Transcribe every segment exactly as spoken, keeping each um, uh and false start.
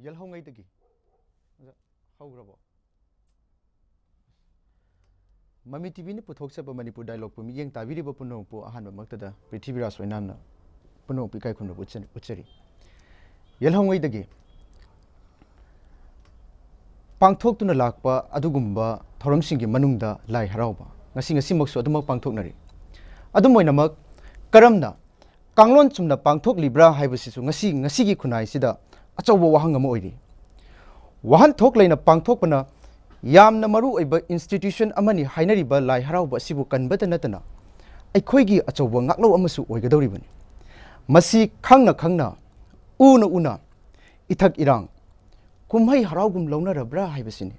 ꯌꯦꯜꯍꯧꯉꯩꯗꯒꯤ꯫ ꯑꯣꯖꯥ, ꯍꯧꯈ꯭ꯔꯕꯣ? ꯃꯃꯤ ꯇꯤꯚꯤꯅ ꯄꯨꯊꯣꯛꯆꯕ ꯃꯅꯤꯄꯨꯔ ꯗꯥꯏꯂꯣꯛꯄꯨ ꯃꯤꯠꯌꯦꯡ ꯇꯥꯕꯤꯔꯤꯕ ꯄꯨꯝꯅꯃꯛꯄꯨ ꯑꯍꯥꯟꯕꯃꯛꯇꯗ ꯄ꯭ꯔꯤꯊꯤꯕꯤꯔꯥꯖ ꯑꯣꯏꯅꯥꯝꯅ ꯄꯨꯝꯅꯃꯛꯄꯨ ꯏꯀꯥꯏ ꯈꯨꯝꯅꯕ ꯎꯠꯆ-, ꯎꯠꯆꯔꯤ꯫ ꯌꯦꯜꯍꯧꯉꯩꯗꯒꯤ ꯄꯥꯡꯊꯣꯛꯇꯨꯅ ꯂꯥꯛꯄ ꯑꯗꯨꯒꯨꯝꯕ ꯊꯧꯔꯝꯁꯤꯡꯒꯤ ꯃꯅꯨꯡꯗ ꯂꯥꯏ ꯍꯔꯥꯎꯕ ꯉꯁꯤ, ꯉꯁꯤꯃꯛꯁꯨ ꯑꯗꯨꯃꯛ ꯄꯥꯡꯊꯣꯛꯅꯔꯤ꯫ ꯑꯗꯨꯝ ꯑꯣꯏꯅꯃꯛ, ꯀꯔꯝꯅ ꯀꯥꯡꯂꯣꯟ ꯆꯨꯝꯅ ꯄꯥꯡꯊꯣꯛꯂꯤꯕ꯭ꯔꯥ ꯍꯥꯏꯕꯁꯤꯁꯨ ꯉꯁꯤ, ꯉꯁꯤꯒꯤ ꯈꯨꯟꯅꯥꯏꯁꯤꯗ ꯑꯆꯧꯕ ꯋꯥꯍꯪ ꯑꯃ ꯑꯣꯏꯔꯤ꯫ ꯋꯥꯍꯟꯊꯣꯛ ꯂꯩꯅ ꯄꯥꯡꯊꯣꯛꯄꯅ ꯌꯥꯝꯅ ꯃꯔꯨ ꯑꯣꯏꯕ institution ꯑꯃꯅꯤ ꯍꯥꯏꯅꯔꯤꯕ ꯂꯥꯏ ꯍꯔꯥꯎꯕ ꯑꯁꯤꯕꯨ ꯀꯟꯕꯇ ꯅꯠꯇꯅ ꯑꯩꯈꯣꯏꯒꯤ ꯑꯆꯧꯕ ꯉꯥꯛꯂꯧ ꯑꯃꯁꯨ ꯑꯣꯏꯒꯗꯧꯔꯤꯕꯅꯤ꯫ ꯃꯁꯤ ꯈꯪꯅ ꯈꯪꯅ, ꯎꯅ ꯎꯅ ꯏꯊꯛ ꯏꯔꯥꯡ, ꯀꯨꯝꯍꯩ ꯍꯔꯥꯎꯒꯨꯝ ꯂꯧꯅꯔꯕ꯭ꯔꯥ ꯍꯥꯏꯕꯁꯤꯅꯤ꯫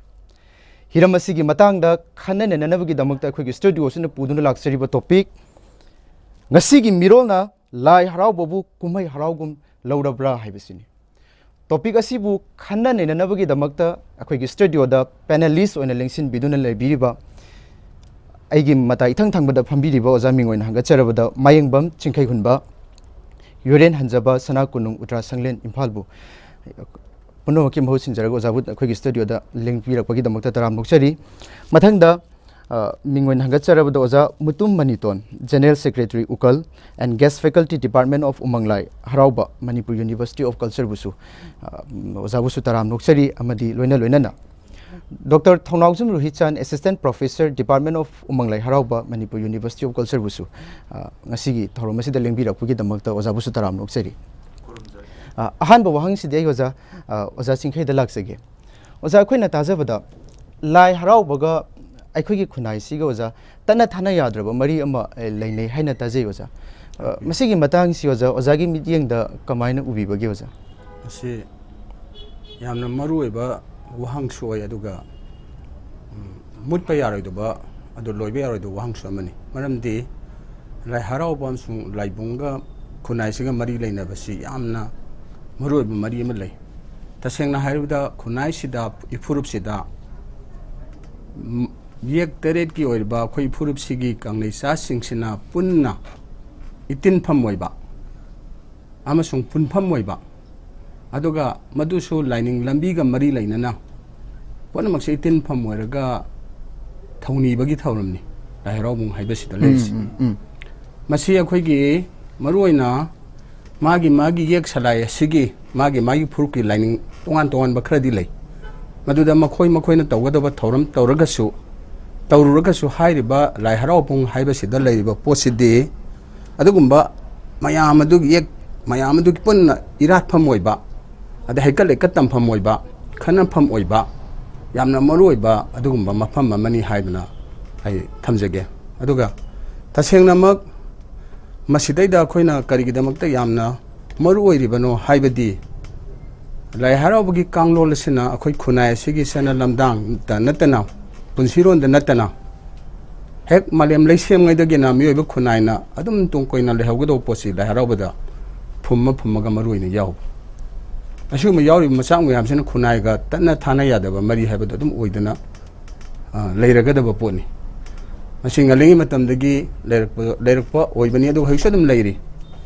ꯍꯤꯔꯝ ꯑꯁꯤꯒꯤ ꯃꯇꯥꯡꯗ ꯈꯟꯅ ꯅꯩꯅꯅꯕꯒꯤꯗꯃꯛꯇ ꯑꯩꯈꯣꯏꯒꯤ ꯁ꯭ꯇꯨꯗꯤꯑꯣꯁꯤꯅ ꯄꯨꯗꯨꯅ ꯂꯥꯛꯆꯔꯤꯕ ꯇꯣꯄꯤꯛ, ꯉꯁꯤꯒꯤ ꯃꯤꯔꯣꯜꯅ ꯂꯥꯏ ꯍꯔꯥꯎꯕꯕꯨ ꯀꯨꯝꯍꯩ ꯍꯔꯥꯎꯒꯨꯝ ꯂꯧꯔꯕ꯭ꯔꯥ ꯍꯥꯏꯕꯁꯤꯅꯤ꯫ ꯇꯣꯄꯤꯛ ꯑꯁꯤꯕꯨ ꯈꯟꯅ ꯅꯩꯅꯅꯕꯒꯤꯗꯃꯛꯇ ꯑꯩꯈꯣꯏꯒꯤ ꯁ꯭ꯇꯨꯗꯤꯑꯣꯗ ꯄꯦꯅꯦꯂꯤꯁ ꯑꯣꯏꯅ ꯂꯦꯡꯁꯤꯟꯕꯤꯗꯨꯅ ꯂꯩꯕꯤꯔꯤꯕ ꯑꯩꯒꯤ ꯃꯇꯥꯏ ꯏꯊꯪ ꯊꯪꯕꯗ ꯐꯝꯕꯤꯔꯤꯕ ꯑꯣꯖꯥ ꯃꯤꯡ ꯑꯣꯏꯅ ꯍꯪꯒꯠꯆꯔꯕꯗ ꯃꯥꯌꯦꯡꯕꯝ ꯆꯤꯡꯈꯩꯍꯨꯟꯕ, ꯌꯨꯔꯦꯟ ꯍꯟꯖꯕ, ꯁꯅꯥ ꯀꯣꯅꯨꯡ, ꯎꯇ꯭ꯔꯥ ꯁꯪꯂꯦꯟ, ꯏꯝꯐꯥꯜꯕꯨ ꯄꯨꯝꯅꯃꯛꯀꯤ ꯃꯍꯨꯠ ꯁꯤꯟꯖꯔꯒ ꯑꯣꯖꯥꯕꯨ ꯑꯩꯈꯣꯏꯒꯤ ꯁ꯭ꯇꯨꯗꯤꯑꯣꯗ ꯂꯦꯡꯕꯤꯔꯛꯄꯒꯤꯗꯃꯛꯇ ꯇꯔꯥꯝꯅ ꯑꯣꯛꯆꯔꯤ꯫ ꯃꯊꯪꯗ, ꯑ, ꯃꯤꯡ ꯑꯣꯏꯅ ꯍꯪꯒꯠꯆꯔꯕꯗ ꯑꯣꯖꯥ Mutum ꯃꯅꯤꯇꯣꯟ, General Secretary ꯎꯀꯜ and Guest Faculty Department of ꯎꯃꯪ ꯂꯥꯏ ꯍꯔꯥꯎꯕ, Manipur University of Culture ꯕꯨꯁꯨ, ꯑ, ꯑꯣꯖꯥꯕꯨꯁꯨ ꯇꯔꯥꯝꯅ ꯑꯣꯛꯆꯔꯤ ꯑꯃꯗꯤ ꯂꯣꯏꯅ ꯂꯣꯏꯅꯅ doctor Thounaojam ꯔꯨꯍꯤꯆꯥꯟ, Assistant Professor, Department of ꯎꯃꯪ ꯂꯥꯏ ꯍꯔꯥꯎꯕ, Manipur University of Culture ꯕꯨꯁꯨ, ꯑ, ꯉꯁꯤꯒꯤ ꯊꯧꯔꯝ ꯑꯁꯤꯗ ꯂꯦꯡꯕꯤꯔꯛꯄꯒꯤꯗꯃꯛꯇ ꯑꯣꯖꯥꯕꯨꯁꯨ ꯇꯔꯥꯝꯅ ꯑꯣꯛꯆꯔꯤ꯫ ꯈꯨꯔꯨꯝꯖꯔꯤ꯫ ꯑ, ꯑꯍꯥꯟꯕ ꯋꯥꯍꯪꯁꯤꯗꯤ ꯑꯩ ꯑꯣꯖꯥ, ꯑ, ꯑꯣꯖꯥ ꯆꯤꯡꯈꯩꯗ ꯂꯥꯛꯆꯒꯦ꯫ ꯑꯣꯖꯥ, ꯑꯩꯈꯣꯏꯅ ꯇꯥꯖꯕꯗ ꯂꯥꯏ ꯍꯔꯥꯎꯕꯒ ꯑꯩꯈꯣꯏꯒꯤ ꯈꯨꯟꯅꯥꯏꯁꯤꯒ, ꯑꯣꯖꯥ, ꯇꯠꯅ ꯊꯥꯅ ꯌꯥꯗ꯭ꯔꯕ ꯃꯔꯤ ꯑꯃ, ꯑ, ꯂꯩꯅꯩ ꯍꯥꯏꯅ ꯇꯥꯖꯩ, ꯑꯣꯖꯥ꯫ ꯑ, ꯃꯁꯤꯒꯤ ꯃꯇꯥꯡꯁꯤ, ꯑꯣꯖꯥ, ꯑꯣꯖꯥꯒꯤ ꯃꯤꯠꯌꯦꯡꯗ ꯀꯃꯥꯏꯅ ꯎꯕꯤꯕꯒꯦ, ꯑꯣꯖꯥ? ꯃꯁꯤ ꯌꯥꯝꯅ ꯃꯔꯨ ꯑꯣꯏꯕ ꯋꯥꯍꯪꯁꯨ ꯑꯣꯏ, ꯑꯗꯨꯒ, ꯎꯝ, ꯃꯨꯠꯄ ꯌꯥꯔꯣꯏꯗꯕ, ꯑꯗꯨ ꯂꯣꯏꯕ ꯌꯥꯔꯣꯏꯗꯕ ꯋꯥꯍꯪꯁꯨ ꯑꯃꯅꯤ꯫ ꯃꯔꯝꯗꯤ ꯂꯥꯏ ꯍꯔꯥꯎꯕ ꯑꯃꯁꯨꯡ ꯂꯥꯏꯕꯨꯡꯒ ꯈꯨꯟꯅꯥꯏꯁꯤꯒ ꯃꯔꯤ ꯂꯩꯅꯕꯁꯤ ꯌꯥꯝꯅ ꯃꯔꯨ ꯑꯣꯏꯕ ꯃꯔꯤ ꯑꯃ ꯂꯩ꯫ ꯇꯁꯦꯡꯅ ꯍꯥꯏꯔꯕꯗ ꯈꯨꯟꯅꯥꯏꯁꯤꯗ, ꯏꯐꯨꯔꯨꯞꯁꯤꯗ, ꯎꯝ, ꯌꯦꯛ ꯇꯔꯦꯠꯀꯤ ꯑꯣꯏꯔꯤꯕ ꯑꯩꯈꯣꯏ ꯏꯐꯨꯔꯨꯞꯁꯤꯒꯤ ꯀꯪꯂꯩꯆꯥꯁꯤꯡꯁꯤꯅ ꯄꯨꯟꯅ ꯏꯇꯤꯟꯐꯝ ꯑꯣꯏꯕ ꯑꯃꯁꯨꯡ ꯄꯨꯟꯐꯝ ꯑꯣꯏꯕ ꯑꯗꯨꯒ ꯃꯗꯨꯁꯨ ꯂꯥꯏꯅꯤꯡ ꯂꯝꯕꯤꯒ ꯃꯔꯤ ꯂꯩꯅꯅ ꯄꯨꯝꯅꯃꯛꯁꯦ ꯏꯇꯤꯟꯐꯝ ꯑꯣꯏꯔꯒ ꯊꯧꯅꯤꯕꯒꯤ ꯊꯧꯔꯝꯅꯤ ꯂꯥꯏ ꯍꯔꯥꯎꯕꯨꯡ ꯍꯥꯏꯕꯁꯤꯗ ꯂꯩꯔꯤꯁꯤ꯫ ꯎꯝ, ꯎꯝ꯫ ꯃꯁꯤ ꯑꯩꯈꯣꯏꯒꯤ ꯃꯔꯨꯑꯣꯏꯅ ꯃꯥꯒꯤ ꯃꯥꯒꯤ ꯌꯦꯛ ꯁꯂꯥꯏ ꯑꯁꯤꯒꯤ ꯃꯥꯒꯤ ꯃꯥꯒꯤ ꯐꯨꯔꯨꯞꯀꯤ ꯂꯥꯏꯅꯤꯡ ꯇꯣꯉꯥꯟ ꯇꯣꯉꯥꯟꯕ ꯈꯔꯗꯤ ꯂꯩ꯫ ꯃꯗꯨꯗ ꯃꯈꯣꯏ ꯃꯈꯣꯏꯅ ꯇꯧꯒꯗꯕ ꯊꯧꯔꯝ ꯇꯧꯔꯒꯁꯨ, ꯇꯧꯔꯨꯔꯒꯁꯨ, ꯍꯥꯏꯔꯤꯕ ꯂꯥꯏ ꯍꯔꯥꯎꯕꯨꯡ ꯍꯥꯏꯕꯁꯤꯗ ꯂꯩꯔꯤꯕ ꯄꯣꯠꯁꯤꯗꯤ ꯑꯗꯨꯒꯨꯝꯕ ꯃꯌꯥꯝ ꯑꯗꯨꯒꯤ ꯌꯦꯛ ꯃꯌꯥꯝ ꯑꯗꯨꯒꯤ ꯄꯨꯟꯅ ꯏꯔꯥꯠꯐꯝ ꯑꯣꯏꯕ, ꯑꯗꯩ ꯍꯩꯀꯠ ꯂꯩꯀꯠ ꯇꯝꯐꯝ ꯑꯣꯏꯕ, ꯈꯟꯅꯐꯝ ꯑꯣꯏꯕ, ꯌꯥꯝꯅ ꯃꯔꯨ ꯑꯣꯏꯕ ꯑꯗꯨꯒꯨꯝꯕ ꯃꯐꯝ ꯑꯃꯅꯤ ꯍꯥꯏꯗꯨꯅ ꯑꯩ ꯊꯝꯖꯒꯦ꯫ ꯑꯗꯨꯒ ꯇꯁꯦꯡꯅꯃꯛ ꯃꯁꯤꯗꯩꯗ ꯑꯩꯈꯣꯏꯅ ꯀꯔꯤꯒꯤꯗꯃꯛꯇ ꯌꯥꯝꯅ ꯃꯔꯨ ꯑꯣꯏꯔꯤꯕꯅꯣ ꯍꯥꯏꯕꯗꯤ, ꯂꯥꯏ ꯍꯔꯥꯎꯕꯒꯤ ꯀꯥꯡꯂꯣꯟ ꯑꯁꯤꯅ ꯑꯩꯈꯣꯏ ꯈꯨꯟꯅꯥꯏ ꯑꯁꯤꯒꯤ ꯆꯠꯅ ꯂꯝꯗꯥꯡꯗ ꯅꯠꯇꯅ, ꯄꯨꯟꯁꯤꯔꯣꯟꯗ ꯅꯠꯇꯅ, ꯍꯦꯛ ꯃꯥꯂꯦꯝ ꯂꯩꯁꯦꯝꯉꯩꯗꯒꯤꯅ ꯃꯤꯑꯣꯏꯕ ꯈꯨꯟꯅꯥꯏꯅ ꯑꯗꯨꯝ ꯇꯨꯡ ꯀꯣꯏꯅ ꯂꯩꯍꯧꯒꯗꯧꯕ ꯄꯣꯠꯁꯤ ꯂꯥꯏ ꯍꯔꯥꯎꯕꯗ ꯐꯨꯝꯃ ꯐꯨꯝꯃꯒ ꯃꯔꯨ ꯑꯣꯏꯅ ꯌꯥꯎꯕ꯫ ꯑꯁꯤꯒꯨꯝꯕ ꯌꯥꯎꯔꯤꯕ ꯃꯆꯥꯛ ꯃꯌꯥꯝꯁꯤꯅ ꯈꯨꯟꯅꯥꯏꯒ ꯇꯠꯅ ꯊꯥꯅ ꯌꯥꯗꯕ ꯃꯔꯤ ꯍꯥꯏꯕꯗꯣ ꯑꯗꯨꯝ ꯑꯣꯏꯗꯅ, ꯑ, ꯂꯩꯔꯒꯗꯕ ꯄꯣꯠꯅꯤ꯫ ꯃꯁꯤ ꯉꯜꯂꯤꯉꯩ ꯃꯇꯝꯗꯒꯤ ꯂꯩꯔꯛꯄ, ꯂꯩꯔꯛꯄ ꯑꯣꯏꯕꯅꯤ, ꯑꯗꯨꯒ ꯍꯧꯖꯤꯛꯁꯨ ꯑꯗꯨꯝ ꯂꯩꯔꯤ꯫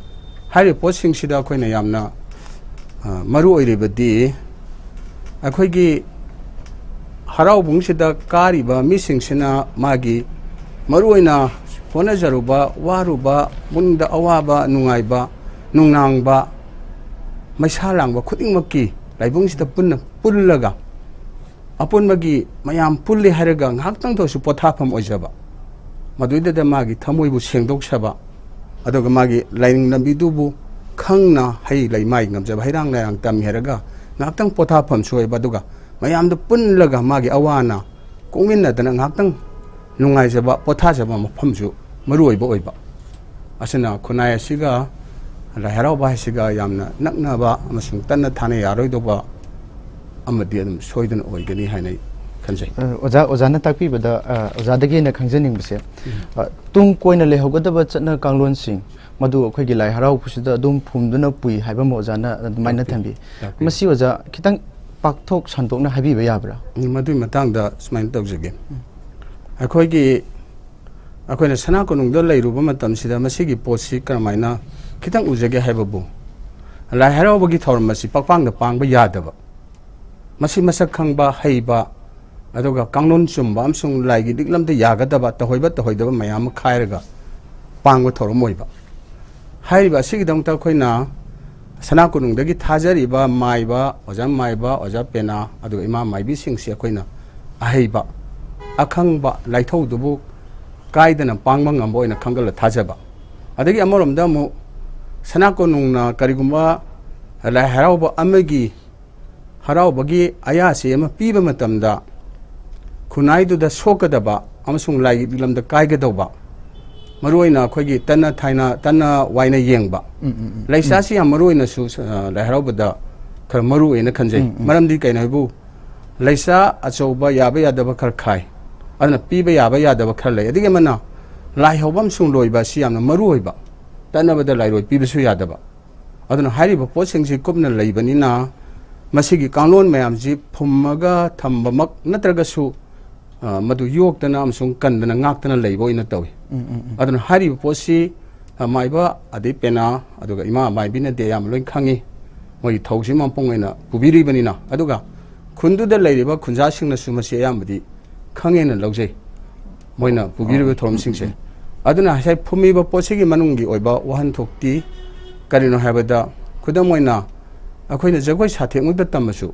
ꯍꯥꯏꯔꯤꯕ ꯄꯣꯠꯁꯤꯡꯁꯤꯗ ꯑꯩꯈꯣꯏꯅ ꯌꯥꯝꯅ, ꯑ, ꯃꯔꯨ ꯑꯣꯏꯔꯤꯕꯗꯤ ꯑꯩꯈꯣꯏꯒꯤ ꯍꯔꯥꯎꯕꯨꯡꯁꯤꯗ ꯀꯥꯔꯤꯕ ꯃꯤꯁꯤꯡꯁꯤꯅ ꯃꯥꯒꯤ ꯃꯔꯨꯑꯣꯏꯅ ꯍꯣꯠꯅꯖꯔꯨꯕ, ꯋꯥꯔꯨꯕ, ꯄꯨꯛꯅꯤꯡꯗ ꯑꯋꯥꯕ, ꯅꯨꯡꯉꯥꯏꯕ, ꯅꯨꯡꯅꯥꯡꯕ, ꯃꯩꯁꯥ ꯂꯥꯡꯕ ꯈꯨꯗꯤꯡꯃꯛꯀꯤ ꯂꯥꯏꯕꯨꯡꯁꯤꯗ ꯄꯨꯟꯅ ꯄꯨꯜꯂꯒ, ꯑꯄꯨꯟꯕꯒꯤ ꯃꯌꯥꯝ ꯄꯨꯜꯂꯤ ꯍꯥꯏꯔꯒ ꯉꯥꯏꯍꯥꯛꯇꯪꯗ ꯑꯣꯏꯔꯁꯨ ꯄꯣꯊꯥꯐꯝ ꯑꯣꯏꯖꯕ, ꯃꯗꯨꯏꯗꯨꯗ ꯃꯥꯒꯤ ꯊꯃꯣꯏꯕꯨ ꯁꯦꯡꯗꯣꯛꯆꯕ, ꯑꯗꯨꯒ ꯃꯥꯒꯤ ꯂꯥꯏꯅꯤꯡ ꯂꯝꯕꯤꯗꯨꯕꯨ ꯈꯪꯅ ꯍꯩ ꯂꯩ ꯃꯥꯏ ꯉꯝꯖꯕ ꯍꯩꯔꯥꯡ ꯂꯩꯔꯥꯡ ꯇꯝꯃꯤ ꯍꯥꯏꯔꯒ ꯉꯥꯏꯍꯥꯛꯇꯪ ꯄꯣꯊꯥꯐꯝꯁꯨ ꯑꯣꯏꯕ, ꯑꯗꯨꯒ ꯃꯌꯥꯝꯗ ꯄꯨꯜꯂꯒ ꯃꯥꯒꯤ ꯑꯋꯥ ꯑꯅꯥ ꯀꯣꯛꯃꯤꯟꯅꯗꯅ ꯉꯥꯏꯍꯥꯛꯇꯪ ꯅꯨꯡꯉꯥꯏꯖꯕ, ꯄꯣꯊꯥꯖꯕ ꯃꯐꯝꯁꯨ ꯃꯔꯨ ꯑꯣꯏꯕ ꯑꯣꯏꯕ꯫ ꯑꯁꯤꯅ ꯈꯨꯟꯅꯥꯏ ꯑꯁꯤꯒ ꯂꯥꯏ ꯍꯔꯥꯎꯕ ꯍꯥꯏꯁꯤꯒ ꯌꯥꯝꯅ ꯅꯛꯅꯕ ꯑꯃꯁꯨꯡ ꯇꯠꯅ ꯊꯥꯅ ꯌꯥꯔꯣꯏꯗꯧꯕ ꯑꯃꯗꯤ ꯑꯗꯨꯝ ꯁꯣꯏꯗꯅ ꯑꯣꯏꯒꯅꯤ ꯍꯥꯏꯅ ꯑꯩ ꯈꯟꯖꯩ꯫ ꯑ, ꯑꯣꯖꯥ, ꯑꯣꯖꯥꯅ ꯇꯥꯛꯄꯤꯕꯗ, ꯑ, ꯑꯣꯖꯥꯗꯒꯤ ꯑꯩꯅ ꯈꯪꯖꯅꯤꯡꯕꯁꯦ, ꯑ, ꯇꯨꯡ ꯀꯣꯏꯅ ꯂꯩꯍꯧꯒꯗꯕ ꯆꯠꯅ ꯀꯥꯡꯂꯣꯟꯁꯤꯡ ꯃꯗꯨ ꯑꯩꯈꯣꯏꯒꯤ ꯂꯥꯏ ꯍꯔꯥꯎꯕꯁꯤꯗ ꯑꯗꯨꯝ ꯐꯨꯝꯗꯨꯅ ꯄꯨꯏ ꯍꯥꯏꯕ ꯑꯃ ꯑꯣꯖꯥꯅ ꯑꯗꯨꯃꯥꯏꯅ ꯇꯥꯛꯄꯤ, ꯊꯝꯕꯤ꯫ ꯇꯥꯛꯄꯤ꯫ ꯃꯁꯤ ꯑꯣꯖꯥ ꯈꯤꯇꯪ ꯄꯥꯛꯊꯣꯛ ꯁꯟꯗꯣꯛꯅ ꯍꯥꯏꯕꯤꯕ ꯌꯥꯕ꯭ꯔꯥ? ꯎꯝ, ꯃꯗꯨꯒꯤ ꯃꯇꯥꯡꯗ ꯁꯨꯃꯥꯏꯅ ꯇꯧꯖꯒꯦ꯫ ꯑꯩꯈꯣꯏꯒꯤ, ꯑꯩꯈꯣꯏꯅ ꯁꯅꯥ ꯀꯣꯅꯨꯡꯗ ꯂꯩꯔꯨꯕ ꯃꯇꯝꯁꯤꯗ ꯃꯁꯤꯒꯤ ꯄꯣꯠꯁꯤ ꯀꯔꯝꯍꯥꯏꯅ ꯈꯤꯇꯪ ꯎꯖꯒꯦ ꯍꯥꯏꯕꯕꯨ, ꯂꯥꯏ ꯍꯔꯥꯎꯕꯒꯤ ꯊꯧꯔꯝ ꯑꯁꯤ ꯄꯛꯄꯥꯡꯗ ꯄꯥꯡꯕ ꯌꯥꯗꯕ, ꯃꯁꯤ ꯃꯁꯛ ꯈꯪꯕ, ꯍꯩꯕ, ꯑꯗꯨꯒ ꯀꯥꯡꯂꯣꯟ ꯆꯨꯝꯕ ꯑꯃꯁꯨꯡ ꯂꯥꯏꯒꯤ ꯂꯤꯛꯂꯝꯗ ꯌꯥꯒꯗꯕ, ꯇꯧꯍꯩꯕ ꯇꯧꯍꯩꯗꯕ ꯃꯌꯥꯝ ꯑꯃ ꯈꯥꯏꯔꯒ ꯄꯥꯡꯕ ꯊꯧꯔꯝ ꯑꯣꯏꯕ꯫ ꯍꯥꯏꯔꯤꯕ ꯑꯁꯤꯒꯤꯗꯃꯛꯇ ꯑꯩꯈꯣꯏꯅ ꯁꯅꯥ ꯀꯣꯅꯨꯡꯗꯒꯤ ꯊꯥꯖꯔꯤꯕ ꯃꯥꯏꯕ, ꯑꯣꯖꯥ ꯃꯥꯏꯕ, ꯑꯣꯖꯥ ꯄꯦꯅꯥ, ꯑꯗꯨꯒ ꯏꯃꯥ ꯃꯥꯏꯕꯤꯁꯤꯡꯁꯤ ꯑꯩꯈꯣꯏꯅ ꯑꯍꯩꯕ, ꯑꯈꯪꯕ ꯂꯥꯏꯊꯧꯗꯨꯕꯨ ꯀꯥꯏꯗꯅ ꯄꯥꯡꯕ ꯉꯝꯕ ꯑꯣꯏꯅ ꯈꯪꯒꯠꯂ ꯊꯥꯖꯕ꯫ ꯑꯗꯒꯤ ꯑꯃꯔꯣꯝꯗ ꯑꯃꯨꯛ ꯁꯅꯥ ꯀꯣꯅꯨꯡꯅ ꯀꯔꯤꯒꯨꯝꯕ ꯂꯥꯏ ꯍꯔꯥꯎꯕ ꯑꯃꯒꯤ ꯍꯔꯥꯎꯕꯒꯤ ꯑꯌꯥꯁꯤ ꯑꯃ ꯄꯤꯕ ꯃꯇꯝꯗ ꯈꯨꯟꯅꯥꯏꯗꯨꯗ ꯁꯣꯛꯀꯗꯕ ꯑꯃꯁꯨꯡ ꯂꯥꯏꯒꯤ ꯂꯝꯗ ꯀꯥꯏꯒꯗꯧꯕ, ꯃꯔꯨꯑꯣꯏꯅ ꯑꯩꯈꯣꯏꯒꯤ ꯇꯟꯅ ꯊꯥꯏꯅ, ꯇꯟꯅ ꯋꯥꯏꯅ ꯌꯦꯡꯕ, ꯎꯝ, ꯎꯝ, ꯎꯝ, ꯂꯩꯁꯥꯁꯤ ꯌꯥꯝ ꯃꯔꯨꯑꯣꯏꯅꯁꯨ, ꯑ, ꯂꯥꯏ ꯍꯔꯥꯎꯕꯗ ꯈꯔ ꯃꯔꯨ ꯑꯣꯏꯅ ꯈꯟꯖꯩ꯫ ꯎꯝ, ꯎꯝ꯫ ꯃꯔꯝꯗꯤ ꯀꯩꯅꯣ ꯍꯥꯏꯕꯨ, ꯂꯩꯁꯥ ꯑꯆꯧꯕ ꯌꯥꯕ ꯌꯥꯗꯕ ꯈꯔ ꯈꯥꯏ, ꯑꯗꯨꯅ ꯄꯤꯕ ꯌꯥꯕ ꯌꯥꯗꯕ ꯈꯔ ꯂꯩ꯫ ꯑꯗꯒꯤ ꯑꯃꯅ ꯂꯥꯏ ꯍꯧꯕ ꯑꯃꯁꯨꯡ ꯂꯣꯏꯕ ꯑꯁꯤ ꯌꯥꯝꯅ ꯃꯔꯨ ꯑꯣꯏꯕ, ꯇꯠꯅꯕꯗ ꯂꯥꯏꯔꯣꯏ ꯄꯤꯕꯁꯨ ꯌꯥꯗꯕ꯫ ꯑꯗꯨꯅ ꯍꯥꯏꯔꯤꯕ ꯄꯣꯠꯁꯤꯡꯁꯤ ꯀꯨꯞꯅ ꯂꯩꯕꯅꯤꯅ, ꯃꯁꯤꯒꯤ ꯀꯥꯡꯂꯣꯟ ꯃꯌꯥꯝꯁꯤ ꯐꯨꯝꯃꯒ ꯊꯝꯕꯃꯛ ꯅꯠꯇ꯭ꯔꯒꯁꯨ, ꯑ, ꯃꯗꯨ ꯌꯣꯛꯇꯅ ꯑꯃꯁꯨꯡ ꯀꯟꯗꯅ ꯉꯥꯛꯇꯅ ꯂꯩꯕ ꯑꯣꯏꯅ ꯇꯧꯏ꯫ ꯎꯝ, ꯎꯝ, ꯎꯝ꯫ ꯑꯗꯨꯅ ꯍꯥꯏꯔꯤꯕ ꯄꯣꯠꯁꯤ, ꯑ, ꯃꯥꯏꯕ ꯑꯗꯩ ꯄꯦꯅꯥ ꯑꯗꯨꯒ ꯏꯃꯥ ꯃꯥꯏꯕꯤꯅꯗꯤ ꯑꯌꯥꯝꯕ ꯂꯣꯏ ꯈꯪꯉꯤ, ꯃꯣꯏꯒꯤ ꯊꯧꯁꯤ ꯃꯄꯨꯡ ꯑꯣꯏꯅ ꯄꯨꯕꯤꯔꯤꯕꯅꯤꯅ꯫ ꯑꯗꯨꯒ ꯈꯨꯟꯗꯨꯗ ꯂꯩꯔꯤꯕ ꯈꯨꯟꯖꯥꯁꯤꯡꯅꯁꯨ ꯃꯁꯤ ꯑꯌꯥꯝꯕꯗꯤ ꯈꯪꯉꯦꯅ ꯂꯧꯖꯩ, ꯃꯣꯏꯅ ꯄꯨꯕꯤꯔꯤꯕ ꯊꯧꯔꯝꯁꯤꯡꯁꯦ꯫ ꯑꯗꯨꯅ ꯉꯁꯥꯏ ꯐꯨꯝꯃꯤꯕ ꯄꯣꯠꯁꯤꯒꯤ ꯃꯅꯨꯡꯒꯤ ꯑꯣꯏꯕ ꯋꯥꯍꯟꯊꯣꯛꯇꯤ ꯀꯔꯤꯅꯣ ꯍꯥꯏꯕꯗ, ꯈꯨꯗꯝ ꯑꯣꯏꯅ ꯑꯩꯈꯣꯏꯅ ꯖꯒꯣꯏ ꯁꯥꯊꯦꯛꯃꯛꯇ ꯇꯝꯃꯁꯨ,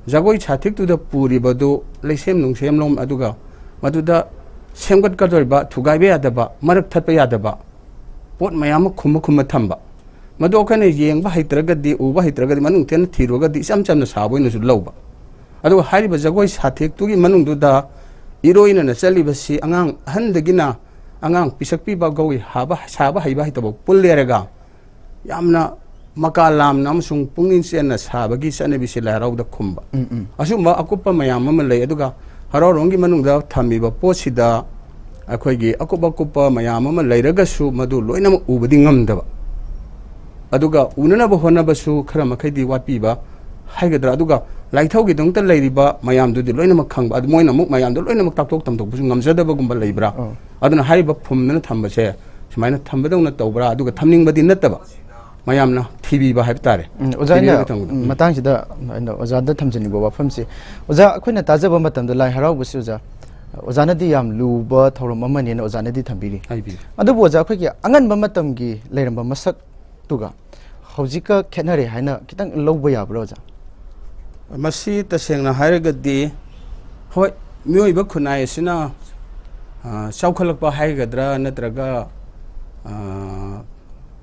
ꯖꯒꯣꯏ ꯁꯥꯊꯦꯛꯇꯨꯗ ꯄꯨꯔꯤꯕꯗꯨ ꯂꯩꯁꯦꯝ ꯅꯨꯡꯁꯦꯝꯂꯣꯝ, ꯑꯗꯨꯒ ꯃꯗꯨꯗ ꯁꯦꯝꯒꯠꯀꯗꯧꯔꯤꯕ ꯊꯨꯒꯥꯏꯕ ꯌꯥꯗꯕ, ꯃꯔꯛ ꯊꯠꯄ ꯌꯥꯗꯕ ꯄꯣꯠ ꯃꯌꯥꯝ ꯑꯃ ꯈꯨꯝꯃ ꯈꯨꯝꯃ ꯊꯝꯕ, ꯃꯗꯨ ꯑꯩꯈꯣꯏꯅ ꯌꯦꯡꯕ ꯍꯩꯇ꯭ꯔꯒꯗꯤ, ꯎꯕ ꯍꯩꯇ꯭ꯔꯒꯗꯤ, ꯃꯅꯨꯡ ꯊꯦꯟꯅ ꯊꯤꯔꯨꯔꯒꯗꯤ ꯏꯆꯝ ꯆꯝꯅ ꯁꯥꯕ ꯑꯣꯏꯅꯁꯨ ꯂꯧꯕ꯫ ꯑꯗꯨꯒ ꯍꯥꯏꯔꯤꯕ ꯖꯒꯣꯏ ꯁꯥꯊꯦꯛꯇꯨꯒꯤ ꯃꯅꯨꯡꯗꯨꯗ ꯏꯔꯣꯏꯅꯅ ꯆꯠꯂꯤꯕꯁꯤ ꯑꯉꯥꯡ ꯑꯍꯟꯗꯒꯤꯅ ꯑꯉꯥꯡ ꯄꯤꯁꯛ ꯄꯤꯕ ꯐꯥꯎꯒꯤ ꯍꯥꯕ-, ꯁꯥꯕ ꯍꯩꯕ ꯍꯩꯇꯕ ꯄꯨꯜꯂꯦꯔꯒ ꯌꯥꯝꯅ ꯃꯀꯥ ꯂꯥꯝꯅ ꯑꯃꯁꯨꯡ ꯄꯨꯛꯅꯤꯡ ꯆꯦꯟꯅ ꯁꯥꯕꯒꯤ ꯆꯠꯅꯕꯤꯁꯤ ꯂꯥꯏ ꯍꯔꯥꯎꯗ ꯈꯨꯝꯕ꯫ ꯎꯝ, ꯎꯝ꯫ ꯑꯁꯤꯒꯨꯝꯕ ꯑꯀꯨꯞꯄ ꯃꯌꯥꯝ ꯑꯃ ꯂꯩ꯫ ꯑꯗꯨꯒ ꯍꯔꯥꯎꯔꯣꯝꯒꯤ ꯃꯅꯨꯡꯗ ꯊꯝꯃꯤꯕ ꯄꯣꯠꯁꯤꯗ ꯑꯩꯈꯣꯏꯒꯤ ꯑꯀꯨꯞ ꯑꯀꯨꯞꯄ ꯃꯌꯥꯝ ꯑꯃ ꯂꯩꯔꯒꯁꯨ ꯃꯗꯨ ꯂꯣꯏꯅꯃꯛ ꯎꯕꯗꯤ ꯉꯝꯗꯕ, ꯑꯗꯨꯒ ꯎꯅꯅꯕ ꯍꯣꯠꯅꯕꯁꯨ ꯈꯔ ꯃꯈꯩꯗꯤ ꯋꯥꯠꯄꯤꯕ ꯍꯥꯏꯒꯗ꯭ꯔꯥ, ꯑꯗꯨꯒ ꯂꯥꯏꯊꯧꯒꯤꯗꯃꯛꯇ ꯂꯩꯔꯤꯕ ꯃꯌꯥꯝꯗꯨꯗꯤ ꯂꯣꯏꯅꯃꯛ ꯈꯪꯕ, ꯑꯗꯨ ꯃꯣꯏꯅ ꯑꯃꯨꯛ ꯃꯌꯥꯝꯗꯣ ꯂꯣꯏꯅꯃꯛ ꯇꯥꯛꯊꯣꯛ ꯇꯝꯊꯣꯛꯄꯁꯨ ꯉꯝꯖꯗꯕꯒꯨꯝꯕ ꯂꯩꯕ꯭ꯔꯥ? ꯑꯣ꯫ ꯑꯗꯨꯅ ꯍꯥꯏꯔꯤꯕ ꯐꯨꯝꯗꯅ ꯊꯝꯕꯁꯦ ꯁꯨꯃꯥꯏꯅ ꯊꯝꯕꯗꯧꯅ ꯇꯧꯕ꯭ꯔꯥ? ꯑꯗꯨꯒ ꯊꯝꯅꯤꯡꯕꯗꯤ ꯅꯠꯇꯕ, ꯃꯌꯥꯝꯅ ꯊꯤꯕꯤꯕ ꯍꯥꯏꯕ ꯇꯥꯔꯦ꯫ ꯎꯝ, ꯑꯣꯖꯥ, ꯑꯩꯅ, ꯊꯤꯕꯤꯔꯒ ꯊꯝꯕꯗ꯫ ꯎꯝ, ꯎꯝ꯫ ꯃꯇꯥꯡꯁꯤꯗ ꯑꯩꯅ ꯑꯣꯖꯥꯗ ꯊꯝꯖꯅꯤꯡꯕ ꯋꯥꯐꯝꯁꯦ, ꯑꯣꯖꯥ, ꯑꯩꯈꯣꯏꯅ ꯇꯥꯖꯕ ꯃꯇꯝꯗ ꯂꯥꯏ ꯍꯔꯥꯎꯕꯁꯤ, ꯑꯣꯖꯥ, ꯑꯣꯖꯥꯅꯗꯤ ꯌꯥꯝ ꯂꯨꯕ ꯊꯧꯔꯝ ꯑꯃꯅꯦꯅ ꯑꯣꯖꯥꯅꯗꯤ ꯊꯝꯕꯤꯔꯤ꯫ ꯍꯥꯏꯕꯤꯌꯨ꯫ ꯑꯗꯨꯕꯨ ꯑꯣꯖꯥ, ꯑꯩꯈꯣꯏꯒꯤ ꯑꯉꯟꯕ ꯃꯇꯝꯒꯤ ꯂꯩꯔꯝꯕ ꯃꯁꯛꯇꯨꯒ ꯍꯧꯖꯤꯛꯀ ꯈꯦꯠꯅꯔꯦ ꯍꯥꯏꯅ ꯈꯤꯇꯪ ꯂꯧꯕ ꯌꯥꯕ꯭ꯔꯥ, ꯑꯣꯖꯥ? ꯃꯁꯤ ꯇꯁꯦꯡꯅ ꯍꯥꯏꯔꯒꯗꯤ, ꯍꯣꯏ, ꯃꯤꯑꯣꯏꯕ ꯈꯨꯟꯅꯥꯏ ꯑꯁꯤꯅ, ꯑ, ꯆꯥꯎꯈꯠꯂꯛꯄ ꯍꯥꯏꯒꯗ꯭ꯔꯥ, ꯅꯠꯇ꯭ꯔꯒ, ꯑ,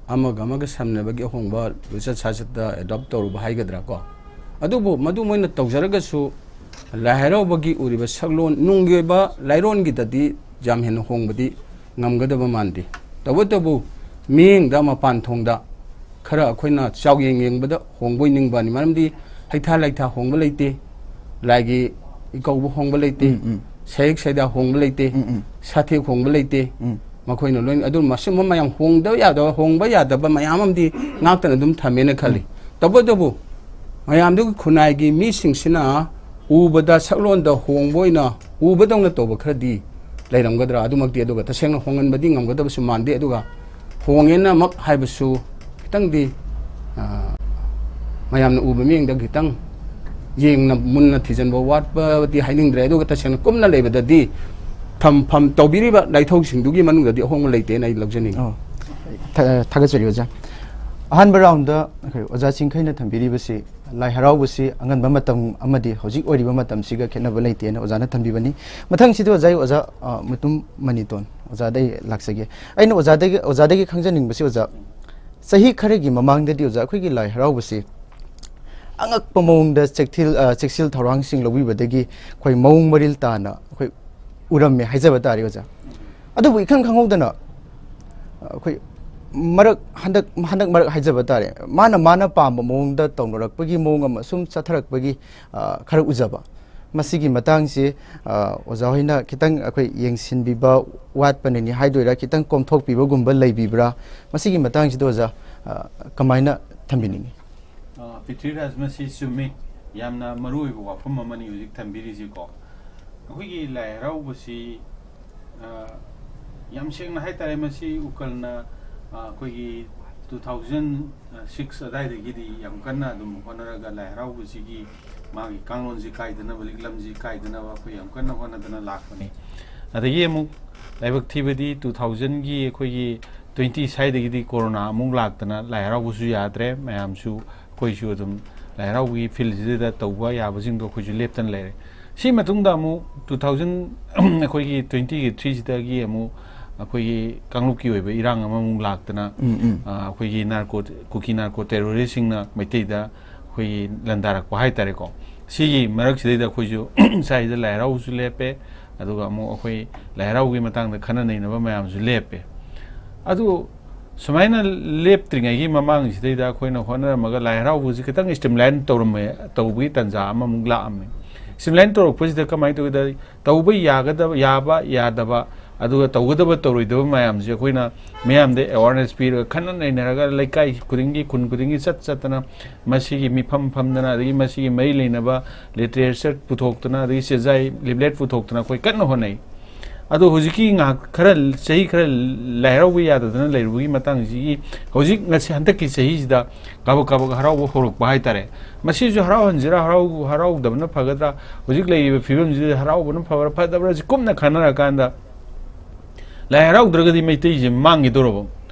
ꯑꯃꯒ ꯑꯃꯒ ꯁꯝꯅꯕꯒꯤ ꯑꯍꯣꯡꯕ ꯂꯤꯆꯠ ꯁꯥꯖꯠꯇ ꯑꯦꯗꯣꯞ ꯇꯧꯔꯨꯕ ꯍꯥꯏꯒꯗ꯭ꯔꯥ ꯀꯣ, ꯑꯗꯨꯕꯨ ꯃꯗꯨ ꯃꯣꯏꯅ ꯇꯧꯖꯔꯒꯁꯨ ꯂꯥꯏ ꯍꯔꯥꯎꯕꯒꯤ ꯎꯔꯤꯕ ꯁꯛꯂꯣꯟ ꯅꯨꯡꯒꯤ ꯑꯣꯏꯕ ꯂꯥꯏꯔꯣꯟꯒꯤꯗꯗꯤ ꯌꯥꯝ ꯍꯦꯟꯅ ꯍꯣꯡꯕꯗꯤ ꯉꯝꯒꯗꯕ ꯃꯥꯟꯗꯦ꯫ ꯇꯧꯕꯇꯕꯨ ꯃꯤꯠꯌꯦꯡꯗ, ꯃꯄꯥꯟ ꯊꯣꯡꯗ ꯈꯔ ꯑꯩꯈꯣꯏꯅ ꯆꯥꯎꯌꯦꯡ ꯌꯦꯡꯕꯗ ꯍꯣꯡꯕ ꯑꯣꯏꯅꯤꯡꯕꯅꯤ꯫ ꯃꯔꯝꯗꯤ ꯍꯩꯊꯥ ꯂꯩꯊꯥ ꯍꯣꯡꯕ ꯂꯩꯇꯦ, ꯂꯥꯏꯒꯤ ꯏꯀꯧꯕ ꯍꯣꯡꯕ ꯂꯩꯇꯦ, ꯎꯝ, ꯎꯝ꯫ ꯁꯌꯦꯛ ꯁꯩꯗꯥ ꯍꯣꯡꯕ ꯂꯩꯇꯦ, ꯎꯝ, ꯎꯝ꯫ ꯁꯥꯊꯦꯛ ꯍꯣꯡꯕ ꯂꯩꯇꯦ꯫ ꯎꯝ꯫ ꯃꯈꯣꯏꯅ ꯂꯣꯏꯅ ꯑꯗꯨꯝ ꯃꯁꯤꯒꯨꯝꯕ ꯃꯌꯥꯝ ꯍꯣꯡꯗꯕ ꯌꯥꯗꯕ, ꯍꯣꯡꯕ ꯌꯥꯗꯕ ꯃꯌꯥꯝ ꯑꯃꯗꯤ ꯉꯥꯛꯇꯅ ꯑꯗꯨꯝ ꯊꯝꯃꯦꯅ ꯈꯜꯂꯤ꯫ ꯇꯧꯕꯇꯕꯨ ꯃꯌꯥꯝꯗꯨꯒꯤ ꯈꯨꯟꯅꯥꯏꯒꯤ ꯃꯤꯁꯤꯡꯁꯤꯅ ꯎꯕꯗ, ꯁꯛꯂꯣꯟꯗ ꯍꯣꯡꯕ ꯑꯣꯏꯅ ꯎꯕꯗꯧꯅ ꯇꯧꯕ ꯈꯔꯗꯤ ꯂꯩꯔꯝꯒꯗ꯭ꯔꯥ? ꯑꯗꯨꯃꯛꯇꯤ, ꯑꯗꯨꯒ ꯇꯁꯦꯡꯅ ꯍꯣꯡꯍꯟꯕꯗꯤ ꯉꯝꯒꯗꯕꯁꯨ ꯃꯥꯟꯗꯦ꯫ ꯑꯗꯨꯒ ꯍꯣꯡꯉꯦꯅꯃꯛ ꯍꯥꯏꯕꯁꯨ ꯈꯤꯇꯪꯗꯤ, ꯑ, ꯃꯌꯥꯝꯅ ꯎꯕ ꯃꯤꯠꯌꯦꯡꯗ ꯈꯤꯇꯪ ꯌꯦꯡꯅ ꯃꯨꯟꯅ ꯊꯤꯖꯤꯟꯕ ꯋꯥꯠꯄꯗꯤ ꯍꯥꯏꯅꯤꯡꯗ꯭ꯔꯦ꯫ ꯑꯗꯨꯒ ꯇꯁꯦꯡꯅ ꯀꯨꯞꯅ ꯂꯩꯕꯗꯗꯤ ꯊꯝꯐꯝ ꯇꯧꯕꯤꯔꯤꯕ ꯂꯥꯏꯊꯧꯁꯤꯡꯗꯨꯒꯤ ꯃꯅꯨꯡꯗꯗꯤ ꯑꯍꯣꯡꯕ ꯂꯩꯇꯦꯅ ꯑꯩ ꯂꯧꯖꯅꯤꯡꯉꯤ꯫ ꯑꯣ, ꯊꯥ-, ꯊꯥꯒꯠꯆꯔꯤ ꯑꯣꯖꯥ꯫ ꯑꯍꯥꯟꯕ ꯔꯥꯎꯟꯗ ꯑꯩꯈꯣꯏ ꯑꯣꯖꯥ ꯆꯤꯡꯈꯩꯅ ꯊꯝꯕꯤꯔꯤꯕꯁꯤ ꯂꯥꯏ ꯍꯔꯥꯎꯕꯁꯤ ꯑꯉꯟꯕ ꯃꯇꯝ ꯑꯃꯗꯤ ꯍꯧꯖꯤꯛ ꯑꯣꯏꯔꯤꯕ ꯃꯇꯝꯁꯤꯒ ꯈꯦꯠꯅꯕ ꯂꯩꯇꯦꯅ ꯑꯣꯖꯥꯅ ꯊꯝꯕꯤꯕꯅꯤ꯫ ꯃꯊꯪꯁꯤꯗ ꯑꯣꯖꯥ, ꯑꯣꯖꯥ, ꯑ, ꯃꯨꯇꯨꯝ ꯃꯅꯤꯇꯣꯟ, ꯑꯣꯖꯥꯗ ꯑꯩ ꯂꯥꯛꯆꯒꯦ꯫ ꯑꯩꯅ ꯑꯣꯖꯥꯗꯒꯤ, ꯑꯣꯖꯥꯗꯒꯤ ꯈꯪꯖꯅꯤꯡꯕꯁꯤ, ꯑꯣꯖꯥ, ꯆꯍꯤ ꯈꯔꯒꯤ ꯃꯃꯥꯡꯗꯗꯤ, ꯑꯣꯖꯥ, ꯑꯩꯈꯣꯏꯒꯤ ꯂꯥꯏ ꯍꯔꯥꯎꯕꯁꯤ ꯑꯉꯛꯄ ꯃꯑꯣꯡꯗ ꯆꯦꯛꯊꯤꯜ-, ꯑ, ꯆꯦꯛꯁꯤꯜ ꯊꯧꯔꯥꯡꯁꯤꯡ ꯂꯧꯕꯤꯕꯗꯒꯤ ꯑꯩꯈꯣꯏ ꯃꯑꯣꯡ ꯃꯔꯤꯜ ꯇꯥꯅ ꯑꯩꯈꯣꯏ ꯎꯔꯝꯃꯦ ꯍꯥꯏꯖꯕ ꯇꯥꯔꯦ, ꯑꯣꯖꯥ꯫ ꯑꯗꯨꯕꯨ ꯏꯈꯪ ꯈꯪꯍꯧꯗꯅ, ꯑ, ꯑꯩꯈꯣꯏ ꯃꯔꯛ, ꯍꯟꯗꯛ, ꯍꯟꯗꯛ ꯃꯔꯛ ꯍꯥꯏꯖꯕ ꯇꯥꯔꯦ, ꯃꯥꯅ, ꯃꯥꯅ ꯄꯥꯝꯕ ꯃꯑꯣꯡꯗ ꯇꯧꯅꯔꯛꯄꯒꯤ ꯃꯑꯣꯡ ꯑꯃ ꯁꯨꯝ ꯆꯠꯊꯔꯛꯄꯒꯤ, ꯑ, ꯈꯔ ꯎꯖꯕ꯫ ꯃꯁꯤꯒꯤ ꯃꯇꯥꯡꯁꯤ, ꯑ, ꯑꯣꯖꯥ ꯍꯣꯏꯅ ꯈꯤꯇꯪ ꯑꯩꯈꯣꯏ ꯌꯦꯡꯁꯤꯟꯕꯤꯕ ꯋꯥꯠꯄꯅꯅꯤ ꯍꯥꯏꯗꯣꯏꯔꯥ, ꯈꯤꯇꯪ ꯀꯣꯝꯊꯣꯛꯄꯤꯕꯒꯨꯝꯕ ꯂꯩꯕꯤꯕ꯭ꯔꯥ? ꯃꯁꯤꯒꯤ ꯃꯇꯥꯡꯁꯤꯗ ꯑꯣꯖꯥ, ꯑ, ꯀꯃꯥꯏꯅ ꯊꯝꯕꯤꯅꯤꯡꯉꯤ? ꯑ, ꯄ꯭ꯔꯤꯊꯤꯕꯤꯔꯥꯖ, ꯃꯁꯤ ꯆꯨꯝꯃꯤ꯫ ꯌꯥꯝꯅ ꯃꯔꯨ ꯑꯣꯏꯕ ꯋꯥꯐꯝ ꯑꯃꯅꯤ ꯍꯧꯖꯤꯛ ꯊꯝꯕꯤꯔꯤꯁꯤꯀꯣ꯫ ꯑꯩꯈꯣꯏꯒꯤ ꯂꯥꯏ ꯍꯔꯥꯎꯕꯁꯤ, ꯑ, ꯌꯥꯝ ꯁꯦꯡꯅ ꯍꯥꯏꯇꯥꯔꯦ, ꯃꯁꯤ ꯎꯀꯜꯅ, ꯑ, ꯑꯩꯈꯣꯏꯒꯤ ꯇꯨ ꯊꯥꯎꯖꯟ ꯁꯤꯛꯁ ꯑꯗꯥꯏꯗꯒꯤꯗꯤ ꯌꯥꯝ ꯀꯟꯅ ꯑꯗꯨꯝ ꯍꯣꯠꯅꯔꯒ ꯂꯥꯏ ꯍꯔꯥꯎꯕꯁꯤꯒꯤ ꯃꯥꯒꯤ ꯀꯥꯡꯂꯣꯟꯁꯤ ꯀꯥꯏꯗꯅꯕ, ꯂꯤꯛꯂꯝꯁꯤ ꯀꯥꯏꯗꯅꯕ ꯑꯩꯈꯣꯏ ꯌꯥꯝ ꯀꯟꯅ ꯍꯣꯠꯅꯗꯅ ꯂꯥꯛꯄꯅꯤ꯫ ꯑꯗꯒꯤ ꯑꯃꯨꯛ ꯂꯥꯏꯕꯛ ꯊꯤꯕꯗꯤ ꯇꯨ ꯊꯥꯎꯖꯟꯒꯤ ꯑꯩꯈꯣꯏꯒꯤ ꯇ꯭ꯋꯦꯟꯇꯤ ꯁ꯭ꯋꯥꯏꯗꯒꯤꯗꯤ ꯀꯣꯔꯣꯅꯥ ꯑꯃꯨꯛ ꯂꯥꯛꯇꯅ ꯂꯥꯏ ꯍꯔꯥꯎꯕꯁꯨ ꯌꯥꯗ꯭ꯔꯦ꯫ ꯃꯌꯥꯝꯁꯨ ꯑꯩꯈꯣꯏꯁꯨ ꯑꯗꯨꯝ ꯂꯥꯏ ꯍꯔꯥꯎꯕꯒꯤ ꯐꯤꯜꯁꯤꯗ ꯇꯧꯕ ꯌꯥꯕꯁꯤꯡꯗꯣ ꯑꯩꯈꯣꯏꯁꯨ ꯂꯦꯞꯇꯅ ꯂꯩꯔꯦ꯫ ꯁꯤ ꯃꯇꯨꯡꯗ ꯑꯃꯨꯛ ꯇꯨ ꯊꯥꯎꯖꯟ ꯑꯩꯈꯣꯏꯒꯤ ꯇ꯭ꯋꯦꯟꯇꯤꯒꯤ ꯊ꯭ꯔꯤꯁꯤꯗꯒꯤ ꯑꯃꯨꯛ ꯑꯩꯈꯣꯏꯒꯤ ꯀꯥꯡꯂꯨꯞꯀꯤ ꯑꯣꯏꯕ ꯏꯔꯥꯡ ꯑꯃꯃꯨꯛ ꯂꯥꯛꯇꯅ, ꯎꯝ, ꯎꯝ꯫ ꯑ, ꯑꯩꯈꯣꯏꯒꯤ ꯅꯥꯔꯀꯣ ꯀꯨꯀꯤ ꯅꯥꯔꯀꯣ ꯇꯦꯔꯣꯔꯤꯁꯁꯤꯡꯅ ꯃꯩꯇꯩꯗ ꯑꯩꯈꯣꯏꯒꯤ ꯂꯥꯟꯗꯥꯔꯛꯄ ꯍꯥꯏꯇꯥꯔꯦꯀꯣ꯫ ꯁꯤꯒꯤ ꯃꯔꯛꯁꯤꯗꯩꯗ ꯑꯩꯈꯣꯏꯁꯨ ꯁ꯭ꯋꯥꯏꯁꯤꯗ ꯂꯥꯏ ꯍꯔꯥꯎꯕꯁꯨ ꯂꯦꯞꯄꯦ, ꯑꯗꯨꯒ ꯑꯃꯨꯛ ꯑꯩꯈꯣꯏ ꯂꯥꯏ ꯍꯔꯥꯎꯕꯒꯤ ꯃꯇꯥꯡꯗ ꯈꯟꯅ ꯅꯩꯅꯕ ꯃꯌꯥꯝꯁꯨ ꯂꯦꯞꯄꯦ꯫ ꯑꯗꯨ ꯁꯨꯃꯥꯏꯅ ꯂꯦꯞꯇ꯭ꯔꯤꯉꯩꯒꯤ ꯃꯃꯥꯡꯁꯤꯗꯩꯗ ꯑꯩꯈꯣꯏꯅ ꯍꯣꯠꯅꯔꯝꯃꯒ ꯂꯥꯏ ꯍꯔꯥꯎꯕꯁꯤ ꯈꯤꯇꯪ ꯁ꯭ꯇ꯭ꯔꯤꯝꯂꯥꯏꯟ ꯇꯧꯔꯝꯃꯦ, ꯇꯧꯕꯒꯤ ꯇꯥꯟꯖꯥ ꯑꯃꯃꯨꯛ ꯂꯥꯛꯑꯝꯃꯦ꯫ ꯁ꯭ꯇ꯭ꯔꯤꯝꯂꯥꯏꯟ ꯇꯧꯔꯛꯄꯁꯤꯗ ꯀꯃꯥꯏꯅ ꯇꯧꯒꯦꯗ, ꯇꯧꯕ ꯌꯥꯒꯗꯕ, ꯌꯥꯕ ꯌꯥꯗꯕ, ꯑꯗꯨꯒ ꯇꯧꯒꯗꯕ ꯇꯧꯔꯣꯏꯗꯕ ꯃꯌꯥꯝꯁꯦ ꯑꯩꯈꯣꯏꯅ ꯃꯤꯌꯥꯝꯗ ꯑꯦꯋꯥꯔꯅꯦꯁ ꯄꯤꯔꯒ, ꯈꯟꯅ ꯅꯩꯅꯔꯒ, ꯂꯩꯀꯥꯏ ꯈꯨꯗꯤꯡꯒꯤ, ꯈꯨꯟ ꯈꯨꯗꯤꯡꯒꯤ ꯆꯠ ꯆꯠꯇꯅ ꯃꯁꯤꯒꯤ ꯃꯤꯐꯝ ꯐꯝꯗꯅ, ꯑꯗꯒꯤ ꯃꯁꯤꯒꯤ ꯃꯔꯤ ꯂꯩꯅꯕ ꯂꯤꯇꯔꯦꯆꯔ ꯄꯨꯊꯣꯛꯇꯅ, ꯑꯗꯒꯤ ꯆꯦꯖꯥꯏ ꯂꯤꯐꯂꯦꯠ ꯄꯨꯊꯣꯛꯇꯅ ꯑꯩꯈꯣꯏ ꯀꯟꯅ ꯍꯣꯠꯅꯩ꯫ ꯑꯗꯣ ꯍꯧꯖꯤꯛꯀꯤ ꯉꯥꯏꯍꯥꯛ ꯈꯔ, ꯆꯍꯤ ꯈꯔ ꯂꯥꯏ ꯍꯔꯥꯎꯕ ꯌꯥꯗꯗꯅ ꯂꯩꯔꯨꯕꯒꯤ ꯃꯇꯥꯡꯁꯤꯒꯤ ꯍꯧꯖꯤꯛ ꯉꯁꯤ ꯍꯟꯗꯛꯀꯤ ꯆꯍꯤꯁꯤꯗ ꯀꯥꯕꯛ ꯀꯥꯕꯛ ꯍꯔꯥꯎꯕ ꯍꯧꯔꯛꯄ ꯍꯥꯏꯇꯥꯔꯦ꯫ ꯃꯁꯤꯁꯨ ꯍꯔꯥꯎꯍꯟꯁꯤꯔꯥ, ꯍꯔꯥꯎ-, ꯍꯔꯥꯎꯗꯕꯅ ꯐꯒꯗ꯭ꯔꯥ, ꯍꯧꯖꯤꯛ ꯂꯩꯔꯤꯕ ꯐꯤꯕꯝꯁꯤꯗ ꯍꯔꯥꯎꯕꯅ ꯐꯕ꯭ꯔꯥ ꯐꯠꯇꯕ꯭ꯔꯥ, ꯁꯤ ꯀꯨꯞꯅ ꯈꯟꯅꯔꯀꯥꯟꯗ ꯂꯥꯏ ꯍꯔꯥꯎꯗ꯭ꯔꯒꯗꯤ ꯃꯩꯇꯩꯁꯦ ꯃꯥꯡꯈꯤꯗꯧꯔꯕ꯫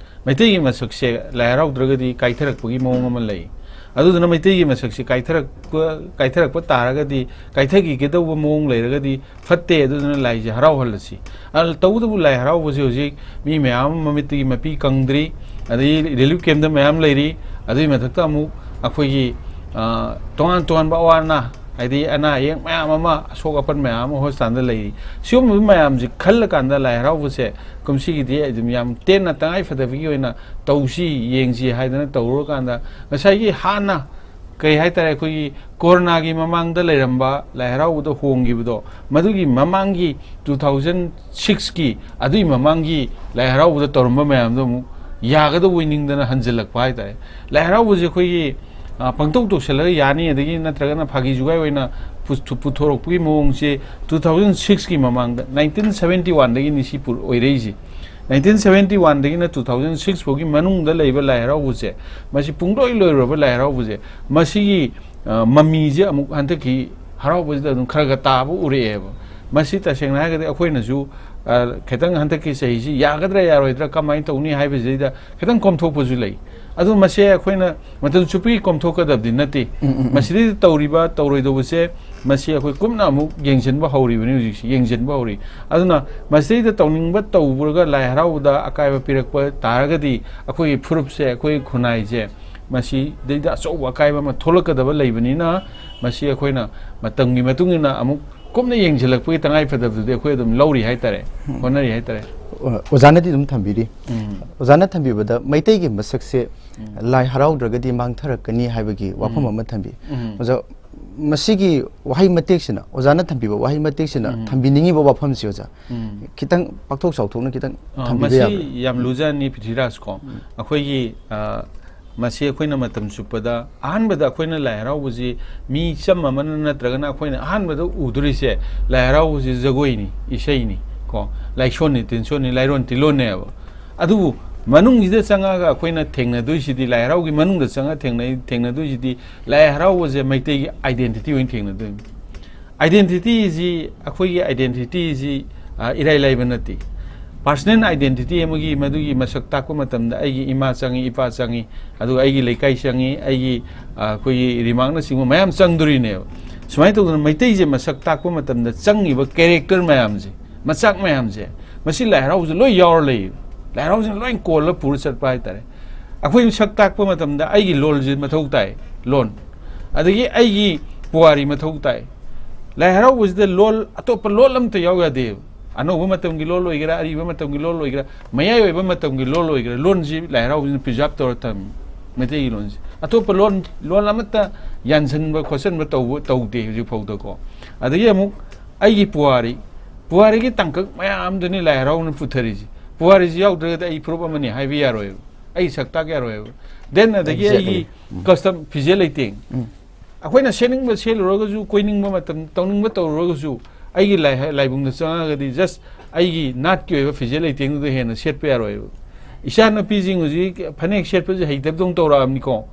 ꯃꯩꯇꯩꯒꯤ ꯃꯁꯛꯁꯦ ꯂꯥꯏ ꯍꯔꯥꯎꯗ꯭ꯔꯒꯗꯤ ꯀꯥꯏꯊꯔꯛꯄꯒꯤ ꯃꯑꯣꯡ ꯑꯃ ꯂꯩ꯫ ꯑꯗꯨꯗꯨꯅ ꯃꯩꯇꯩꯒꯤ ꯃꯁꯛꯁꯦ ꯀꯥꯏꯊꯔꯛꯄ, ꯀꯥꯏꯊꯔꯛꯄ ꯇꯥꯔꯒꯗꯤ, ꯀꯥꯏꯊꯈꯤꯒꯗꯧꯕ ꯃꯑꯣꯡ ꯂꯩꯔꯒꯗꯤ ꯐꯠꯇꯦ꯫ ꯑꯗꯨꯗꯨꯅ ꯂꯥꯏꯁꯦ ꯍꯔꯥꯎꯍꯜꯂꯁꯤ꯫ ꯑ, ꯇꯧꯕꯇꯕꯨ ꯂꯥꯏ ꯍꯔꯥꯎꯕꯁꯦ ꯍꯧꯖꯤꯛ ꯃꯤ ꯃꯌꯥꯝ ꯑꯃ ꯃꯃꯤꯠꯇꯒꯤ ꯃꯄꯤ ꯀꯪꯗ꯭ꯔꯤ, ꯑꯗꯒꯤ ꯔꯤꯂꯤꯐ ꯀꯦꯝꯗ ꯃꯌꯥꯝ ꯂꯩꯔꯤ, ꯑꯗꯨꯒꯤ ꯃꯊꯛꯇ ꯑꯃꯨꯛ ꯑꯩꯈꯣꯏꯒꯤ, ꯑ, ꯇꯣꯉꯥꯟ ꯇꯣꯉꯥꯟꯕ ꯑꯋꯥ ꯑꯅꯥ, ꯍꯥꯏꯗꯤ ꯑꯅꯥ ꯑꯌꯦꯛ ꯃꯌꯥꯝ ꯑꯃ, ꯑꯁꯣꯛ ꯑꯄꯟ ꯃꯌꯥꯝ ꯑꯃ ꯍꯣꯁꯄꯤꯇꯥꯜꯗ ꯂꯩꯔꯤ꯫ ꯁꯤꯒꯨꯝꯕ ꯃꯌꯥꯝꯁꯦ ꯈꯜꯂꯀꯥꯟꯗ ꯂꯥꯏ ꯍꯔꯥꯎꯕꯁꯦ ꯀꯨꯝꯁꯤꯒꯤꯗꯤ ꯑꯗꯨꯝ ꯌꯥꯝ ꯇꯦꯟꯅ ꯇꯉꯥꯏ ꯐꯗꯕꯒꯤ ꯑꯣꯏꯅ ꯇꯧꯁꯤ, ꯌꯦꯡꯁꯤ ꯍꯥꯏꯗꯅ ꯇꯧꯔꯨꯔꯀꯥꯟꯗ ꯉꯁꯥꯏꯒꯤ ꯍꯥꯟꯅ ꯀꯩ ꯍꯥꯏꯇꯥꯔꯦ, ꯑꯩꯈꯣꯏꯒꯤ ꯀꯣꯔꯣꯅꯥꯒꯤ ꯃꯃꯥꯡꯗ ꯂꯩꯔꯝꯕ ꯂꯥꯏ ꯍꯔꯥꯎꯕꯗ ꯍꯣꯡꯈꯤꯕꯗꯣ, ꯃꯗꯨꯒꯤ ꯃꯃꯥꯡꯒꯤ ꯇꯨ ꯊꯥꯎꯖꯟ ꯁꯤꯛꯁꯀꯤ, ꯑꯗꯨꯒꯤ ꯃꯃꯥꯡꯒꯤ ꯂꯥꯏ ꯍꯔꯥꯎꯕꯗ ꯇꯧꯔꯝꯕ ꯃꯌꯥꯝꯗꯣ ꯑꯃꯨꯛ ꯌꯥꯒꯗꯧꯕ ꯅꯤꯡꯗꯅ ꯍꯟꯖꯤꯜꯂꯛꯄ ꯍꯥꯏꯇꯥꯔꯦ꯫ ꯂꯥꯏ ꯍꯔꯥꯎꯕꯁꯦ ꯑꯩꯈꯣꯏꯒꯤ, ꯑ, ꯄꯪꯇꯧ ꯇꯧꯁꯜꯂꯒ ꯌꯥꯅꯤ, ꯑꯗꯒꯤ ꯅꯠꯇ꯭ꯔꯒꯅ ꯐꯥꯒꯤ ꯖꯨꯒꯥꯏ ꯑꯣꯏꯅ ꯄꯨꯊꯣ-, ꯄꯨꯊꯣꯔꯛꯄꯒꯤ ꯃꯑꯣꯡꯁꯦ ꯇꯨ ꯊꯥꯎꯖꯟ ꯁꯤꯛꯁꯀꯤ ꯃꯃꯥꯡꯗ, ꯅꯥꯏꯟꯇꯤꯟ ꯁꯕꯦꯟꯇꯤ ꯋꯥꯟꯗꯒꯤꯅꯤ ꯁꯤ ꯄꯨ-, ꯑꯣꯏꯔꯛꯏꯁꯦ꯫ ꯅꯥꯏꯟꯇꯤꯟ ꯁꯚꯦꯟꯇꯤ ꯋꯥꯟꯗꯒꯤꯅ ꯇꯨ ꯊꯥꯎꯖꯟ ꯁꯤꯛꯁ ꯐꯥꯎꯒꯤ ꯃꯅꯨꯡꯗ ꯂꯩꯕ ꯂꯥꯏ ꯍꯔꯥꯎꯕꯁꯦ, ꯃꯁꯤ ꯄꯨꯡꯂꯣꯏ ꯂꯣꯏꯔꯨꯔꯕ ꯂꯥꯏ ꯍꯔꯥꯎꯕꯁꯦ, ꯃꯁꯤꯒꯤ ꯑ, ꯃꯃꯤꯁꯦ ꯑꯃꯨꯛ ꯍꯟꯗꯛꯀꯤ ꯍꯔꯥꯎꯕꯁꯤꯗ ꯑꯗꯨꯝ ꯈꯔ ꯈꯔ ꯇꯥꯕ ꯎꯔꯛꯑꯦꯕ꯫ ꯃꯁꯤ ꯇꯁꯦꯡꯅ ꯍꯥꯏꯔꯒꯗꯤ ꯑꯩꯈꯣꯏꯅꯁꯨ ꯑ, ꯈꯤꯇꯪ ꯍꯟꯗꯛꯀꯤ ꯆꯍꯤꯁꯤ ꯌꯥꯒꯗ꯭ꯔꯥ ꯌꯥꯔꯣꯏꯗ꯭ꯔꯥ, ꯀꯃꯥꯏꯅ ꯇꯧꯅꯤ ꯍꯥꯏꯕꯁꯤꯗ ꯈꯤꯇꯪ ꯀꯣꯝꯊꯣꯛꯄꯁꯨ ꯂꯩ꯫ ꯑꯗꯨ ꯃꯁꯦ ꯑꯩꯈꯣꯏꯅ ꯃꯇꯝ ꯆꯨꯞꯄꯒꯤ ꯀꯣꯝꯊꯣꯛꯀꯗꯕꯗꯤ ꯅꯠꯇꯦ꯫ ꯎꯝ, ꯎꯝ, ꯎꯝ꯫ ꯃꯁꯤꯗꯩꯗ ꯇꯧꯔꯤꯕ ꯇꯧꯔꯣꯏꯗꯧꯕꯁꯦ, ꯃꯁꯤ ꯑꯩꯈꯣꯏ ꯀꯨꯞꯅ ꯑꯃꯨꯛ ꯌꯦꯡꯁꯤꯟꯕ ꯍꯧꯔꯤꯕꯅꯤ ꯍꯧꯖꯤꯛꯁꯤ, ꯌꯦꯡꯁꯤꯟꯕ ꯍꯧꯔꯤ꯫ ꯑꯗꯨꯅ ꯃꯁꯤꯗꯩꯗ ꯇꯧꯅꯤꯡꯕ ꯇꯧꯕꯒ ꯂꯥꯏ ꯍꯔꯥꯎꯕꯗ ꯑꯀꯥꯏꯕ ꯄꯤꯔꯛꯄ ꯇꯥꯔꯒꯗꯤ, ꯑꯩꯈꯣꯏꯒꯤ ꯐꯨꯔꯨꯞꯁꯦ, ꯑꯩꯈꯣꯏ ꯈꯨꯟꯅꯥꯏꯁꯦ, ꯃꯁꯤꯗꯩꯗ ꯑꯆꯧꯕ ꯑꯀꯥꯏꯕ ꯑꯃ ꯊꯣꯛꯂꯛꯀꯗꯕ ꯂꯩꯕꯅꯤꯅ, ꯃꯁꯤ ꯑꯩꯈꯣꯏꯅ ꯃꯇꯝꯒꯤ ꯃꯇꯨꯡ ꯏꯟꯅ ꯑꯃꯨꯛ ꯀꯨꯞꯅ ꯌꯦꯡꯁꯤꯜꯂꯛꯄꯒꯤ ꯇꯉꯥꯏ ꯐꯗꯕꯗꯨꯗꯤ ꯑꯩꯈꯣꯏ ꯑꯗꯨꯝ ꯂꯧꯔꯤ ꯍꯥꯏꯇꯥꯔꯦ, ꯎꯝ꯫ ꯍꯣꯠꯅꯔꯤ ꯍꯥꯏꯇꯥꯔꯦ꯫ ꯑꯣ-, ꯑꯣꯖꯥꯅꯗꯤ ꯑꯗꯨꯝ ꯊꯝꯕꯤꯔꯤ꯫ ꯎꯝ꯫ ꯑꯣꯖꯥꯅ ꯊꯝꯕꯤꯕꯗ ꯃꯩꯇꯩꯒꯤ ꯃꯁꯛꯁꯦ ꯎꯝ꯫ ꯂꯥꯏ ꯍꯔꯥꯎꯗ꯭ꯔꯒꯗꯤ ꯃꯥꯡꯊꯔꯛꯀꯅꯤ ꯍꯥꯏꯕꯒꯤ ꯋꯥꯐꯝ ꯎꯝ꯫ ꯑꯃ ꯊꯝꯕꯤ꯫ ꯎꯝ꯫ ꯑꯣꯖꯥ, ꯃꯁꯤꯒꯤ ꯋꯥꯍꯩ ꯃꯇꯦꯛꯁꯤꯅ, ꯑꯣꯖꯥꯅ ꯊꯝꯕꯤꯕ ꯋꯥꯍꯩ ꯃꯇꯦꯛꯁꯤꯅ ꯎꯝ꯫ ꯊꯝꯕꯤꯅꯤꯡꯉꯤꯕ ꯋꯥꯐꯝꯁꯤ, ꯑꯣꯖꯥ, ꯎꯝ꯫ ꯈꯤꯇꯪ ꯄꯥꯛꯊꯣꯛ ꯆꯥꯎꯊꯣꯛꯅ ꯈꯤꯇꯪ ꯑ, ꯊꯝꯕꯤꯕ ꯃꯁꯤ ꯌꯥꯕ꯭ꯔꯥ? ꯌꯥꯝ ꯂꯨꯖꯥꯠꯅꯤ, ꯄ꯭ꯔꯤꯊꯤꯔꯥꯖ ꯀꯣ꯫ ꯎꯝ꯫ ꯑꯩꯈꯣꯏꯒꯤ, ꯑ, ꯃꯁꯤ ꯑꯩꯈꯣꯏꯅ ꯃꯇꯝ ꯆꯨꯞꯄꯗ ꯑꯍꯥꯟꯕꯗ ꯑꯩꯈꯣꯏꯅ ꯂꯥꯏ ꯍꯔꯥꯎꯕꯁꯤ ꯃꯤ ꯆꯝ ꯑꯃꯅ ꯅꯠꯇ꯭ꯔꯒꯅ ꯑꯩꯈꯣꯏꯅ ꯑꯍꯥꯟꯕꯗ ꯎꯗꯣꯔꯤꯁꯦ, ꯂꯥꯏ ꯍꯔꯥꯎꯕꯁꯤ ꯖꯒꯣꯏꯅꯤ, ꯏꯁꯩꯅꯤ, ꯀꯣ, ꯂꯥꯏꯁꯣꯟꯅꯤ, ꯇꯤꯟꯁꯣꯟꯅꯤ, ꯂꯥꯏꯔꯣꯟ ꯇꯤꯂꯣꯟꯅꯦꯕ꯫ ꯑꯗꯨꯕꯨ ꯃꯅꯨꯡꯁꯤꯗ ꯆꯪꯉꯛꯑꯒ ꯑꯩꯈꯣꯏꯅ ꯊꯦꯡꯅꯗꯣꯏꯁꯤꯗꯤ, ꯂꯥꯏ ꯍꯔꯥꯎꯒꯤ ꯃꯅꯨꯡꯗ ꯆꯪꯉ ꯊꯦꯡꯅꯩ-, ꯊꯦꯡꯅꯗꯣꯏꯁꯤꯗꯤ, ꯂꯥꯏ ꯍꯔꯥꯎꯕꯁꯦ ꯃꯩꯇꯩꯒꯤ identity ꯑꯣꯏꯅ ꯊꯦꯡꯅꯗꯣꯏꯅꯤ꯫ Identityꯁꯤ, ꯑꯩꯈꯣꯏꯒꯤ identityꯁꯤ, ꯑ, ꯏꯔꯥꯏ ꯂꯥꯏꯕ ꯅꯠꯇꯦ꯫ Personal identity ꯑꯃꯒꯤ, ꯃꯗꯨꯒꯤ ꯃꯁꯛ ꯇꯥꯛꯄ ꯃꯇꯝꯗ ꯑꯩꯒꯤ ꯏꯃꯥ ꯆꯪꯉꯤ, ꯏꯄꯥ ꯆꯪꯉꯤ, ꯑꯗꯨꯒ ꯑꯩꯒꯤ ꯂꯩꯀꯥꯏ ꯆꯪꯉꯤ, ꯑꯩꯒꯤ, ꯑ, ꯑꯩꯈꯣꯏꯒꯤ remarkꯅꯆꯤꯡꯕ ꯃꯌꯥꯝ ꯆꯪꯗꯣꯔꯤꯅꯦꯕ꯫ ꯁꯨꯃꯥꯏꯅ ꯇꯧꯗꯅ ꯃꯩꯇꯩꯁꯦ ꯃꯁꯛ ꯇꯥꯛꯄ ꯃꯇꯝꯗ ꯆꯪꯉꯤꯕ character ꯃꯌꯥꯝꯁꯦ, ꯃꯆꯥꯛ ꯃꯌꯥꯝꯁꯦ, ꯃꯁꯤ ꯂꯥꯏ ꯍꯔꯥꯎꯕꯁꯦ ꯂꯣꯏ ꯌꯥꯎꯔ ꯂꯩꯌꯦꯕ꯫ ꯂꯥꯏ ꯍꯔꯥꯎꯕꯁꯤꯅ ꯂꯣꯏ ꯀꯣꯜꯂ ꯄꯨꯔ ꯆꯠꯄ ꯍꯥꯏꯇꯥꯔꯦ꯫ ꯑꯩꯈꯣꯏ ꯁꯛ ꯇꯥꯛꯄ ꯃꯇꯝꯗ ꯑꯩꯒꯤ ꯂꯣꯜꯁꯦ ꯃꯊꯧ ꯇꯥꯏ, ꯂꯣꯟ꯫ ꯑꯗꯒꯤ ꯑꯩꯒꯤ ꯄꯨꯋꯥꯔꯤ ꯃꯊꯧ ꯇꯥꯏ꯫ ꯂꯥꯏ ꯍꯔꯥꯎꯕꯁꯤꯗ ꯂꯣꯜ, ꯑꯇꯣꯞꯄ ꯂꯣꯜ ꯑꯝꯇ ꯌꯥꯎ ꯌꯥꯗꯦꯕ꯫ ꯑꯅꯧꯕ ꯃꯇꯝꯒꯤ ꯂꯣꯜ ꯑꯣꯏꯒꯦꯔꯥ, ꯑꯔꯤꯕ ꯃꯇꯝꯒꯤ ꯂꯣꯜ ꯑꯣꯏꯒꯦꯔꯥ, ꯃꯌꯥꯏ ꯑꯣꯏꯕ ꯃꯇꯝꯒꯤ ꯂꯣꯜ ꯑꯣꯏꯒꯦꯔꯥ, ꯂꯣꯟꯁꯤ ꯂꯥꯏ ꯍꯔꯥꯎꯕꯁꯤꯅ preserve ꯇꯧꯔ ꯊꯝꯃꯤ, ꯃꯩꯇꯩꯒꯤ ꯂꯣꯟꯁꯤ꯫ ꯑꯇꯣꯞꯄ ꯂꯣꯟ, ꯂꯣꯟ ꯑꯃꯠꯇ ꯌꯥꯟꯁꯤꯟꯕ ꯈꯣꯠꯆꯟꯕ ꯇꯧꯕ, ꯇꯧꯗꯦ ꯍꯧꯖꯤꯛ ꯐꯥꯎꯗꯀꯣ꯫ ꯑꯗꯒꯤ ꯑꯃꯨꯛ ꯑꯩꯒꯤ ꯄꯨꯋꯥꯔꯤ, ꯄꯨꯋꯥꯔꯤꯒꯤ ꯇꯥꯡꯀꯛ ꯃꯌꯥꯝꯗꯨꯅꯤ ꯂꯥꯏ ꯍꯔꯥꯎꯅ ꯄꯨꯊꯔꯤꯁꯤ꯫ ꯄꯨꯋꯥꯔꯤꯁꯤ ꯌꯥꯎꯗ꯭ꯔꯒꯗꯤ ꯑꯩ ꯐꯨꯔꯨꯞ ꯑꯃꯅꯤ ꯍꯥꯏꯕ ꯌꯥꯔꯣꯏꯕ, ꯑꯩ ꯁꯛ ꯇꯥꯛ ꯌꯥꯔꯣꯏꯕ꯫ Then ꯑꯗꯒꯤ ꯑꯩꯒꯤ Exactly. ꯎꯝ꯫ Custom, ꯐꯤꯖꯦꯠ ꯂꯩꯇꯦꯡ꯫ ꯎꯝ꯫ ꯑꯩꯈꯣꯏꯅ ꯁꯦꯠꯅꯤꯡꯕ ꯁꯦꯠꯂꯨꯔꯒꯁꯨ, ꯀꯣꯏꯅꯤꯡꯕ ꯃꯇꯝ, ꯇꯧꯅꯤꯡꯕ ꯇꯧꯔꯨꯔꯒꯁꯨ, ꯑꯩꯒꯤ ꯂꯥꯏ-, ꯂꯥꯏꯕꯨꯡꯗ ꯆꯪꯉꯛꯑꯒꯗꯤ just ꯑꯩꯒꯤ ꯅꯥꯠꯀꯤ ꯑꯣꯏꯕ ꯐꯤꯖꯦꯠ ꯂꯩꯇꯦꯡꯗꯨꯗ ꯍꯦꯟꯅ ꯁꯦꯠꯄ ꯌꯥꯔꯣꯏꯕ꯫ ꯏꯆꯥꯅꯨꯄꯤꯁꯤꯡ ꯍꯧꯖꯤꯛ ꯐꯅꯦꯛ ꯁꯦꯠꯄꯁꯦ ꯍꯩꯇꯕꯗꯧꯅ ꯇꯧꯔꯛꯑꯕꯅꯤꯀꯣ꯫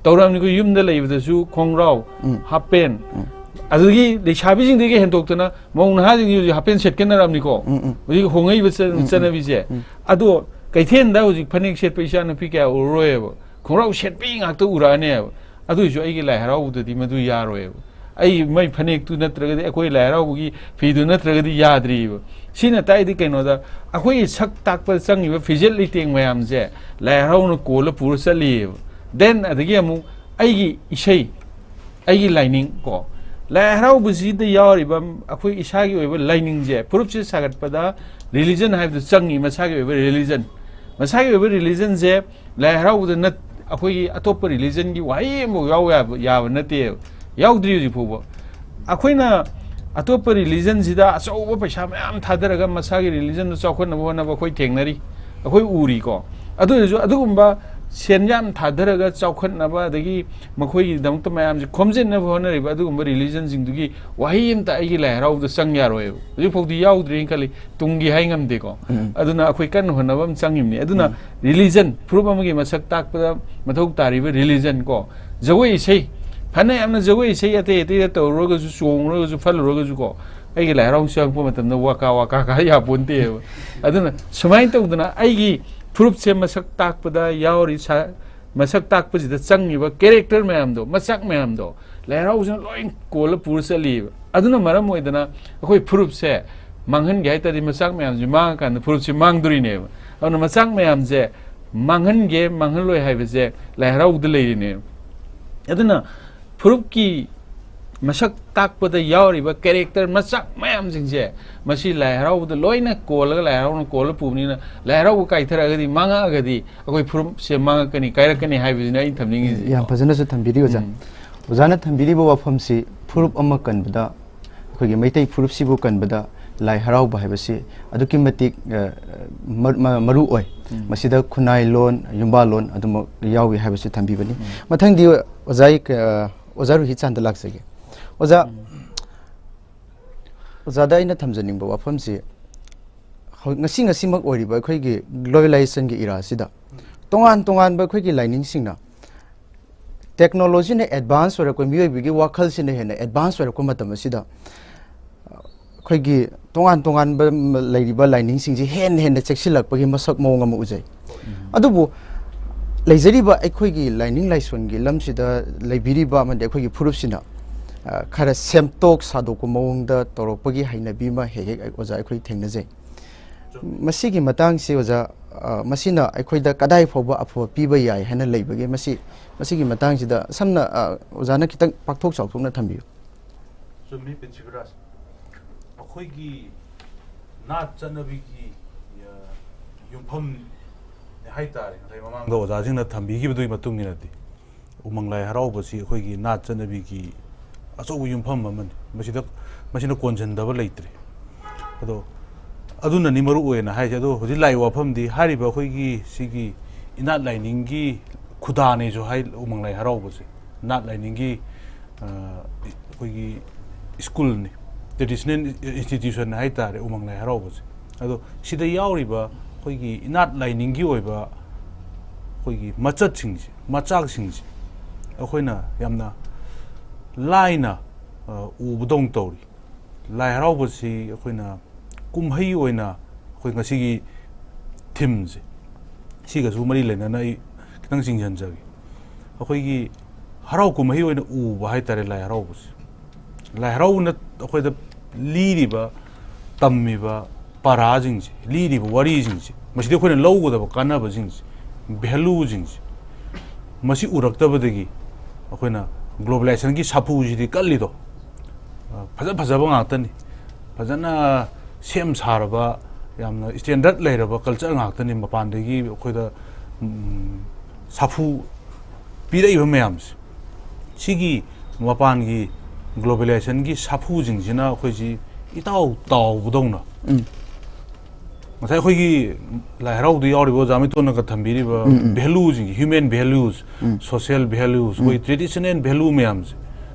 ꯇꯧꯔꯛꯑꯕꯅꯤꯀꯣ, ꯌꯨꯝꯗ ꯂꯩꯕꯗꯁꯨ ꯈꯣꯡꯒ꯭ꯔꯥꯎ, ꯎꯝ꯫ ꯍꯥꯞ ꯄꯦꯟ, ꯎꯝ꯫ ꯑꯗꯨꯗꯒꯤ ꯂꯩꯁꯥꯕꯤꯁꯤꯡꯗꯒꯤ ꯍꯦꯟꯗꯣꯛꯇꯅ ꯃꯧ ꯅꯍꯥꯁꯤꯡꯁꯤ ꯍꯧꯖꯤꯛ ꯍꯥꯞ ꯄꯦꯟ ꯁꯦꯠꯀꯟꯅꯔꯛꯑꯕꯅꯤꯀꯣ꯫ ꯎꯝ, ꯎꯝ꯫ ꯍꯧꯖꯤꯛ ꯍꯣꯡꯉꯛꯏꯕ ꯆꯠ-, ꯎꯝ, ꯎꯝ꯫ ꯆꯠꯅꯕꯤꯁꯦ꯫ ꯎꯝ꯫ ꯑꯗꯣ ꯀꯩꯊꯦꯜꯗ ꯍꯧꯖꯤꯛ ꯐꯅꯦꯛ ꯁꯦꯠꯄ ꯏꯆꯥꯅꯨꯄꯤ ꯀꯌꯥ ꯎꯔꯔꯣꯏꯕ꯫ ꯈꯣꯡꯒ꯭ꯔꯥꯎ ꯁꯦꯠꯄꯤ ꯉꯥꯛꯇ ꯎꯔꯛꯑꯅꯦꯕ꯫ ꯑꯗꯨꯏꯁꯨ ꯑꯩꯒꯤ ꯂꯥꯏ ꯍꯔꯥꯎꯕꯗꯗꯤ ꯃꯗꯨ ꯌꯥꯔꯣꯏꯕ꯫ ꯑꯩ ꯃꯩ ꯐꯅꯦꯛꯇꯨ ꯅꯠꯇ꯭ꯔꯒꯗꯤ, ꯑꯩꯈꯣꯏ ꯂꯥꯏ ꯍꯔꯥꯎꯕꯒꯤ ꯐꯤꯗꯨ ꯅꯠꯇ꯭ꯔꯒꯗꯤ ꯌꯥꯗ꯭ꯔꯤꯕ꯫ ꯁꯤꯅ ꯇꯥꯛꯏꯗꯤ ꯀꯩꯅꯣꯗ, ꯑꯩꯈꯣꯏꯒꯤ ꯁꯛ ꯇꯥꯛꯄꯗ ꯆꯪꯉꯤꯕ ꯐꯤꯖꯦꯠ ꯂꯩꯇꯦꯡ ꯃꯌꯥꯝꯁꯦ ꯂꯥꯏ ꯍꯔꯥꯎꯅ ꯀꯣꯜꯂ ꯄꯨꯔ ꯆꯠꯂꯤꯑꯕ꯫ Then ꯑꯗꯒꯤ ꯑꯃꯨꯛ ꯑꯩꯒꯤ ꯏꯁꯩ, ꯑꯩꯒꯤ ꯂꯥꯏꯅꯤꯡ ꯀꯣ, ꯂꯥꯏ ꯍꯔꯥꯎꯕꯁꯤꯗ ꯌꯥꯎꯔꯤꯕ ꯑꯩꯈꯣꯏ ꯏꯁꯥꯒꯤ ꯑꯣꯏꯕ ꯂꯥꯏꯅꯤꯡꯁꯦ, ꯐꯨꯔꯨꯞꯁꯦ ꯁꯥꯒꯠꯄꯗ religion ꯍꯥꯏꯕꯗꯨ ꯆꯪꯉꯤ, ꯃꯁꯥꯒꯤ ꯑꯣꯏꯕ religion꯫ ꯃꯁꯥꯒꯤ ꯑꯣꯏꯕ religionꯁꯦ ꯂꯥꯏ ꯍꯔꯥꯎꯕꯗ ꯅꯠ-, ꯑꯩꯈꯣꯏꯒꯤ ꯑꯇꯣꯞꯄ religionꯒꯤ ꯋꯥꯍꯩ ꯑꯃꯐꯥꯎ ꯌꯥꯎ ꯌꯥꯕ, ꯌꯥꯕ ꯅꯠꯇꯦꯕ꯫ ꯌꯥꯎꯗ꯭ꯔꯤ ꯍꯧꯖꯤꯛ ꯐꯥꯎꯕ꯫ ꯑꯩꯈꯣꯏꯅ ꯑꯇꯣꯞꯄ religionꯁꯤꯗ ꯑꯆꯧꯕ ꯄꯩꯁꯥ ꯃꯌꯥꯝ ꯊꯥꯗꯔꯒ ꯃꯁꯥꯒꯤ religionꯗꯨ ꯆꯥꯎꯈꯠꯅꯕ ꯍꯣꯠꯅꯕ ꯑꯩꯈꯣꯏ ꯊꯦꯡꯅꯔꯤ, ꯑꯩꯈꯣꯏ ꯎꯔꯤꯀꯣ꯫ ꯑꯗꯨ ꯑꯣꯏꯔꯁꯨ ꯑꯗꯨꯒꯨꯝꯕ ꯁꯦꯟ ꯌꯥꯝ ꯊꯥꯗꯔꯒ ꯆꯥꯎꯈꯠꯅꯕ, ꯑꯗꯒꯤ ꯃꯈꯣꯏꯒꯤꯗꯃꯛꯇ ꯃꯌꯥꯝꯁꯦ ꯈꯣꯝꯖꯤꯟꯅꯕ ꯍꯣꯠꯅꯔꯤꯕ ꯑꯗꯨꯒꯨꯝꯕ religionꯁꯤꯡꯗꯨꯒꯤ ꯋꯥꯍꯩ ꯑꯝꯇ ꯑꯩꯒꯤ ꯂꯥꯏ ꯍꯔꯥꯎꯕꯗ ꯆꯪ ꯌꯥꯔꯣꯏꯕ꯫ ꯍꯧꯖꯤꯛꯐꯥꯎꯗꯤ ꯌꯥꯎꯗ꯭ꯔꯤꯅ ꯈꯜꯂꯤ, ꯇꯨꯡꯒꯤ ꯍꯥꯏ ꯉꯝꯗꯦꯀꯣ꯫ ꯎꯝ꯫ ꯑꯗꯨꯅ ꯑꯩꯈꯣꯏ ꯀꯟꯅ ꯍꯣꯠꯅꯕ ꯑꯃ ꯆꯪꯉꯤꯕꯅꯤ꯫ ꯑꯗꯨꯅ ꯎꯝ꯫ Religion, ꯐꯨꯔꯨꯞ ꯑꯃꯒꯤ ꯃꯁꯛ ꯇꯥꯛꯄꯗ ꯃꯊꯧ ꯇꯥꯔꯤꯕ religion ꯀꯣ, ꯖꯒꯣꯏ ꯏꯁꯩ, ꯐꯅ ꯌꯥꯝꯅ ꯖꯒꯣꯏ ꯏꯁꯩ ꯑꯇꯩ ꯑꯇꯩꯗ ꯇꯧꯔꯨꯔꯒꯁꯨ, ꯆꯣꯡꯂꯨꯔꯒꯁꯨ, ꯐꯠꯂꯨꯔꯒꯁꯨ ꯀꯣ, ꯑꯩꯒꯤ ꯂꯥꯏ ꯍꯔꯥꯎ ꯆꯪꯉꯛꯄ ꯃꯇꯝꯗ ꯋꯥꯀꯥ ꯋꯥꯀꯥ ꯀꯥ ꯌꯥꯄꯣꯟꯇꯦꯕ꯫ ꯑꯗꯨꯅ ꯁꯨꯃꯥꯏꯅ ꯇꯧꯗꯅ ꯑꯩꯒꯤ ꯐꯨꯔꯨꯞꯁꯦ ꯃꯁꯛ ꯇꯥꯛꯄꯗ ꯌꯥꯎꯔꯤ ꯁꯥ-, ꯃꯁꯛ ꯇꯥꯛꯄꯁꯤꯗ ꯆꯪꯉꯤꯕ character ꯃꯌꯥꯝꯗꯣ, ꯃꯆꯥꯛ ꯃꯌꯥꯝꯗꯣ, ꯂꯥꯏ ꯍꯔꯥꯎꯕꯁꯤꯅ ꯂꯣꯏ ꯀꯣꯜꯂ ꯄꯨꯔ ꯆꯠꯂꯤꯕ꯫ ꯑꯗꯨꯅ ꯃꯔꯝ ꯑꯣꯏꯗꯅ ꯑꯩꯈꯣꯏ ꯐꯨꯔꯨꯞꯁꯦ ꯃꯥꯡꯍꯟꯒꯦ ꯍꯥꯏ ꯇꯥꯔꯗꯤ ꯃꯆꯥꯛ ꯃꯌꯥꯝꯁꯦ ꯃꯥꯡꯉꯀꯥꯟꯗ ꯐꯨꯔꯨꯞꯁꯦ ꯃꯥꯡꯗꯣꯔꯤꯅꯦꯕ꯫ ꯑꯗꯨꯅ ꯃꯆꯥꯛ ꯃꯌꯥꯝꯁꯦ ꯃꯥꯡꯍꯟꯒꯦ ꯃꯥꯡꯍꯜꯂꯣꯏ ꯍꯥꯏꯕꯁꯦ ꯂꯥꯏ ꯍꯔꯥꯎꯕꯗ ꯂꯩꯔꯤꯅꯦꯕ꯫ ꯑꯗꯨꯅ ꯐꯨꯔꯨꯞꯀꯤ ꯃꯁꯛ ꯇꯥꯛꯄꯗ ꯌꯥꯎꯔꯤꯕ character ꯃꯆꯥꯛ ꯃꯌꯥꯝꯁꯤꯡꯁꯦ ꯃꯁꯤ ꯂꯥꯏ ꯍꯔꯥꯎꯕꯗ ꯂꯣꯏꯅ ꯀꯣꯜꯂꯒ, ꯂꯥꯏ ꯍꯔꯥꯎꯅ ꯀꯣꯜꯂ ꯄꯨꯕꯅꯤꯅ, ꯂꯥꯏ ꯍꯔꯥꯎꯕ ꯀꯥꯏꯊꯔꯛꯑꯒꯗꯤ, ꯃꯥꯡꯉꯛꯑꯒꯗꯤ ꯑꯩꯈꯣꯏ ꯐꯨꯔꯨꯞꯁꯦ ꯃꯥꯡꯉꯛꯀꯅꯤ, ꯀꯥꯏꯔꯛꯀꯅꯤ ꯍꯥꯏꯕꯁꯤꯅ ꯑꯩꯅ ꯊꯝꯅꯤꯡꯉꯤꯁꯦ꯫ ꯌꯥꯝ ꯐꯖꯅꯁꯨ ꯊꯝꯕꯤꯔꯤ, ꯑꯣꯖꯥ꯫ ꯎꯝ꯫ ꯑꯣꯖꯥꯅ ꯊꯝꯕꯤꯔꯤꯕ ꯋꯥꯐꯝꯁꯤ ꯐꯨꯔꯨꯞ ꯑꯃ ꯀꯟꯕꯗ, ꯑꯩꯈꯣꯏꯒꯤ ꯃꯩꯇꯩ ꯐꯨꯔꯨꯞꯁꯤꯕꯨ ꯀꯟꯕꯗ ꯂꯥꯏ ꯍꯔꯥꯎꯕ ꯍꯥꯏꯕꯁꯤ ꯑꯗꯨꯛꯀꯤ ꯃꯇꯤꯛ, ꯑ, ꯃ-, ꯃ-, ꯃꯔꯨ ꯑꯣꯏ꯫ ꯎꯝ꯫ ꯃꯁꯤꯗ ꯈꯨꯟꯅꯥꯏ ꯂꯣꯟ, ꯌꯨꯝꯕꯥꯜ ꯂꯣꯟ ꯑꯗꯨꯃꯛ ꯌꯥꯎꯏ ꯍꯥꯏꯕꯁꯤ ꯊꯝꯕꯤꯕꯅꯤ꯫ ꯎꯝ꯫ ꯃꯊꯪꯗꯤ ꯑꯣꯖꯥ ꯑꯩ ꯀ-, ꯑ, ꯑꯣꯖꯥ ꯔꯨꯍꯤꯠꯆꯥꯟꯗ ꯂꯥꯛꯆꯒꯦ꯫ ꯑꯣꯖꯥ, ꯎꯝ꯫ ꯑꯣꯖꯥꯗ ꯑꯩꯅ ꯊꯝꯖꯅꯤꯡꯕ ꯋꯥꯐꯝꯁꯤ, ꯍꯧ- ꯉꯁꯤ ꯉꯁꯤꯃꯛ ꯑꯣꯏꯔꯤꯕ ꯑꯩꯈꯣꯏꯒꯤ globalizationꯒꯤ eraꯁꯤꯗ ꯇꯣꯉꯥꯟ ꯇꯣꯉꯥꯟꯕ ꯑꯩꯈꯣꯏꯒꯤ ꯂꯥꯏꯅꯤꯡꯁꯤꯡꯅ technologyꯅ advance ꯑꯣꯏꯔꯛꯄ, ꯃꯤꯑꯣꯏꯕꯒꯤ ꯋꯥꯈꯜꯁꯤꯅ ꯍꯦꯟꯅ advance ꯑꯣꯏꯔꯛꯄ ꯃꯇꯝ ꯑꯁꯤꯗ ꯑꯩꯈꯣꯏꯒꯤ ꯇꯣꯉꯥꯟ ꯇꯣꯉꯥꯟꯕ ꯂꯩꯔꯤꯕ ꯂꯥꯏꯅꯤꯡꯁꯤꯡꯁꯤ ꯍꯦꯟꯅ ꯍꯦꯟꯅ ꯆꯦꯛꯁꯤꯜꯂꯛꯄꯒꯤ ꯃꯁꯛ ꯃꯑꯣꯡ ꯑꯃ ꯎꯖꯩ꯫ ꯑꯗꯨꯕꯨ ꯂꯩꯖꯔꯤꯕ ꯑꯩꯈꯣꯏꯒꯤ ꯂꯥꯏꯅꯤꯡ ꯂꯥꯏꯁꯣꯟꯒꯤ ꯂꯝꯁꯤꯗ ꯂꯩꯕꯤꯔꯤꯕ ꯑꯃꯗꯤ ꯑꯩꯈꯣꯏꯒꯤ ꯐꯨꯔꯨꯞꯁꯤꯅ, ꯑ, ꯈꯔ ꯁꯦꯝꯇꯣꯛ ꯁꯥꯗꯣꯛꯄ ꯃꯑꯣꯡꯗ ꯇꯧꯔꯛꯄꯒꯤ ꯍꯩꯅꯕꯤ ꯑꯃ ꯍꯦꯛ ꯍꯦꯛ ꯑꯣꯖꯥ ꯑꯩꯈꯣꯏ ꯊꯦꯡꯅꯖꯩ꯫ ꯃꯁꯤꯒꯤ ꯃꯇꯥꯡꯁꯤ ꯑꯣꯖꯥ, ꯑ, ꯃꯁꯤꯅ ꯑꯩꯈꯣꯏꯗ ꯀꯗꯥꯏ ꯐꯥꯎꯕ ꯑꯐꯕ ꯄꯤꯕ ꯌꯥꯏ ꯍꯥꯏꯅ ꯂꯩꯕꯒꯦ? ꯃꯁꯤ, ꯃꯁꯤꯒꯤ ꯃꯇꯥꯡꯁꯤꯗ ꯁꯝꯅ, ꯑ, ꯑꯣꯖꯥꯅ ꯈꯤꯇꯪ ꯄꯥꯛꯊꯣꯛ ꯆꯥꯎꯊꯣꯛꯅ ꯊꯝꯕꯤꯌꯨ꯫ ꯆꯨꯝꯃꯤ, ꯄ꯭ꯔꯤꯊꯤꯕꯤꯔꯥꯖ꯫ ꯑꯩꯈꯣꯏꯒꯤ ꯅꯥꯠ ꯆꯠꯅꯕꯤꯒꯤ, ꯑ, ꯌꯨꯝꯐꯝ ꯍꯥꯏꯇꯥꯔꯦ, ꯉꯁꯥꯏ ꯃꯃꯥꯡꯗ ꯑꯣꯖꯥꯁꯤꯡꯅ ꯊꯝꯕꯤꯈꯤꯕꯗꯨꯒꯤ ꯃꯇꯨꯡ ꯏꯟꯅꯗꯤ, ꯎꯃꯪ ꯂꯥꯏ ꯍꯔꯥꯎꯕꯁꯤ ꯑꯩꯈꯣꯏꯒꯤ ꯅꯥꯠ ꯆꯠꯅꯕꯤꯒꯤ ꯑꯆꯧꯕ ꯌꯨꯝꯐꯝ ꯑꯃꯅꯤ꯫ ꯃꯁꯤꯗ, ꯃꯁꯤꯅ ꯀꯣꯟꯁꯤꯟꯗꯕ ꯂꯩꯇ꯭ꯔꯦ꯫ ꯑꯗꯣ ꯑꯗꯨꯅꯅꯤ ꯃꯔꯨ ꯑꯣꯏꯅ ꯍꯥꯏꯁꯦ꯫ ꯑꯗꯣ ꯍꯧꯖꯤꯛ ꯂꯥꯛꯏꯕ ꯋꯥꯐꯝꯗꯤ, ꯍꯥꯏꯔꯤꯕ ꯑꯩꯈꯣꯏꯒꯤ ꯁꯤꯒꯤ ꯏꯅꯥꯠ ꯂꯥꯏꯅꯤꯡꯒꯤ ꯈꯨꯗꯥꯅꯦꯁꯨ ꯍꯥꯏ, ꯎꯃꯪ ꯂꯥꯏ ꯍꯔꯥꯎꯕꯁꯦ꯫ ꯅꯥꯠ ꯂꯥꯏꯅꯤꯡꯒꯤ, ꯑ, ꯑꯩꯈꯣꯏꯒꯤ ꯁ꯭ꯀꯨꯜꯅꯤ, traditional institution ꯍꯥꯏꯇꯥꯔꯦ, ꯎꯃꯪ ꯂꯥꯏ ꯍꯔꯥꯎꯕꯁꯦ꯫ ꯑꯗꯣ ꯁꯤꯗ ꯌꯥꯎꯔꯤꯕ ꯑꯩꯈꯣꯏꯒꯤ ꯏꯅꯥꯠ ꯂꯥꯏꯅꯤꯡꯒꯤ ꯑꯣꯏꯕ ꯑꯩꯈꯣꯏꯒꯤ ꯃꯆꯠꯁꯤꯡꯁꯦ, ꯃꯆꯥꯛꯁꯤꯡꯁꯦ ꯑꯩꯈꯣꯏꯅ ꯌꯥꯝꯅ ꯂꯥꯏꯅ, ꯑ, ꯎꯕꯗꯧꯅ ꯇꯧꯔꯤ꯫ ꯂꯥꯏ ꯍꯔꯥꯎꯕꯁꯤ ꯑꯩꯈꯣꯏꯅ ꯀꯨꯝꯍꯩ ꯑꯣꯏꯅ ꯑꯩꯈꯣꯏ ꯉꯁꯤꯒꯤ ꯊꯤꯝꯁꯦ, ꯁꯤꯒꯁꯨ ꯃꯔꯤ ꯂꯩꯅꯅ ꯑꯩ ꯈꯤꯇꯪ ꯆꯤꯡꯁꯤꯟꯖꯒꯦ꯫ ꯑꯩꯈꯣꯏꯒꯤ ꯍꯔꯥꯎ ꯀꯨꯝꯍꯩ ꯑꯣꯏꯅ ꯎꯕ ꯍꯥꯏꯇꯥꯔꯦ ꯂꯥꯏ ꯍꯔꯥꯎꯕꯁꯦ꯫ ꯂꯥꯏ ꯍꯔꯥꯎꯕꯅ ꯑꯩꯈꯣꯏꯗ ꯂꯤꯔꯤꯕ, ꯇꯝꯃꯤꯕ ꯄꯔꯥꯁꯤꯡꯁꯦ, ꯂꯤꯔꯤꯕ ꯋꯥꯔꯤꯁꯤꯡꯁꯦ, ꯃꯁꯤꯗꯤ ꯑꯩꯈꯣꯏꯅ ꯂꯧꯒꯗꯕ ꯀꯥꯟꯅꯕꯁꯤꯡꯁꯦ, ꯚꯦꯂꯨꯁꯤꯡꯁꯦ, ꯃꯁꯤ ꯎꯔꯛꯇꯕꯗꯒꯤ ꯑꯩꯈꯣꯏꯅ globalizationꯒꯤ ꯁꯥꯐꯨꯁꯤꯗꯤ ꯀꯜꯂꯤꯗꯣ꯫ ꯑ, ꯐꯖ ꯐꯖꯕ ꯉꯥꯛꯇꯅꯤ, ꯐꯖꯅ ꯁꯦꯝ ꯁꯥꯔꯕ, ꯌꯥꯝꯅ standard ꯂꯩꯔꯕ culture ꯉꯥꯛꯇꯅꯤ ꯃꯄꯥꯟꯗꯒꯤ ꯑꯩꯈꯣꯏꯗ, ꯎꯝ, ꯁꯥꯐꯨ ꯄꯤꯔꯛꯏꯕ ꯃꯌꯥꯝꯁꯦ꯫ ꯁꯤꯒꯤ ꯃꯄꯥꯟꯒꯤ globalizationꯒꯤ ꯁꯥꯐꯨꯁꯤꯡꯁꯤꯅ ꯑꯩꯈꯣꯏꯁꯤ ꯏꯇꯥꯎ ꯇꯥꯎꯕꯗꯧꯅ, ꯎꯝ꯫ ꯉꯁꯥꯏ ꯑꯩꯈꯣꯏꯒꯤ ꯂꯥꯏ ꯍꯔꯥꯎꯗ ꯌꯥꯎꯔꯤꯕ ꯑꯣꯖꯥ ꯃꯩꯇꯣꯟꯅꯒ ꯊꯝꯕꯤꯔꯤꯕ, ꯎꯝ, ꯎꯝ꯫ Valueꯁꯤꯡꯁꯦ, human values, ꯎꯝ꯫ Social values, ꯎꯝ꯫ ꯑꯩꯈꯣꯏ traditional value ꯃꯌꯥꯝꯁꯦ,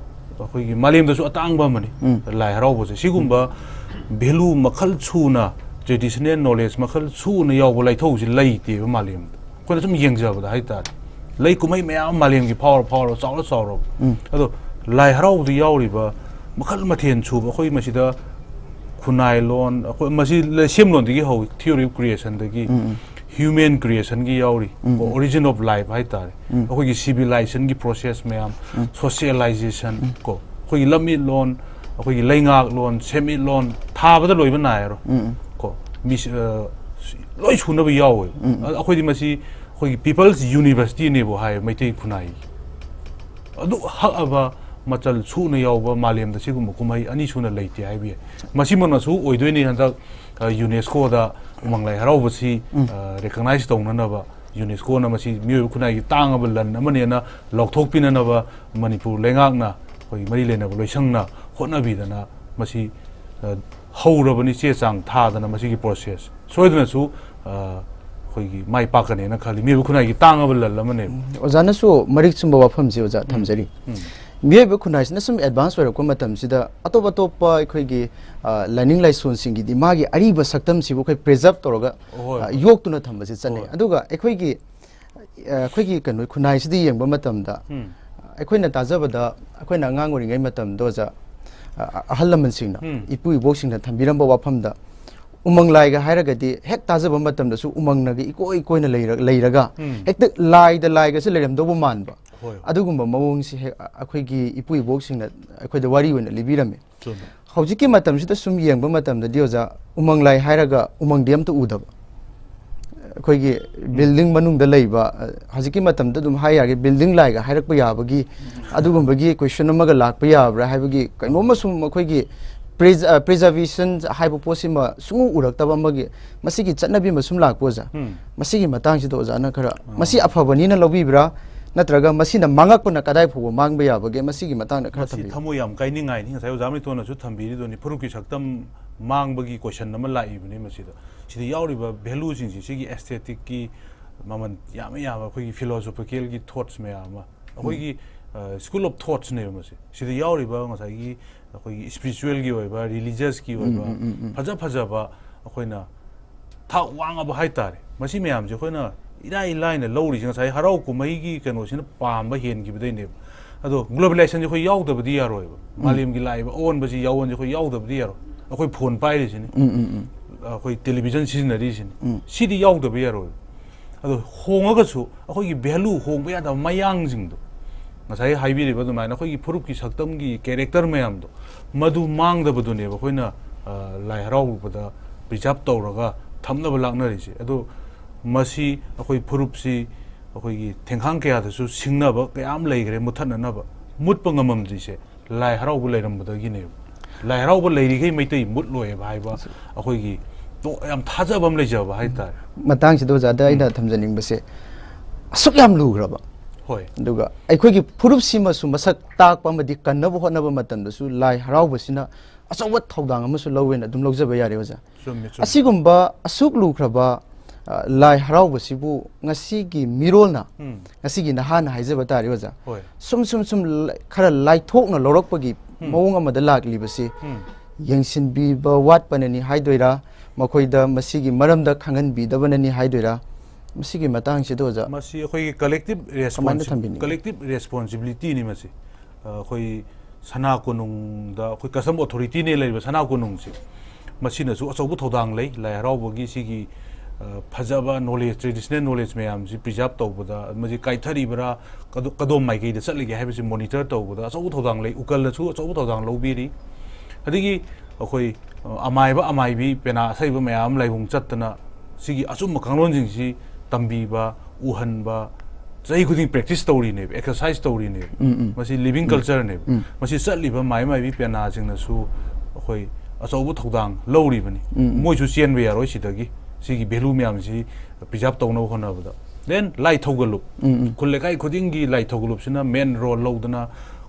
ꯑꯩꯈꯣꯏꯒꯤ ꯃꯥꯂꯦꯝꯗꯁꯨ ꯑꯇꯥꯡꯕ ꯑꯃꯅꯤ꯫ ꯎꯝ꯫ ꯂꯥꯏ ꯍꯔꯥꯎꯕꯁꯦ ꯁꯤꯒꯨꯝꯕ value ꯃꯈꯜ ꯁꯨꯅ traditional knowledge ꯃꯈꯜ ꯁꯨꯅ ꯌꯥꯎꯕ ꯂꯥꯏꯊꯧꯁꯤ ꯂꯩꯇꯦꯕ ꯃꯥꯂꯦꯝꯗ꯫ ꯑꯩꯈꯣꯏꯅ ꯁꯨꯝ ꯌꯦꯡꯖꯕꯗ ꯍꯥꯏꯇꯥꯔꯦ, ꯂꯩ ꯀꯨꯝꯍꯩ ꯃꯌꯥꯝ ꯑꯃ ꯃꯥꯂꯦꯝꯒꯤ ꯐꯥꯎꯔ ꯐꯥꯎꯔ ꯆꯥꯎꯔ ꯆꯥꯎꯔꯕ꯫ ꯑꯗꯣ ꯂꯥꯏ ꯍꯔꯥꯎꯕꯗ ꯌꯥꯎꯔꯤꯕ ꯃꯈꯜ ꯃꯊꯦꯜ ꯁꯨꯕ ꯑꯩꯈꯣꯏ ꯃꯁꯤꯗ ꯈꯨꯟꯅꯥꯏ ꯂꯣꯟ, ꯑꯩꯈꯣꯏ ꯃꯁꯤ ꯂ-, ꯁꯦꯝꯂꯣꯟꯗꯒꯤ ꯍꯧꯏ, theory of creationꯗꯒꯤ human creationꯒꯤ ꯌꯥꯎꯔꯤ, ꯀꯣ, origin of life ꯍꯥꯏꯇꯥꯔꯦ, ꯑꯩꯈꯣꯏꯒꯤ civilizationꯒꯤ process ꯃꯌꯥꯝ, socialization, ꯀꯣ, ꯑꯩꯈꯣꯏꯒꯤ ꯂꯝꯃꯤꯠꯂꯣꯟ, ꯑꯩꯈꯣꯏꯒꯤ ꯂꯩꯉꯥꯛꯂꯣꯟ, ꯁꯦꯟꯃꯤꯠꯂꯣꯟ ꯊꯥꯕꯗ ꯂꯣꯏꯕ ꯅꯥꯏꯔꯣꯏ, ꯀꯣ, ꯃꯤꯁ-, ꯑ, ꯂꯣꯏ ꯁꯨꯅꯕ ꯌꯥꯎꯋꯦꯕ꯫ ꯑ-, ꯑꯩꯈꯣꯏꯗꯤ ꯃꯁꯤ ꯑꯩꯈꯣꯏꯒꯤ People's Universityꯅꯦꯕꯨ ꯍꯥꯏ, ꯃꯩꯇꯩ ꯈꯨꯟꯅꯥꯏꯒꯤ꯫ ꯑꯗꯨ ꯍꯛꯑꯕ ꯃꯆꯜ ꯁꯨꯅ ꯌꯥꯎꯕ ꯃꯥꯂꯦꯝꯗ ꯁꯤꯒꯨꯝꯕ ꯀꯨꯝꯍꯩ ꯑꯅꯤ ꯁꯨꯅ ꯂꯩꯇꯦ ꯍꯥꯏꯕ ꯌꯥꯏ꯫ ꯃꯁꯤꯃꯛꯅꯁꯨ ꯑꯣꯏꯗꯣꯏꯅꯤ ꯍꯟꯗꯛ, ꯑ, UNESCOꯗ ꯎꯃꯪ ꯂꯥꯏ ꯍꯔꯥꯎꯕꯁꯤ, ꯑ, recognize ꯇꯧꯅꯅꯕ UNESCOꯅ ꯃꯁꯤ ꯃꯤꯑꯣꯏꯕ ꯈꯨꯟꯅꯥꯏꯒꯤ ꯇꯥꯡꯉꯕ ꯂꯟ ꯑꯃꯅꯦꯅ ꯂꯥꯎꯊꯣꯛꯄꯤꯅꯅꯕ ꯃꯅꯤꯄꯨꯔ ꯂꯩꯉꯥꯛꯅ, ꯑꯩꯈꯣꯏꯒꯤ ꯃꯔꯤ ꯂꯩꯅꯕ ꯂꯣꯏꯁꯪꯅ ꯍꯣꯠꯅꯕꯤꯗꯅ ꯃꯁꯤ, ꯑ, ꯍꯧꯔꯕꯅꯤ, ꯆꯦ ꯆꯥꯡ ꯊꯥꯗꯅ ꯃꯁꯤꯒꯤ process ꯁꯣꯏꯗꯅꯁꯨ, ꯑ, ꯑꯩꯈꯣꯏꯒꯤ ꯃꯥꯏ ꯄꯥꯛꯀꯅꯦꯅ ꯈꯜꯂꯤ꯫ ꯃꯤꯑꯣꯏꯕ ꯈꯨꯟꯅꯥꯏꯒꯤ ꯇꯥꯡꯉꯕ ꯂꯟ ꯑꯃꯅꯦꯕ꯫ ꯎꯝ, ꯑꯣꯖꯥꯅꯁꯨ ꯃꯔꯤꯛ ꯆꯨꯝꯕ ꯋꯥꯐꯝꯁꯦ ꯑꯣꯖꯥ ꯊꯝꯖꯔꯤ꯫ ꯎꯝ꯫ ꯃꯤꯑꯣꯏꯕ ꯈꯨꯟꯅꯥꯏꯁꯤꯅ ꯁꯨꯝ advance ꯑꯣꯏꯔꯛꯄ ꯃꯇꯝꯁꯤꯗ ꯑꯇꯣꯞ ꯑꯇꯣꯞꯄ ꯑꯩꯈꯣꯏꯒꯤ, ꯑ, ꯂꯥꯏꯅꯤꯡ ꯂꯥꯏꯁꯣꯟꯁꯤꯡꯒꯤꯗꯤ ꯃꯥꯒꯤ ꯑꯔꯤꯕ ꯁꯛꯇꯝꯁꯤꯕꯨ ꯑꯩꯈꯣꯏ preserve ꯇꯧꯔꯒ, ꯍꯣꯏ, ꯑ, ꯍꯣꯏ꯫ ꯌꯣꯛꯇꯨꯅ ꯊꯝꯕꯁꯦ ꯆꯠꯅꯩ꯫ ꯍꯣꯏ꯫ ꯑꯗꯨꯒ ꯑꯩꯈꯣꯏꯒꯤ, ꯑ, ꯑꯩꯈꯣꯏꯒꯤ ꯀꯩꯅꯣ ꯈꯨꯟꯅꯥꯏꯁꯤꯗ ꯌꯦꯡꯕ ꯃꯇꯝꯗ, ꯎꯝ꯫ ꯑꯩꯈꯣꯏꯅ ꯇꯥꯖꯕꯗ, ꯑꯩꯈꯣꯏꯅ ꯑꯉꯥꯡ ꯑꯣꯏꯔꯤꯉꯩ ꯃꯇꯝꯗ ꯑꯣꯖꯥ, ꯑ, ꯑꯍꯜ ꯂꯃꯟꯁꯤꯡꯅ, ꯎꯝ꯫ ꯏꯄꯨ ꯏꯕꯣꯛꯁꯤꯡꯅ ꯊꯝꯕꯤꯔꯝꯕ ꯋꯥꯐꯝꯗ ꯎꯃꯪ ꯂꯥꯏꯒ ꯍꯥꯏꯔꯒꯗꯤ ꯍꯦꯛ ꯇꯥꯖꯕ ꯃꯇꯝꯗꯁꯨ ꯎꯃꯪꯅꯒ ꯏꯀꯣꯏ ꯀꯣꯏꯅ ꯂꯩꯔ-, ꯂꯩꯔꯒ ꯎꯝ꯫ ꯍꯦꯛꯇ ꯂꯥꯏꯗ ꯂꯥꯏꯒꯁꯦ ꯂꯩꯔꯝꯗꯧꯕ ꯃꯥꯟꯕ꯫ ꯍꯣꯏ, ꯍꯣꯏ꯫ ꯑꯗꯨꯒꯨꯝꯕ ꯃꯑꯣꯡꯁꯤ ꯍꯦꯛ ꯑꯩꯈꯣꯏꯒꯤ ꯏꯄꯨ ꯏꯕꯣꯛꯁꯤꯡꯅ ꯑꯩꯈꯣꯏꯗ ꯋꯥꯔꯤ ꯑꯣꯏꯅ ꯂꯤꯕꯤꯔꯝꯃꯤ꯫ ꯆꯨꯝꯃꯤ꯫ ꯍꯧꯖꯤꯛꯀꯤ ꯃꯇꯝꯁꯤꯗ ꯁꯨꯝ ꯌꯦꯡꯕ ꯃꯇꯝꯗꯗꯤ ꯑꯣꯖꯥ, ꯎꯃꯪ ꯂꯥꯏ ꯍꯥꯏꯔꯒ ꯎꯃꯪꯗꯤ ꯑꯝꯇ ꯎꯗꯕ꯫ ꯑꯩꯈꯣꯏꯒꯤ ꯎꯝ꯫ Building ꯃꯅꯨꯡꯗ ꯂꯩꯕ, ꯑ, ꯍꯧꯖꯤꯛꯀꯤ ꯃꯇꯝꯗ ꯑꯗꯨꯝ ꯍꯥꯏ ꯌꯥꯔꯒꯦ, building ꯂꯥꯏꯒ ꯍꯥꯏꯔꯛꯄ ꯌꯥꯕꯒꯤ ꯑꯗꯨꯒꯨꯝꯕꯒꯤ question ꯑꯃꯒ ꯂꯥꯛꯄ ꯌꯥꯕ꯭ꯔꯥ ꯍꯥꯏꯕꯒꯤ ꯀꯩꯅꯣꯝꯃ ꯁꯨꯝ ꯑꯩꯈꯣꯏꯒꯤ pres-, ꯑ, preservation ꯍꯥꯏꯕ ꯄꯣꯠꯁꯤꯃ ꯁꯨꯡꯎ ꯎꯔꯛꯇꯕ ꯑꯃꯒꯤ ꯃꯁꯤꯒꯤ ꯆꯠꯅꯕꯤ ꯑꯃ ꯁꯨꯝ ꯂꯥꯛꯄ ꯑꯣꯖꯥ꯫ ꯎꯝ꯫ ꯃꯁꯤꯒꯤ ꯃꯇꯥꯡꯁꯤꯗ ꯑꯣꯖꯥꯅ ꯈꯔ, ꯑꯥ꯫ ꯃꯁꯤ ꯑꯐꯕꯅꯤꯅ ꯂꯧꯕꯤꯕ꯭ꯔꯥ? ꯅꯠꯇ꯭ꯔꯒ ꯃꯁꯤꯅ ꯃꯥꯡꯉꯛꯄꯅ ꯀꯗꯥꯏ ꯐꯥꯎꯕ ꯃꯥꯡꯕ ꯌꯥꯕꯒꯦ? ꯃꯁꯤꯒꯤ ꯃꯇꯥꯡꯗ ꯈꯔ ꯃꯁꯤ ꯊꯝꯕꯤꯌꯨ꯫ ꯊꯃꯣꯏ ꯌꯥꯝ ꯀꯥꯏꯅꯤꯡꯉꯥꯏꯅꯤ꯫ ꯉꯁꯥꯏ ꯑꯣꯖꯥ ꯃꯩꯊꯣꯟꯅꯁꯨ ꯊꯝꯕꯤꯔꯤꯗꯨꯅꯤ, ꯐꯨꯔꯨꯞꯀꯤ ꯁꯛꯇꯝ ꯃꯥꯡꯕꯒꯤ question ꯑꯃ ꯂꯥꯛꯏꯕꯅꯤ ꯃꯁꯤꯗ꯫ ꯁꯤꯗ ꯌꯥꯎꯔꯤꯕ valueꯁꯤꯡꯁꯤ, ꯁꯤꯒꯤ aestheticꯀꯤ ꯃꯃꯜ ꯌꯥꯝꯅ ꯌꯥꯝꯕ ꯑꯩꯈꯣꯏꯒꯤ philosophicalꯒꯤ thoughts ꯃꯌꯥꯝ ꯑꯃ, ꯑꯩꯈꯣꯏꯒꯤ, ꯎꯝ꯫ ꯑ, school of thoughtsꯅꯦꯕ ꯃꯁꯤ꯫ ꯁꯤꯗ ꯌꯥꯎꯔꯤꯕ ꯉꯁꯥꯏꯒꯤ ꯑꯩꯈꯣꯏꯒꯤ spiritualꯒꯤ ꯑꯣꯏꯕ, religiousꯀꯤ ꯎꯝ, ꯑꯣꯏꯕ, ꯎꯝ, ꯎꯝ, ꯎꯝ꯫ ꯐꯖ ꯐꯖꯕ ꯑꯩꯈꯣꯏꯅ ꯊꯥꯛ ꯋꯥꯡꯉꯕ ꯍꯥꯏꯇꯥꯔꯦ꯫ ꯃꯁꯤ ꯃꯌꯥꯝꯁꯦ ꯑꯩꯈꯣꯏꯅ ꯏꯔꯥꯏ ꯂꯥꯏꯅ ꯂꯧꯔꯤꯁꯦ ꯉꯁꯥꯏ ꯍꯔꯥꯎ ꯀꯨꯝꯍꯩꯒꯤ ꯀꯩꯅꯣꯁꯤꯅ ꯄꯥꯝꯕ ꯍꯦꯟꯈꯤꯕꯗꯩꯅꯦꯕ꯫ ꯑꯗꯣ globalizationꯁꯦ ꯑꯩꯈꯣꯏ ꯌꯥꯎꯗꯕꯗꯤ ꯌꯥꯔꯣꯏꯕ꯫ ꯃꯥꯂꯦꯝꯒꯤ ꯂꯥꯛꯏꯕ ꯑꯑꯣꯟꯕꯁꯤ ꯌꯥꯑꯣꯟꯁꯦ ꯑꯩꯈꯣꯏ ꯌꯥꯎꯗꯕꯗꯤ ꯌꯥꯔꯣꯏ꯫ ꯑꯩꯈꯣꯏ phone ꯄꯥꯏꯔꯤꯁꯤꯅꯤ, ꯑꯩꯈꯣꯏ television ꯁꯤꯖꯤꯟꯅꯔꯤꯁꯤꯅꯤ, ꯁꯤꯗꯤ ꯌꯥꯎꯗꯕ ꯌꯥꯔꯣꯏꯕ꯫ ꯑꯗꯣ ꯍꯣꯡꯉꯒꯁꯨ ꯑꯩꯈꯣꯏꯒꯤ value, ꯍꯣꯡꯕ ꯌꯥꯗꯕ ꯃꯌꯥꯡꯁꯤꯡꯗꯣ, ꯉꯁꯥꯏ ꯍꯥꯏꯕꯤꯔꯤꯕ ꯑꯗꯨꯃꯥꯏꯅ ꯑꯩꯈꯣꯏꯒꯤ ꯐꯨꯔꯨꯞꯀꯤ ꯁꯛꯇꯝꯒꯤ character ꯃꯌꯥꯝꯗꯣ, ꯃꯗꯨ ꯃꯥꯡꯗꯕꯗꯨꯅꯦꯕ ꯑꯩꯈꯣꯏꯅ, ꯑ, ꯂꯥꯏ ꯍꯔꯥꯎꯕꯗ preserve ꯇꯧꯔꯒ ꯊꯝꯅꯕ ꯂꯥꯛꯅꯔꯤꯁꯦ꯫ ꯑꯗꯣ ꯃꯁꯤ ꯑꯩꯈꯣꯏ ꯐꯨꯔꯨꯞꯁꯤ ꯑꯩꯈꯣꯏꯒꯤ ꯊꯦꯡꯈꯥꯡ ꯀꯌꯥꯗꯁꯨ ꯁꯤꯡꯅꯕ ꯀꯌꯥ ꯑꯃ ꯂꯩꯈ꯭ꯔꯦ, ꯃꯨꯠꯊꯠꯅꯅꯕ꯫ ꯃꯨꯠꯄ ꯉꯝꯃꯝꯗ꯭ꯔꯤꯁꯦ ꯂꯥꯏ ꯍꯔꯥꯎꯕ ꯂꯩꯔꯝꯕꯗꯒꯤꯅꯦꯕ꯫ ꯂꯥꯏ ꯍꯔꯥꯎꯕ ꯂꯩꯔꯤꯈꯩ ꯃꯩꯇꯩ ꯃꯨꯠꯂꯣꯏꯕ ꯍꯥꯏꯕ ꯑꯩꯈꯣꯏꯒꯤ ꯇꯣ-, ꯌꯥꯝ ꯊꯥꯖꯕ ꯑꯃ ꯂꯩꯖꯕ ꯍꯥꯏꯇꯥꯔꯦ꯫ ꯃꯇꯥꯡꯁꯤꯗ ꯑꯣꯖꯥꯗ ꯑꯩꯅ ꯊꯝꯖꯅꯤꯡꯕꯁꯦ, ꯑꯁꯨꯛ ꯌꯥꯝ ꯂꯨꯈ꯭ꯔꯕ, ꯍꯣꯏ꯫ ꯑꯗꯨꯒ ꯑꯩꯈꯣꯏꯒꯤ ꯐꯨꯔꯨꯞꯁꯤꯃꯁꯨ ꯃꯁꯛ ꯇꯥꯛꯄ ꯑꯃꯗꯤ ꯀꯟꯅꯕ ꯍꯣꯠꯅꯕ ꯃꯇꯝꯗꯁꯨ ꯂꯥꯏ ꯍꯔꯥꯎꯕꯁꯤꯅ ꯑꯆꯧꯕ ꯊꯧꯗꯥꯡ ꯑꯃꯁꯨ ꯂꯧꯋꯦꯅ ꯑꯗꯨꯝ ꯂꯧꯖꯕ ꯌꯥꯔꯦ ꯑꯣꯖꯥ꯫ ꯆꯨꯝꯃꯤ, ꯆꯨꯝꯃꯤ꯫ ꯑꯁꯤꯒꯨꯝꯕ ꯑꯁꯨꯛ ꯂꯨꯈ꯭ꯔꯕ, ꯑ, ꯂꯥꯏ ꯍꯔꯥꯎꯕꯁꯤꯕꯨ ꯉꯁꯤꯒꯤ ꯃꯤꯔꯣꯜꯅ, ꯎꯝ꯫ ꯉꯁꯤꯒꯤ ꯅꯍꯥꯅ ꯍꯥꯏꯖꯕ ꯇꯥꯔꯦ ꯑꯣꯖꯥ, ꯍꯣꯏ꯫ ꯁꯨꯝ ꯁꯨꯝ ꯁꯨꯝ ꯂ-, ꯈꯔ ꯂꯥꯏꯊꯣꯛꯅ ꯂꯧꯔꯛꯄꯒꯤ ꯎꯝ꯫ ꯃꯑꯣꯡ ꯑꯃꯗ ꯂꯥꯛꯂꯤꯕꯁꯤ ꯎꯝ꯫ ꯌꯦꯡꯁꯤꯟꯕꯤꯕ ꯋꯥꯠꯄꯅꯅꯤ ꯍꯥꯏꯗꯣꯏꯔꯥ, ꯃꯈꯣꯏꯗ ꯃꯁꯤꯒꯤ ꯃꯔꯝꯗ ꯈꯪꯍꯟꯕꯤꯗꯕꯅꯅꯤ ꯍꯥꯏꯗꯣꯏꯔꯥ, ꯃꯁꯤꯒꯤ ꯃꯇꯥꯡꯁꯤꯗ ꯑꯣꯖꯥ ꯃꯁꯤ ꯑꯩꯈꯣꯏꯒꯤ collective ꯀꯃꯥꯏꯅ responsi-, ꯊꯝꯕꯤꯅꯤꯡꯉꯤ? Collective responsibilityꯅꯤ ꯃꯁꯤ꯫ ꯑ, ꯑꯩꯈꯣꯏ ꯁꯅꯥ ꯀꯣꯅꯨꯡꯗ, ꯑꯩꯈꯣꯏ custom authorityꯅꯦ ꯂꯩꯔꯤꯕ ꯁꯅꯥ ꯀꯣꯅꯨꯡꯁꯦ, ꯃꯁꯤꯅꯁꯨ ꯑꯆꯧꯕ ꯊꯧꯗꯥꯡ ꯂꯩ꯫ ꯂꯥꯏ ꯍꯔꯥꯎꯕꯒꯤ ꯁꯤꯒꯤ, ꯑ, ꯐꯖꯕ knowledge, traditional knowledge ꯃꯌꯥꯝꯁꯤ preserve ꯇꯧꯕꯗ, ꯃꯁꯤ ꯀꯥꯏꯊꯔꯤꯕ꯭ꯔꯥ, ꯀꯗꯣ-, ꯀꯗꯣꯝ ꯃꯥꯏꯀꯩꯗ ꯆꯠꯂꯤꯒꯦ ꯍꯥꯏꯕꯁꯤ monitor ꯇꯧꯕꯗ ꯑꯆꯧꯕ ꯊꯧꯗꯥꯡ ꯂꯩ꯫ ꯎꯀꯜꯅꯁꯨ ꯑꯆꯧꯕ ꯊꯧꯗꯥꯡ ꯂꯧꯕꯤꯔꯤ꯫ ꯑꯗꯒꯤ ꯑꯩꯈꯣꯏ, ꯑ, ꯑꯃꯥꯏꯕ ꯑꯃꯥꯏꯕꯤ ꯄꯦꯅꯥ ꯑꯁꯩꯕ ꯃꯌꯥꯝ ꯑꯃ ꯂꯥꯏꯕꯨꯡ ꯆꯠꯇꯅ ꯁꯤꯒꯤ ꯑꯆꯨꯝꯕ ꯀꯥꯡꯂꯣꯟꯁꯤꯡꯁꯤ ꯇꯝꯕꯤꯕ, ꯎꯍꯟꯕ, ꯆꯍꯤ ꯈꯨꯗꯤꯡ practice ꯇꯧꯔꯤꯅꯦꯕ, exercise ꯇꯧꯔꯤꯅꯦꯕ꯫ ꯎꯝ, ꯎꯝ꯫ ꯃꯁꯤ living ꯎꯝ꯫ Cultureꯅꯦꯕ꯫ ꯎꯝ꯫ ꯃꯁꯤ ꯆꯠꯂꯤꯕ ꯃꯥꯏ ꯃꯥꯏꯕꯤ ꯄꯦꯅꯥꯁꯤꯡꯅꯁꯨ ꯑꯩꯈꯣꯏ ꯑꯆꯧꯕ ꯊꯧꯗꯥꯡ ꯂꯧꯔꯤꯕꯅꯤ꯫ ꯎꯝ, ꯎꯝ꯫ ꯃꯣꯏꯁꯨ ꯆꯦꯟꯕ ꯌꯥꯔꯣꯏ ꯁꯤꯗꯒꯤ, ꯁꯤꯒꯤ value ꯃꯌꯥꯝꯁꯤ preserve ꯇꯧꯅꯕ ꯍꯣꯠꯅꯕꯗ꯫ Then ꯂꯥꯏ ꯊꯧꯒꯜꯂꯨꯞ꯫ ꯎꯝ, ꯎꯝ꯫ ꯈꯨꯜ ꯂꯩꯀꯥꯏ ꯈꯨꯗꯤꯡꯒꯤ ꯂꯥꯏ ꯊꯧꯒꯜꯂꯨꯞꯁꯤꯅ main role ꯂꯧꯗꯅ,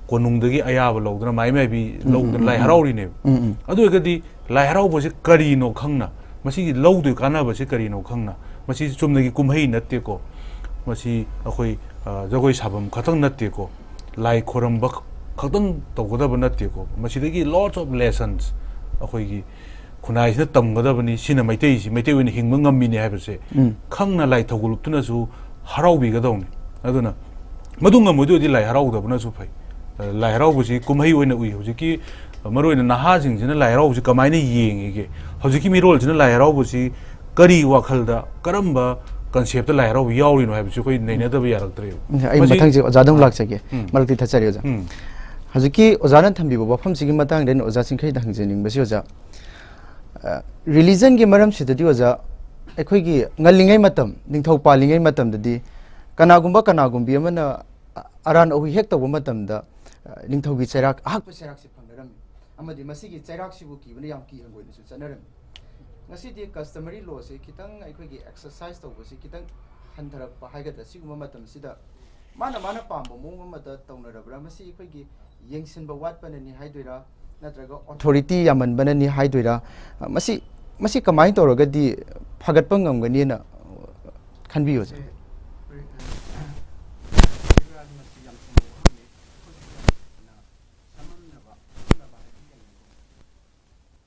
ꯀꯣꯅꯨꯡꯗꯒꯤ ꯑꯌꯥꯕ ꯂꯧꯗꯅ, ꯃꯥꯏ ꯃꯥꯏꯕꯤ ꯎꯝ, ꯂꯧꯗꯅ ꯎꯝ, ꯂꯥꯏ ꯎꯝ, ꯍꯔꯥꯎꯔꯤꯅꯦꯕ꯫ ꯎꯝ, ꯎꯝ꯫ ꯑꯗꯨ ꯑꯣꯏꯔꯒꯗꯤ ꯂꯥꯏ ꯍꯔꯥꯎꯕꯁꯤ ꯀꯔꯤꯅꯣ ꯈꯪꯅ, ꯃꯁꯤꯒꯤ ꯂꯧꯗꯣꯏ ꯀꯥꯟꯅꯕꯁꯤ ꯀꯔꯤꯅꯣ ꯈꯪꯅ, ꯃꯁꯤ ꯆꯨꯝꯅꯒꯤ ꯀꯨꯝꯍꯩ ꯅꯠꯇꯦꯀꯣ, ꯃꯁꯤ ꯑꯩꯈꯣꯏ, ꯑ, ꯖꯒꯣꯏ ꯁꯥꯐꯝ ꯈꯛꯇꯪ ꯅꯠꯇꯦꯀꯣ, ꯂꯥꯏ ꯈꯣꯏꯔꯝꯕ ꯈꯛꯇꯪ ꯇꯧꯒꯗꯕ ꯅꯠꯇꯦꯀꯣ, ꯃꯁꯤꯗꯒꯤ lots of lessons ꯑꯩꯈꯣꯏꯒꯤ ꯈꯨꯟꯅꯥꯏꯁꯤꯅ ꯇꯝꯒꯗꯕꯅꯤ, ꯁꯤꯅ ꯃꯩꯇꯩꯁꯤ ꯃꯩꯇꯩ ꯑꯣꯏꯅ ꯍꯤꯡꯕ ꯉꯝꯃꯤꯅꯦ ꯍꯥꯏꯕꯁꯦ ꯎꯝ꯫ ꯈꯪꯅ ꯂꯥꯏ ꯊꯧꯒꯜꯂꯨꯞꯇꯨꯅꯁꯨ ꯍꯔꯥꯎꯕꯤꯒꯗꯧꯅꯤ꯫ ꯑꯗꯨꯅ ꯃꯗꯨ ꯉꯝꯃꯣꯏꯗꯣꯏꯗꯤ ꯂꯥꯏ ꯍꯔꯥꯎꯗꯕꯅꯁꯨ ꯐꯩ꯫ ꯑ, ꯂꯥꯏ ꯍꯔꯥꯎꯕꯁꯤ ꯀꯨꯝꯍꯩ ꯑꯣꯏꯅ ꯎꯏ꯫ ꯍꯧꯖꯤꯛꯀꯤ, ꯑ, ꯃꯔꯨꯑꯣꯏꯅ ꯅꯍꯥꯁꯤꯡꯁꯤꯅ ꯂꯥꯏ ꯍꯔꯥꯎꯕꯁꯤ ꯀꯃꯥꯏꯅ ꯌꯦꯡꯉꯤꯒꯦ? ꯍꯧꯖꯤꯛꯀꯤ ꯃꯤꯔꯣꯜꯁꯤꯅ ꯂꯥꯏ ꯍꯔꯥꯎꯕꯁꯤ ꯀꯔꯤ ꯋꯥꯈꯜꯗ, ꯀꯔꯝꯕ concept ꯇ ꯂꯥꯏ ꯍꯔꯥꯎꯕ ꯌꯥꯎꯔꯤꯅꯣ ꯍꯥꯏꯕꯁꯤ ꯑꯩꯈꯣꯏ ꯅꯩꯅꯗꯕ ꯌꯥꯔꯛꯇ꯭ꯔꯦꯕ꯫ ꯎꯝ, ꯑꯩ ꯃꯁꯤ ꯃꯊꯪꯁꯦ ꯑꯣꯖꯥꯗ ꯑꯃꯨꯛ ꯑꯥ, ꯂꯥꯛꯆꯒꯦ꯫ ꯎꯝ꯫ ꯃꯔꯛꯇꯤ ꯊꯠꯆꯔꯤ ꯑꯣꯖꯥ꯫ ꯎꯝ꯫ ꯍꯧꯖꯤꯛꯀꯤ ꯑꯣꯖꯥꯅ ꯊꯝꯕꯤꯕ ꯋꯥꯐꯝꯁꯤꯒꯤ ꯃꯇꯥꯡꯗ ꯑꯩꯅ ꯑꯣꯖꯥ ꯆꯤꯡꯈꯩꯗ ꯍꯪꯖꯅꯤꯡꯕꯁꯤ ꯑꯣꯖꯥ, ꯑ, religion ꯒꯤ ꯃꯔꯝꯁꯤꯗꯗꯤ ꯑꯣꯖꯥ, ꯑꯩꯈꯣꯏꯒꯤ ꯉꯜꯂꯤꯉꯩ ꯃꯇꯝ, ꯅꯤꯡꯊꯧ ꯄꯥꯜꯂꯤꯉꯩ ꯃꯇꯝꯗꯗꯤ ꯀꯅꯥꯒꯨꯝꯕ ꯀꯅꯥꯒꯨꯝꯕꯤ ꯑꯃꯅ ꯑꯔꯥꯟ ꯑꯍꯨꯏ ꯍꯦꯛ ꯇꯧꯕ ꯃꯇꯝꯗ, ꯑ, ꯅꯤꯡꯊꯧꯒꯤ ꯆꯩꯔꯥꯛ, ꯑꯍꯛꯄ ꯆꯩꯔꯥꯛꯁꯤ ꯐꯪꯅꯔꯝꯃꯤ꯫ ꯑꯃꯗꯤ ꯃꯁꯤꯒꯤ ꯆꯩꯔꯥꯛꯁꯤꯕꯨ ꯀꯤꯕꯅ ꯌꯥꯝ ꯀꯤ ꯍꯪꯒꯣꯏꯅꯁꯨ ꯆꯠꯅꯔꯝꯃꯤ꯫ ꯉꯁꯤꯗꯤ customary law ꯁꯦ ꯈꯤꯇꯪ ꯑꯩꯈꯣꯏꯒꯤ exercise ꯇꯧꯕꯁꯤ ꯈꯤꯇꯪ ꯍꯟꯊꯔꯛꯄ ꯍꯥꯏꯒꯗ꯭ꯔꯥ, ꯁꯤꯒꯨꯝꯕ ꯃꯇꯝꯁꯤꯗ ꯃꯥꯅ ꯃꯥꯅ ꯄꯥꯝꯕ ꯃꯑꯣꯡ ꯑꯃꯗ ꯇꯧꯅꯔꯕ꯭ꯔꯥ? ꯃꯁꯤ ꯑꯩꯈꯣꯏꯒꯤ ꯌꯦꯡꯁꯤꯟꯕ ꯋꯥꯠꯄꯅꯅꯤ ꯍꯥꯏꯗꯣꯏꯔꯥ, ꯅꯠꯇ꯭ꯔꯒ authority ꯌꯥꯝꯃꯟꯕꯅꯅꯤ ꯍꯥꯏꯗꯣꯏꯔꯥ? ꯃꯁꯤ, ꯃꯁꯤ ꯀꯃꯥꯏꯅ ꯇꯧꯔꯒꯗꯤ ꯐꯒꯠꯄ ꯉꯝꯒꯅꯤꯅ ꯈꯟꯕꯤꯌꯨ, ꯁꯥꯔ?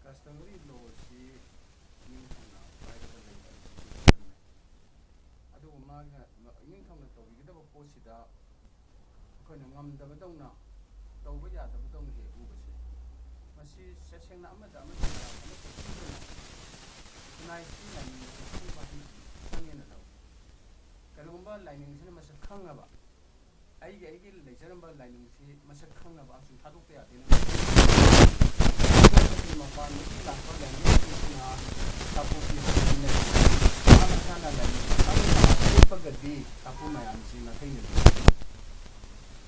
ꯀꯁꯇꯃꯔꯤ ꯂꯣꯁꯤ ꯅꯤꯡꯊꯧꯅ ꯄꯥꯏꯔꯒ ꯂꯩꯕ ꯑꯁꯤ ꯆꯨꯝꯃꯦ꯫ ꯑꯗꯨꯕꯨ ꯃꯥꯒꯤ ꯅꯤꯡꯊꯧꯅ ꯇꯧꯕꯤꯒꯗꯕ ꯄꯣꯠꯁꯤꯗ ꯑꯩꯈꯣꯏꯅ ꯉꯝꯗꯕꯗꯧꯅ, ꯇꯧꯕ ꯌꯥꯗꯕꯗꯧꯅ ꯍꯦꯛ ꯎꯕꯁꯦ, ꯃꯁꯤ ꯇꯁꯦꯡꯅ ꯑꯃꯗ ꯑꯃꯗ ꯑꯃꯠꯇ ꯄꯤꯗꯅ ꯈꯨꯟꯅꯥꯏꯁꯤ ꯂꯥꯏꯅꯤꯡ ꯑꯁꯤ ꯈꯪꯕ ꯍꯥꯏꯅ ꯆꯪꯉꯦꯅ ꯂꯧꯏ꯫ ꯀꯔꯤꯒꯨꯝꯕ ꯂꯥꯏꯅꯤꯡꯁꯤꯅ ꯃꯁꯛ ꯈꯪꯉꯕ, ꯑꯩꯒꯤ ꯑꯩꯒꯤ ꯂꯩꯖꯔꯝꯕ ꯂꯥꯏꯅꯤꯡꯁꯤ ꯃꯁꯛ ꯈꯪꯅꯕ ꯑꯃꯁꯨꯡ ꯊꯥꯗꯣꯛꯄ ꯌꯥꯗꯦꯅ ꯃꯄꯥꯟꯗꯒꯤ ꯂꯥꯛꯄ ꯂꯥꯏꯅꯤꯡꯁꯤꯡꯁꯤꯅ ꯇꯥꯛꯄꯣꯛꯄꯤ ꯍꯥꯏꯕ ꯂꯩ꯫ ꯃꯍꯥꯛ ꯃꯁꯥꯅ ꯂꯥꯏꯅꯤꯡ ꯑꯃꯅ ꯂꯦꯞꯄꯒꯗꯤ ꯇꯥꯛꯄ ꯃꯌꯥꯝꯁꯤ ꯅꯥꯊꯩꯅꯕ꯫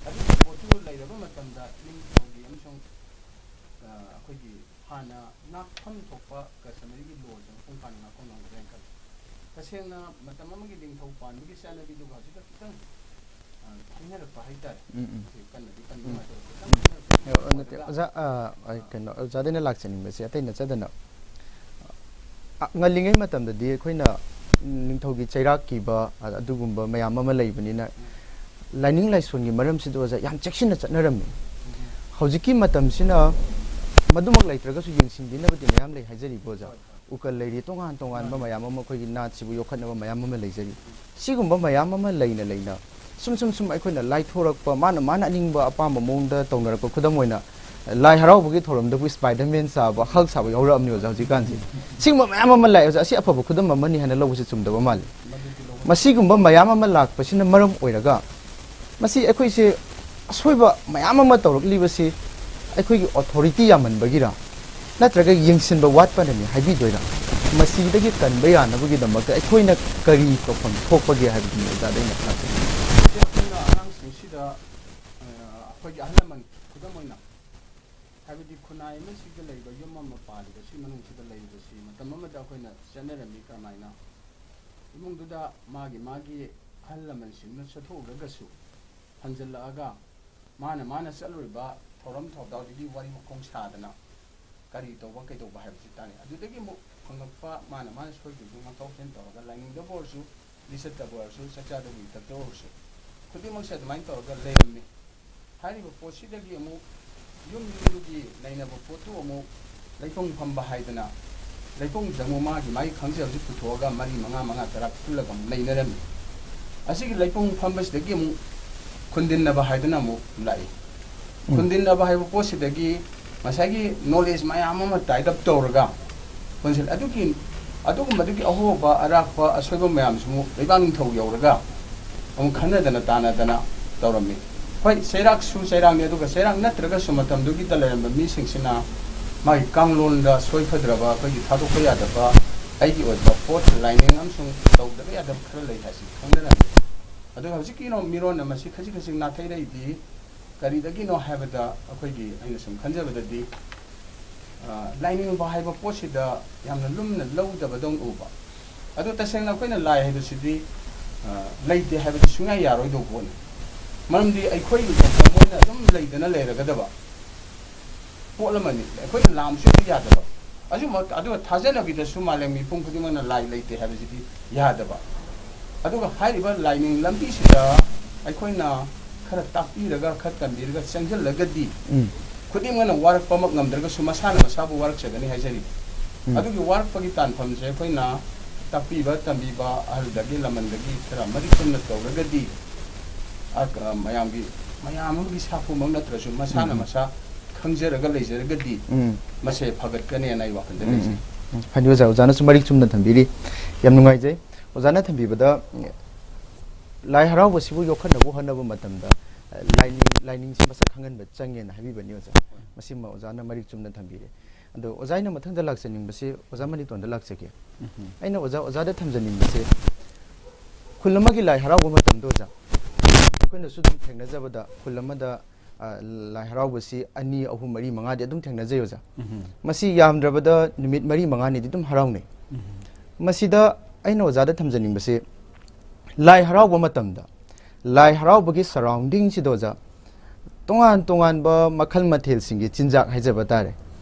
ꯑꯗꯨꯒꯤ ꯄꯣꯠꯇꯨ ꯂꯩꯔꯕ ꯃꯇꯝꯗ ꯅꯤꯡꯊꯧꯒꯤ ꯑꯃꯁꯨꯡ, ꯑ, ꯑꯩꯈꯣꯏꯒꯤ ꯍꯥꯟꯅ ꯉꯥꯛꯐꯝ ꯊꯣꯛꯄ ꯀꯁꯇꯃꯔꯤꯒꯤ ꯂꯣꯁꯦ ꯃꯄꯨꯡ ꯐꯥꯅ ꯉꯥꯛꯄ ꯉꯝꯒꯗ꯭ꯔꯥ ꯍꯥꯏꯅ ꯈꯜꯂꯤ꯫ ꯇꯁꯦꯡꯅ ꯃꯇꯝ ꯑꯃꯒꯤ ꯅꯤꯡꯊꯧ ꯄꯥꯟꯕꯒꯤ ꯆꯠꯅꯕꯤꯗꯨꯒ ꯍꯧꯖꯤꯛꯀ ꯈꯤꯇꯪ, ꯑ, ꯈꯦꯠꯅꯔꯛꯄ ꯍꯥꯏꯇꯥꯔꯦ꯫ ꯎꯝ, ꯎꯝ꯫ ꯃꯁꯤ ꯀꯟꯅꯗꯤ ꯀꯟꯕ ꯎꯝ꯫ ꯅꯨꯡꯉꯥꯏꯇꯕ ꯈꯤꯇꯪ ꯈꯦꯠꯅꯔꯛꯄ꯫ ꯑ, ꯅꯠꯇꯦ, ꯑꯣꯖꯥ, ꯑ, ꯑ, ꯀꯩꯅꯣ, ꯑꯣꯖꯥꯗꯩꯅ ꯂꯥꯛꯆꯅꯤꯡꯕꯁꯦ ꯑꯇꯩ ꯅꯠꯆꯗꯅ, ꯑ, ꯉꯜꯂꯤꯉꯩ ꯃꯇꯝꯗꯗꯤ ꯑꯩꯈꯣꯏꯅ ꯅꯤꯡꯊꯧꯒꯤ ꯆꯩꯔꯥꯛ ꯀꯤꯕ, ꯑ-, ꯑꯗꯨꯒꯨꯝꯕ ꯃꯌꯥꯝ ꯑꯃ ꯂꯩꯕꯅꯤꯅ, ꯂꯥꯏꯅꯤꯡ ꯂꯥꯏꯁꯣꯟꯒꯤ ꯃꯔꯝꯁꯤꯗ ꯑꯣꯖꯥ ꯌꯥꯝ ꯆꯦꯛꯁꯤꯟꯅ ꯆꯠꯅꯔꯝꯃꯤ꯫ ꯍꯧꯖꯤꯛꯀꯤ ꯃꯇꯝꯁꯤꯅ ꯃꯗꯨꯃꯛ ꯂꯩꯇ꯭ꯔꯒꯁꯨ ꯌꯦꯡꯁꯤꯟꯕꯤꯅꯕꯗꯤ ꯃꯌꯥꯝ ꯂꯩ ꯍꯥꯏꯖꯔꯤꯀꯣ ꯑꯣꯖꯥ꯫ ꯎꯀꯜ ꯂꯩꯔꯤ, ꯇꯣꯉꯥꯟ ꯇꯣꯉꯥꯟꯕ ꯃꯌꯥꯝ ꯑꯃ ꯑꯩꯈꯣꯏꯒꯤ ꯅꯥꯠꯁꯤꯕꯨ ꯌꯣꯛꯈꯠꯅꯕ ꯃꯌꯥꯝ ꯑꯃ ꯂꯩꯖꯔꯤ꯫ ꯁꯤꯒꯨꯝꯕ ꯃꯌꯥꯝ ꯑꯃ ꯂꯩꯅ ꯂꯩꯅ ꯁꯨꯝ ꯁꯨꯝ ꯁꯨꯝ ꯑꯩꯈꯣꯏꯅ ꯂꯥꯏꯊꯣꯔꯛꯄ, ꯃꯥꯅ ꯃꯥꯅ ꯑꯅꯤꯡꯕ ꯑꯄꯥꯝꯕ ꯃꯑꯣꯡꯗ ꯇꯧꯅꯔꯛꯄ, ꯈꯨꯗꯝ ꯑꯣꯏꯅ ꯂꯥꯏ ꯍꯔꯥꯎꯕꯒꯤ ꯊꯧꯔꯝꯗꯕꯨ ꯁ꯭ꯄꯥꯏꯗꯔꯃꯦꯟ ꯁꯥꯕ, ꯍꯜꯛ ꯁꯥꯕ ꯌꯥꯎꯔꯛꯑꯕꯅꯤ ꯑꯣꯖꯥ ꯍꯧꯖꯤꯛꯀꯥꯟꯁꯦ꯫ ꯁꯤꯒꯨꯝꯕ ꯃꯌꯥꯝ ꯑꯃ ꯂꯥꯛꯑꯦ ꯑꯣꯖꯥ, ꯑꯁꯤ ꯑꯐꯕ ꯈꯨꯗꯝ ꯑꯃꯅꯤ ꯍꯥꯏꯅ ꯂꯧꯕꯁꯤ ꯆꯨꯝꯗꯕ ꯃꯥꯜꯂꯤ꯫ ꯃꯁꯤꯒꯨꯝꯕ ꯃꯌꯥꯝ ꯑꯃ ꯂꯥꯛꯄꯁꯤꯅ ꯃꯔꯝ ꯑꯣꯏꯔꯒ ꯃꯁꯤ ꯑꯩꯈꯣꯏꯁꯦ ꯑꯁꯣꯏꯕ ꯃꯌꯥꯝ ꯑꯃ ꯇꯧꯔꯛꯂꯤꯕꯁꯤ ꯑꯩꯈꯣꯏꯒꯤ ꯑꯣꯊꯣꯔꯤꯇꯤ ꯌꯥꯝꯃꯟꯕꯒꯤꯔ, ꯅꯠꯇ꯭ꯔꯒ ꯌꯦꯡꯁꯤꯟꯕ ꯋꯥꯠꯄꯅꯅꯤ ꯍꯥꯏꯕꯤꯗꯣꯏꯔꯥ? ꯃꯁꯤꯗꯒꯤ ꯀꯟꯕ ꯌꯥꯅꯕꯒꯤꯗꯃꯛꯇ ꯑꯩꯈꯣꯏꯅ ꯀꯔꯤ ꯇꯧꯐꯝ ꯊꯣꯛꯄꯒꯦ ꯍꯥꯏꯕꯗꯨꯅꯤ ꯑꯣꯖꯥꯗ ꯑꯩꯅ ꯂꯥꯛꯆꯅꯤꯡꯉꯤ꯫ ꯃꯁꯤ ꯑꯩꯈꯣꯏꯅ ꯑꯉꯥꯡꯁꯤꯡꯁꯤꯗ, ꯑ, ꯑꯩꯈꯣꯏꯒꯤ ꯑꯍꯜ ꯂꯃꯟ, ꯈꯨꯗꯝ ꯑꯣꯏꯅ, ꯍꯥꯏꯕꯗꯤ ꯈꯨꯟꯅꯥꯏ ꯑꯃꯁꯤꯗ ꯂꯩꯕ ꯌꯨꯝ ꯑꯃ ꯄꯥꯜꯂꯤꯕ, ꯁꯤ ꯃꯅꯨꯡꯁꯤꯗ ꯂꯩꯔꯤꯕꯁꯤ ꯃꯇꯝ ꯑꯃꯗ ꯑꯩꯈꯣꯏꯅ ꯆꯠꯅꯔꯝꯃꯤ꯫ ꯀꯔꯝꯍꯥꯏꯅ? ꯏꯃꯨꯡꯗꯨꯗ ꯃꯥꯒꯤ ꯃꯥꯒꯤ ꯑꯍꯜ ꯂꯃꯟꯁꯤꯡꯅ ꯆꯠꯊꯣꯛꯎꯔꯒꯁꯨ ꯍꯟꯖꯜꯂꯛꯑꯒ ꯃꯥꯅ ꯃꯥꯅ ꯆꯠꯂꯨꯔꯤꯕ ꯊꯧꯔꯝ ꯊꯧꯗꯥꯎꯗꯨꯒꯤ ꯋꯥꯔꯤ ꯃꯈꯣꯡ ꯁꯥꯗꯅ ꯀꯔꯤ ꯇꯧꯕ ꯀꯩꯗꯧꯕ ꯍꯥꯏꯕꯁꯤ ꯇꯥꯅꯩ꯫ ꯑꯗꯨꯗꯒꯤ ꯑꯃꯨꯛ ꯐꯪꯉꯛꯄ ꯃꯥꯅ ꯃꯥꯅ ꯁꯣꯏꯈꯤꯕꯗꯨ ꯉꯥꯛꯊꯣꯛ ꯆꯦꯟ ꯇꯧꯔꯒ ꯂꯥꯏꯅꯤꯡꯗꯕ ꯑꯣꯏꯔꯁꯨ, ꯂꯤꯆꯠꯇꯕ ꯑꯣꯏꯔꯁꯨ, ꯆꯥꯛꯆꯥꯗꯕ ꯌꯨꯊꯛꯇ ꯑꯣꯏꯔꯁꯨ, ꯈꯨꯗꯤꯡꯃꯛꯁꯦ ꯑꯗꯨꯃꯥꯏꯅ ꯇꯧꯔꯒ ꯂꯩꯔꯝꯃꯤ꯫ ꯍꯥꯏꯔꯤꯕ ꯄꯣꯠꯁꯤꯗꯒꯤ ꯑꯃꯨꯛ ꯌꯨꯝ ꯌꯨꯝꯗꯨꯒꯤ ꯂꯩꯅꯕ ꯄꯣꯠꯇꯨ ꯑꯃꯨꯛ ꯂꯩꯄꯨꯡ ꯐꯝꯕ ꯍꯥꯏꯗꯅ, ꯂꯩꯄꯨꯡꯁꯤꯗ ꯑꯃꯨꯛ ꯃꯥꯒꯤ ꯃꯥꯒꯤ ꯈꯪꯖꯕꯁꯤ ꯄꯨꯊꯣꯛꯑꯒ ꯃꯔꯤ ꯃꯉꯥ, ꯃꯉꯥ ꯇꯔꯥ ꯄꯨꯜꯂꯒ ꯑꯃꯨꯛ ꯂꯩꯅꯔꯝꯃꯤ꯫ ꯑꯁꯤꯒꯤ ꯂꯩꯄꯨꯡ ꯐꯝꯕꯁꯤꯗꯒꯤ ꯑꯃꯨꯛ ꯈꯨꯟꯗꯤꯟꯅꯕ ꯍꯥꯏꯗꯅ ꯑꯃꯨꯛ ꯂꯥꯛꯏ꯫ ꯎꯝ꯫ ꯈꯨꯟꯗꯤꯟꯅꯕ ꯍꯥꯏꯕ ꯄꯣꯠꯁꯤꯗꯒꯤ ꯉꯁꯥꯏꯒꯤ ꯅꯣꯂꯦꯖ ꯃꯌꯥꯝ ꯑꯃ ꯇꯥꯏꯠ ꯑꯞ ꯇꯧꯔꯒ ꯄꯨꯟꯁꯤꯜ-, ꯑꯗꯨꯒꯤ, ꯑꯗꯨꯒꯨꯝꯕꯗꯨꯒꯤ ꯑꯍꯣꯕ ꯑꯔꯥꯛꯄ ꯑꯁꯣꯏꯕ ꯃꯌꯥꯝꯁꯨ ꯑꯃꯨꯛ ꯂꯩꯕꯥꯛ ꯅꯤꯡꯊꯧ ꯌꯧꯔꯒ ꯑꯃꯨꯛ ꯈꯟꯅꯗꯅ ꯇꯥꯟꯅꯗꯅ ꯇꯧꯔꯝꯃꯤ꯫ ꯍꯣꯏ, ꯆꯩꯔꯥꯛꯁꯨ ꯆꯩꯔꯥꯛꯅꯤ, ꯑꯗꯨꯒ ꯆꯩꯔꯥꯛ ꯅꯠꯇ꯭ꯔꯒꯁꯨ ꯃꯇꯝꯗꯨꯒꯤꯗ ꯂꯩꯔꯝꯕ ꯃꯤꯁꯤꯡꯁꯤꯅ ꯃꯥꯒꯤ ꯀꯥꯡꯂꯣꯟꯗ ꯁꯣꯏꯐꯗ꯭ꯔꯕ, ꯑꯩꯈꯣꯏꯒꯤ ꯊꯥꯗꯣꯛꯄ ꯌꯥꯗꯕ, ꯑꯩꯒꯤ ꯑꯣꯏꯕ ꯄꯣꯠ ꯂꯥꯏꯅꯤꯡ ꯑꯃꯁꯨꯡ ꯇꯧꯗꯕ ꯌꯥꯗꯕ ꯈꯔ ꯂꯩ ꯍꯥꯏꯁꯤ ꯈꯪꯅꯔꯝꯃꯤ꯫ ꯑꯗꯨꯒ ꯍꯧꯖꯤꯛꯀꯤ ꯃꯤꯔꯣꯟ ꯑꯃꯁꯤ ꯈꯖꯤꯛ ꯈꯖꯤꯛ ꯅꯥꯊꯩꯔꯛꯏꯗꯤ ꯀꯔꯤꯗꯒꯤꯅꯣ ꯍꯥꯏꯕꯗ, ꯑꯩꯈꯣꯏꯒꯤ, ꯑꯩꯅ ꯁꯨꯝ ꯈꯟꯖꯕꯗꯗꯤ, ꯑ, ꯂꯥꯏꯅꯤꯡꯕ ꯍꯥꯏꯕ ꯄꯣꯠꯁꯤꯗ ꯌꯥꯝꯅ ꯂꯨꯝꯅ ꯂꯧꯗꯕꯗꯧꯅ ꯎꯕ꯫ ꯑꯗꯣ ꯇꯁꯦꯡꯅ ꯑꯩꯈꯣꯏꯅ ꯂꯥꯏ ꯍꯥꯏꯕꯁꯤꯗꯤ, ꯑ, ꯂꯩꯇꯦ ꯍꯥꯏꯕꯗꯤ ꯁꯨꯡꯌꯥ ꯌꯥꯔꯣꯏꯗꯧꯕ ꯄꯣꯠꯅꯤ꯫ ꯃꯔꯝꯗꯤ ꯑꯩꯈꯣꯏꯒꯤ ꯃꯣꯏꯅ ꯑꯗꯨꯝ ꯂꯩꯗꯅ ꯂꯩꯔꯒꯗꯕ ꯄꯣꯠ ꯑꯃꯅꯤ꯫ ꯑꯩꯈꯣꯏꯅ ꯂꯥꯝꯁꯨ ꯌꯥꯗꯕ꯫ ꯑꯗꯨꯃꯛ-, ꯑꯗꯨꯒ ꯊꯥꯖꯅꯕꯤꯗꯁꯨ ꯃꯥꯂꯦꯝ ꯃꯤꯄꯨꯝ ꯈꯨꯗꯤꯡꯃꯛꯅ ꯂꯥꯏ ꯂꯩꯇꯦ ꯍꯥꯏꯕꯁꯤꯗꯤ ꯌꯥꯗꯕ꯫ ꯑꯗꯨꯒ ꯍꯥꯏꯔꯤꯕ ꯂꯥꯏꯅꯤꯡ ꯂꯝꯕꯤꯁꯤꯗ ꯑꯩꯈꯣꯏꯅ ꯈꯔ ꯇꯥꯛꯄꯤꯔꯒ, ꯈꯔ ꯇꯝꯕꯤꯔꯒ ꯆꯪꯁꯤꯜꯂꯒꯗꯤ, ꯎꯝ꯫ ꯈꯨꯗꯤꯡꯃꯛꯅ ꯋꯥꯔꯛꯄꯃꯛ ꯉꯝꯗ꯭ꯔꯒꯁꯨ ꯃꯁꯥꯅ ꯃꯁꯥꯕꯨ ꯋꯥꯔꯛꯆꯒꯅꯤ ꯍꯥꯏꯖꯔꯤ꯫ ꯎꯝ꯫ ꯑꯗꯨꯒꯤ ꯋꯥꯔꯛꯄꯒꯤ ꯇꯥꯟꯐꯝꯁꯦ ꯑꯩꯈꯣꯏꯅ ꯇꯥꯛꯄꯤꯕ ꯇꯝꯕꯤꯕ ꯑꯍꯜꯗꯒꯤ ꯂꯃꯟꯗꯒꯤ ꯈꯔ ꯃꯔꯤꯛ ꯆꯨꯝꯅ ꯇꯧꯔꯒꯗꯤ, ꯑ, ꯃꯌꯥꯝꯒꯤ, ꯃꯌꯥꯝ ꯑꯃꯒꯤ ꯁꯥꯐꯨꯃꯛ ꯅꯠꯇ꯭ꯔꯁꯨ ꯃꯁꯥꯅ ꯎꯝ꯫ ꯃꯁꯥ ꯈꯪꯖꯔꯒ ꯂꯩꯖꯔꯒꯗꯤ ꯎꯝ꯫ ꯃꯁꯦ ꯐꯒꯠꯀꯅꯦꯅ ꯑꯩ ꯋꯥꯈꯜꯗ ꯎꯝ, ꯂꯩꯖꯩ꯫ ꯎꯝ, ꯎꯝ꯫ ꯐꯅꯤ ꯑꯣꯖꯥ, ꯑꯣꯖꯥꯅꯁꯨ ꯃꯔꯤꯛ ꯆꯨꯝꯅ ꯊꯝꯕꯤꯔꯤ꯫ ꯌꯥꯝ ꯅꯨꯡꯉꯥꯏꯖꯩ꯫ ꯑꯣꯖꯥꯅ ꯊꯝꯕꯤꯕꯗ, ꯎꯝ, ꯂꯥꯏ ꯍꯔꯥꯎꯕꯁꯤꯕꯨ ꯌꯣꯛꯈꯠꯅꯕ ꯍꯣꯠꯅꯕ ꯃꯇꯝꯗ, ꯑ, ꯂꯥꯏꯅꯤꯡ, ꯂꯥꯏꯅꯤꯡꯁꯤ ꯃꯁꯛ ꯈꯪꯍꯟꯕ ꯆꯪꯉꯦꯅ ꯍꯥꯏꯕꯤꯕꯅꯤ ꯑꯣꯖꯥ꯫ ꯃꯁꯤꯃ ꯑꯣꯖꯥꯅ ꯃꯔꯤꯛ ꯆꯨꯝꯅ ꯊꯝꯕꯤꯔꯦ꯫ ꯑꯗꯣ ꯑꯣꯖꯥ, ꯑꯩꯅ ꯃꯊꯪꯗ ꯂꯥꯛꯆꯅꯤꯡꯕꯁꯤ ꯑꯣꯖꯥ ꯃꯅꯤꯇꯣꯟꯗ ꯂꯥꯛꯆꯒꯦ꯫ ꯎꯝ꯫ ꯑꯩꯅ ꯑꯣꯖꯥ, ꯑꯣꯖꯥꯗ ꯊꯝꯖꯅꯤꯡꯕꯁꯦ, ꯈꯨꯜ ꯑꯃꯒꯤ ꯂꯥꯏ ꯍꯔꯥꯎꯕ ꯃꯇꯝꯗ ꯑꯣꯖꯥ, ꯑꯩꯈꯣꯏꯅꯁꯨ ꯑꯗꯨꯝ ꯊꯦꯡꯅꯖꯕꯗ ꯈꯨꯜ ꯑꯃꯗ, ꯑ, ꯂꯥꯏ ꯍꯔꯥꯎꯕꯁꯤ ꯑꯅꯤ, ꯑꯍꯨꯝ, ꯃꯔꯤ, ꯃꯉꯥꯗꯤ ꯑꯗꯨꯝ ꯊꯦꯡꯅꯖꯩ ꯑꯣꯖꯥ꯫ ꯎꯝ꯫ ꯃꯁꯤ ꯌꯥꯝꯗ꯭ꯔꯕꯗ ꯅꯨꯃꯤꯠ ꯃꯔꯤ ꯃꯉꯥꯅꯤꯗꯤ ꯑꯗꯨꯝ ꯍꯔꯥꯎꯅꯩ꯫ ꯎꯝ꯫ ꯃꯁꯤꯗ ꯑꯩꯅ ꯑꯣꯖꯥꯗ ꯊꯝꯖꯅꯤꯡꯕꯁꯦ, ꯂꯥꯏ ꯍꯔꯥꯎꯕ ꯃꯇꯝꯗ ꯂꯥꯏ ꯍꯔꯥꯎꯕꯒꯤ surrounding ꯁꯤꯗ ꯑꯣꯖꯥ, ꯇꯣꯉꯥꯟ ꯇꯣꯉꯥꯟꯕ ꯃꯈꯜ ꯃꯊꯦꯜꯁꯤꯡꯒꯤ ꯆꯤꯟꯖꯥꯛ ꯍꯥꯏꯖꯕ ꯇꯥꯔꯦ꯫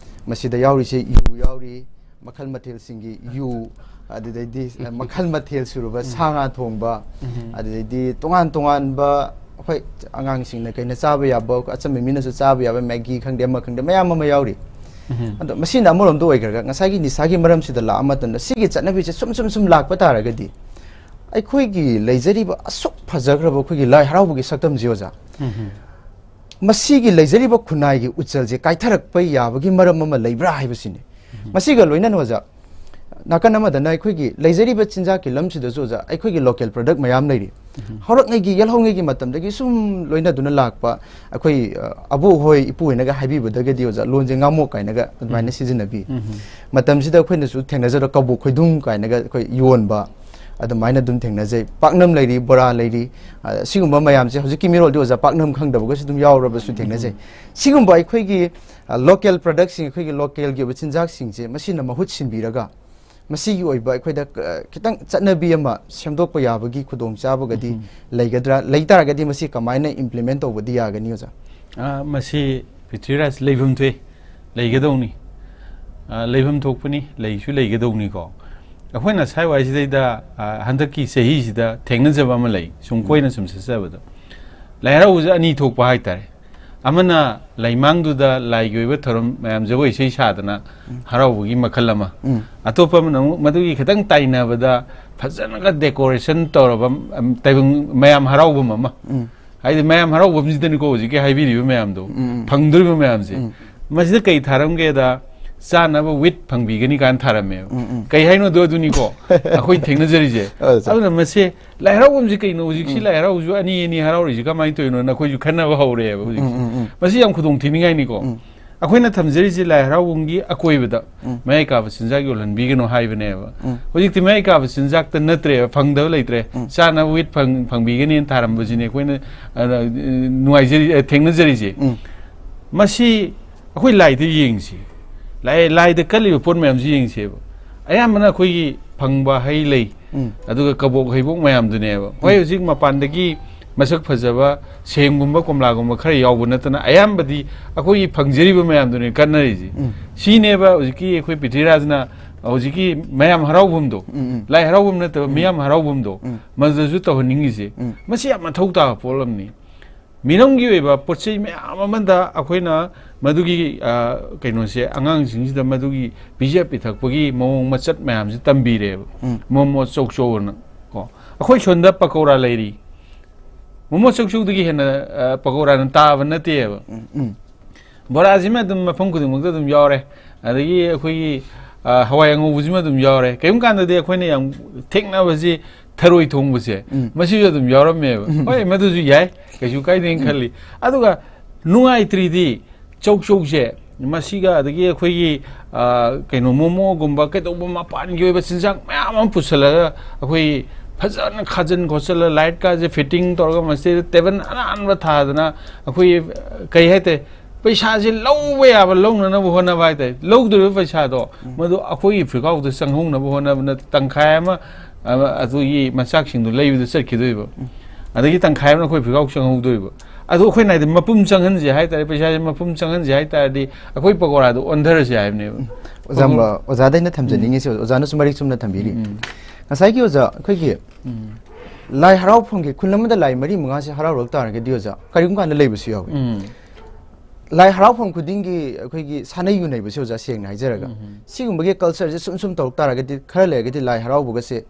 ꯃꯁꯤꯗ ꯌꯥꯎꯔꯤꯁꯦ ꯌꯨ ꯌꯥꯎꯔꯤ, ꯃꯈꯜ ꯃꯊꯦꯜꯁꯤꯡꯒꯤ ꯌꯨ, ꯑꯗꯨꯗꯩꯗꯤ, ꯑ, ꯃꯈꯜ ꯃꯊꯦꯜ ꯁꯨꯔꯕ ꯁꯥ ꯉꯥ ꯊꯣꯡꯕ, ꯎꯝ꯫ ꯑꯗꯨꯗꯩꯗꯤ ꯇꯣꯉꯥꯟ ꯇꯣꯉꯥꯟꯕ ꯑꯩꯈꯣꯏ ꯑꯉꯥꯡꯁꯤꯡꯅ ꯀꯩꯅ ꯆꯥꯕ ꯌꯥꯕ, ꯑꯆꯝꯕ ꯃꯤꯅꯁꯨ ꯆꯥꯕ ꯌꯥꯕ, ꯃꯦꯒꯤ ꯈꯪꯗꯦ, ꯑꯃ ꯈꯪꯗꯦ, ꯃꯌꯥꯝ ꯑꯃ ꯌꯥꯎꯔꯤ꯫ ꯎꯝ꯫ ꯑꯗꯣ ꯃꯁꯤꯅ ꯑꯃꯔꯣꯝꯗ ꯑꯣꯏꯈ꯭ꯔꯒ, ꯉꯁꯥꯏꯒꯤ ꯅꯤꯁꯥꯒꯤ ꯃꯔꯝꯁꯤꯗ ꯂꯥꯛꯑ ꯃꯇꯝꯗ, ꯁꯤꯒꯤ ꯆꯠꯅꯕꯤꯁꯦ ꯁꯨꯝ ꯁꯨꯝ ꯁꯨꯝ ꯂꯥꯛꯄ ꯇꯥꯔꯒꯗꯤ, ꯑꯩꯈꯣꯏꯒꯤ ꯂꯩꯖꯔꯤꯕ ꯑꯁꯨꯛ ꯐꯖꯈ꯭ꯔꯕ ꯑꯩꯈꯣꯏꯒꯤ ꯂꯥꯏ ꯍꯔꯥꯎꯕꯒꯤ ꯁꯛꯇꯝꯁꯤ ꯑꯣꯖꯥ, ꯎꯝ꯫ ꯃꯁꯤꯒꯤ ꯂꯩꯖꯔꯤꯕ ꯈꯨꯟꯅꯥꯏꯒꯤ ꯎꯠꯆꯜꯁꯦ ꯀꯥꯏꯊꯔꯛꯄ ꯌꯥꯕꯒꯤ ꯃꯔꯝ ꯑꯃ ꯂꯩꯕ꯭ꯔꯥ ꯍꯥꯏꯕꯁꯤꯅꯤ꯫ ꯎꯝ꯫ ꯃꯁꯤꯒ ꯂꯣꯏꯅꯅ ꯑꯣꯖꯥ, ꯅꯥꯀꯟ ꯑꯃꯗꯅ ꯑꯩꯈꯣꯏꯒꯤ ꯂꯩꯖꯔꯤꯕ ꯆꯤꯟꯖꯥꯛꯀꯤ ꯂꯝꯁꯤꯗꯁꯨ ꯑꯣꯖꯥ, ꯑꯩꯈꯣꯏꯒꯤ local product ꯃꯌꯥꯝ ꯂꯩꯔꯤ꯫ ꯎꯝ꯫ ꯍꯧꯔꯛꯉꯩꯒꯤ, ꯌꯦꯜꯍꯧꯉꯩꯒꯤ ꯃꯇꯝꯗꯒꯤ ꯁꯨꯝ ꯂꯣꯏꯅꯗꯨꯅ ꯂꯥꯛꯄ ꯑꯩꯈꯣꯏ, ꯑ, ꯑꯕꯣꯛ ꯍꯣꯏ, ꯏꯄꯨ ꯍꯣꯏꯅꯒ ꯍꯥꯏꯕꯤꯕꯗꯒꯗꯤ ꯑꯣꯖꯥ, ꯂꯣꯟꯁꯦ ꯉꯥꯃꯣꯛ ꯀꯥꯏꯅꯒ ꯑꯗꯨꯃꯥꯏꯅ ꯎꯝ꯫ ꯁꯤꯖꯤꯟꯅꯕꯤ꯫ ꯎꯝ꯫ ꯃꯇꯝꯁꯤꯗ ꯑꯩꯈꯣꯏꯅꯁꯨ ꯊꯦꯡꯅꯖꯔ ꯀꯕꯣꯛ ꯈꯣꯏꯗꯨꯝ ꯀꯥꯏꯅꯒ ꯑꯩꯈꯣꯏ ꯌꯣꯟꯕ, ꯑꯗꯨꯃꯥꯏꯅ ꯑꯗꯨꯝ ꯊꯦꯡꯅꯖꯩ꯫ ꯄꯥꯛꯅꯝ ꯂꯩꯔꯤ, ꯕꯣꯔꯥ ꯂꯩꯔꯤ꯫ ꯑ, ꯁꯤꯒꯨꯝꯕ ꯃꯌꯥꯝꯁꯦ ꯍꯧꯖꯤꯛꯀꯤ ꯃꯤꯔꯣꯜꯗꯤ ꯑꯣꯖꯥ ꯄꯥꯛꯅꯝ ꯈꯪꯗꯕꯒꯁꯨ ꯑꯗꯨꯝ ꯌꯥꯎꯔꯕꯁꯨ ꯊꯦꯡꯅꯖꯩ꯫ ꯎꯝ꯫ ꯁꯤꯒꯨꯝꯕ ꯑꯩꯈꯣꯏꯒꯤ, ꯑ, local productꯁꯤꯡ, ꯑꯩꯈꯣꯏꯒꯤ localꯒꯤ ꯑꯣꯏꯕ ꯆꯤꯟꯖꯥꯛꯁꯤꯡꯁꯦ ꯃꯁꯤꯅ ꯃꯍꯨꯠ ꯁꯤꯟꯕꯤꯔꯒ, ꯃꯁꯤꯒꯤ ꯑꯣꯏꯕ ꯑꯩꯈꯣꯏꯗ, ꯑ, ꯈꯤꯇꯪ ꯆꯠꯅꯕꯤ ꯑꯃ ꯁꯦꯝꯗꯣꯛꯄ ꯌꯥꯕꯒꯤ ꯈꯨꯗꯣꯡꯆꯥꯕꯒꯗꯤ ꯎꯝ꯫ ꯂꯩꯒꯗ꯭ꯔꯥ? ꯂꯩ ꯇꯥꯔꯒꯗꯤ ꯃꯁꯤ ꯀꯃꯥꯏꯅ implement ꯇꯧꯕꯗꯤ ꯌꯥꯒꯅꯤ, ꯑꯣꯖꯥ? ꯑ, ꯃꯁꯤ ꯄ꯭ꯔꯤꯊꯤꯕꯤꯔꯥꯖ ꯂꯩꯐꯝ ꯊꯣꯛꯏ, ꯂꯩꯒꯗꯧꯅꯤ꯫ ꯑ, ꯂꯩꯐꯝ ꯊꯣꯛꯄꯅꯤ, ꯂꯩꯁꯨ ꯂꯩꯒꯗꯧꯅꯤꯀꯣ꯫ ꯑꯩꯈꯣꯏꯅ ꯁ꯭ꯋꯥꯏꯋꯥꯏꯁꯤꯗꯩꯗ, ꯑ, ꯍꯟꯗꯛꯀꯤ ꯆꯍꯤꯁꯤꯗ ꯊꯦꯡꯅꯖꯕ ꯑꯃ ꯂꯩ, ꯁꯨꯝ ꯎꯝ꯫ ꯀꯣꯏꯅ ꯁꯨꯝ ꯆꯠꯆꯕꯗ꯫ ꯂꯥꯏ ꯍꯔꯥꯎꯕꯁꯦ ꯑꯅꯤ ꯊꯣꯛꯄ ꯍꯥꯏꯇꯥꯔꯦ꯫ ꯑꯃꯅ ꯂꯩꯃꯥꯡꯗꯨꯗ ꯂꯥꯏꯒꯤ ꯑꯣꯏꯕ ꯊꯧꯔꯝ ꯃꯌꯥꯝ ꯖꯒꯣꯏ ꯏꯁꯩ ꯁꯥꯗꯅ ꯍꯔꯥꯎꯕꯒꯤ ꯃꯈꯜ ꯑꯃ, ꯎꯝ꯫ ꯑꯇꯣꯞꯄ ꯑꯃꯅ ꯑꯃꯨꯛ ꯃꯗꯨꯒꯤ ꯈꯤꯇꯪ ꯇꯥꯏꯅꯕꯗ ꯐꯖꯅꯒ decoration ꯇꯧꯔꯕ, ꯎꯝ, ꯇꯥꯏꯕꯪ ꯃꯌꯥꯝ ꯍꯔꯥꯎꯐꯝ ꯑꯃ꯫ ꯎꯝ꯫ ꯍꯥꯏꯗꯤ ꯃꯌꯥꯝ ꯍꯔꯥꯎꯐꯝꯁꯤꯗꯅꯤꯀꯣ ꯍꯧꯖꯤꯛꯀꯤ ꯍꯥꯏꯕꯤꯔꯤꯕ ꯃꯌꯥꯝꯗꯣ, ꯎꯝ, ꯎꯝ꯫ ꯐꯪꯗꯣꯔꯤꯕ ꯃꯌꯥꯝꯁꯦ꯫ ꯎꯝ꯫ ꯃꯁꯤꯗ ꯀꯩ ꯊꯥꯔꯝꯒꯦꯗ, ꯆꯥꯅꯕ wheat ꯐꯪꯕꯤꯒꯅꯤ ꯀꯥꯏꯅ ꯊꯥꯔꯝꯃꯦꯕ꯫ ꯎꯝ, ꯎꯝ꯫ ꯀꯩ ꯍꯥꯏꯅꯣꯗꯣ ꯑꯗꯨꯅꯤꯀꯣ ꯑꯩꯈꯣꯏ ꯊꯦꯡꯅꯖꯔꯤꯁꯦ꯫ ꯑ, ꯁꯥꯔ꯫ ꯑꯗꯨꯅ ꯃꯁꯦ ꯂꯥꯏ ꯍꯔꯥꯎꯐꯝꯁꯤ ꯀꯩꯅꯣ? ꯍꯧꯖꯤꯛꯁꯤ ꯎꯝ꯫ ꯂꯥꯏ ꯍꯔꯥꯎꯕꯁꯨ ꯑꯅꯤ ꯑꯅꯤ ꯍꯔꯥꯎꯔꯤꯁꯤ ꯀꯃꯥꯏꯅ ꯇꯧꯔꯤꯅꯣ? ꯑꯩꯈꯣꯏꯁꯨ ꯈꯟꯅꯕ ꯍꯧꯔꯛꯑꯦꯕ ꯍꯧꯖꯤꯛꯁꯦ꯫ ꯎꯝ, ꯎꯝ, ꯎꯝ꯫ ꯃꯁꯤ ꯌꯥꯝ ꯈꯨꯗꯣꯡ ꯊꯤꯅꯤꯡꯉꯥꯏꯅꯤꯀꯣ꯫ ꯎꯝ꯫ ꯑꯩꯈꯣꯏꯅ ꯊꯝꯖꯔꯤꯁꯤ ꯂꯥꯏ ꯍꯔꯥꯎꯐꯝꯒꯤ ꯑꯀꯣꯏꯕꯗ ꯎꯝ꯫ ꯃꯌꯥꯏ ꯀꯥꯕ ꯆꯤꯟꯖꯥꯛ ꯌꯣꯜꯍꯟꯕꯤꯒꯅꯨ ꯍꯥꯏꯕꯅꯦꯕ꯫ ꯎꯝ꯫ ꯍꯧꯖꯤꯛꯇꯤ ꯃꯌꯥꯏ ꯀꯥꯕ ꯆꯤꯟꯖꯥꯛꯇ ꯅꯠꯇ꯭ꯔꯦꯕ, ꯐꯪꯗꯕ ꯂꯩꯇ꯭ꯔꯦ꯫ ꯎꯝ꯫ ꯆꯥꯅꯕ wheat ꯐꯪ-, ꯐꯪꯕꯤꯒꯅꯤꯅ ꯊꯥꯔꯝꯕꯁꯤꯅꯦ ꯑꯩꯈꯣꯏꯅ, ꯑ, ꯅꯨꯡꯉꯥꯏꯖꯔꯤ-, ꯑ, ꯊꯦꯡꯅꯖꯔꯤꯁꯦ꯫ ꯎꯝ꯫ ꯃꯁꯤ ꯑꯩꯈꯣꯏ ꯂꯥꯏꯗ ꯌꯦꯡꯁꯤ꯫ ꯂꯥꯏ-, ꯂꯥꯏꯗ ꯀꯠꯂꯤꯕ ꯄꯣꯠ ꯃꯌꯥꯝꯁꯤ ꯌꯦꯡꯁꯦꯕ꯫ ꯑꯌꯥꯝꯕꯅ ꯑꯩꯈꯣꯏꯒꯤ ꯐꯪꯕ ꯍꯩ ꯂꯩ, ꯎꯝ꯫ ꯑꯗꯨꯒ ꯀꯕꯣꯛ ꯍꯩꯕꯣꯛ ꯃꯌꯥꯝꯗꯨꯅꯦꯕ꯫ ꯍꯣꯏ, ꯎꯝ꯫ ꯍꯧꯖꯤꯛ ꯃꯄꯥꯟꯗꯒꯤ ꯃꯁꯛ ꯐꯖꯕ ꯁꯦꯝꯒꯨꯝꯕ ꯀꯣꯝꯂꯥꯒꯨꯝꯕ ꯈꯔ ꯌꯥꯎꯕ ꯅꯠꯇꯅ ꯑꯌꯥꯝꯕꯗꯤ ꯑꯩꯈꯣꯏꯒꯤ ꯐꯪꯖꯔꯤꯕ ꯃꯌꯥꯝꯗꯨꯅꯦ ꯀꯠꯅꯔꯤꯁꯦ꯫ ꯎꯝ꯫ ꯁꯤꯅꯦꯕ ꯍꯧꯖꯤꯛꯀꯤ ꯑꯩꯈꯣꯏ ꯄ꯭ꯔꯤꯊꯤꯔꯥꯖꯅ ꯍꯧꯖꯤꯛꯀꯤ ꯃꯌꯥꯝ ꯍꯔꯥꯎꯐꯝꯗꯣ, ꯎꯝ, ꯎꯝ꯫ ꯂꯥꯏ ꯍꯔꯥꯎꯐꯝ ꯅꯠꯇꯕ ꯎꯝ꯫ ꯃꯤꯌꯥꯝ ꯍꯔꯥꯎꯐꯝꯗꯣ, ꯎꯝ꯫ ꯃꯗꯨꯗꯁꯨ ꯇꯧꯍꯟꯅꯤꯡꯉꯤꯁꯦ꯫ ꯎꯝ꯫ ꯃꯁꯤ ꯌꯥꯝ ꯃꯊꯧ ꯇꯥꯕ ꯄꯣꯠ ꯑꯃꯅꯤ꯫ ꯃꯤꯔꯝꯒꯤ ꯑꯣꯏꯕ ꯄꯣꯠ ꯆꯩ ꯃꯌꯥꯝ ꯑꯃꯗ ꯑꯩꯈꯣꯏꯅ ꯃꯗꯨꯒꯤ, ꯑ, ꯀꯩꯅꯣꯁꯦ, ꯑꯉꯥꯡꯁꯤꯡꯁꯤꯗ ꯃꯗꯨꯒꯤ ꯄꯤꯖ ꯄꯤꯊꯛꯄꯒꯤ ꯃꯑꯣꯡ ꯃꯆꯠ ꯃꯌꯥꯝꯁꯦ ꯇꯝꯕꯤꯔꯦꯕ꯫ ꯎꯝ꯫ ꯃꯣꯃꯣ ꯆꯧꯆꯧ ꯑꯅ ꯀꯣ꯫ ꯑꯩꯈꯣꯏ ꯁꯣꯝꯗ ꯄꯀꯧꯔꯥ ꯂꯩꯔꯤ꯫ ꯃꯣꯃꯣ ꯆꯧꯆꯧꯗꯒꯤ ꯍꯦꯟꯅ, ꯑ, ꯄꯀꯧꯔꯥꯅ ꯇꯥꯕ ꯅꯠꯇꯦꯕ꯫ ꯎꯝ, ꯎꯝ꯫ ꯕꯣꯔꯥꯁꯤꯃ ꯑꯗꯨꯝ ꯃꯐꯝ ꯈꯨꯗꯤꯡꯃꯛꯇ ꯑꯗꯨꯝ ꯌꯥꯎꯔꯦ꯫ ꯑꯗꯒꯤ ꯑꯩꯈꯣꯏꯒꯤ, ꯑ, ꯍꯋꯥꯏ ꯑꯉꯧꯕꯁꯤꯃ ꯑꯗꯨꯝ ꯌꯥꯎꯔꯦ꯫ ꯀꯔꯤꯒꯨꯝꯕ ꯀꯥꯟꯗꯗꯤ ꯑꯩꯈꯣꯏꯅ ꯌꯥꯝ ꯊꯦꯡꯅꯕꯁꯤ ꯊꯔꯣꯏ ꯊꯣꯡꯕꯁꯦ, ꯎꯝ꯫ ꯃꯁꯤꯁꯨ ꯑꯗꯨꯝ ꯌꯥꯎꯔꯝꯃꯦꯕ꯫ ꯎꯝ꯫ ꯍꯣꯏ, ꯃꯗꯨꯁꯨ ꯌꯥꯏ, ꯀꯩꯁꯨ ꯀꯥꯏꯗꯦꯅ ꯎꯝ꯫ ꯈꯜꯂꯤ꯫ ꯑꯗꯨꯒ ꯅꯨꯡꯉꯥꯏꯇ꯭ꯔꯤꯗꯤ ꯆꯧꯆꯧꯁꯦ, ꯃꯁꯤꯒ ꯑꯗꯒꯤ ꯑꯩꯈꯣꯏꯒꯤ, ꯑ, ꯀꯩꯅꯣ, ꯃꯣꯃꯣꯒꯨꯝꯕ ꯀꯩꯗꯧꯕ ꯃꯄꯥꯟꯒꯤ ꯑꯣꯏꯕ ꯆꯤꯟꯖꯥꯛ ꯃꯌꯥꯝ ꯑꯃ ꯄꯨꯁꯜꯂꯒ ꯑꯩꯈꯣꯏ ꯐꯖꯅ ꯈꯥꯖꯤꯟ ꯈꯣꯠꯆꯜꯂ, ꯂꯥꯏꯠꯀꯥꯁꯦ ꯐꯤꯠꯇꯤꯡ ꯇꯧꯔꯒ ꯃꯁꯤꯗ ꯇꯦꯕꯜ ꯑꯅꯥꯟꯕ ꯊꯥꯗꯅ ꯑꯩꯈꯣꯏ, ꯀꯩ ꯍꯥꯏꯇꯥꯔꯦ, ꯄꯩꯁꯥꯁꯦ ꯂꯧꯕ ꯌꯥꯕ ꯂꯧꯅꯅꯕ ꯍꯣꯠꯅꯕ ꯍꯥꯏꯇꯥꯔꯦ꯫ ꯂꯧꯗꯣꯔꯤꯕ ꯄꯩꯁꯥꯗꯣ ꯎꯝ꯫ ꯃꯗꯨ ꯑꯩꯈꯣꯏꯒꯤ ꯐꯤꯈꯥꯎꯗ ꯆꯪꯍꯧꯅꯕ ꯍꯣꯠꯅꯕ ꯅꯠꯇꯦ, ꯇꯪꯈꯥꯏ ꯑꯃ, ꯑ, ꯑꯗꯨꯒꯤ ꯃꯆꯥꯛꯁꯤꯡꯗꯣ ꯂꯩꯕꯗ ꯆꯠꯈꯤꯗꯣꯏꯕ꯫ ꯎꯝ꯫ ꯑꯗꯒꯤ ꯇꯪꯈꯥꯏ ꯑꯃꯅ ꯑꯩꯈꯣꯏ ꯐꯤꯈꯥꯎ ꯆꯪꯍꯧꯗꯣꯏꯕ꯫ ꯑꯗꯨ ꯑꯩꯈꯣꯏꯅ ꯍꯥꯏꯗꯤ ꯃꯄꯨꯝ ꯆꯪꯍꯟꯁꯦ ꯍꯥꯏꯇꯥꯔꯦ, ꯄꯩꯁꯥꯁꯦ ꯃꯄꯨꯝ ꯆꯪꯍꯟꯁꯦ ꯍꯥꯏꯇꯥꯔꯗꯤ ꯑꯩꯈꯣꯏ ꯄꯀꯧꯔꯥꯗꯣ ꯑꯣꯟꯊꯔꯁꯦ ꯍꯥꯏꯕꯅꯦꯕ꯫ ꯑꯣꯖꯥ, ꯑꯣꯖꯥꯗ ꯑꯩꯅ ꯊꯝꯖꯅꯤꯡꯉꯤꯁꯦ, ꯑꯣꯖꯥꯅꯁꯨ ꯃꯔꯤꯛ ꯆꯨꯝꯅ ꯊꯝꯕꯤꯔꯤ꯫ ꯎꯝ꯫ ꯉꯁꯥꯏꯒꯤ ꯑꯣꯖꯥ, ꯑꯩꯈꯣꯏꯒꯤ ꯎꯝ꯫ ꯂꯥꯏ ꯍꯔꯥꯎꯐꯝꯒꯤ ꯈꯨꯟ ꯑꯃꯗ ꯂꯥꯏ ꯃꯔꯤ ꯃꯉꯥꯁꯦ ꯍꯔꯥꯎꯔꯛ ꯇꯥꯔꯒꯗꯤ ꯑꯣꯖꯥ, ꯀꯔꯤꯒꯨꯝꯕ ꯀꯥꯟꯗ ꯂꯩꯕꯁꯨ ꯌꯥꯎꯏ꯫ ꯎꯝ꯫ ꯂꯥꯏ ꯍꯔꯥꯎꯐꯝ ꯈꯨꯗꯤꯡꯒꯤ ꯑꯩꯈꯣꯏꯒꯤ ꯁꯥꯟꯅꯩ ꯌꯨꯅꯩꯕꯁꯦ, ꯑꯣꯖꯥ, ꯁꯦꯡꯅ ꯍꯥꯏꯖꯔꯒ, ꯎꯝ꯫ ꯁꯤꯒꯨꯝꯕꯒꯤ ꯀꯜꯆꯔꯁꯦ ꯁꯨꯝ ꯁꯨꯝ ꯇꯧꯔꯛ ꯇꯥꯔꯒꯗꯤ, ꯈꯔ ꯂꯩꯔꯒꯗꯤ ꯂꯥꯏ ꯍꯔꯥꯎꯕꯒꯁꯦ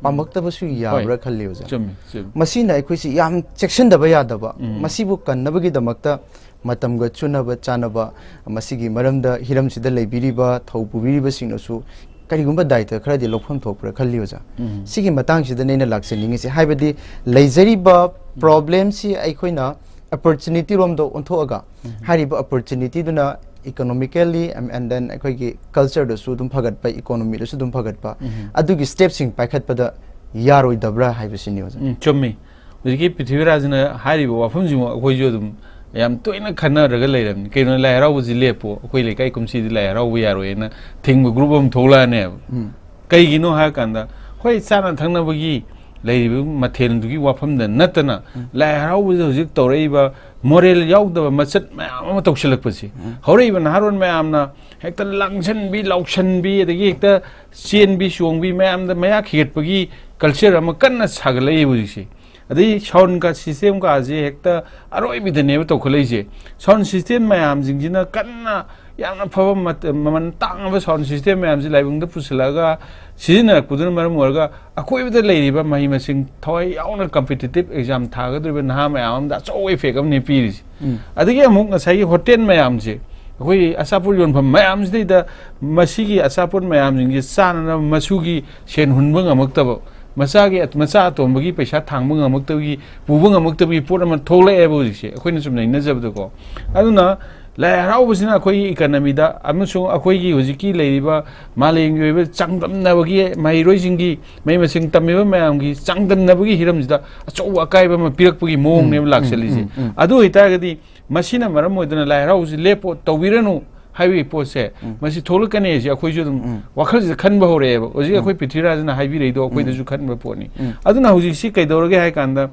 ꯄꯥꯝꯃꯛꯇꯕꯁꯨ ꯌꯥꯕ꯭ꯔꯥ ꯈꯜꯂꯤ, ꯑꯣꯖꯥ꯫ ꯆꯨꯝꯃꯤ, ꯆꯨꯝꯃꯤ꯫ ꯃꯁꯤꯅ ꯑꯩꯈꯣꯏꯁꯤ ꯌꯥꯝ ꯆꯦꯛꯁꯤꯟꯗꯕ ꯌꯥꯗꯕ, ꯎꯝ꯫ ꯃꯁꯤꯕꯨ ꯀꯟꯅꯕꯒꯤꯗꯃꯛꯇ ꯃꯇꯝꯒ ꯆꯨꯅꯕ ꯆꯥꯅꯕ, ꯃꯁꯤꯒꯤ ꯃꯔꯝꯗ ꯍꯤꯔꯝꯁꯤꯗ ꯂꯩꯕꯤꯔꯤꯕ ꯊꯧ ꯄꯨꯕꯤꯔꯤꯕꯁꯤꯡꯅꯁꯨ ꯀꯔꯤꯒꯨꯝꯕ ꯗꯥꯏꯇ ꯈꯔꯗꯤ ꯂꯧꯐꯝ ꯊꯣꯛꯄ꯭ꯔꯥ ꯈꯜꯂꯤ, ꯑꯣꯖꯥ꯫ ꯎꯝ꯫ ꯁꯤꯒꯤ ꯃꯇꯥꯡꯁꯤꯗꯅꯦ ꯑꯩꯅ ꯂꯥꯛꯆꯅꯤꯡꯉꯤꯁꯦ, ꯍꯥꯏꯕꯗꯤ ꯂꯩꯖꯔꯤꯕ ꯄ꯭ꯔꯣꯕ꯭ꯂꯦꯝꯁꯤ ꯑꯩꯈꯣꯏꯅ ꯑꯣꯄꯣꯔꯆꯨꯅꯤꯇꯤ ꯔꯣꯝꯗ ꯑꯣꯟꯊꯣꯛꯑꯒ, ꯎꯝ꯫ ꯍꯥꯏꯔꯤꯕ ꯑꯣꯄꯣꯔꯆꯨꯅꯤꯇꯤꯗꯨꯅ economically and then ꯑꯩꯈꯣꯏꯒꯤ ꯀꯜꯆꯔꯗꯁꯨ ꯑꯗꯨꯝ ꯐꯒꯠꯄ, ꯏꯀꯣꯅꯣꯃꯤꯗꯁꯨ ꯑꯗꯨꯝ ꯐꯒꯠꯄ, ꯎꯝ꯫ ꯑꯗꯨꯒꯤ ꯁ꯭ꯇꯦꯞꯁꯤꯡ ꯄꯥꯏꯈꯠꯄꯗ ꯌꯥꯔꯣꯏꯗꯕ꯭ꯔꯥ ꯍꯥꯏꯕꯁꯤꯅꯤ, ꯑꯣꯖꯥ꯫ ꯎꯝ, ꯆꯨꯝꯃꯤ꯫ ꯍꯧꯖꯤꯛꯀꯤ ꯄ꯭ꯔꯤꯊꯤꯕꯤꯔꯥꯖꯅ ꯍꯥꯏꯔꯤꯕ ꯋꯥꯐꯝꯁꯤꯃ ꯑꯩꯈꯣꯏꯁꯨ ꯑꯗꯨꯝ ꯌꯥꯝ ꯇꯣꯏꯅ ꯈꯟꯅꯔꯒ ꯂꯩꯔꯕꯅꯤ꯫ ꯀꯩꯅꯣ, ꯂꯥꯏ ꯍꯔꯥꯎꯕꯁꯤ ꯂꯦꯞꯄꯣ, ꯑꯩꯈꯣꯏ ꯂꯩꯀꯥꯏ ꯀꯨꯝꯁꯤꯗꯤ ꯂꯥꯏ ꯍꯔꯥꯎꯕ ꯌꯥꯔꯣꯏꯅ ꯊꯤꯡꯕ ꯒ꯭ꯔꯨꯞ ꯑꯃ ꯊꯣꯛꯂꯛꯑꯅꯦꯕ꯫ ꯎꯝ꯫ ꯀꯩꯒꯤꯅꯣ ꯍꯥꯏꯔꯀꯥꯟꯗ, ꯍꯣꯏ, ꯆꯥꯅ ꯊꯛꯅꯕꯒꯤ ꯂꯩꯔꯤꯕ ꯃꯊꯦꯜꯗꯨꯒꯤ ꯋꯥꯐꯝꯗ ꯅꯠꯇꯅ, ꯎꯝ꯫ ꯂꯥꯏ ꯍꯔꯥꯎꯕꯁꯤꯗ ꯍꯧꯖꯤꯛ ꯇꯧꯔꯛꯏꯕ ꯃꯣꯔꯦꯜ ꯌꯥꯎꯗꯕ ꯃꯆꯠ ꯃꯌꯥꯝ ꯑꯃ ꯇꯧꯁꯤꯜꯂꯛꯄꯁꯤ, ꯎꯝ꯫ ꯍꯧꯔꯛꯏꯕ ꯅꯍꯥꯔꯣꯜ ꯃꯌꯥꯝꯅ ꯍꯦꯛꯇ ꯂꯥꯡꯁꯟꯕꯤ, ꯂꯥꯎꯁꯟꯕꯤ, ꯑꯗꯒꯤ ꯍꯦꯛꯇ ꯆꯦꯟꯕꯤ, ꯆꯣꯡꯕꯤ, ꯃꯌꯥꯝꯗ ꯃꯌꯥ ꯈꯤꯒꯠꯄꯒꯤ ꯀꯜꯆꯔ ꯑꯃ ꯀꯟꯅ ꯁꯥꯒꯠꯂꯛꯏꯕ ꯍꯧꯖꯤꯛꯁꯦ꯫ ꯑꯗꯩ ꯁꯥꯎꯟ ꯀ-, ꯁꯤꯁꯇꯦꯝ ꯀꯥꯁꯦ ꯍꯦꯛꯇ ꯑꯔꯣꯏꯕꯤꯗꯅꯦꯕ ꯇꯧꯈꯠꯂꯛꯏꯁꯦ꯫ ꯁꯥꯎꯟ ꯁꯤꯁꯇꯦꯝ ꯃꯌꯥꯝꯁꯤꯡꯁꯤꯅ ꯀꯟꯅ ꯌꯥꯝꯅ ꯐꯕ ꯃꯠ-, ꯃꯃꯜ ꯇꯥꯡꯉꯕ ꯁꯥꯎꯟ ꯁꯤꯁꯇꯦꯝ ꯃꯌꯥꯝꯁꯤ ꯂꯥꯏꯕꯨꯡꯗ ꯄꯨꯁꯤꯜꯂꯛꯑꯒ ꯁꯤꯖꯤꯟꯅꯔꯛꯄꯗꯨꯅ ꯃꯔꯝ ꯑꯣꯏꯔꯒ ꯑꯀꯣꯏꯕꯗ ꯂꯩꯔꯤꯕ ꯃꯍꯩ ꯃꯁꯤꯡ ꯊꯋꯥꯏ ꯌꯥꯎꯅ ꯀꯝꯄꯤꯇꯤꯇꯤꯞ ꯑꯦꯛꯖꯥꯝ ꯊꯥꯒꯗꯧꯔꯤꯕ ꯅꯍꯥ ꯃꯌꯥꯝ ꯑꯃꯗ ꯑꯆꯧꯕ ꯏꯐꯦꯛ ꯑꯃꯅꯦ ꯄꯤꯔꯤꯁꯦ꯫ ꯎꯝ꯫ ꯑꯗꯒꯤ ꯑꯃꯨꯛ ꯉꯁꯥꯏꯒꯤ ꯍꯣꯇꯦꯜ ꯃꯌꯥꯝꯁꯦ, ꯑꯩꯈꯣꯏ ꯑꯆꯥꯄꯣꯠ ꯌꯣꯟꯐꯝ ꯃꯌꯥꯝꯁꯤꯗꯩꯗ ꯃꯁꯤꯒꯤ ꯑꯆꯥꯄꯣꯠ ꯃꯌꯥꯝꯁꯤꯡꯁꯦ ꯆꯥꯅꯅꯕ ꯃꯁꯨꯒꯤ ꯁꯦꯟ ꯍꯨꯟꯕ ꯉꯝꯃꯛꯇꯕ, ꯃꯆꯥꯒꯤ, ꯃꯆꯥ ꯑꯇꯣꯝꯕꯒꯤ ꯄꯩꯁꯥ ꯊꯥꯡꯕ ꯉꯝꯃꯛꯇꯕꯒꯤ, ꯄꯨꯕ ꯉꯝꯃꯛꯇꯕꯒꯤ ꯄꯣꯠ ꯑꯃ ꯊꯣꯛꯂꯛꯑꯦꯕ ꯍꯧꯖꯤꯛꯁꯦ, ꯑꯩꯈꯣꯏꯅ ꯁꯨꯝ ꯅꯩꯅꯖꯕꯗꯀꯣ꯫ ꯑꯗꯨꯅ ꯂꯥꯏ ꯍꯔꯥꯎꯕꯁꯤꯅ ꯑꯩꯈꯣꯏꯒꯤ ꯏꯀꯅꯃꯤꯗ ꯑꯃꯁꯨꯡ ꯑꯩꯈꯣꯏꯒꯤ ꯍꯧꯖꯤꯛꯀꯤ ꯂꯩꯔꯤꯕ ꯃꯥꯂꯦꯝꯒꯤ ꯑꯣꯏꯕ ꯆꯥꯡꯗꯝꯅꯕꯒꯤ, ꯃꯍꯩꯔꯣꯏꯁꯤꯡꯒꯤ, ꯃꯍꯩ ꯃꯁꯤꯡ ꯇꯝꯃꯤꯕ ꯃꯌꯥꯝꯒꯤ ꯆꯥꯡꯗꯝꯅꯕꯒꯤ ꯍꯤꯔꯝꯁꯤꯗ ꯑꯆꯧꯕ ꯑꯀꯥꯏꯕ ꯑꯃ ꯄꯤꯔꯛꯄꯒꯤ ꯃꯑꯣꯡꯅꯦꯕ ꯎꯝ, ꯎꯝ, ꯂꯥꯛꯁꯜꯂꯤꯁꯦ꯫ ꯎꯝ, ꯎꯝ꯫ ꯑꯗꯨ ꯑꯣꯏꯇꯥꯔꯒꯗꯤ ꯃꯁꯤꯅ ꯃꯔꯝ ꯑꯣꯏꯗꯨꯅ ꯂꯥꯏ ꯍꯔꯥꯎꯕꯁꯤ ꯂꯦꯞꯄꯣ, ꯇꯧꯕꯤꯔꯅꯨ ꯍꯥꯏꯕꯒꯤ ꯄꯣꯠꯁꯦ, ꯎꯝ꯫ ꯃꯁꯤ ꯊꯣꯛꯂꯛꯀꯅꯤ ꯍꯥꯏꯁꯦ ꯑꯩꯈꯣꯏꯁꯨ ꯑꯗꯨꯝ ꯎꯝ꯫ ꯋꯥꯈꯜꯁꯤꯗ ꯈꯟꯕ ꯍꯧꯔꯛꯑꯦꯕ꯫ ꯍꯧꯖꯤꯛ ꯎꯝ꯫ ꯑꯩꯈꯣꯏ ꯄ꯭ꯔꯤꯊꯤꯕꯤꯔꯥꯖꯅ ꯍꯥꯏꯕꯤꯔꯛꯏꯗꯣ ꯑꯩꯈꯣꯏꯗꯁꯨ ꯎꯝ꯫ ꯈꯟꯕ ꯄꯣꯠꯅꯤ꯫ ꯎꯝ꯫ ꯑꯗꯨꯅ ꯍꯧꯖꯤꯛꯁꯤ ꯀꯩꯗꯧꯔꯒꯦ ꯍꯥꯏ ꯀꯥꯟꯗ,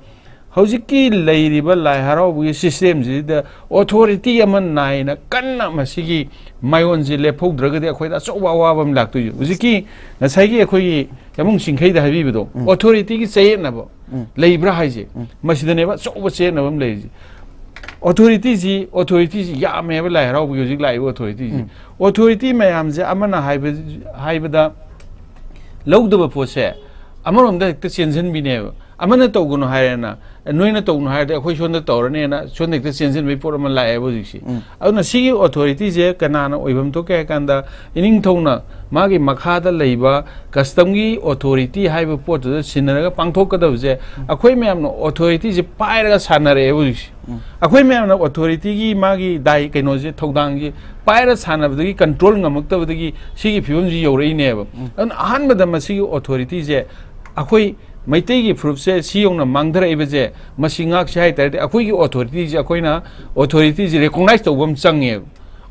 ꯍꯧꯖꯤꯛꯀꯤ ꯂꯩꯔꯤꯕ ꯂꯥꯏ ꯍꯔꯥꯎꯕꯒꯤ ꯁꯤꯁꯇꯦꯝꯁꯤꯗ ꯑꯣꯊꯣꯔꯤꯇꯤ ꯑꯃ ꯅꯥꯏꯅ ꯀꯟꯅ ꯃꯁꯤꯒꯤ ꯃꯥꯏꯑꯣꯟꯁꯦ ꯂꯦꯞꯍꯧꯗ꯭ꯔꯒꯗꯤ ꯑꯩꯈꯣꯏꯗ ꯑꯆꯧꯕ ꯑꯋꯥꯕ ꯑꯃ ꯂꯥꯛꯇꯣꯏꯁꯦ꯫ ꯍꯧꯖꯤꯛꯀꯤ ꯉꯁꯥꯏꯒꯤ ꯑꯩꯈꯣꯏꯒꯤ ꯌꯥꯃꯨꯡ ꯆꯤꯡꯈꯩꯗ ꯍꯥꯏꯕꯤꯕꯗꯣ, ꯎꯝ꯫ ꯑꯣꯊꯣꯔꯤꯇꯤꯒꯤ ꯆꯌꯦꯠꯅꯕ ꯎꯝ꯫ ꯂꯩꯕ꯭ꯔꯥ ꯍꯥꯏꯁꯦ, ꯎꯝ꯫ ꯃꯁꯤꯗꯅꯦꯕ ꯑꯆꯧꯕ ꯆꯌꯦꯠꯅꯕ ꯑꯃ ꯂꯩꯔꯤꯁꯦ꯫ ꯑꯣꯊꯣꯔꯤꯇꯤꯁꯤ ꯑꯣꯊꯣꯔꯤꯇꯤꯁꯤ ꯌꯥꯝꯃꯦꯕ ꯂꯥꯏ ꯍꯔꯥꯎꯕꯒꯤ ꯍꯧꯖꯤꯛ ꯂꯥꯛꯏꯕ ꯑꯣꯊꯣꯔꯤꯇꯤꯁꯤ꯫ ꯎꯝ. ꯑꯣꯊꯣꯔꯤꯇꯤ ꯃꯌꯥꯝꯁꯦ ꯑꯃꯅ ꯍꯥꯏꯕ ꯍꯥꯏꯕꯗ ꯂꯧꯗꯕ ꯄꯣꯠꯁꯦ ꯑꯃꯔꯣꯝꯗ ꯍꯦꯛꯇ ꯆꯦꯟꯁꯤꯟꯕꯤꯅꯦꯕ꯫ ꯑꯃꯅ ꯇꯧꯒꯅꯨ ꯍꯥꯏꯔꯦꯅ, ꯅꯣꯏꯅ ꯇꯧꯒꯅꯨ ꯍꯥꯏꯔꯗꯤ ꯑꯩꯈꯣꯏ ꯁꯣꯝꯗ ꯇꯧꯔꯅꯦꯅ ꯁꯣꯝꯗ ꯍꯦꯛꯇ ꯆꯦꯟꯁꯤꯟꯕꯒꯤ ꯄꯣꯠ ꯑꯃ ꯂꯥꯛꯑꯦꯕ ꯍꯧꯖꯤꯛꯁꯤ꯫ ꯎꯝ. ꯑꯗꯨꯅ ꯁꯤꯒꯤ ꯑꯣꯊꯣꯔꯤꯇꯤꯁꯦ ꯀꯅꯥꯅ ꯑꯣꯏꯐꯝ ꯊꯣꯛꯀꯦ ꯍꯥꯏ ꯀꯥꯟꯗ, ꯏꯅꯤꯡꯊꯧꯅ ꯃꯥꯒꯤ ꯃꯈꯥꯗ ꯂꯩꯕ ꯀꯁꯇꯝꯒꯤ ꯑꯣꯊꯣꯔꯤꯇꯤ ꯍꯥꯏꯕ ꯄꯣꯠꯇꯨꯗ ꯁꯤꯟꯅꯔꯒ ꯄꯥꯡꯊꯣꯛꯀꯗꯕꯁꯦ, ꯑꯩꯈꯣꯏ ꯃꯌꯥꯝꯅ ꯑꯣꯊꯣꯔꯤꯇꯤꯁꯦ ꯄꯥꯏꯔꯒ ꯁꯥꯟꯅꯔꯛꯑꯦꯕ ꯍꯧꯖꯤꯛꯁꯦ꯫ ꯎꯝ. ꯑꯩꯈꯣꯏ ꯃꯌꯥꯝꯅ ꯑꯣꯊꯣꯔꯤꯇꯤꯒꯤ ꯃꯥꯒꯤ ꯗꯥꯏ ꯀꯩꯅꯣꯁꯦ, ꯊꯧꯗꯥꯡꯁꯦ ꯄꯥꯏꯔ ꯁꯥꯟꯅꯕꯗꯒꯤ ꯀꯟꯇ꯭ꯔꯣꯜ ꯉꯝꯃꯛꯇꯕꯗꯒꯤ ꯁꯤꯒꯤ ꯐꯤꯕꯝꯁꯤ ꯌꯧꯔꯛꯏꯅꯦꯕ꯫ ꯎꯝ. ꯑꯗꯨꯅ ꯑꯍꯥꯟꯕꯗ ꯃꯁꯤꯒꯤ ꯑꯣꯊꯣꯔꯤꯇꯤꯁꯦ ꯑꯩꯈꯣꯏ ꯃꯩꯇꯩꯒꯤ ꯐꯨꯔꯨꯞꯁꯦ ꯁꯤ ꯌꯧꯅ ꯃꯥꯡꯊꯔꯛꯏꯕꯁꯦ, ꯃꯁꯤ ꯉꯥꯛꯁꯦ ꯍꯥꯏ ꯇꯥꯔꯗꯤ ꯑꯩꯈꯣꯏꯒꯤ ꯑꯣꯊꯣꯔꯤꯇꯤꯁꯦ, ꯑꯩꯈꯣꯏꯅ ꯑꯣꯊꯣꯔꯤꯇꯤꯁꯦ ꯔꯤꯀꯣꯛꯅꯥꯏꯁ ꯇꯧꯕ ꯑꯃ ꯆꯪꯉꯦꯕ꯫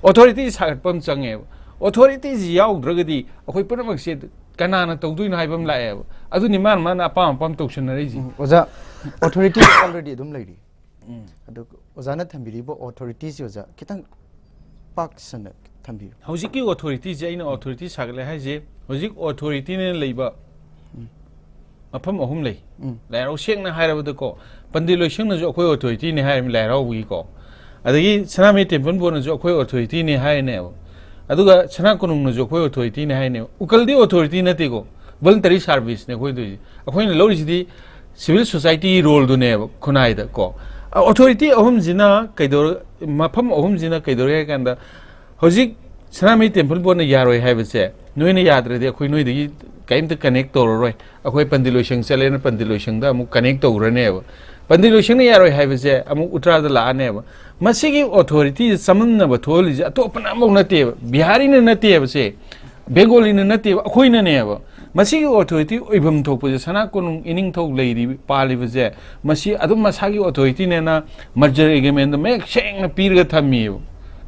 ꯑꯣꯊꯣꯔꯤꯇꯤ ꯁꯥꯒꯠꯄ ꯑꯃ ꯆꯪꯉꯦꯕ꯫ ꯑꯣꯊꯣꯔꯤꯇꯤꯁꯤ ꯌꯥꯎꯗ꯭ꯔꯒꯗꯤ ꯑꯩꯈꯣꯏ ꯄꯨꯝꯅꯃꯛꯁꯦ ꯀꯅꯥꯅ ꯇꯧꯗꯣꯏꯅꯣ ꯍꯥꯏꯕ ꯑꯃ ꯂꯥꯛꯑꯦꯕ꯫ ꯑꯗꯨꯅꯤ ꯃꯥꯅ ꯃꯥꯅ ꯑꯄꯥꯝ ꯑꯄꯥꯝ ꯇꯧꯁꯟꯅꯔꯛꯏꯁꯦ꯫ ꯎꯝ, ꯑꯣꯖꯥ, ꯑꯣꯊꯣꯔꯤꯇꯤ ꯑꯣꯜꯔꯦꯗꯤ ꯑꯗꯨꯝ ꯂꯩꯔꯤ꯫ ꯎꯝ. ꯑꯗꯨ ꯑꯣꯖꯥꯅ ꯊꯝꯕꯤꯔꯤꯕ ꯑꯣꯊꯣꯔꯤꯇꯤꯁꯤ, ꯑꯣꯖꯥ, ꯈꯤꯇꯪ ꯄꯥꯛ ꯁꯟꯅ ꯊꯝꯕꯤꯌꯨ꯫ ꯍꯧꯖꯤꯛꯀꯤ ꯑꯣꯊꯣꯔꯤꯇꯤꯁꯦ, ꯑꯩꯅ ꯑꯣꯊꯣꯔꯤꯇꯤ ꯁꯥꯒꯠꯂꯦ ꯍꯥꯏꯁꯦ, ꯍꯧꯖꯤꯛ ꯑꯣꯊꯣꯔꯤꯇꯤꯅ ꯂꯩꯕ ꯎꯝ. ꯃꯐꯝ ꯑꯍꯨꯝ ꯂꯩ꯫ ꯎꯝ. ꯂꯥꯏ ꯍꯔꯥꯎ ꯁꯦꯡꯅ ꯍꯥꯏꯔꯕꯗꯀꯣ, ꯄꯟꯗꯤ ꯂꯣꯏꯁꯪꯅꯁꯨ ꯑꯩꯈꯣꯏ ꯑꯣꯊꯣꯔꯤꯇꯤꯅꯤ ꯍꯥꯏꯔꯤꯕ ꯂꯥꯏ ꯍꯔꯥꯎꯕꯒꯤꯀꯣ, ꯑꯗꯒꯤ ꯁꯅꯥꯃꯍꯤ ꯇꯦꯝꯄꯜ ꯕꯣꯔꯗꯅꯁꯨ ꯑꯩꯈꯣꯏ ꯑꯣꯊꯣꯔꯤꯇꯤꯅꯤ ꯍꯥꯏꯔꯤꯅꯦꯕ, ꯑꯗꯨꯒ ꯁꯅꯥ ꯀꯣꯅꯨꯡꯅꯁꯨ ꯑꯩꯈꯣꯏ ꯑꯣꯊꯣꯔꯤꯇꯤꯅꯤ ꯍꯥꯏꯔꯤꯅꯦꯕ꯫ ꯎꯀꯜꯗꯤ ꯑꯣꯊꯣꯔꯤꯇꯤ ꯅꯠꯇꯦꯀꯣ, voluntary serviceꯅꯦ ꯑꯩꯈꯣꯏ ꯇꯧꯔꯤꯁꯦ꯫ ꯑꯩꯈꯣꯏꯅ ꯂꯧꯔꯤꯁꯤꯗꯤ civil society roleꯗꯨꯅꯦꯕ ꯈꯨꯟꯅꯥꯏꯗ ꯀꯣ꯫ ꯑꯣꯊꯣꯔꯤꯇꯤ ꯑꯍꯨꯝꯁꯤꯅ ꯀꯩꯗꯧꯔ ꯃꯐꯝ ꯑꯍꯨꯝꯁꯤꯅ ꯀꯩꯗꯧꯔꯒꯦ ꯍꯥꯏ ꯀꯥꯟꯗ, ꯍꯧꯖꯤꯛ ꯁꯅꯥꯃꯍꯤ ꯇꯦꯝꯄꯜ ꯕꯣꯔꯗꯅ ꯌꯥꯔꯣꯏ ꯍꯥꯏꯕꯁꯦ, ꯅꯣꯏꯅ ꯌꯥꯗ꯭ꯔꯗꯤ ꯑꯩꯈꯣꯏ ꯅꯣꯏꯗꯒꯤ ꯀꯔꯤꯝꯇ ꯀꯅꯦꯛ ꯇꯧꯔꯔꯣꯏ꯫ ꯑꯩꯈꯣꯏ ꯄꯟꯗꯤ ꯂꯣꯏꯁꯪ ꯆꯠꯂꯦꯅ ꯄꯟꯗꯤ ꯂꯣꯏꯁꯪꯗ ꯑꯃꯨꯛ ꯀꯅꯦꯛ ꯇꯧꯈ꯭ꯔꯅꯦꯕ꯫ ꯄꯟꯗꯤ ꯂꯣꯏꯁꯪꯅ ꯌꯥꯔꯣꯏ ꯍꯥꯏꯕꯁꯦ ꯑꯃꯨꯛ ꯎꯇ꯭ꯔꯥꯗ ꯂꯥꯛꯑꯅꯦꯕ꯫ ꯃꯁꯤꯒꯤ ꯑꯣꯊꯣꯔꯤꯇꯤꯁꯦ ꯆꯃꯝꯅꯕ ꯊꯣꯛꯍꯜꯂꯤꯁꯦ ꯑꯇꯣꯞꯄꯅ ꯑꯃꯐꯥꯎ ꯅꯠꯇꯦꯕ, ꯕꯤꯍꯥꯔꯤꯅ ꯅꯠꯇꯦꯕꯁꯦ, ꯕꯦꯡꯒꯣꯂꯤꯅ ꯅꯠꯇꯦꯕ, ꯑꯩꯈꯣꯏꯅꯅꯦꯕ꯫ ꯃꯁꯤꯒꯤ ꯑꯣꯊꯣꯔꯤꯇꯤ ꯑꯣꯏꯐꯝ ꯊꯣꯛꯄꯁꯦ ꯁꯅꯥ ꯀꯣꯅꯨꯡ ꯏꯅꯤꯡꯊꯧ ꯂꯩꯔꯤꯕ, ꯄꯥꯜꯂꯤꯕꯁꯦ, ꯃꯁꯤ ꯑꯗꯨꯝ ꯃꯁꯥꯒꯤ ꯑꯣꯊꯣꯔꯤꯇꯤꯅꯦꯅ ꯃꯔꯖꯔ ꯑꯦꯒ꯭ꯔꯤꯃꯦꯟꯗꯣ ꯃꯌꯦꯛ ꯁꯦꯡꯅ ꯄꯤꯔꯒ ꯊꯝꯃꯤꯕ꯫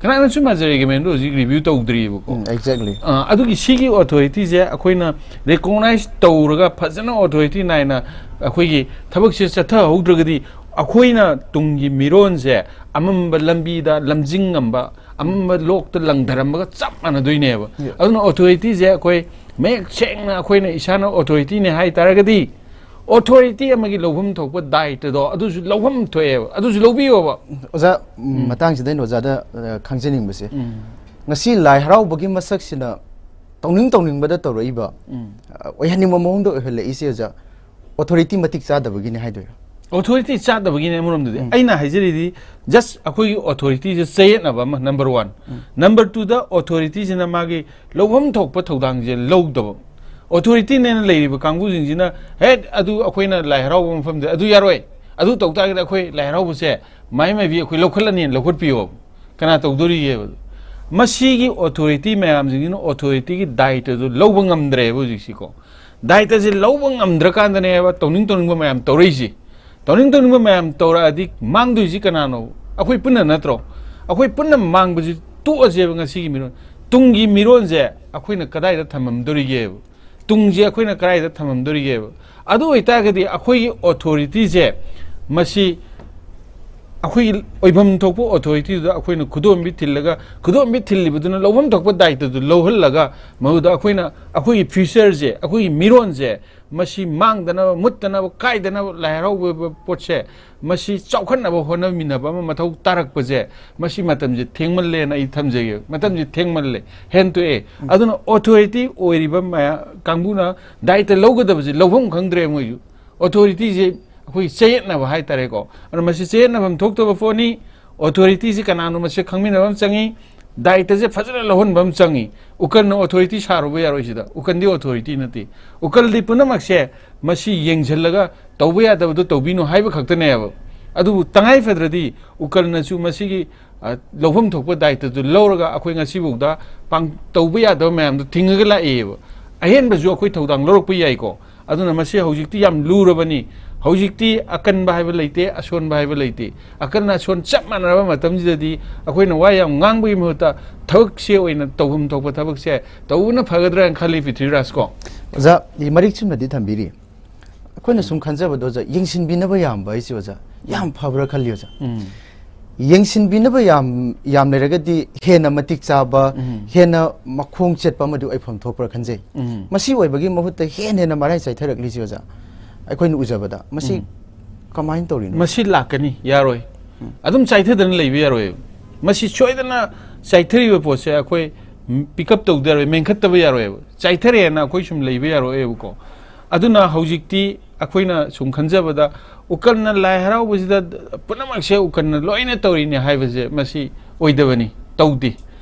ꯀꯅꯥꯅꯁꯨ ꯃꯔꯖꯔ ꯑꯦꯒ꯭ꯔꯤꯃꯦꯟꯗꯣ ꯍꯧꯖꯤꯛ ꯔꯤꯚ꯭ꯌꯨ ꯇꯧꯗ꯭ꯔꯤꯕꯀꯣ꯫ ꯎꯝ, exactly. ꯑ, ꯑꯗꯨꯒꯤ ꯁꯤꯒꯤ ꯑꯣꯊꯣꯔꯤꯇꯤꯁꯦ ꯑꯩꯈꯣꯏꯅ ꯔꯤꯀꯣꯛꯅꯥꯏꯁ ꯇꯧꯔꯒ ꯐꯖꯅ ꯑꯣꯊꯣꯔꯤꯇꯤ ꯅꯥꯏꯅ ꯑꯩꯈꯣꯏꯒꯤ ꯊꯕꯛꯁꯦ ꯆꯠꯊꯍꯧꯗ꯭ꯔꯒꯗꯤ ꯑꯩꯈꯣꯏꯅ ꯇꯨꯡꯒꯤ ꯃꯤꯔꯣꯟꯁꯦ ꯑꯃꯝꯕ ꯂꯝꯕꯤꯗ ꯂꯝꯖꯤꯡꯉꯝꯕ, ꯑꯃꯝꯕ ꯂꯣꯛꯇ ꯂꯪꯊꯔꯝꯕꯒ ꯆꯞ ꯃꯥꯟꯅꯗꯣꯏꯅꯦꯕ꯫ Yeah. ꯑꯗꯨꯅ ꯑꯣꯊꯣꯔꯤꯇꯤꯁꯦ ꯑꯩꯈꯣꯏ ꯃꯌꯦꯛ ꯁꯦꯡꯅ ꯑꯩꯈꯣꯏꯅ ꯏꯁꯥꯅ ꯑꯣꯊꯣꯔꯤꯇꯤꯅꯦ ꯍꯥꯏ ꯇꯥꯔꯒꯗꯤ ꯑꯣꯊꯣꯔꯤꯇꯤ ꯑꯃꯒꯤ ꯂꯧꯐꯝ ꯊꯣꯛꯄ ꯗꯥꯏꯇꯗꯣ ꯑꯗꯨꯁꯨ ꯂꯧꯐꯝ ꯊꯣꯛꯑꯦꯕ, ꯑꯗꯨꯁꯨ ꯂꯧꯕꯤꯌꯣꯕ꯫ ꯑꯣꯖꯥ, ꯎꯝ, ꯃꯇꯥꯡꯁꯤꯗ ꯑꯩꯅ ꯑꯣꯖꯥꯗ ꯑ, ꯈꯪꯖꯅꯤꯡꯕꯁꯦ, ꯉꯁꯤ ꯂꯥꯏ ꯍꯔꯥꯎꯕꯒꯤ ꯃꯁꯛꯁꯤꯅ ꯇꯧꯅꯤꯡ ꯇꯧꯅꯤꯡꯕꯗ ꯇꯧꯔꯛꯏꯕ, ꯑ, ꯑꯣꯏꯍꯟꯅꯤꯡꯕ ꯃꯑꯣꯡꯗ ꯑꯣꯏꯍꯜꯂꯛꯏꯁꯦ ꯑꯣꯖꯥ, ꯑꯣꯊꯣꯔꯤꯇꯤ ꯃꯇꯤꯛ ꯆꯥꯗꯕꯒꯤꯅꯦ ꯍꯥꯏꯗꯣꯏꯔꯥ? ꯑꯣꯊꯣꯔꯤꯇꯤ ꯆꯥꯗꯕꯒꯤꯅꯦ꯫ ꯑꯃꯔꯣꯝꯗꯗꯤ ꯑꯩꯅ ꯍꯥꯏꯖꯔꯤꯗꯤ, ꯖꯁ ꯑꯩꯈꯣꯏꯒꯤ ꯑꯣꯊꯣꯔꯤꯇꯤꯁꯦ ꯆꯌꯦꯠꯅꯕ ꯑꯃ, ꯅꯝꯕꯔ ꯋꯥꯟ꯫ ꯅꯝꯕꯔ ꯇꯨꯗ, ꯑꯣꯊꯣꯔꯤꯇꯤꯁꯤꯅ ꯃꯥꯒꯤ ꯂꯧꯐꯝ ꯊꯣꯛꯄ ꯊꯧꯗꯥꯡꯁꯦ ꯂꯧꯗꯕ꯫ ꯑꯣꯊꯣꯔꯤꯇꯤꯅꯦꯅ ꯂꯩꯔꯤꯕ ꯀꯥꯡꯕꯨꯁꯤꯡꯁꯤꯅ, "ꯍꯦꯠ, ꯑꯗꯨ ꯑꯩꯈꯣꯏꯅ ꯂꯥꯏ ꯍꯔꯥꯎꯕ ꯃꯐꯝꯗ ꯑꯗꯨ ꯌꯥꯔꯣꯏ, ꯑꯗꯨ ꯇꯧ ꯇꯥꯔꯒꯗꯤ ꯑꯩꯈꯣꯏ ꯂꯥꯏ ꯍꯔꯥꯎꯕꯁꯦ ꯃꯥꯏ ꯃꯥꯏꯕꯤ ꯑꯩꯈꯣꯏ ꯂꯧꯈꯠꯂꯅꯤꯅ ꯂꯧꯈꯠꯄꯤꯌꯣ"꯫ ꯀꯅꯥ ꯇꯧꯗꯣꯔꯤꯒꯦꯕ? ꯃꯁꯤꯒꯤ ꯑꯣꯊꯣꯔꯤꯇꯤ ꯃꯌꯥꯝꯁꯤꯡꯁꯤꯅ ꯑꯣꯊꯣꯔꯤꯇꯤꯒꯤ ꯗꯥꯏꯇꯗꯨ ꯂꯧꯕ ꯉꯝꯗ꯭ꯔꯦꯕ ꯍꯧꯖꯤꯛꯁꯤꯀꯣ꯫ ꯗꯥꯏꯇꯁꯦ ꯂꯧꯕ ꯉꯝꯗ꯭ꯔꯀꯥꯟꯗꯅꯦꯕ ꯇꯧꯅꯤꯡ ꯇꯧꯅꯤꯡꯕ ꯃꯌꯥꯝ ꯇꯧꯔꯛꯏꯁꯦ꯫ ꯇꯧꯅꯤꯡ ꯇꯧꯅꯤꯡꯕ ꯃꯌꯥꯝ ꯇꯧꯔꯛꯑꯗꯤ ꯃꯥꯡꯗꯣꯏꯁꯤ ꯀꯅꯥꯅꯣ? ꯑꯩꯈꯣꯏ ꯄꯨꯟꯅ ꯅꯠꯇ꯭ꯔꯣ? ꯑꯩꯈꯣꯏ ꯄꯨꯟꯅ ꯃꯥꯡꯕꯁꯤ ꯇꯣꯛꯑꯁꯦꯕ ꯉꯁꯤꯒꯤ ꯃꯤꯔꯣꯟ꯫ ꯇꯨꯡꯒꯤ ꯃꯤꯔꯣꯟꯁꯦ ꯑꯩꯈꯣꯏꯅ ꯀꯗꯥꯏꯗ ꯊꯝꯃꯝꯗꯣꯔꯤꯒꯦꯕ? ꯇꯨꯡꯁꯦ ꯑꯩꯈꯣꯏꯅ ꯀꯗꯥꯏꯗ ꯊꯝꯃꯝꯗꯣꯔꯤꯒꯦꯕ? ꯑꯗꯨ ꯑꯣꯏꯇꯥꯔꯒꯗꯤ ꯑꯩꯈꯣꯏꯒꯤ ꯑꯣꯊꯣꯔꯤꯇꯤꯁꯦ, ꯃꯁꯤ ꯑꯩꯈꯣꯏꯒꯤ ꯑꯣꯏꯐꯝ ꯊꯣꯛꯄ ꯑꯣꯊꯣꯔꯤꯇꯤꯗꯨꯗ ꯑꯩꯈꯣꯏꯅ ꯈꯨꯗꯣꯝꯕꯤ ꯊꯤꯜꯂꯒ, ꯈꯨꯗꯣꯝꯕꯤ ꯊꯤꯜꯂꯤꯕꯗꯨꯅ ꯂꯧꯐꯝ ꯊꯣꯛꯄ ꯗꯥꯏꯇꯗꯨ ꯂꯧꯍꯜꯂꯒ, ꯃꯗꯨꯗ ꯑꯩꯈꯣꯏꯅ ꯑꯩꯈꯣꯏꯒꯤ ꯐ꯭ꯌꯨꯆꯔꯁꯦ, ꯑꯩꯈꯣꯏꯒꯤ ꯃꯤꯔꯣꯟꯁꯦ, ꯃꯁꯤ ꯃꯥꯡꯗꯅꯕ, ꯃꯨꯠꯇꯅꯕ, ꯀꯥꯏꯗꯅꯕ ꯂꯥꯏ ꯍꯔꯥꯎꯕ ꯄꯣꯠꯁꯦ, ꯃꯁꯤ ꯆꯥꯎꯈꯠꯅꯕ ꯍꯣꯠꯅꯃꯤꯟꯅꯕ ꯑꯃ ꯃꯊꯧ ꯇꯥꯔꯛꯄꯁꯦ, ꯃꯁꯤ ꯃꯇꯝꯁꯦ ꯊꯦꯡꯃꯜꯂꯦꯅ ꯑꯩ ꯊꯝꯖꯒꯦ꯫ ꯃꯇꯝꯁꯦ ꯊꯦꯡꯃꯜꯂꯦ, ꯍꯦꯟꯇꯣꯛꯑꯦ꯫ ꯑꯗꯨꯅ ꯑꯣꯊꯣꯔꯤꯇꯤ ꯑꯣꯏꯔꯤꯕ ꯃꯌꯥꯝ ꯀꯥꯡꯕꯨꯅ ꯗꯥꯏꯇ ꯂꯧꯒꯗꯕꯁꯦ ꯂꯧꯐꯝ ꯈꯪꯗ꯭ꯔꯦ ꯃꯣꯏꯁꯨ꯫ ꯑꯣꯊꯣꯔꯤꯇꯤꯁꯦ ꯑꯩꯈꯣꯏ ꯆꯌꯦꯠꯅꯕ ꯍꯥꯏꯇꯥꯔꯦꯀꯣ꯫ ꯑꯗꯨꯅ ꯃꯁꯤ ꯆꯌꯦꯠꯅꯐꯝ ꯊꯣꯛꯇꯕ ꯄꯣꯠꯅꯤ꯫ ꯑꯣꯊꯣꯔꯤꯇꯤꯁꯦ ꯀꯅꯥꯅꯣ ꯃꯁꯤ ꯈꯪꯃꯤꯟꯅꯕ ꯑꯃ ꯆꯪꯉꯤ꯫ ꯗꯥꯏꯇꯁꯦ ꯐꯖꯅ ꯂꯧꯍꯟꯕ ꯑꯃ ꯆꯪꯉꯤ꯫ ꯎꯀꯜꯅ ꯑꯣꯊꯣꯔꯤꯇꯤ ꯁꯥꯔꯨꯕ ꯌꯥꯔꯣꯏ ꯁꯤꯗ꯫ ꯎꯀꯜꯗꯤ ꯑꯣꯊꯣꯔꯤꯇꯤ ꯅꯠꯇꯦ꯫ ꯎꯀꯜꯗꯤ ꯄꯨꯝꯅꯃꯛꯁꯦ ꯃꯁꯤ ꯌꯦꯡꯁꯤꯜꯂꯒ ꯇꯧꯕ ꯌꯥꯗꯕꯗꯣ ꯇꯧꯕꯤꯅꯨ ꯍꯥꯏꯕ ꯈꯛꯇꯅꯦꯕ꯫ ꯑꯗꯨꯕꯨ ꯇꯉꯥꯏ ꯐꯗ꯭ꯔꯗꯤ ꯎꯀꯜꯅꯁꯨ ꯃꯁꯤꯒꯤ, ꯑ, ꯂꯧꯐꯝ ꯊꯣꯛꯄ ꯗꯥꯏꯇꯗꯨ ꯂꯧꯔꯒ ꯑꯩꯈꯣꯏ ꯉꯁꯤꯐꯥꯎꯗ ꯄꯥꯡ-, ꯇꯧꯕ ꯌꯥꯗꯕ ꯃꯌꯥꯝꯗꯣ ꯊꯤꯡꯉꯒ ꯂꯥꯛꯑꯦꯕ꯫ ꯑꯍꯦꯟꯕꯁꯨ ꯑꯩꯈꯣꯏ ꯊꯧꯗꯥꯡ ꯂꯧꯔꯛꯄ ꯌꯥꯏꯀꯣ꯫ ꯑꯗꯨꯅ ꯃꯁꯤ ꯍꯧꯖꯤꯛꯇꯤ ꯌꯥꯝ ꯂꯨꯔꯕꯅꯤ꯫ ꯍꯧꯖꯤꯛꯇꯤ ꯑꯀꯟꯕ ꯍꯥꯏꯕ ꯂꯩꯇꯦ, ꯑꯁꯣꯟꯕ ꯍꯥꯏꯕ ꯂꯩꯇꯦ꯫ ꯑꯀꯟ ꯑꯁꯣꯟ ꯆꯞ ꯃꯥꯟꯅꯔꯕ ꯃꯇꯝꯁꯤꯗꯗꯤ ꯑꯩꯈꯣꯏꯅ ꯋꯥ ꯌꯥꯝ ꯉꯥꯡꯕꯒꯤ ꯃꯍꯨꯠꯇ ꯊꯕꯛꯁꯦ ꯑꯣꯏꯅ ꯇꯧꯐꯝ ꯊꯣꯛꯄ ꯊꯕꯛꯁꯦ ꯇꯧꯕꯅ ꯐꯒꯗ꯭ꯔꯥꯅ ꯈꯜꯂꯤ, ꯄ꯭ꯔꯤꯊꯤꯕꯤꯔꯥꯖ ꯀꯣ꯫ ꯑꯣꯖꯥ, ꯃꯔꯤꯛ ꯆꯨꯝꯅꯗꯤ ꯊꯝꯕꯤꯔꯤ꯫ ꯑꯩꯈꯣꯏꯅ ꯁꯨꯝ ꯈꯟꯖꯕꯗꯣ ꯑꯣꯖꯥ, ꯌꯦꯡꯁꯤꯟꯕꯤꯅꯕ ꯌꯥꯝꯕ ꯍꯥꯏꯁꯦ ꯑꯣꯖꯥ, ꯌꯥꯝ ꯐꯕ꯭ꯔꯥ ꯈꯜꯂꯤ ꯑꯣꯖꯥ꯫ ꯌꯦꯡꯁꯤꯟꯕꯤꯅꯕ ꯌꯥꯝ, ꯌꯥꯝ ꯂꯩꯔꯒꯗꯤ ꯍꯦꯟꯅ ꯃꯇꯤꯛ ꯆꯥꯕ, ꯍꯦꯟꯅ ꯃꯈꯣꯡ ꯆꯠꯄ ꯑꯃꯗꯤ ꯑꯣꯏꯐꯝ ꯊꯣꯛꯄ꯭ꯔꯥ ꯈꯟꯖꯩ꯫ ꯃꯁꯤ ꯑꯣꯏꯕꯒꯤ ꯃꯍꯨꯠꯇ ꯍꯦꯟꯅ ꯍꯦꯟꯅ ꯃꯔꯥꯏ ꯆꯥꯏꯊꯔꯛꯂꯤꯁꯦ ꯑꯣꯖꯥ, ꯑꯩꯈꯣꯏꯅ ꯎꯖꯕꯗ ꯃꯁꯤ ꯎꯝ꯫ ꯀꯃꯥꯏꯅ ꯇꯧꯔꯤꯅꯣ? ꯃꯁꯤ ꯂꯥꯛꯀꯅꯤ, ꯌꯥꯔꯣꯏ꯫ ꯎꯝ꯫ ꯑꯗꯨꯝ ꯆꯥꯏꯊꯗꯅ ꯂꯩꯕ ꯌꯥꯔꯣꯏꯕ꯫ ꯃꯁꯤ ꯁꯣꯏꯗꯅ ꯆꯥꯏꯊꯔꯤꯕ ꯄꯣꯠꯁꯦ ꯑꯩꯈꯣꯏ pick up ꯇꯧꯗ ꯌꯥꯔꯣꯏ, ꯃꯦꯟꯈꯠꯇꯕ ꯌꯥꯔꯣꯏꯕ꯫ ꯆꯥꯏꯊꯔꯦꯅ ꯑꯩꯈꯣꯏ ꯁꯨꯝ ꯂꯩꯕ ꯌꯥꯔꯣꯏꯕꯀꯣ꯫ ꯑꯗꯨꯅ ꯍꯧꯖꯤꯛꯇꯤ ꯑꯩꯈꯣꯏꯅ ꯁꯨꯝ ꯈꯟꯖꯕꯗ ꯎꯀꯜꯅ ꯂꯥꯏ ꯍꯔꯥꯎꯕꯁꯤꯗ ꯄꯨꯝꯅꯃꯛꯁꯦ ꯎꯀꯜꯅ ꯂꯣꯏꯅ ꯇꯧꯔꯤꯅꯦ ꯍꯥꯏꯕꯁꯦ ꯃꯁꯤ ꯑꯣꯏꯗꯕꯅꯤ, ꯇꯧꯗꯦ꯫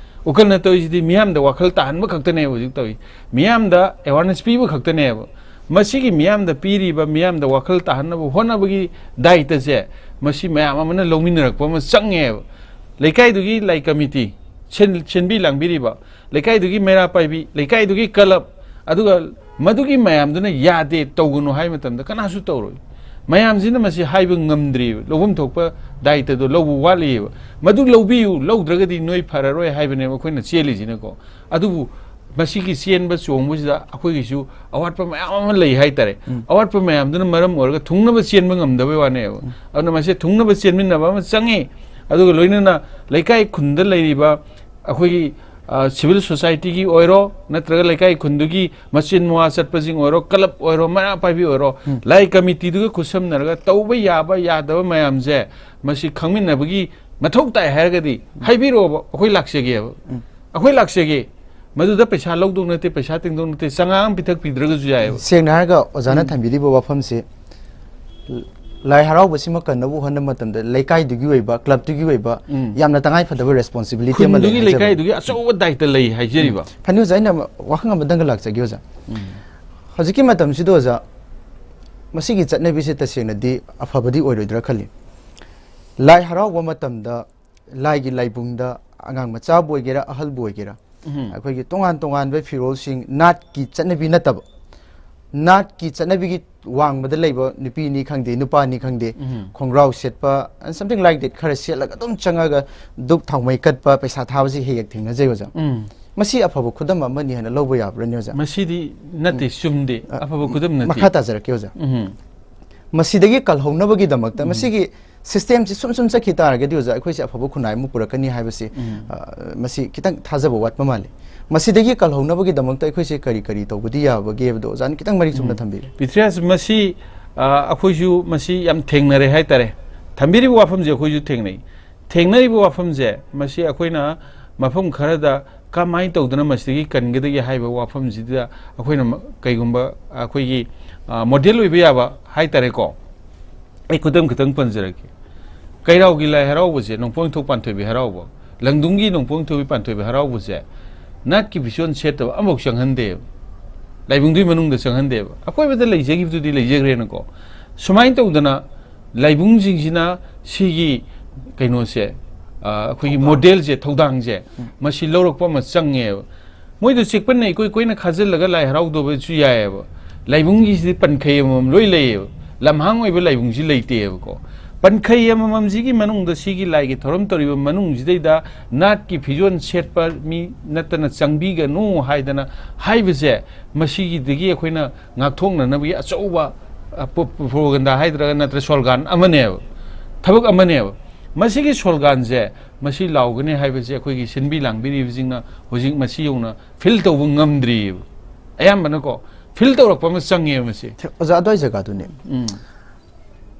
ꯎꯀꯜꯅ ꯇꯧꯔꯤꯁꯤꯗꯤ ꯃꯤꯌꯥꯝꯗ ꯋꯥꯈꯜ ꯇꯥꯍꯟꯕ ꯈꯛꯇꯅꯦꯕ ꯍꯧꯖꯤꯛ ꯇꯧꯔꯤ꯫ ꯃꯤꯌꯥꯝꯗ awareness ꯄꯤꯕ ꯈꯛꯇꯅꯦꯕ꯫ ꯃꯁꯤꯒꯤ ꯃꯤꯌꯥꯝꯗ ꯄꯤꯔꯤꯕ, ꯃꯤꯌꯥꯝꯗ ꯋꯥꯈꯜ ꯇꯥꯍꯟꯅꯕ ꯍꯣꯠꯅꯕꯒꯤ ꯗꯥꯏꯇꯁꯦ ꯃꯁꯤ ꯃꯌꯥꯝ ꯑꯃꯅ ꯂꯧꯃꯤꯟꯅꯔꯛꯄ ꯑꯃ ꯆꯪꯉꯦꯕ꯫ ꯂꯩꯀꯥꯏꯗꯨꯒꯤ ꯂꯥꯏ ꯀꯃꯤꯇꯤ, ꯁꯤꯟ-, ꯁꯤꯟꯕꯤ ꯂꯥꯡꯕꯤꯔꯤꯕ, ꯂꯩꯀꯥꯏꯗꯨꯒꯤ ꯃꯩꯔꯥ ꯄꯥꯏꯕꯤ, ꯂꯩꯀꯥꯏꯗꯨꯒꯤ ꯀꯂꯕ, ꯑꯗꯨꯒ ꯃꯗꯨꯒꯤ ꯃꯌꯥꯝꯗꯨꯅ ꯌꯥꯗꯦ, ꯇꯧꯒꯅꯨ ꯍꯥꯏꯕ ꯃꯇꯝꯗ ꯀꯅꯥꯁꯨ ꯇꯧꯔꯣꯏ꯫ ꯃꯌꯥꯝꯁꯤꯅ ꯃꯁꯤ ꯍꯥꯏꯕ ꯉꯝꯗ꯭ꯔꯤꯕ, ꯂꯧꯐꯝ ꯊꯣꯛꯄ ꯗꯥꯏꯇꯗꯣ ꯂꯧꯕ ꯋꯥꯠꯂꯤꯑꯕ꯫ ꯃꯗꯨ ꯂꯧꯕꯤꯌꯨ, ꯂꯧꯗ꯭ꯔꯒꯗꯤ ꯅꯣꯏ ꯐꯔꯔꯣꯏ ꯍꯥꯏꯕꯅꯦꯕ ꯑꯩꯈꯣꯏꯅ ꯆꯦꯜꯂꯤꯁꯤꯅꯀꯣ꯫ ꯑꯗꯨꯕꯨ ꯃꯁꯤꯒꯤ ꯆꯦꯟꯕ ꯆꯣꯡꯕꯁꯤꯗ ꯑꯩꯈꯣꯏꯒꯤꯁꯨ ꯑꯋꯥꯠꯄ ꯃꯌꯥꯝ ꯑꯃ ꯂꯩ ꯍꯥꯏꯇꯥꯔꯦ꯫ ꯎꯝ꯫ ꯑꯋꯥꯠꯄ ꯃꯌꯥꯝꯗꯨꯅ ꯃꯔꯝ ꯑꯣꯏꯔꯒ ꯊꯨꯡꯅꯕ ꯆꯦꯟꯕ ꯉꯝꯗꯕꯩ ꯋꯥꯅꯦꯕ꯫ ꯑꯗꯨꯅ ꯃꯁꯤ ꯊꯨꯡꯅꯕ ꯆꯦꯟꯃꯤꯟꯅꯕ ꯑꯃ ꯆꯪꯉꯤ꯫ ꯑꯗꯨꯒ ꯂꯣꯏꯅꯅ ꯂꯩꯀꯥꯏ ꯈꯨꯟꯗ ꯂꯩꯔꯤꯕ ꯑꯩꯈꯣꯏꯒꯤ, ꯑ, civil societyꯒꯤ ꯑꯣꯏꯔꯣ, ꯅꯠꯇ꯭ꯔꯒ ꯂꯩꯀꯥꯏ ꯈꯨꯟꯗꯨꯒꯤ ꯃꯆꯤꯟ ꯃꯋꯥ ꯆꯠꯄꯁꯤꯡ ꯑꯣꯏꯔꯣ, ꯀꯂꯕ ꯑꯣꯏꯔꯣ, ꯃꯩꯔꯥ ꯄꯥꯏꯕꯤ ꯑꯣꯏꯔꯣ, ꯎꯝ꯫ ꯂꯥꯏ ꯀꯃꯤꯇꯤꯗꯨꯒ ꯈꯨꯠꯁꯝꯅꯔꯒ ꯇꯧꯕ ꯌꯥꯕ ꯌꯥꯗꯕ ꯃꯌꯥꯝꯁꯦ ꯃꯁꯤ ꯈꯪꯃꯤꯟꯅꯕꯒꯤ ꯃꯊꯧ ꯇꯥꯏ ꯍꯥꯏꯔꯒꯗꯤ ꯍꯥꯏꯕꯤꯔꯛꯑꯣꯕ, ꯑꯩꯈꯣꯏ ꯂꯥꯛꯆꯒꯦꯕ꯫ ꯎꯝ꯫ ꯑꯩꯈꯣꯏ ꯂꯥꯛꯆꯒꯦ꯫ ꯃꯗꯨꯗ ꯄꯩꯁꯥ ꯂꯧꯗꯧ ꯅꯠꯇꯦ, ꯄꯩꯁꯥ ꯇꯤꯡꯗꯧ ꯅꯠꯇꯦ, ꯆꯉꯥꯡ ꯑꯃ ꯄꯤꯊꯛꯄꯤꯗ꯭ꯔꯒꯁꯨ ꯌꯥꯏꯑꯕ꯫ ꯁꯦꯡꯅ ꯍꯥꯏꯔꯒ ꯑꯣꯖꯥꯅ ꯎꯝ꯫ ꯊꯝꯕꯤꯔꯤꯕ ꯋꯥꯐꯝꯁꯤ ꯂꯥꯏ ꯍꯔꯥꯎꯕꯁꯤꯃ ꯀꯟꯅꯕ ꯍꯣꯠꯅꯕ ꯃꯇꯝꯗ ꯂꯩꯀꯥꯏꯗꯨꯒꯤ ꯑꯣꯏꯕ, ꯀ꯭ꯂꯕꯇꯨꯒꯤ ꯑꯣꯏꯕ ꯎꯝ꯫ ꯌꯥꯝꯅ ꯇꯉꯥꯏ ꯐꯗꯕ responsibility ꯑꯃ ꯂꯩ ꯈꯨꯟꯗꯨꯒꯤ ꯍꯥꯏꯖꯕꯅꯤ꯫ ꯂꯩꯀꯥꯏꯗꯨꯒꯤ ꯑꯆꯧꯕ ꯗꯥꯏꯇ ꯂꯩ ꯍꯥꯏꯖꯔꯤꯕ꯫ ꯐꯅꯤ ꯑꯣꯖꯥ, ꯑꯩꯅ ꯋꯥꯍꯪ ꯑꯃꯗꯪꯒ ꯂꯥꯛꯆꯒꯦ ꯑꯣꯖꯥ꯫ ꯍꯧꯖꯤꯛꯀꯤ ꯃꯇꯝꯁꯤꯗ ꯑꯣꯖꯥ, ꯃꯁꯤꯒꯤ ꯆꯠꯅꯕꯤꯁꯦ ꯇꯁꯦꯡꯅꯗꯤ ꯑꯐꯕꯗꯤ ꯑꯣꯏꯔꯣꯏꯗ꯭ꯔꯥ ꯈꯜꯂꯤ꯫ ꯂꯥꯏ ꯍꯔꯥꯎꯕ ꯃꯇꯝꯗ ꯂꯥꯏꯒꯤ ꯂꯥꯏꯕꯨꯡꯗ ꯑꯉꯥꯡ ꯃꯆꯥꯕꯨ ꯑꯣꯏꯒꯦꯔꯥ, ꯑꯍꯜꯕꯨ ꯑꯣꯏꯒꯦꯔꯥ, ꯎꯝ꯫ ꯑꯩꯈꯣꯏꯒꯤ ꯇꯣꯉꯥꯟ ꯇꯣꯉꯥꯟꯕ ꯐꯤꯔꯣꯜꯁꯤꯡ, ꯅꯥꯠꯀꯤ ꯆꯠꯅꯕꯤ ꯅꯠꯇꯕ, ꯅꯥꯠꯀꯤ ꯆꯠꯅꯕꯤꯒꯤ ꯋꯥꯡꯃꯗ ꯂꯩꯕ ꯅꯨꯄꯤꯅꯤ ꯈꯪꯗꯦ, ꯅꯨꯄꯥꯅꯤ ꯈꯪꯗꯦ, ꯎꯝ꯫ ꯈꯣꯡꯒ꯭ꯔꯥꯎ ꯁꯦꯠꯄ, and something like that, ꯈꯔ ꯁꯦꯠꯂꯒ ꯑꯗꯨꯝ ꯆꯪꯉꯒ ꯙꯨꯞ ꯊꯥꯎꯃꯩ ꯀꯠꯄ, ꯄꯩꯁꯥ ꯊꯥꯕꯁꯤ ꯍꯦꯛ ꯍꯦꯛ ꯊꯦꯡꯅꯖꯩ ꯑꯣꯖꯥ꯫ ꯎꯝ꯫ ꯃꯁꯤ ꯑꯐꯕ ꯈꯨꯗꯝ ꯑꯃꯅꯤ ꯍꯥꯏꯅ ꯂꯧꯕ ꯌꯥꯕ꯭ꯔꯅꯦ ꯑꯣꯖꯥ? ꯃꯁꯤꯗꯤ ꯅꯠꯇꯦ, ꯆꯨꯝꯗꯦ, ꯑ, ꯑꯐꯕ ꯈꯨꯗꯝ ꯅꯠꯇꯦ꯫ ꯃꯈꯥ ꯇꯥꯖꯔꯛꯀꯦ ꯑꯣꯖꯥ꯫ ꯎꯝ꯫ ꯃꯁꯤꯗꯒꯤ ꯀꯜꯍꯧꯅꯕꯒꯤꯗꯃꯛꯇ, ꯃꯁꯤꯒꯤ systemꯁꯤ ꯁꯨꯝ ꯁꯨꯝ ꯆꯠꯈꯤ ꯇꯥꯔꯒꯗꯤ ꯑꯣꯖꯥ, ꯑꯩꯈꯣꯏꯁꯦ ꯑꯐꯕ ꯈꯨꯟꯅꯥꯏ ꯑꯃ ꯄꯨꯔꯛꯀꯅꯤ ꯍꯥꯏꯕꯁꯤ, ꯎꯝ꯫ ꯑ, ꯃꯁꯤ ꯈꯤꯇꯪ ꯊꯥꯖꯕ ꯋꯥꯠꯄ ꯃꯥꯜꯂꯤ꯫ ꯃꯁꯤꯗꯒꯤ ꯀꯜꯍꯧꯅꯕꯒꯤꯗꯃꯛꯇ ꯑꯩꯈꯣꯏꯁꯦ ꯀꯔꯤ ꯀꯔꯤ ꯇꯧꯕꯗꯤ ꯌꯥꯕꯒꯦ ꯍꯥꯏꯕꯗꯣ ꯑꯣꯖꯥꯅ ꯈꯤꯇꯪ ꯃꯔꯤꯛ ꯆꯨꯝꯅ ꯊꯝꯕꯤꯔꯦ꯫ ꯄ꯭ꯔꯤꯊꯤꯔꯥꯖ, ꯃꯁꯤ ꯑ, ꯑꯩꯈꯣꯏꯁꯨ ꯃꯁꯤ ꯌꯥꯝ ꯊꯦꯡꯅꯔꯦ ꯍꯥꯏꯇꯥꯔꯦ꯫ ꯊꯝꯕꯤꯔꯤꯕ ꯋꯥꯐꯝꯁꯦ ꯑꯩꯈꯣꯏꯁꯨ ꯊꯦꯡꯅꯩ꯫ ꯊꯦꯡꯅꯔꯤꯕ ꯋꯥꯐꯝꯁꯦ, ꯃꯁꯤ ꯑꯩꯈꯣꯏꯅ ꯃꯐꯝ ꯈꯔꯗ ꯀꯃꯥꯏꯅ ꯇꯧꯗꯅ ꯃꯁꯤꯗꯒꯤ ꯀꯟꯒꯗꯒꯦ ꯍꯥꯏꯕ ꯋꯥꯐꯝꯁꯤꯗ ꯑꯩꯈꯣꯏꯅ ꯃ-, ꯀꯩꯒꯨꯝꯕ ꯑꯩꯈꯣꯏꯒꯤ, ꯑ, ꯃꯣꯗꯦꯜ ꯑꯣꯏꯕ ꯌꯥꯕ ꯍꯥꯏꯇꯥꯔꯦꯀꯣ꯫ ꯑꯩ ꯈꯨꯗꯝ ꯈꯤꯇꯪ ꯄꯟꯖꯔꯛꯀꯦ꯫ ꯀꯩꯔꯥꯎꯒꯤ ꯂꯥꯏ ꯍꯔꯥꯎꯕꯁꯦ, ꯅꯣꯡꯄꯣꯛ ꯅꯤꯡꯊꯧ ꯄꯥꯟꯊꯣꯏꯕꯤ ꯍꯔꯥꯎꯕ, ꯂꯪꯗꯨꯝꯒꯤ ꯅꯣꯡꯄꯣꯛ ꯅꯤꯡꯊꯧ ꯄꯥꯟꯊꯣꯏꯕꯤ ꯍꯔꯥꯎꯕꯁꯦ ꯅꯥꯠꯀꯤ ꯐꯤꯖꯣꯜ ꯁꯦꯠꯇꯕ ꯑꯃꯐꯥꯎ ꯆꯪꯍꯟꯗꯦꯕ꯫ ꯂꯥꯏꯕꯨꯡꯗꯨꯒꯤ ꯃꯅꯨꯡꯗ ꯆꯪꯍꯟꯗꯦꯕ꯫ ꯑꯀꯣꯏꯕꯗ ꯂꯩꯖꯈꯤꯕꯗꯨꯗꯤ ꯂꯩꯖꯈ꯭ꯔꯦꯅꯀꯣ꯫ ꯁꯨꯃꯥꯏꯅ ꯇꯧꯗꯅ ꯂꯥꯏꯕꯨꯡꯁꯤꯡꯁꯤꯅ ꯁꯤꯒꯤ ꯀꯩꯅꯣꯁꯦ, ꯑ, ꯑꯩꯈꯣꯏꯒꯤ ꯊꯧꯗꯥꯡ꯫ ꯃꯣꯗꯦꯜꯁꯦ, ꯊꯧꯗꯥꯡꯁꯦ, ꯎꯝ꯫ ꯃꯁꯤ ꯂꯧꯔꯛꯄ ꯑꯃ ꯆꯪꯉꯦꯕ꯫ ꯃꯣꯏꯗꯣ ꯆꯦꯛꯄꯟꯅ ꯏꯀꯣꯏ ꯀꯣꯏꯅ ꯈꯥꯖꯤꯜꯂꯒ ꯂꯥꯏ ꯍꯔꯥꯎꯗꯕꯁꯨ ꯌꯥꯏꯑꯕ꯫ ꯂꯥꯏꯕꯨꯡꯒꯤꯁꯤꯗꯤ ꯄꯟꯈꯩ ꯑꯃꯃꯝ ꯂꯣꯏ ꯂꯩꯌꯦꯕ꯫ ꯂꯝꯍꯥꯡ ꯑꯣꯏꯕ ꯂꯥꯏꯕꯨꯡꯁꯤ ꯂꯩꯇꯦꯕꯀꯣ꯫ ꯄꯟꯈꯩ ꯑꯃꯃꯝꯁꯤꯒꯤ ꯃꯅꯨꯡꯗ ꯁꯤꯒꯤ ꯂꯥꯏꯒꯤ ꯊꯧꯔꯝ ꯇꯧꯔꯤꯕ ꯃꯅꯨꯡꯁꯤꯗꯩꯗ ꯅꯥꯠꯀꯤ ꯐꯤꯖꯣꯜ ꯁꯦꯠꯄ ꯃꯤ ꯅꯠꯇꯅ ꯆꯪꯕꯤꯒꯅꯨ ꯍꯥꯏꯗꯅ ꯍꯥꯏꯕꯁꯦ, ꯃꯁꯤꯒꯤꯗꯒꯤ ꯑꯩꯈꯣꯏꯅ ꯉꯥꯛꯊꯣꯛꯅꯅꯕꯒꯤ ꯑꯆꯧꯕ, ꯑ, ꯄ꯭ꯔꯣ-, ꯄ꯭ꯔꯣꯄꯒꯟꯗꯥ ꯍꯥꯏꯗ꯭ꯔꯒ ꯅꯠꯇ꯭ꯔ ꯁꯣꯜꯒꯥꯟ ꯑꯃꯅꯦꯕ, ꯊꯕꯛ ꯑꯃꯅꯦꯕ꯫ ꯃꯁꯤꯒꯤ ꯁꯣꯜꯒꯥꯟꯁꯦ ꯃꯁꯤ ꯂꯥꯎꯒꯅꯤ ꯍꯥꯏꯕꯁꯦ ꯑꯩꯈꯣꯏꯒꯤ ꯁꯤꯟꯕꯤ ꯂꯥꯡꯕꯤꯔꯤꯕꯁꯤꯡꯅ ꯍꯧꯖꯤꯛ ꯃꯁꯤ ꯌꯧꯅ ꯐꯤꯜ ꯇꯧꯕ ꯉꯝꯗ꯭ꯔꯤꯑꯕ꯫ ꯑꯌꯥꯝꯕꯅꯀꯣ, ꯐꯤꯜ ꯇꯧꯔꯛꯄ ꯑꯃ ꯆꯪꯉꯦꯕ ꯃꯁꯤ꯫ ꯑꯣꯖꯥ, ꯑꯗꯨꯋꯥꯏ ꯖꯒꯥꯗꯨꯅꯦ꯫ ꯎꯝ꯫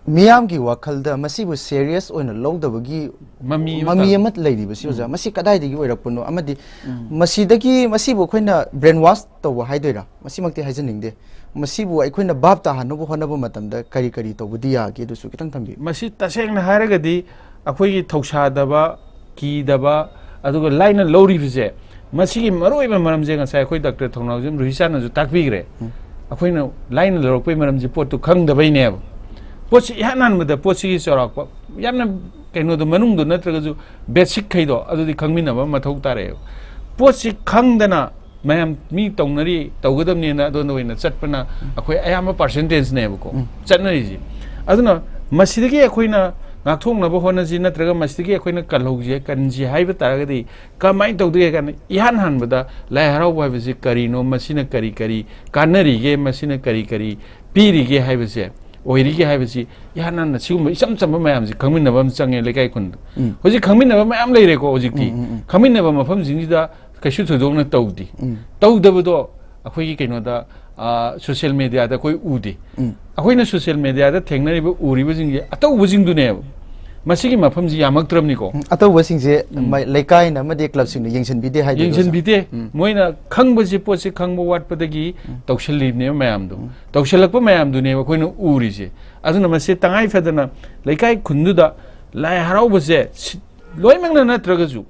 ꯃꯤꯌꯥꯝꯒꯤ ꯋꯥꯈꯜꯗ ꯃꯁꯤꯕꯨ ꯁꯦꯔꯤꯌꯁ ꯑꯣꯏꯅ ꯂꯧꯗꯕꯒꯤ ꯃꯃꯤ ꯑꯃ ꯃꯃꯤ ꯇꯥ-, ꯑꯃ ꯂꯩꯔꯤꯕꯁꯤ, ꯑꯣꯖꯥ, ꯎꯝ꯫ ꯃꯁꯤ ꯀꯗꯥꯏꯗꯒꯤ ꯑꯣꯏꯔꯛꯄꯅꯣ? ꯑꯃꯗꯤ ꯎꯝ꯫ ꯃꯁꯤꯗꯒꯤ, ꯃꯁꯤꯕꯨ ꯑꯩꯈꯣꯏꯅ ꯕ꯭ꯔꯦꯟ ꯋꯥꯁ ꯇꯧꯕ ꯍꯥꯏꯗꯣꯏꯔꯥ? ꯃꯁꯤꯃꯛꯇꯤ ꯍꯥꯏꯖꯅꯤꯡꯗꯦ꯫ ꯃꯁꯤꯕꯨ ꯑꯩꯈꯣꯏꯅ ꯚꯥꯞ ꯇꯥꯍꯟꯅꯕ ꯍꯣꯠꯅꯕ ꯃꯇꯝꯗ ꯀꯔꯤ ꯀꯔꯤ ꯇꯧꯕꯗꯤ ꯌꯥꯒꯦ? ꯑꯗꯨꯁꯨ ꯈꯤꯇꯪ ꯊꯝꯕꯤꯌꯨ꯫ ꯃꯁꯤ ꯇꯁꯦꯡꯅ ꯍꯥꯏꯔꯒꯗꯤ ꯑꯩꯈꯣꯏꯒꯤ ꯊꯧꯁꯥꯗꯕ, ꯀꯤꯗꯕ, ꯑꯗꯨꯒ ꯂꯥꯏꯅ ꯂꯧꯔꯤꯕꯁꯦ, ꯃꯁꯤꯒꯤ ꯃꯔꯨꯑꯣꯏꯕ ꯃꯔꯝꯁꯦ ꯉꯁꯥꯏ ꯑꯩꯈꯣꯏ ꯗꯥꯛꯇꯔ ꯊꯧꯅꯥꯎꯖꯝ ꯔꯨꯍꯤꯁꯥꯅꯁꯨ ꯇꯥꯛꯄꯤꯈ꯭ꯔꯦ꯫ ꯎꯝ꯫ ꯑꯩꯈꯣꯏꯅ ꯂꯥꯏꯅ ꯂꯧꯔꯛꯄꯒꯤ ꯃꯔꯝꯁꯦ ꯄꯣꯠꯇꯨ ꯈꯪꯗꯕꯩꯅꯦꯕ꯫ ꯄꯣꯠꯁꯤ ꯏꯍꯥꯟ ꯍꯥꯟꯕꯗ ꯄꯣꯠꯁꯤꯒꯤ ꯆꯥꯎꯔꯥꯛꯄ, ꯌꯥꯝꯅ ꯀꯩꯅꯣꯗꯣ, ꯃꯅꯨꯡꯗꯣ ꯅꯠꯇ꯭ꯔꯒꯁꯨ ꯕꯦꯁꯤꯛꯈꯩꯗꯣ ꯑꯗꯨꯗꯤ ꯈꯪꯃꯤꯟꯅꯕ ꯑꯃ ꯃꯊꯧ ꯇꯥꯔꯛꯑꯦꯕ꯫ ꯄꯣꯠꯁꯤ ꯈꯪꯗꯅ ꯃꯌꯥꯝ ꯃꯤ ꯇꯧꯅꯔꯤ, ꯇꯧꯒꯗꯕꯅꯦꯅ ꯑꯗꯣꯝꯗ ꯑꯣꯏꯅ ꯆꯠꯄꯅ ꯑꯩꯈꯣꯏ ꯑꯌꯥꯝꯕ ꯄꯥꯔꯁꯦꯟꯇꯦꯖꯅꯦꯕꯀꯣ ꯎꯝ꯫ ꯆꯠꯅꯔꯤꯁꯦ꯫ ꯑꯗꯨꯅ ꯃꯁꯤꯗꯒꯤ ꯑꯩꯈꯣꯏꯅ ꯉꯥꯛꯊꯣꯛꯅꯕ ꯍꯣꯠꯅꯁꯤ, ꯅꯠꯇ꯭ꯔꯒ ꯃꯁꯤꯗꯒꯤ ꯑꯩꯈꯣꯏꯅ ꯀꯜꯍꯧꯁꯤ, ꯀꯟꯁꯤ ꯍꯥꯏꯕ ꯇꯥꯔꯒꯗꯤ ꯀꯃꯥꯏꯅ ꯇꯧꯗꯒꯦ ꯍꯥꯏ ꯀꯥꯟꯗ, ꯏꯍꯥꯟ ꯍꯥꯟꯕꯗ ꯂꯥꯏ ꯍꯔꯥꯎꯕ ꯍꯥꯏꯕꯁꯤ ꯀꯔꯤꯅꯣ, ꯃꯁꯤꯅ ꯀꯔꯤ ꯀꯔꯤ ꯀꯥꯟꯅꯔꯤꯒꯦ, ꯃꯁꯤꯅ ꯀꯔꯤ ꯀꯔꯤ ꯄꯤꯔꯤꯒꯦ ꯍꯥꯏꯕꯁꯦ, ꯑꯣꯏꯔꯤꯒꯦ ꯍꯥꯏꯕꯁꯤ ꯏꯍꯥꯟ ꯍꯥꯟꯅ ꯁꯤꯒꯨꯝꯕ ꯏꯆꯝ ꯆꯝꯕ ꯃꯌꯥꯝꯁꯤ ꯈꯪꯃꯤꯟꯅꯕ ꯑꯃ ꯆꯪꯉꯦ ꯂꯩꯀꯥꯏ ꯈꯨꯟꯗ꯫ ꯎꯝ꯫ ꯍꯧꯖꯤꯛ ꯈꯪꯃꯤꯟꯅꯕ ꯃꯌꯥꯝ ꯂꯩꯔꯦꯀꯣ ꯍꯧꯖꯤꯛꯇꯤ꯫ ꯎꯝ, ꯎꯝ, ꯎꯝ꯫ ꯈꯪꯃꯤꯟꯅꯕ ꯃꯐꯝꯁꯤꯡꯁꯤꯗ ꯀꯩꯁꯨ ꯊꯣꯏꯗꯣꯛꯅ ꯇꯧꯗꯦ꯫ ꯎꯝ꯫ ꯇꯧꯗꯕꯗꯣ ꯑꯩꯈꯣꯏꯒꯤ ꯀꯩꯅꯣꯗ, ꯁꯣꯁꯤꯌꯦꯜ ꯃꯦꯗꯤꯌꯥꯗ ꯑꯩꯈꯣꯏ ꯎꯗꯦ꯫ ꯑꯩꯈꯣꯏꯅ ꯁꯣꯁꯤꯌꯦꯜ ꯃꯦꯗꯤꯌꯥꯗ ꯊꯦꯡꯅꯔꯤꯕ, ꯎꯔꯤꯕꯁꯤꯡꯁꯦ ꯑꯇꯧꯕꯁꯤꯡꯗꯨꯅꯦꯕ꯫ ꯃꯁꯤꯒꯤ ꯃꯐꯝꯁꯤ ꯌꯥꯝꯃꯛꯇ꯭ꯔꯕꯅꯤꯀꯣ꯫ ꯎꯝ, ꯑꯇꯧꯕꯁꯤꯡꯁꯦ ꯃ- ꯂꯩꯀꯥꯏꯅ ꯑꯃꯗꯤ ꯀ꯭ꯂꯕꯁꯤꯡꯅ ꯌꯦꯡꯁꯤꯟꯕꯤꯗꯦ ꯍꯥꯏꯗꯣꯏꯔꯣ, ꯑꯣꯖꯥ? ꯌꯦꯡꯁꯤꯟꯕꯤꯗꯦ꯫ ꯃꯣꯏꯅ ꯈꯪꯕꯁꯦ, ꯄꯣꯠꯁꯦ ꯈꯪꯕ ꯋꯥꯠꯄꯗꯒꯤ ꯇꯧꯁꯜꯂꯤꯕꯅꯦꯕ ꯃꯌꯥꯝꯗꯣ꯫ ꯇꯧꯁꯜꯂꯛꯄ ꯃꯌꯥꯝꯗꯨꯅꯦꯕ ꯑꯩꯈꯣꯏꯅ ꯎꯔꯤꯁꯦ꯫ ꯑꯗꯨꯅ ꯃꯁꯤ ꯇꯉꯥꯏ ꯐꯗꯅ ꯂꯩꯀꯥꯏ ꯈꯨꯟꯗꯨꯗ ꯂꯥꯏ ꯍꯔꯥꯎꯕꯁꯦ ꯁꯤ- ꯂꯣꯏꯅꯃꯛꯅ ꯅꯠꯇ꯭ꯔꯒꯁꯨ,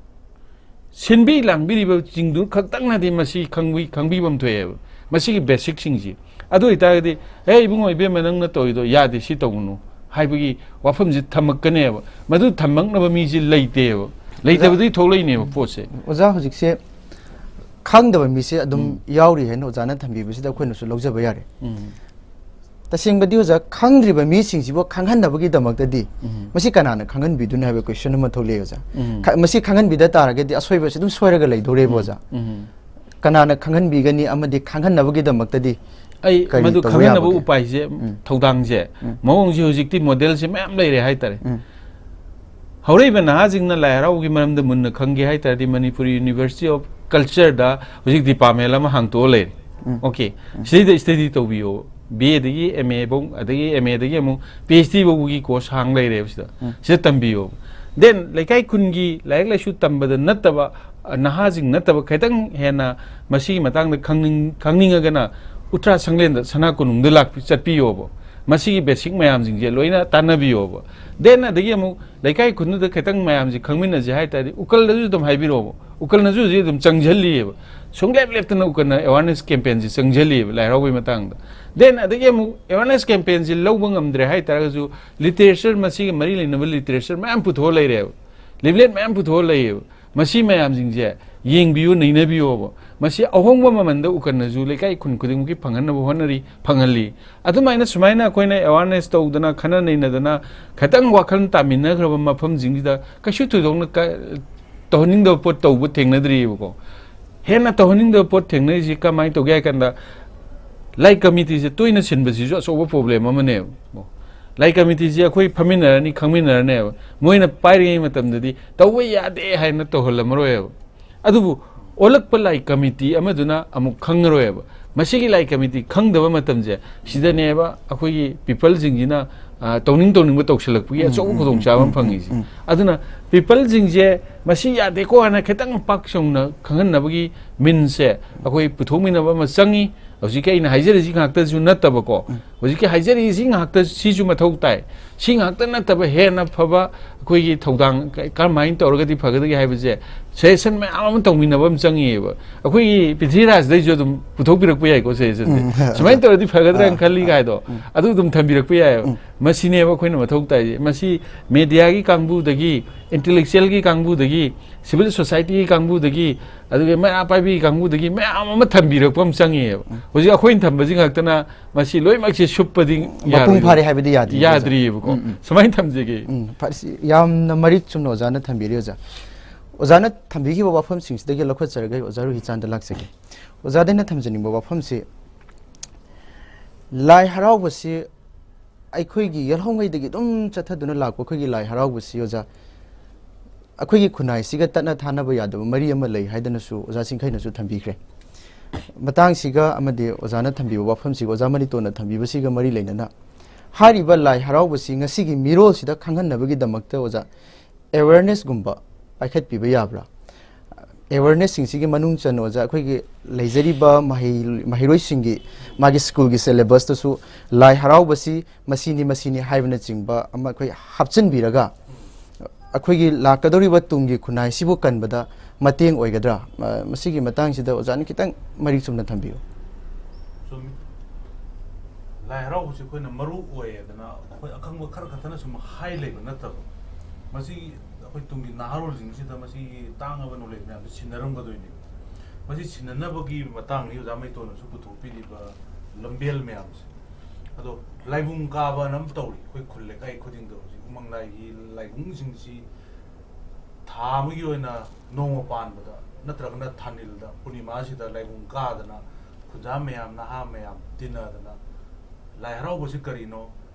ꯁꯤꯟꯕꯤ ꯂꯥꯡꯕꯤꯔꯤꯕꯁꯤꯡꯗꯨ ꯈꯛꯇꯪꯅꯗꯤ ꯃꯁꯤ ꯈꯪꯕꯤ- ꯈꯪꯕꯤꯐꯝ ꯊꯣꯛꯑꯦꯕ, ꯃꯁꯤꯒꯤ ꯕꯦꯁꯤꯛꯁꯤꯡꯁꯤ꯫ ꯑꯗꯨ ꯑꯣꯏꯇꯥꯔꯒꯗꯤ, "ꯑꯦ ꯏꯕꯨꯡꯉꯣ, ꯏꯕꯦꯝꯃ, ꯅꯪꯅ ꯇꯧꯔꯤꯗꯣ ꯌꯥꯗꯦ, ꯁꯤ ꯇꯧꯒꯅꯨ" ꯍꯥꯏꯕꯒꯤ ꯋꯥꯐꯝꯁꯤ ꯊꯝꯃꯛꯀꯅꯦꯕ꯫ ꯃꯗꯨ ꯊꯝꯃꯛꯅꯕ ꯃꯤꯁꯤ ꯂꯩꯇꯦꯕ, ꯂꯩꯇꯕꯗꯒꯤ ꯊꯣꯛꯂꯛꯏꯅꯦꯕ ꯄꯣꯠꯁꯦ꯫ ꯑꯣꯖꯥ, ꯍꯧꯖꯤꯛꯁꯦ ꯈꯪꯗꯕ ꯃꯤꯁꯦ ꯑꯗꯨꯝ ꯌꯥꯎꯔꯤ ꯍꯥꯏꯅ ꯑꯣꯖꯥꯅ ꯊꯝꯕꯤꯕꯁꯤꯗ ꯑꯩꯈꯣꯏꯅꯁꯨ ꯂꯧꯖꯕ ꯌꯥꯔꯦ꯫ ꯎꯝ꯫ ꯇꯁꯦꯡꯕꯗꯤ ꯑꯣꯖꯥ, ꯈꯪꯗ꯭ꯔꯤꯕ ꯃꯤꯁꯤꯡꯁꯤꯕꯨ ꯈꯪꯍꯟꯅꯕꯒꯤꯗꯃꯛꯇꯗꯤ ꯎꯝ꯫ ꯃꯁꯤ ꯀꯅꯥꯅ ꯈꯪꯍꯟꯕꯤꯗꯣꯏꯅꯣ ꯍꯥꯏꯕ ꯀꯣꯏꯁꯟ ꯑꯃ ꯊꯣꯛꯂꯛꯑꯦ ꯑꯣꯖꯥ꯫ ꯎꯝ꯫ ꯈ- ꯃꯁꯤ ꯈꯪꯍꯟꯕꯤꯗ ꯇꯥꯔꯒꯗꯤ ꯑꯁꯣꯏꯕꯁꯤ ꯑꯗꯨꯝ ꯁꯣꯏꯔꯒ ꯂꯩꯗꯧꯔꯦꯕ ꯑꯣꯖꯥ꯫ ꯎꯝ꯫ ꯀꯅꯥꯅ ꯈꯪꯍꯟꯕꯤꯒꯅꯤ ꯑꯃꯗꯤ ꯈꯪꯍꯟꯅꯕꯒꯤꯗꯃꯛꯇꯗꯤ ꯑꯩ ꯀꯔꯤ ꯃꯗꯨ ꯇꯧꯕ ꯈꯪꯍꯟꯅꯕ ꯌꯥꯕꯒꯦ? ꯎꯄꯥꯏꯁꯦ, ꯎꯝ꯫ ꯊꯧꯗꯥꯡꯁꯦ, ꯎꯝ꯫ ꯃꯑꯣꯡꯁꯦ ꯍꯧꯖꯤꯛꯇꯤ ꯃꯣꯗꯦꯜꯁꯦ ꯃꯌꯥꯝ ꯂꯩꯔꯦ ꯍꯥꯏꯇꯥꯔꯦ꯫ ꯎꯝ꯫ ꯍꯧꯔꯛꯏꯕ ꯅꯍꯥꯁꯤꯡꯅ ꯂꯥꯏ ꯍꯔꯥꯎꯕꯒꯤ ꯃꯔꯝꯗ ꯃꯨꯟꯅ ꯈꯪꯒꯦ ꯍꯥꯏ ꯇꯥꯔꯗꯤ, ꯃꯅꯤꯄꯨꯔ ꯌꯨꯅꯤꯚꯔꯁꯤꯇꯤ ꯑꯣꯐ ꯀꯜꯆꯔꯗ ꯍꯧꯖꯤꯛ ꯗꯤꯄꯥꯔꯠꯃꯦꯟ ꯑꯃ ꯍꯥꯡꯇꯣꯛꯑ ꯂꯩꯔꯦ꯫ ꯎꯝ꯫ ꯑꯣꯀꯦ, ꯁꯤꯗꯩꯗ ꯁ꯭ꯇꯗꯤ ꯇꯧꯕꯤꯌꯣ, ꯕꯤ ꯑꯦꯗꯒꯤ ꯑꯦꯝ ꯑꯦ ꯐꯧ, ꯑꯗꯒꯤ ꯑꯦꯝ ꯑꯦꯗꯒꯤ ꯑꯃꯨꯛ ꯄꯤ ꯑꯩꯆ ꯗꯤ ꯐꯥꯎꯕꯒꯤ ꯀꯣꯔꯁ ꯍꯥꯡ ꯂꯩꯔꯦꯕ ꯁꯤꯗ꯫ ꯎꯝ꯫ ꯁꯤꯗ ꯇꯝꯕꯤꯌꯣ꯫ ꯗꯦꯟ ꯂꯩꯀꯥꯏ ꯈꯨꯟꯒꯤ ꯂꯥꯏꯔꯤꯛ ꯂꯥꯏꯁꯨ ꯇꯝꯕꯗ ꯅꯠꯇꯕ, ꯑ, ꯅꯍꯥꯁꯤꯡ ꯅꯠꯇꯕ ꯈꯤꯇꯪ ꯍꯦꯟꯅ ꯃꯁꯤꯒꯤ ꯃꯇꯥꯡꯗ ꯈꯪꯅꯤꯡ-, ꯈꯪꯅꯤꯡꯉꯒꯅ ꯎꯇ꯭ꯔꯥ ꯁꯪꯂꯦꯟꯗ, ꯁꯅꯥ ꯀꯣꯅꯨꯡꯗ ꯂꯥꯛꯄꯤ-, ꯆꯠꯄꯤꯌꯣꯕ꯫ ꯃꯁꯤꯒꯤ ꯕꯦꯁꯤꯛ ꯃꯌꯥꯝꯁꯤꯡꯁꯦ ꯂꯣꯏꯅ ꯇꯥꯟꯅꯕꯤꯌꯣꯕ꯫ ꯗꯦꯟ ꯑꯗꯒꯤ ꯑꯃꯨꯛ ꯂꯩꯀꯥꯏ ꯈꯨꯟꯗꯨꯗ ꯈꯤꯇꯪ ꯃꯌꯥꯝꯁꯤ ꯈꯪꯃꯤꯟꯅꯁꯦ ꯍꯥꯏ ꯇꯥꯔꯗꯤ, ꯎꯀꯜꯗꯁꯨ ꯑꯗꯨꯝ ꯍꯥꯏꯕꯤꯔꯛꯑꯣꯕ꯫ ꯎꯀꯜꯅꯁꯨ ꯍꯧꯖꯤꯛ ꯑꯗꯨꯝ ꯆꯪꯁꯤꯜꯂꯤꯑꯕ꯫ ꯁꯨꯡꯂꯦꯞ ꯂꯦꯞꯇꯅ ꯎꯀꯜꯅ ꯑꯦꯋꯥꯔꯅꯦꯁ ꯀꯦꯝꯄꯦꯟꯁꯤ ꯆꯪꯁꯤꯜꯂꯤꯑꯕ ꯂꯥꯏ ꯍꯔꯥꯎꯕꯒꯤ ꯃꯇꯥꯡꯗ꯫ ꯗꯦꯟ ꯑꯗꯒꯤ ꯑꯃꯨꯛ ꯑꯦꯋꯥꯔꯅꯦꯁ ꯀꯦꯝꯄꯦꯟꯁꯤ ꯂꯧꯕ ꯉꯝꯗ꯭ꯔꯦ ꯍꯥꯏ ꯇꯥꯔꯒꯁꯨ, ꯂꯤꯇꯔꯦꯆꯔ, ꯃꯁꯤꯒ ꯃꯔꯤ ꯂꯩꯅꯕ ꯂꯤꯇꯔꯦꯆꯔ ꯃꯌꯥꯝ ꯄꯨꯊꯣꯛꯑ ꯂꯩꯔꯦꯕ꯫ ꯂꯤꯐꯂꯦꯠ ꯃꯌꯥꯝ ꯄꯨꯊꯣꯛꯑ ꯂꯩꯌꯦꯕ꯫ ꯃꯁꯤ ꯃꯌꯥꯝꯁꯤꯡꯁꯦ ꯌꯦꯡꯕꯤꯌꯨ, ꯅꯩꯅꯕꯤꯌꯣꯕ꯫ ꯃꯁꯤ ꯑꯍꯣꯡꯕ ꯃꯃꯟꯗ ꯎꯀꯜꯅꯁꯨ ꯂꯩꯀꯥꯏ ꯈꯨꯟ ꯈꯨꯗꯤꯡꯃꯛꯀꯤ ꯐꯪꯍꯟꯅꯕ ꯍꯣꯠꯅꯔꯤ, ꯐꯪꯍꯜꯂꯤ꯫ ꯑꯗꯨꯃꯥꯏꯅ ꯁꯨꯃꯥꯏꯅ ꯑꯩꯈꯣꯏꯅ ꯑꯦꯋꯥꯔꯅꯦꯁ ꯇꯧꯗꯅ, ꯈꯟꯅ ꯅꯩꯅꯗꯅ, ꯈꯤꯇꯪ ꯋꯥꯈꯜ ꯇꯥꯃꯤꯟꯅꯈ꯭ꯔꯕ ꯃꯐꯝꯁꯤꯡꯁꯤꯗ ꯀꯩꯁꯨ ꯊꯣꯏꯗꯣꯛꯅ ꯀ-, ꯇꯧꯍꯟꯅꯤꯡꯗꯕ ꯄꯣꯠ ꯇꯧꯕ ꯊꯦꯡꯅꯗ꯭ꯔꯤꯑꯕꯀꯣ꯫ ꯍꯦꯟꯅ ꯇꯧꯍꯟꯅꯤꯡꯗꯕ ꯄꯣꯠ ꯊꯦꯡꯅꯔꯤꯁꯤ ꯀꯃꯥꯏꯅ ꯇꯧꯒꯦ ꯍꯥꯏ ꯀꯥꯟꯗ, ꯂꯥꯏ ꯀꯃꯤꯇꯤꯁꯦ ꯇꯣꯏꯅ ꯁꯤꯟꯕꯁꯤꯁꯨ ꯑꯆꯧꯕ ꯄ꯭ꯔꯣꯕ꯭ꯂꯦꯝ ꯑꯃꯅꯦꯕ꯫ ꯂꯥꯏ ꯀꯃꯤꯇꯤꯁꯦ ꯑꯩꯈꯣꯏ ꯐꯝꯃꯤꯟꯅꯔꯅꯤ, ꯈꯪꯃꯤꯟꯅꯔꯅꯦꯕ꯫ ꯃꯣꯏꯅ ꯄꯥꯏꯔꯤꯉꯩ ꯃꯇꯝꯗꯗꯤ ꯇꯧꯕ ꯌꯥꯗꯦ ꯍꯥꯏꯅ ꯇꯧꯍꯜꯂꯝꯃꯔꯣꯏꯕ꯫ ꯑꯗꯨꯕꯨ ꯑꯣꯜꯂꯛꯄ ꯂꯥꯏ ꯀꯃꯤꯇꯤ ꯑꯃꯗꯨꯅ ꯑꯃꯨꯛ ꯈꯪꯉꯔꯣꯏꯕ꯫ ꯃꯁꯤꯒꯤ ꯂꯥꯏ ꯀꯃꯤꯇꯤ ꯈꯪꯗꯕ ꯃꯇꯝꯁꯦ ꯁꯤꯗꯅꯦꯕ ꯑꯩꯈꯣꯏꯒꯤ ꯄꯤꯄꯜꯁꯤꯡꯁꯤꯅ, ꯑ, ꯇꯧꯅꯤꯡ ꯇꯧꯅꯤꯡꯕ ꯇꯧꯁꯜꯂꯛꯄꯒꯤ ꯑꯆꯧꯕ ꯈꯨꯗꯣꯡꯆꯥꯕ ꯑꯃ ꯐꯪꯉꯤꯁꯦ꯫ ꯑꯗꯨꯅ ꯄꯤꯄꯜꯁꯤꯡꯁꯦ ꯃꯁꯤ ꯌꯥꯗꯦꯀꯣ ꯍꯥꯏꯅ ꯈꯤꯇꯪ ꯄꯥꯛ ꯆꯥꯎꯅ ꯈꯪꯍꯟꯅꯕꯒꯤ ꯃꯤꯟꯁꯦ ꯑꯩꯈꯣꯏ ꯄꯨꯊꯣꯛꯃꯤꯟꯅꯕ ꯑꯃ ꯆꯪꯉꯤ꯫ ꯍꯧꯖꯤꯛꯀꯤ ꯑꯩꯅ ꯍꯥꯏꯖꯔꯤꯁꯤ ꯉꯥꯛꯇꯁꯨ ꯅꯠꯇꯕꯀꯣ, ꯍꯧꯖꯤꯛꯀꯤ ꯍꯥꯏꯖꯔꯤꯁꯤ ꯉꯥꯛꯇ ꯁꯤꯁꯨ ꯃꯊꯧ ꯇꯥꯏ꯫ ꯁꯤ ꯉꯥꯛꯇ ꯅꯠꯇꯕ ꯍꯦꯟꯅ ꯐꯕ ꯑꯩꯈꯣꯏꯒꯤ ꯊꯧꯗꯥꯡ ꯀ-, ꯀꯔꯝꯍꯥꯏꯅ ꯇꯧꯔꯒꯗꯤ ꯐꯒꯗꯒꯦ ꯍꯥꯏꯕꯁꯦ ꯁꯖꯦꯁꯟ ꯃꯌꯥꯝ ꯑꯃ ꯇꯧꯃꯤꯟꯅꯕ ꯑꯃ ꯆꯪꯉꯤꯑꯕ꯫ ꯑꯩꯈꯣꯏꯒꯤ ꯄ꯭ꯔꯤꯊꯤꯕꯤꯔꯥꯖꯗꯩꯁꯨ ꯑꯗꯨꯝ ꯄꯨꯊꯣꯛꯄꯤꯔꯛꯄ ꯌꯥꯏꯀꯣ ꯁꯖꯦꯁꯟꯁꯦ꯫ ꯎꯝ. ꯁꯨꯃꯥꯏꯅ ꯇꯧꯔꯗꯤ ꯐꯒꯗ꯭ꯔꯥ ꯍꯥꯏꯅ ꯑꯥ, ꯈꯜꯂꯤ ꯑꯥ, ꯀꯥꯏꯗꯣ꯫ ꯎꯝ. ꯑꯗꯨ ꯑꯗꯨꯝ ꯊꯝꯕꯤꯔꯛꯄ ꯌꯥꯏꯑꯕ꯫ ꯎꯝ. ꯃꯁꯤꯅꯦꯕ ꯑꯩꯈꯣꯏꯅ ꯃꯊꯧ ꯇꯥꯏꯁꯦ꯫ ꯃꯁꯤ ꯃꯦꯗꯤꯌꯥꯒꯤ ꯀꯥꯡꯕꯨꯗꯒꯤ, ꯏꯟꯇꯦꯂꯦꯛꯆꯨꯋꯦꯜꯒꯤ ꯀꯥꯡꯕꯨꯗꯒꯤ, ꯁꯤꯚꯤꯜ ꯁꯣꯁꯥꯏꯇꯤꯒꯤ ꯀꯥꯡꯕꯨꯗꯒꯤ, ꯑꯗꯨꯒ ꯃꯩꯔꯥ ꯄꯥꯏꯕꯤ ꯀꯥꯡꯕꯨꯗꯒꯤ ꯃꯌꯥꯝ ꯑꯃ ꯊꯝꯕꯤꯔꯛꯄ ꯑꯃ ꯆꯪꯉꯦꯕ꯫ ꯎꯝ. ꯍꯧꯖꯤꯛ ꯑꯩꯈꯣꯏꯅ ꯊꯝꯕꯁꯤ ꯉꯥꯛꯇꯅ ꯃꯁꯤ ꯂꯣꯏꯅꯃꯛꯁꯦ ꯁꯨꯞꯄꯗꯤ ꯃꯄꯨꯡ ꯌꯥꯔꯣꯏꯕ꯫ ꯐꯥꯔꯦ ꯍꯥꯏꯕꯗꯤ ꯌꯥꯗ꯭ꯔꯤ, ꯑꯣꯖꯥ꯫ ꯌꯥꯗ꯭ꯔꯤꯑꯕꯀꯣ꯫ ꯎꯝ, ꯎꯝ. ꯁꯨꯃꯥꯏꯅ ꯊꯝꯖꯒꯦ꯫ ꯎꯝ, ꯐꯔꯦ, ꯁꯤ ꯌꯥꯝꯅ ꯃꯔꯤꯛ ꯆꯨꯝꯅ ꯑꯣꯖꯥꯅ ꯊꯝꯕꯤꯔꯤ, ꯑꯣꯖꯥ꯫ ꯑꯣꯖꯥꯅ ꯊꯝꯕꯤꯈꯤꯕ ꯋꯥꯐꯝꯁꯤꯡꯁꯤꯗꯒꯤ ꯂꯧꯈꯠꯆꯔꯒ ꯑꯩ ꯑꯣꯖꯥ ꯔꯨꯍꯤꯆꯥꯟꯗ ꯂꯥꯛꯆꯒꯦ꯫ ꯑꯣꯖꯥꯗ ꯑꯩꯅ ꯊꯝꯖꯅꯤꯡꯕ ꯋꯥꯐꯝꯁꯤ, ꯂꯥꯏ ꯍꯔꯥꯎꯕꯁꯤ ꯑꯩꯈꯣꯏꯒꯤ ꯌꯦꯜꯍꯧꯉꯩꯗꯒꯤ ꯑꯗꯨꯝ ꯆꯠꯊꯗꯨꯅ ꯂꯥꯛꯄ ꯑꯩꯈꯣꯏꯒꯤ ꯂꯥꯏ ꯍꯔꯥꯎꯕꯁꯤ, ꯑꯣꯖꯥ, ꯑꯩꯈꯣꯏꯒꯤ ꯈꯨꯟꯅꯥꯏꯁꯤꯒ ꯇꯠꯅ ꯊꯥꯅꯕ ꯌꯥꯗꯕ ꯃꯔꯤ ꯑꯃ ꯂꯩ ꯍꯥꯏꯗꯅꯁꯨ ꯑꯣꯖꯥ ꯆꯤꯡꯈꯩꯅꯁꯨ ꯊꯝꯕꯤꯈ꯭ꯔꯦ꯫ ꯃꯇꯥꯡꯁꯤꯒ ꯑꯃꯗꯤ ꯑꯣꯖꯥꯅ ꯊꯝꯕꯤꯕ ꯋꯥꯐꯝꯁꯤꯒ, ꯑꯣꯖꯥ ꯃꯅꯤꯇꯣꯟꯅ ꯊꯝꯕꯤꯕꯁꯤꯒ ꯃꯔꯤ ꯂꯩꯅꯅ, ꯍꯥꯏꯔꯤꯕ ꯂꯥꯏ ꯍꯔꯥꯎꯕꯁꯤ ꯉꯁꯤꯒꯤ ꯃꯤꯔꯣꯜꯁꯤꯗ ꯈꯪꯍꯟꯅꯕꯒꯤꯗꯃꯛꯇ, ꯑꯣꯖꯥ, ꯑꯦꯋꯦꯔꯅꯦꯁꯀꯨꯝꯕ ꯄꯥꯏꯈꯠꯄꯤꯕ ꯌꯥꯕ꯭ꯔꯥ? ꯑꯦꯋꯦꯔꯅꯦꯁꯁꯤꯡꯁꯤꯒꯤ ꯃꯅꯨꯡ ꯆꯟꯅ, ꯑꯣꯖꯥ, ꯑꯩꯈꯣꯏꯒꯤ ꯂꯩꯖꯔꯤꯕ ꯃꯍꯩ-, ꯃꯍꯩꯔꯣꯏꯁꯤꯡꯒꯤ ꯃꯥꯒꯤ ꯁ꯭ꯀꯨꯜꯒꯤ ꯁꯦꯂꯦꯕꯁꯇꯁꯨ ꯂꯥꯏ ꯍꯔꯥꯎꯕꯁꯤ ꯃꯁꯤꯅꯤ, ꯃꯁꯤꯅꯤ ꯍꯥꯏꯕꯅꯆꯤꯡꯕ ꯑꯃ ꯑꯩꯈꯣꯏ ꯍꯥꯞꯆꯤꯟꯕꯤꯔꯒ, ꯑꯩꯈꯣꯏꯒꯤ ꯂꯥꯛꯀꯗꯧꯔꯤꯕ ꯇꯨꯡꯒꯤ ꯈꯨꯟꯅꯥꯏꯁꯤꯕꯨ ꯀꯟꯕꯗ ꯃꯇꯦꯡ ꯑꯣꯏꯒꯗ꯭ꯔꯥ? ꯃ-, ꯃꯁꯤꯒꯤ ꯃꯇꯥꯡꯁꯤꯗ ꯑꯣꯖꯥꯅ ꯈꯤꯇꯪ ꯃꯔꯤꯛ ꯆꯨꯝꯅ ꯊꯝꯕꯤꯌꯨ꯫ ꯆꯨꯝꯃꯤ꯫ ꯂꯥꯏ ꯍꯔꯥꯎꯕꯁꯤ ꯑꯩꯈꯣꯏꯅ ꯃꯔꯨ ꯑꯣꯏꯌꯦꯗꯅ ꯑꯩꯈꯣꯏ ꯑꯈꯪꯕ ꯈꯔ ꯈꯛꯇꯅ ꯁꯨꯝ ꯍꯥꯏ ꯂꯩꯕ ꯅꯠꯇꯕ, ꯃꯁꯤ ꯑꯩꯈꯣꯏ ꯇꯨꯡꯒꯤ ꯅꯍꯥꯔꯣꯜꯁꯤꯡꯁꯤꯗ ꯃꯁꯤꯒꯤ ꯇꯥꯡꯉꯕ ꯅꯣꯂꯦꯖ ꯃꯌꯥꯝꯁꯦ ꯁꯤꯟꯅꯔꯝꯒꯗꯣꯏꯅꯦꯕ꯫ ꯃꯁꯤ ꯁꯤꯟꯅꯅꯕꯒꯤ ꯃꯇꯥꯡꯅꯤ ꯑꯣꯖꯥ ꯃꯩꯇꯣꯟꯅꯁꯨ ꯄꯨꯊꯣꯛꯄꯤꯔꯤꯕ ꯂꯝꯕꯦꯜ ꯃꯌꯥꯝꯁꯦ꯫ ꯑꯗꯣ ꯂꯥꯏꯕꯨꯡ ꯀꯥꯕꯅ ꯑꯃ ꯇꯧꯔꯤ ꯑꯩꯈꯣꯏ ꯈꯨꯜ ꯂꯩꯀꯥꯏ ꯈꯨꯗꯤꯡꯗ꯫ ꯍꯧꯖꯤꯛ ꯎꯃꯪ ꯂꯥꯏꯒꯤ ꯂꯥꯏꯕꯨꯡꯁꯤꯡꯁꯤ ꯊꯥ ꯑꯃꯒꯤ ꯑꯣꯏꯅ ꯅꯣꯡꯃ ꯄꯥꯟꯕꯗ ꯅꯠꯇ꯭ꯔꯒꯅ ꯊꯥꯅꯤꯜꯗ, ꯄꯨꯔꯅꯤꯃꯥꯁꯤꯗ ꯂꯥꯏꯕꯨꯡ ꯀꯥꯗꯅ ꯈꯨꯟꯖꯥ ꯃꯌꯥꯝ, ꯅꯍꯥ ꯃꯌꯥꯝ ꯇꯤꯟꯅꯗꯅ ꯂꯥꯏ ꯍꯔꯥꯎꯕꯁꯤ ꯀꯔꯤꯅꯣ,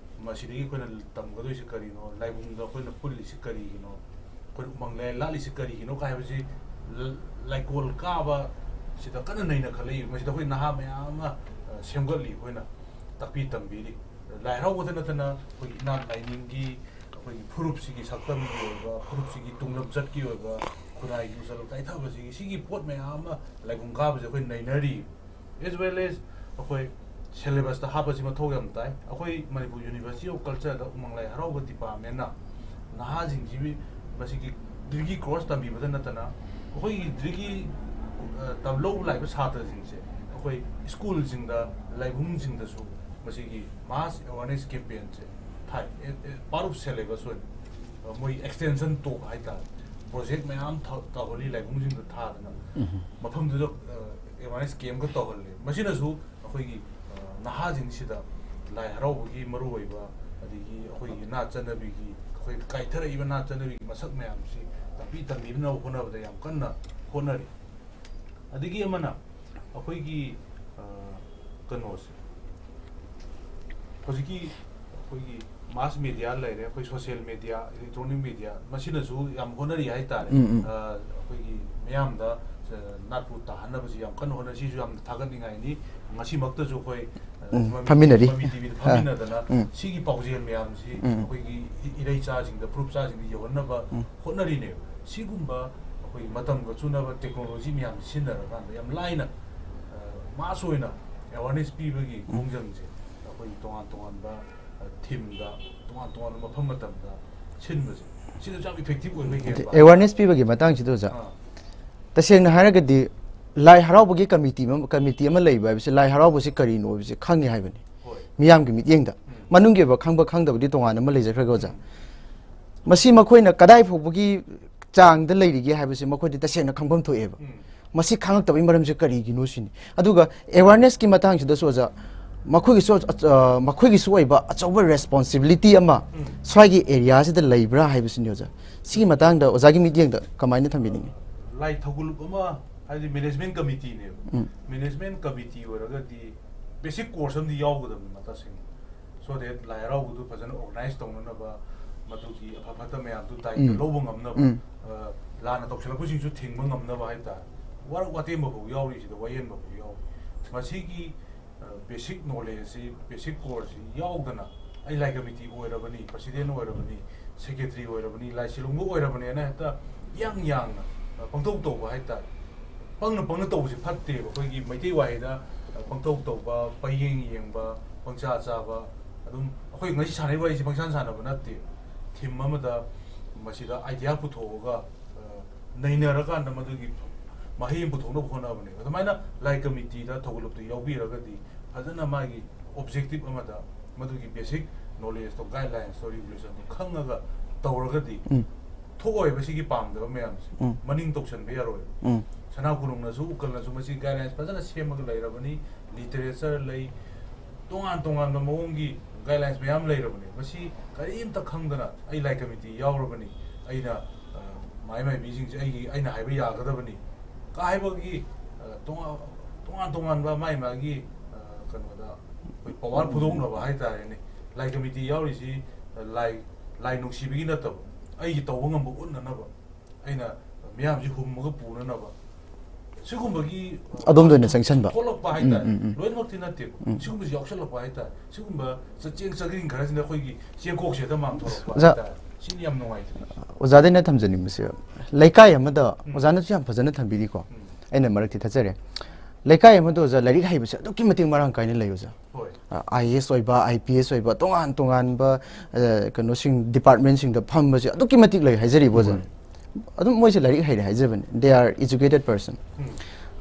ꯃꯁꯤꯗꯒꯤ ꯑꯩꯈꯣꯏꯅ ꯇꯝꯒꯗꯣꯏꯁꯤ ꯀꯔꯤꯅꯣ, ꯂꯥꯏꯕꯨꯡꯗ ꯑꯩꯈꯣꯏꯅ ꯄꯨꯜꯂꯤꯁꯤ ꯀꯔꯤꯒꯤꯅꯣ, ꯑꯩꯈꯣꯏꯅ ꯎꯃꯪ ꯂꯥꯏ ꯂꯥꯠꯂꯤꯁꯤ ꯀꯔꯤꯒꯤꯅꯣ ꯀꯥꯏ ꯍꯥꯏꯕꯁꯤ ꯂ- ꯂꯥꯏꯀꯣꯜ ꯀꯥꯕ ꯁꯤꯗ ꯀꯟꯅ ꯅꯩꯅꯈꯠꯂꯛꯏ꯫ ꯃꯁꯤꯗ ꯑꯩꯈꯣꯏ ꯅꯍꯥ ꯃꯌꯥꯝ ꯑꯃ, ꯑ, ꯁꯦꯝꯒꯠꯂꯤ, ꯑꯩꯈꯣꯏꯅ ꯇꯥꯛꯄꯤ ꯇꯝꯕꯤꯔꯤ꯫ ꯂꯥꯏ ꯍꯔꯥꯎꯕꯗ ꯅꯠꯇꯅ ꯑꯩꯈꯣꯏꯒꯤ ꯏꯅꯥꯠ ꯂꯥꯏꯅꯤꯡꯒꯤ, ꯑꯩꯈꯣꯏꯒꯤ ꯐꯨꯔꯨꯞꯁꯤꯒꯤ ꯁꯛꯇꯝꯒꯤ ꯑꯣꯏꯕ, ꯐꯨꯔꯨꯞꯁꯤꯒꯤ ꯇꯨꯡꯂꯝꯆꯠꯀꯤ ꯑꯣꯏꯕ, ꯈꯨꯟꯅꯥꯏꯒꯤ ꯎꯖꯜ ꯀꯥꯏꯊꯕꯁꯤꯒꯤ, ꯁꯤꯒꯤ ꯄꯣꯠ ꯃꯌꯥꯝ ꯑꯃ ꯂꯥꯏꯕꯨꯡ ꯀꯥꯕꯁꯦ ꯑꯩꯈꯣꯏ ꯅꯩꯅꯔꯤ꯫ As well as ꯑꯩꯈꯣꯏ syllabus ꯇ ꯍꯥꯞꯄꯁꯤ ꯃꯊꯧ ꯌꯥꯝ ꯇꯥꯏ꯫ ꯑꯩꯈꯣꯏ ꯃꯅꯤꯄꯨꯔ University of Culture ꯗ ꯎꯃꯪ ꯂꯥꯏ ꯍꯔꯥꯎꯕ department ꯅ ꯅꯍꯥꯁꯤꯡꯁꯤ ꯃꯁꯤꯒꯤ degree course ꯇꯝꯕꯤꯕꯗ ꯅꯠꯇꯅ ꯑꯩꯈꯣꯏꯒꯤ degree, ꯑ, ꯇꯝ-, ꯂꯧꯕ ꯂꯥꯛꯏꯕ ꯁꯥꯇ꯭ꯔꯁꯤꯡꯁꯦ ꯑꯩꯈꯣꯏ school ꯁꯤꯡꯗ, ꯂꯥꯏꯕꯨꯡꯁꯤꯡꯗꯁꯨ ꯃꯁꯤꯒꯤ mass awareness campaign ꯁꯦ ꯊꯥꯏ, ꯑꯦ, ꯑꯦ, part of syllabus ꯑꯣꯏꯅ, ꯑ, ꯃꯣꯏ extension talk ꯍꯥꯏꯇꯥꯔꯦ, project ꯃꯌꯥꯝ ꯊ-, ꯇꯧꯍꯜꯂꯤ ꯂꯥꯏꯕꯨꯡꯁꯤꯡꯗ ꯊꯥꯗꯅ꯫ ꯎꯝ꯫ ꯃꯐꯝꯗꯨꯗ, ꯑ, awareness camp ꯀ ꯇꯧꯍꯜꯂꯤ꯫ ꯃꯁꯤꯅꯁꯨ ꯑꯩꯈꯣꯏꯒꯤ, ꯑ, ꯅꯍꯥꯁꯤꯡꯁꯤꯗ ꯂꯥꯏ ꯍꯔꯥꯎꯕꯒꯤ ꯃꯔꯨꯑꯣꯏꯕ, ꯑꯗꯒꯤ ꯑꯩꯈꯣꯏꯒꯤ ꯅꯥꯠ ꯆꯠꯅꯕꯤꯒꯤ, ꯑꯩꯈꯣꯏ ꯀꯥꯏꯊꯔꯛꯏꯕ ꯅꯥꯠ ꯆꯠꯅꯕꯤꯒꯤ ꯃꯁꯛ ꯃꯌꯥꯝꯁꯤ ꯇꯥꯛꯄꯤ ꯇꯝꯕꯤꯅꯕ ꯍꯣꯠꯅꯕꯗ ꯌꯥꯝ ꯀꯟꯅ ꯍꯣꯠꯅꯔꯤ꯫ ꯑꯗꯒꯤ ꯑꯃꯅ ꯑꯩꯈꯣꯏꯒꯤ, ꯑ, ꯀꯩꯅꯣꯁꯦ, ꯍꯧꯖꯤꯛꯀꯤ ꯑꯩꯈꯣꯏꯒꯤ mass media ꯂꯩꯔꯦ, ꯑꯩꯈꯣꯏ social media, electronic media, ꯃꯁꯤꯅꯁꯨ ꯌꯥꯝ ꯍꯣꯠꯅꯔꯤ ꯍꯥꯏꯇꯥꯔꯦ꯫ ꯎꯝ, ꯎꯝ꯫ ꯑ, ꯑꯩꯈꯣꯏꯒꯤ ꯃꯤꯌꯥꯝꯗ, ꯑ, ꯅꯥꯠꯄꯨ ꯇꯥꯍꯟꯅꯕꯁꯤ ꯌꯥꯝ ꯀꯟꯅ ꯍꯣꯠꯅꯔꯤ꯫ ꯁꯤꯁꯨ ꯌꯥꯝ ꯊꯥꯒꯠꯅꯤꯡꯉꯥꯏꯅꯤ꯫ ꯉꯁꯤꯃꯛꯇꯁꯨ ꯑꯩꯈꯣꯏ, ꯑ, ꯎꯝ, ꯃꯃꯤ-, ꯐꯝꯃꯤꯟꯅꯔꯤ꯫ ꯃꯃꯤ ꯇꯤꯚꯤꯗ ꯑꯥ꯫ ꯐꯝꯃꯤꯟꯅꯗꯅ ꯎꯝ꯫ ꯁꯤꯒꯤ ꯄꯥꯎꯖꯦꯜ ꯃꯌꯥꯝꯁꯤ ꯎꯝ꯫ ꯑꯩꯈꯣꯏꯒꯤ ꯏ-, ꯏꯔꯩꯆꯥꯁꯤꯡꯗ, ꯐꯨꯔꯨꯞꯆꯥꯁꯤꯡꯗ ꯌꯧꯍꯟꯅꯕ ꯎꯝ꯫ ꯍꯣꯠꯅꯔꯤꯅꯦꯕ꯫ ꯁꯤꯒꯨꯝꯕ ꯑꯩꯈꯣꯏꯒꯤ ꯃꯇꯝꯒ ꯆꯨꯅꯕ technology ꯃꯌꯥꯝꯁꯤ ꯁꯤꯖꯤꯟꯅꯔꯀꯥꯟꯗ ꯌꯥꯝ ꯂꯥꯏꯅ, ꯑ, mass ꯑꯣꯏꯅ awareness ꯄꯤꯕꯒꯤ ꯎꯝ꯫ ꯈꯣꯡꯖꯪꯁꯦ ꯑꯩꯈꯣꯏꯒꯤ ꯇꯣꯉꯥꯟ ꯇꯣꯉꯥꯟꯕ, ꯑ, theme ꯗ, ꯇꯣꯉꯥꯟ ꯇꯣꯉꯥꯟꯕ ꯃꯐꯝ ꯃꯇꯝꯗ ꯁꯤꯟꯕꯁꯦ, ꯁꯤꯗꯁꯨ ꯌꯥꯝ effective ꯑꯣꯏꯕ ꯍꯦꯟꯕ awareness ꯍꯥꯏꯇꯥꯔꯦ꯫ ꯄꯤꯕꯒꯤ ꯃꯇꯥꯡꯁꯤꯗ ꯑꯣꯖꯥ, ꯑꯥ꯫ ꯇꯁꯦꯡꯅ ꯍꯥꯏꯔꯒꯗꯤ ꯂꯥꯏ ꯍꯔꯥꯎꯕꯒꯤ committee ꯑꯃ, committee ꯑꯃ ꯂꯩꯕ ꯍꯥꯏꯕꯁꯦ, ꯂꯥꯏ ꯍꯔꯥꯎꯕꯁꯤ ꯀꯔꯤꯅꯣ ꯍꯥꯏꯕꯁꯦ ꯈꯪꯉꯦ ꯍꯥꯏꯕꯅꯤ꯫ ꯍꯣꯏ꯫ ꯃꯤꯌꯥꯝꯒꯤ ꯃꯤꯠꯌꯦꯡꯗ꯫ ꯎꯝ꯫ ꯃꯅꯨꯡꯒꯤ ꯑꯣꯏꯕ ꯈꯪꯕ ꯈꯪꯗꯕꯗꯤ ꯇꯣꯉꯥꯟꯅ ꯑꯃ ꯂꯩꯖꯈ꯭ꯔꯒ ꯑꯣꯖꯥ, ꯎꯝ꯫ ꯃꯁꯤ ꯃꯈꯣꯏꯅ ꯀꯗꯥꯏ ꯐꯥꯎꯕꯒꯤ ꯆꯥꯡꯗ ꯂꯩꯔꯤꯒꯦ ꯍꯥꯏꯕꯁꯤ ꯃꯈꯣꯏꯗꯤ ꯇꯁꯦꯡꯅ ꯈꯪꯐꯝ ꯊꯣꯛꯑꯦꯕ꯫ ꯎꯝ꯫ ꯃꯁꯤ ꯈꯪꯉꯛꯇꯕꯒꯤ ꯃꯔꯝꯁꯤ ꯀꯔꯤꯒꯤꯅꯣ ꯁꯤꯅꯤ꯫ ꯑꯗꯨꯒ awareness ꯀꯤ ꯃꯇꯥꯡꯁꯤꯗꯁꯨ ꯑꯣꯖꯥ, ꯃꯈꯣꯏꯒꯤꯁꯨ, ꯑ, ꯃꯈꯣꯏꯒꯤꯁꯨ ꯑꯣꯏꯕ ꯑꯆꯧꯕ responsibility ꯑꯃ ꯎꯝ꯫ ꯁ꯭ꯋꯥꯏꯒꯤ area ꯁꯤꯗ ꯂꯩꯕ꯭ꯔꯥ ꯍꯥꯏꯕꯁꯤꯅꯤ ꯑꯣꯖꯥ꯫ ꯁꯤꯒꯤ ꯃꯇꯥꯡꯗ ꯑꯣꯖꯥꯒꯤ ꯃꯤꯠꯌꯦꯡꯗ ꯀꯃꯥꯏꯅ ꯊꯝꯕꯤꯅꯤꯡꯉꯤ? ꯂꯥꯏ ꯊꯧꯒꯜꯂꯨꯞ ꯑꯃ, ꯍꯥꯏꯗꯤ management committee ꯅꯦꯕ꯫ ꯎꯝ꯫ Management committee ꯑꯣꯏꯔꯒꯗꯤ basic course ꯑꯃꯗꯤ ꯌꯥꯎꯒꯗꯕꯅꯤ ꯃꯇꯥꯁꯤꯡ꯫ So that ꯂꯥꯏ ꯍꯔꯥꯎꯕꯗꯨ ꯐꯖꯅ organize ꯇꯧꯅꯅꯕ, ꯃꯗꯨꯒꯤ ꯑꯐ ꯐꯠꯇ ꯃꯌꯥꯝꯗꯨ ꯗꯥꯏꯇ ꯎꯝ꯫ ꯂꯧꯕ ꯉꯝꯅꯕ, ꯎꯝ꯫ ꯑ, ꯂꯥꯟꯅ ꯇꯧꯁꯤꯜꯂꯛꯄꯁꯤꯡꯁꯨ ꯊꯤꯡꯕ ꯉꯝꯅꯕ ꯍꯥꯏꯇꯥꯔꯦ꯫ ꯋꯥꯔꯛ ꯋꯥꯇꯦꯝꯕ ꯐꯥꯎ ꯌꯥꯎꯔꯤꯁꯤꯗ, ꯋꯥꯌꯦꯟꯕ ꯐꯥꯎ ꯌꯥꯎꯔꯤ꯫ ꯃꯁꯤꯒꯤ ꯕꯦꯁꯤꯛ ꯅꯣꯂꯦꯖꯁꯤ, ꯕꯦꯁꯤꯛ ꯀꯣꯔꯁꯁꯤ ꯌꯥꯎꯗꯅ ꯑꯩ ꯂꯥꯏ ꯀꯃꯤꯇꯤ ꯑꯣꯏꯔꯕꯅꯤ, ꯄ꯭ꯔꯁꯤꯗꯦꯟ ꯑꯣꯏꯔꯕꯅꯤ, ꯁꯦꯀ꯭ꯔꯦꯇꯔꯤ ꯑꯣꯏꯔꯕꯅꯤ, ꯂꯥꯏ ꯁꯤꯂꯣꯡꯕ ꯑꯣꯏꯔꯕꯅꯦꯅ ꯍꯦꯛꯇ ꯏꯌꯥꯡ ꯌꯥꯡꯅ, ꯑ, ꯄꯪꯇꯧ ꯇꯧꯕ ꯍꯥꯏꯇꯥꯔꯦ꯫ ꯄꯪꯅ ꯄꯪꯅ ꯇꯧꯕꯁꯤ ꯐꯠꯇꯦꯕ꯫ ꯑꯩꯈꯣꯏꯒꯤ ꯃꯩꯇꯩ ꯋꯥꯍꯩꯗ, ꯑ, ꯄꯪꯇꯧ ꯇꯧꯕ, ꯄꯪꯌꯦꯡ ꯌꯦꯡꯕ, ꯄꯪꯆꯥ ꯆꯥꯕ, ꯑꯗꯨꯝ ꯑꯩꯈꯣꯏ ꯉꯁꯤ ꯁꯥꯟꯅꯔꯤꯕ ꯋꯥꯔꯤꯁꯤ ꯄꯪꯁꯥꯟ ꯁꯥꯟꯅꯕ ꯅꯠꯇꯦ꯫ ꯊꯤꯝ ꯑꯃꯗ ꯃꯁꯤꯗ ꯑꯥꯏꯗꯤꯌꯥ ꯄꯨꯊꯣꯛꯑꯒ, ꯑ, ꯅꯩꯅꯔꯀꯥꯟꯗ ꯃꯗꯨꯒꯤ ꯃꯍꯩ ꯑꯃ ꯄꯨꯊꯣꯛꯅꯕ ꯍꯣꯠꯅꯕꯅꯦꯕ꯫ ꯑꯗꯨꯃꯥꯏꯅ ꯂꯥꯏ ꯀꯃꯤꯇꯤꯗ ꯊꯧꯒꯜꯂꯨꯞꯇ ꯌꯥꯎꯕꯤꯔꯒꯗꯤ ꯐꯖꯅ ꯃꯥꯒꯤ ꯑꯣꯕꯖꯦꯛꯇꯤꯞ ꯑꯃꯗ ꯃꯗꯨꯒꯤ ꯕꯦꯁꯤꯛ ꯅꯣꯂꯦꯖꯇꯣ, ꯒꯥꯏꯗꯂꯥꯏꯟꯁꯇꯣ, ꯔꯤꯒꯨꯂꯦꯁꯟꯗꯣ ꯈꯪꯉꯒ ꯇꯧꯔꯒꯗꯤ ꯎꯝ꯫ ꯊꯣꯛꯑꯣꯏꯕ ꯁꯤꯒꯤ ꯄꯥꯝꯗꯕ ꯃꯌꯥꯝꯁꯦ꯫ ꯎꯝ꯫ ꯃꯅꯤꯡ ꯇꯧꯁꯟꯕ ꯌꯥꯔꯣꯏꯕ꯫ ꯎꯝ꯫ ꯁꯅꯥ ꯀꯣꯅꯨꯡꯅꯁꯨ, ꯎꯀꯜꯅꯁꯨ ꯃꯁꯤ ꯒꯥꯏꯗꯂꯥꯏꯟꯁ ꯐꯖꯅ ꯁꯦꯝꯃꯒ ꯂꯩꯔꯕꯅꯤ꯫ ꯂꯤꯇꯔꯦꯆꯔ ꯂꯩ, ꯇꯣꯉꯥꯟ ꯇꯣꯉꯥꯟꯕ ꯃꯑꯣꯡꯒꯤ ꯒꯥꯏꯗꯂꯥꯏꯟꯁ ꯃꯌꯥꯝ ꯂꯩꯔꯕꯅꯤ꯫ ꯃꯁꯤ ꯀꯔꯤꯝꯇ ꯈꯪꯗꯅ ꯑꯩ ꯂꯥꯏ ꯀꯃꯤꯇꯤ ꯌꯥꯎꯔꯕꯅꯤ, ꯑꯩꯅ, ꯑ, ꯃꯥꯏ ꯃꯥꯏꯕꯤꯁꯤꯡꯁꯦ ꯑꯩꯒꯤ, ꯑꯩꯅ ꯍꯥꯏꯕ ꯌꯥꯒꯗꯕꯅꯤ ꯀꯥ ꯍꯥꯏꯕꯒꯤ, ꯑ, ꯇꯣꯉꯥꯟ, ꯇꯣꯉꯥꯟ ꯇꯣꯉꯥꯟꯕ ꯃꯥꯏ ꯃꯥꯒꯤ, ꯑ, ꯀꯩꯅꯣꯗ ꯑꯩꯈꯣꯏ ꯄꯋꯥꯔ ꯐꯨꯗꯣꯛꯅꯕ ꯍꯥꯏꯇꯥꯔꯦꯅꯦ꯫ ꯂꯥꯏ ꯀꯃꯤꯇꯤ ꯌꯥꯎꯔꯤꯁꯤ, ꯑ, ꯂꯥꯏ, ꯂꯥꯏ ꯅꯨꯡꯁꯤꯕꯒꯤ ꯅꯠꯇꯕ, ꯑꯩꯒꯤ ꯇꯧꯕ ꯉꯝꯕ ꯎꯠꯅꯅꯕ, ꯑꯩꯅ ꯃꯤꯌꯥꯝꯁꯤ ꯍꯨꯝꯃꯒ ꯄꯨꯅꯅꯕ ꯁꯤꯒꯨꯝꯕꯒꯤ, ꯑ, ꯑꯗꯣꯝꯗ ꯑꯣꯏꯅ ꯆꯪꯁꯟꯕ꯫ ꯊꯣꯛꯂꯛꯄ ꯍꯥꯏꯇꯥꯔꯦ꯫ ꯎꯝ, ꯎꯝ, ꯎꯝ꯫ ꯂꯣꯏꯅꯃꯛꯇꯤ ꯅꯠꯇꯦꯀꯣ꯫ ꯎꯝ꯫ ꯁꯤꯒꯨꯝꯕꯁꯤ ꯌꯥꯎꯁꯜꯂꯛꯄ ꯍꯥꯏꯇꯥꯔꯦ꯫ ꯁꯤꯒꯨꯝꯕ ꯆ-, ꯆꯦꯡ ꯆꯥꯛꯔꯤꯡ ꯈꯔꯁꯤꯅ ꯑꯩꯈꯣꯏꯒꯤ ꯆꯦꯡꯀꯣꯛꯁꯦ ꯍꯦꯛꯇ ꯃꯥꯡꯊꯣꯔꯛꯄ ꯑꯣꯖꯥ, ꯍꯥꯏꯇꯥꯔꯦ꯫ ꯁꯤꯅꯤ ꯌꯥꯝ ꯅꯨꯡꯉꯥꯏꯇ꯭ꯔꯤꯁꯦ꯫ ꯑꯣꯖꯥꯗ ꯑꯩꯅ ꯊꯝꯖꯅꯤꯡꯕꯁꯦ, ꯂꯩꯀꯥꯏ ꯑꯃꯗ, ꯎꯝ꯫ ꯑꯣꯖꯥꯅꯁꯨ ꯌꯥꯝ ꯐꯖꯅ ꯊꯝꯕꯤꯔꯤꯀꯣ꯫ ꯎꯝ꯫ ꯑꯩꯅ ꯃꯔꯛꯇꯤ ꯊꯠꯆꯔꯦ꯫ ꯂꯩꯀꯥꯏ ꯑꯃꯗ, ꯑꯣꯖꯥ, ꯂꯥꯏꯔꯤꯛ ꯍꯩꯕꯁꯦ ꯑꯗꯨꯛꯀꯤ ꯃꯇꯤꯛ ꯃꯔꯥꯡ ꯀꯥꯏꯅ ꯂꯩ, ꯑꯣꯖꯥ꯫ ꯍꯣꯏ꯫ ꯑ, ꯑꯥꯏ ꯑꯦ ꯑꯦꯁ ꯑꯣꯏꯕ, ꯑꯥꯏ ꯄꯤ ꯑꯦꯁ ꯑꯣꯏꯕ, ꯇꯣꯉꯥꯟ ꯇꯣꯉꯥꯟꯕ, ꯑ, ꯀꯩꯅꯣꯁꯤꯡ, ꯗꯤꯄꯥꯔꯠꯃꯦꯟꯁꯤꯡꯗ ꯐꯝꯕꯁꯦ ꯑꯗꯨꯛꯀꯤ ꯃꯇꯤꯛ ꯂꯩ ꯍꯥꯏꯖꯔꯤꯕ, ꯑꯣꯖꯥ꯫ ꯍꯣꯏ꯫ ꯑꯗꯨꯝ ꯃꯣꯏꯁꯦ ꯂꯥꯏꯔꯤꯛ ꯍꯩꯔꯦ ꯍꯥꯏꯖꯕꯅꯤ, they are educated person꯫ ꯎꯝ꯫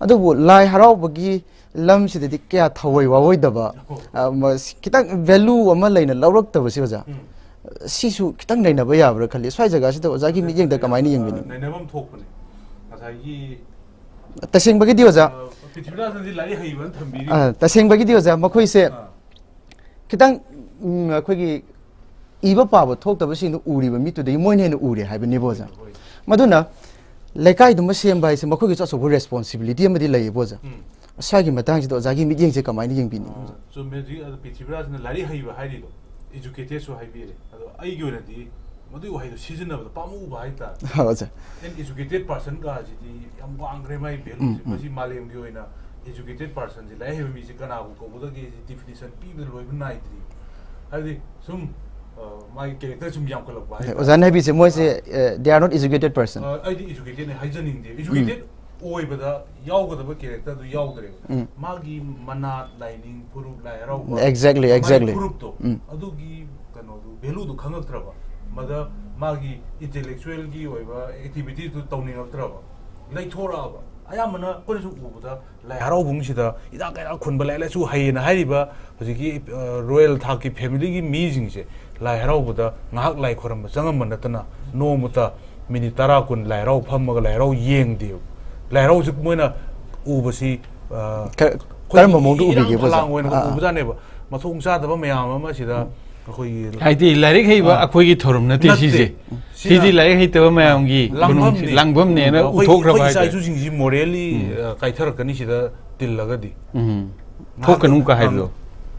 ꯑꯗꯨꯕꯨ ꯂꯥꯏ ꯍꯔꯥꯎꯕꯒꯤ ꯂꯝꯁꯤꯗꯗꯤ ꯀꯌꯥ ꯊꯋꯥꯏ ꯋꯥꯋꯣꯏꯗꯕ, ꯍꯣꯏ꯫ ꯑ, ꯃ-, ꯈꯤꯇꯪ ꯚꯦꯂꯨ ꯑꯃ ꯂꯩꯅ ꯂꯧꯔꯛꯇꯕꯁꯦ, ꯑꯣꯖꯥ, ꯎꯝ꯫ ꯁꯤꯁꯨ ꯈꯤꯇꯪ ꯅꯩꯅꯕ ꯌꯥꯕ꯭ꯔꯥ ꯈꯜꯂꯤ꯫ ꯁ꯭ꯋꯥꯏ ꯖꯒꯥꯁꯤꯗ ꯑꯣꯖꯥꯒꯤ ꯃꯤꯠꯌꯦꯡꯗ ꯀꯃꯥꯏꯅ ꯌꯦꯡꯕꯤꯅꯤ? ꯑ, ꯅꯩꯅꯕ ꯑꯃ ꯊꯣꯛꯄꯅꯦ꯫ ꯉꯁꯥꯏꯒꯤ ꯇꯁꯦꯡꯕꯒꯤꯗꯤ, ꯑꯣꯖꯥ, ꯑ, ꯄ꯭ꯔꯤꯊꯤꯕꯤꯔꯥꯖꯅꯗꯤ ꯂꯥꯏꯔꯤꯛ ꯍꯩꯕꯅ ꯊꯝꯕꯤꯔꯤ꯫ ꯑ, ꯇꯁꯦꯡꯕꯒꯤꯗꯤ, ꯑꯣꯖꯥ, ꯃꯈꯣꯏꯁꯦ ꯑꯥ꯫ ꯈꯤꯇꯪ, ꯎꯝ, ꯑꯩꯈꯣꯏꯒꯤ ꯏꯕ ꯄꯥꯕ ꯊꯣꯛꯇꯕꯁꯤꯡꯗꯨ ꯎꯔꯤꯕ ꯃꯤꯠꯇꯨꯗꯒꯤ ꯃꯣꯏꯅ ꯍꯦꯟꯅ ꯎꯔꯦ ꯍꯥꯏꯕꯅꯦꯕ, ꯑꯣꯖꯥ꯫ ꯍꯣꯏ꯫ ꯃꯗꯨꯅ ꯂꯩꯀꯥꯏꯗꯨꯃ ꯁꯦꯝꯕ ꯍꯥꯏꯁꯦ ꯃꯈꯣꯏꯒꯤꯁꯨ ꯑꯆꯧꯕ ꯔꯦꯁꯄꯣꯟꯁꯤꯕꯤꯂꯤꯇꯤ ꯑꯃꯗꯤ ꯂꯩꯌꯦꯕ, ꯑꯣꯖꯥ꯫ ꯎꯝ꯫ ꯁ꯭ꯋꯥꯏꯒꯤ ꯃꯇꯥꯡꯁꯤꯗ ꯑꯣꯖꯥꯒꯤ ꯃꯤꯠꯌꯦꯡꯁꯦ ꯀꯃꯥꯏꯅ ꯌꯦꯡꯕꯤꯅꯤꯡꯉꯤ, ꯑꯣꯖꯥ? ꯑꯥ, ꯆꯨꯝꯃꯦ꯫ ꯍꯧꯖꯤꯛ ꯑꯗꯣ ꯄ꯭ꯔꯤꯊꯤꯕꯤꯔꯥꯖꯅ ꯂꯥꯏꯔꯤꯛ ꯍꯩꯕ ꯍꯥꯏꯔꯤꯗꯣ, educatedꯁꯨ ꯍꯥꯏꯕꯤꯔꯦ꯫ ꯑꯗꯣ ꯑꯩꯒꯤ ꯑꯣꯏꯅꯗꯤ ꯃꯗꯨꯒꯤ ꯋꯥꯍꯩꯗꯣ ꯁꯤꯖꯤꯟꯅꯕꯗ ꯄꯥꯝꯃꯨꯕ ꯍꯥꯏꯇꯥꯔꯦ꯫ ꯍꯣꯏ, ꯑꯣꯖꯥ꯫ An educated person ꯀꯥꯁꯤꯗꯤ ꯌꯥꯝ ꯋꯥꯡꯈ꯭ꯔꯦ ꯃꯥꯒꯤ ꯚꯦꯂꯨꯁꯦ꯫ ꯃꯁꯤ ꯃꯥꯂꯦꯝꯒꯤ ꯑꯣꯏꯅ educated personꯁꯦ, ꯂꯥꯏꯔꯤꯛ ꯍꯩꯕ ꯃꯤꯁꯦ ꯀꯅꯥꯕꯨ ꯀꯧꯒꯗꯒꯦ ꯁꯤ definition ꯄꯤꯕꯗ ꯂꯣꯏꯕ ꯅꯥꯏꯗ꯭ꯔꯤ꯫ ꯍꯥꯏꯕꯗꯤ ꯁꯨꯝ ꯑ, ꯃꯥꯒꯤ character ꯁꯨꯝ ꯌꯥꯝꯈꯠꯂꯛꯄ ꯍꯥꯏꯇꯥꯔꯦ꯫ ꯑꯣꯖꯥꯅ ꯍꯥꯏꯕꯤꯁꯦ ꯃꯣꯏꯁꯦ, ꯑ, they are not educated person. ꯑ, ꯑꯩꯗꯤ educatedꯅꯦ ꯍꯥꯏꯖꯅꯤꯡꯗꯦ꯫ Educated ꯑꯣꯏꯕꯗ ꯌꯥꯎꯒꯗꯕ characterꯗꯨ ꯌꯥꯎꯗ꯭ꯔꯦꯕ꯫ ꯃꯥꯒꯤ ꯃꯅꯥꯠ, ꯂꯥꯏꯅꯤꯡ, ꯐꯨꯔꯨꯞ, ꯂꯥꯏ ꯍꯔꯥꯎꯕ, Exactly, ꯃꯥꯒꯤ exactly. ꯐꯨꯔꯨꯞꯇꯣ, ꯎꯝ. ꯑꯗꯨꯒꯤ ꯀꯩꯅꯣꯗꯨ, valueꯗꯨ ꯈꯪꯉꯛꯇ꯭ꯔꯕ, ꯃꯗ ꯃꯥꯒꯤ intellectualꯒꯤ ꯑꯣꯏꯕ activitiesꯗꯨ ꯇꯧꯅꯤꯡꯉꯛꯇ꯭ꯔꯕ, ꯂꯩꯊꯣꯔꯛꯑꯕ꯫ ꯑꯌꯥꯝꯕꯅ ꯑꯩꯈꯣꯏꯅꯁꯨ ꯎꯕꯗ ꯂꯥꯏ ꯍꯔꯥꯎꯐꯝꯁꯤꯗ ꯏꯅꯥꯛ ꯀꯩꯔꯥꯛ ꯈꯨꯟꯕ, ꯂꯥꯏꯔꯤꯛ ꯂꯥꯏꯁꯨ ꯍꯩꯌꯦꯅ ꯍꯥꯏꯔꯤꯕ ꯍꯧꯖꯤꯛꯀꯤ, ꯑ, royal ꯊꯥꯛꯀꯤ familyꯒꯤ ꯃꯤꯁꯤꯡꯁꯦ ꯂꯥꯏ ꯍꯔꯥꯎꯕꯗ ꯉꯥꯏꯍꯥꯛ ꯂꯥꯏ ꯈꯣꯏꯔꯝꯕ ꯆꯪꯉꯝꯕ ꯅꯠꯇꯅ ꯅꯣꯡꯃꯇ minute ꯇꯔꯥ ꯀꯨꯟ ꯂꯥꯏ ꯍꯔꯥꯎ ꯐꯝꯃꯒ ꯂꯥꯏ ꯍꯔꯥꯎ ꯌꯦꯡꯗꯦꯕ꯫ ꯂꯥꯏ ꯍꯔꯥꯎꯁꯤ ꯃꯣꯏꯅ ꯎꯕꯁꯤ, ꯑ, ꯀ-, ꯑꯩꯈꯣꯏꯒꯤ ꯀꯔꯝꯕ ꯃꯑꯣꯡꯗ ꯏꯔꯥꯡ ꯎꯕꯤꯒꯦꯕ, ꯑꯣꯖꯥ? ꯐꯂꯥꯡ ꯑꯣꯏꯅ ꯑꯥ, ꯑꯥ. ꯎꯕꯖꯥꯠꯅꯦꯕ꯫ ꯃꯊꯣꯡ ꯆꯥꯗꯕ ꯃꯌꯥꯝ ꯑꯃ ꯁꯤꯗ ꯑꯩꯈꯣꯏꯒꯤ ꯍꯥꯏꯗꯤ ꯂꯥꯏꯔꯤꯛ ꯍꯩꯕ ꯑꯥ. ꯑꯩꯈꯣꯏꯒꯤ ꯊꯧꯔꯝ ꯅꯠꯇꯦ ꯅꯠꯇꯦ. ꯁꯤꯁꯦ꯫ ꯁꯤꯅ ꯁꯤꯗꯤ ꯂꯥꯏꯔꯤꯛ ꯍꯩꯇꯕ ꯃꯌꯥꯝꯒꯤ ꯂꯥꯡꯐꯝꯅꯤ꯫ ꯈꯨꯅꯨꯡꯁꯤ-, ꯂꯥꯡꯐꯝꯅꯦꯅ ꯑꯩꯈꯣꯏ, ꯎꯊꯣꯛꯈ꯭ꯔꯕ ꯑꯩꯈꯣꯏ ꯏꯆꯥ ꯍꯥꯏꯇꯥꯔꯦ꯫ ꯏꯁꯨꯁꯤꯡꯁꯤ morally, ꯑ, ꯀꯥꯏꯊꯔꯛꯀꯅꯤ ꯁꯤꯗ ꯇꯤꯜꯂꯒꯗꯤ꯫ ꯎꯝ. ꯉꯥꯏꯍꯥꯛ ꯊꯣꯛꯀꯅꯨ ꯀꯥ ꯉꯥꯏꯍꯥꯛ ꯍꯥꯏꯕꯗꯣ꯫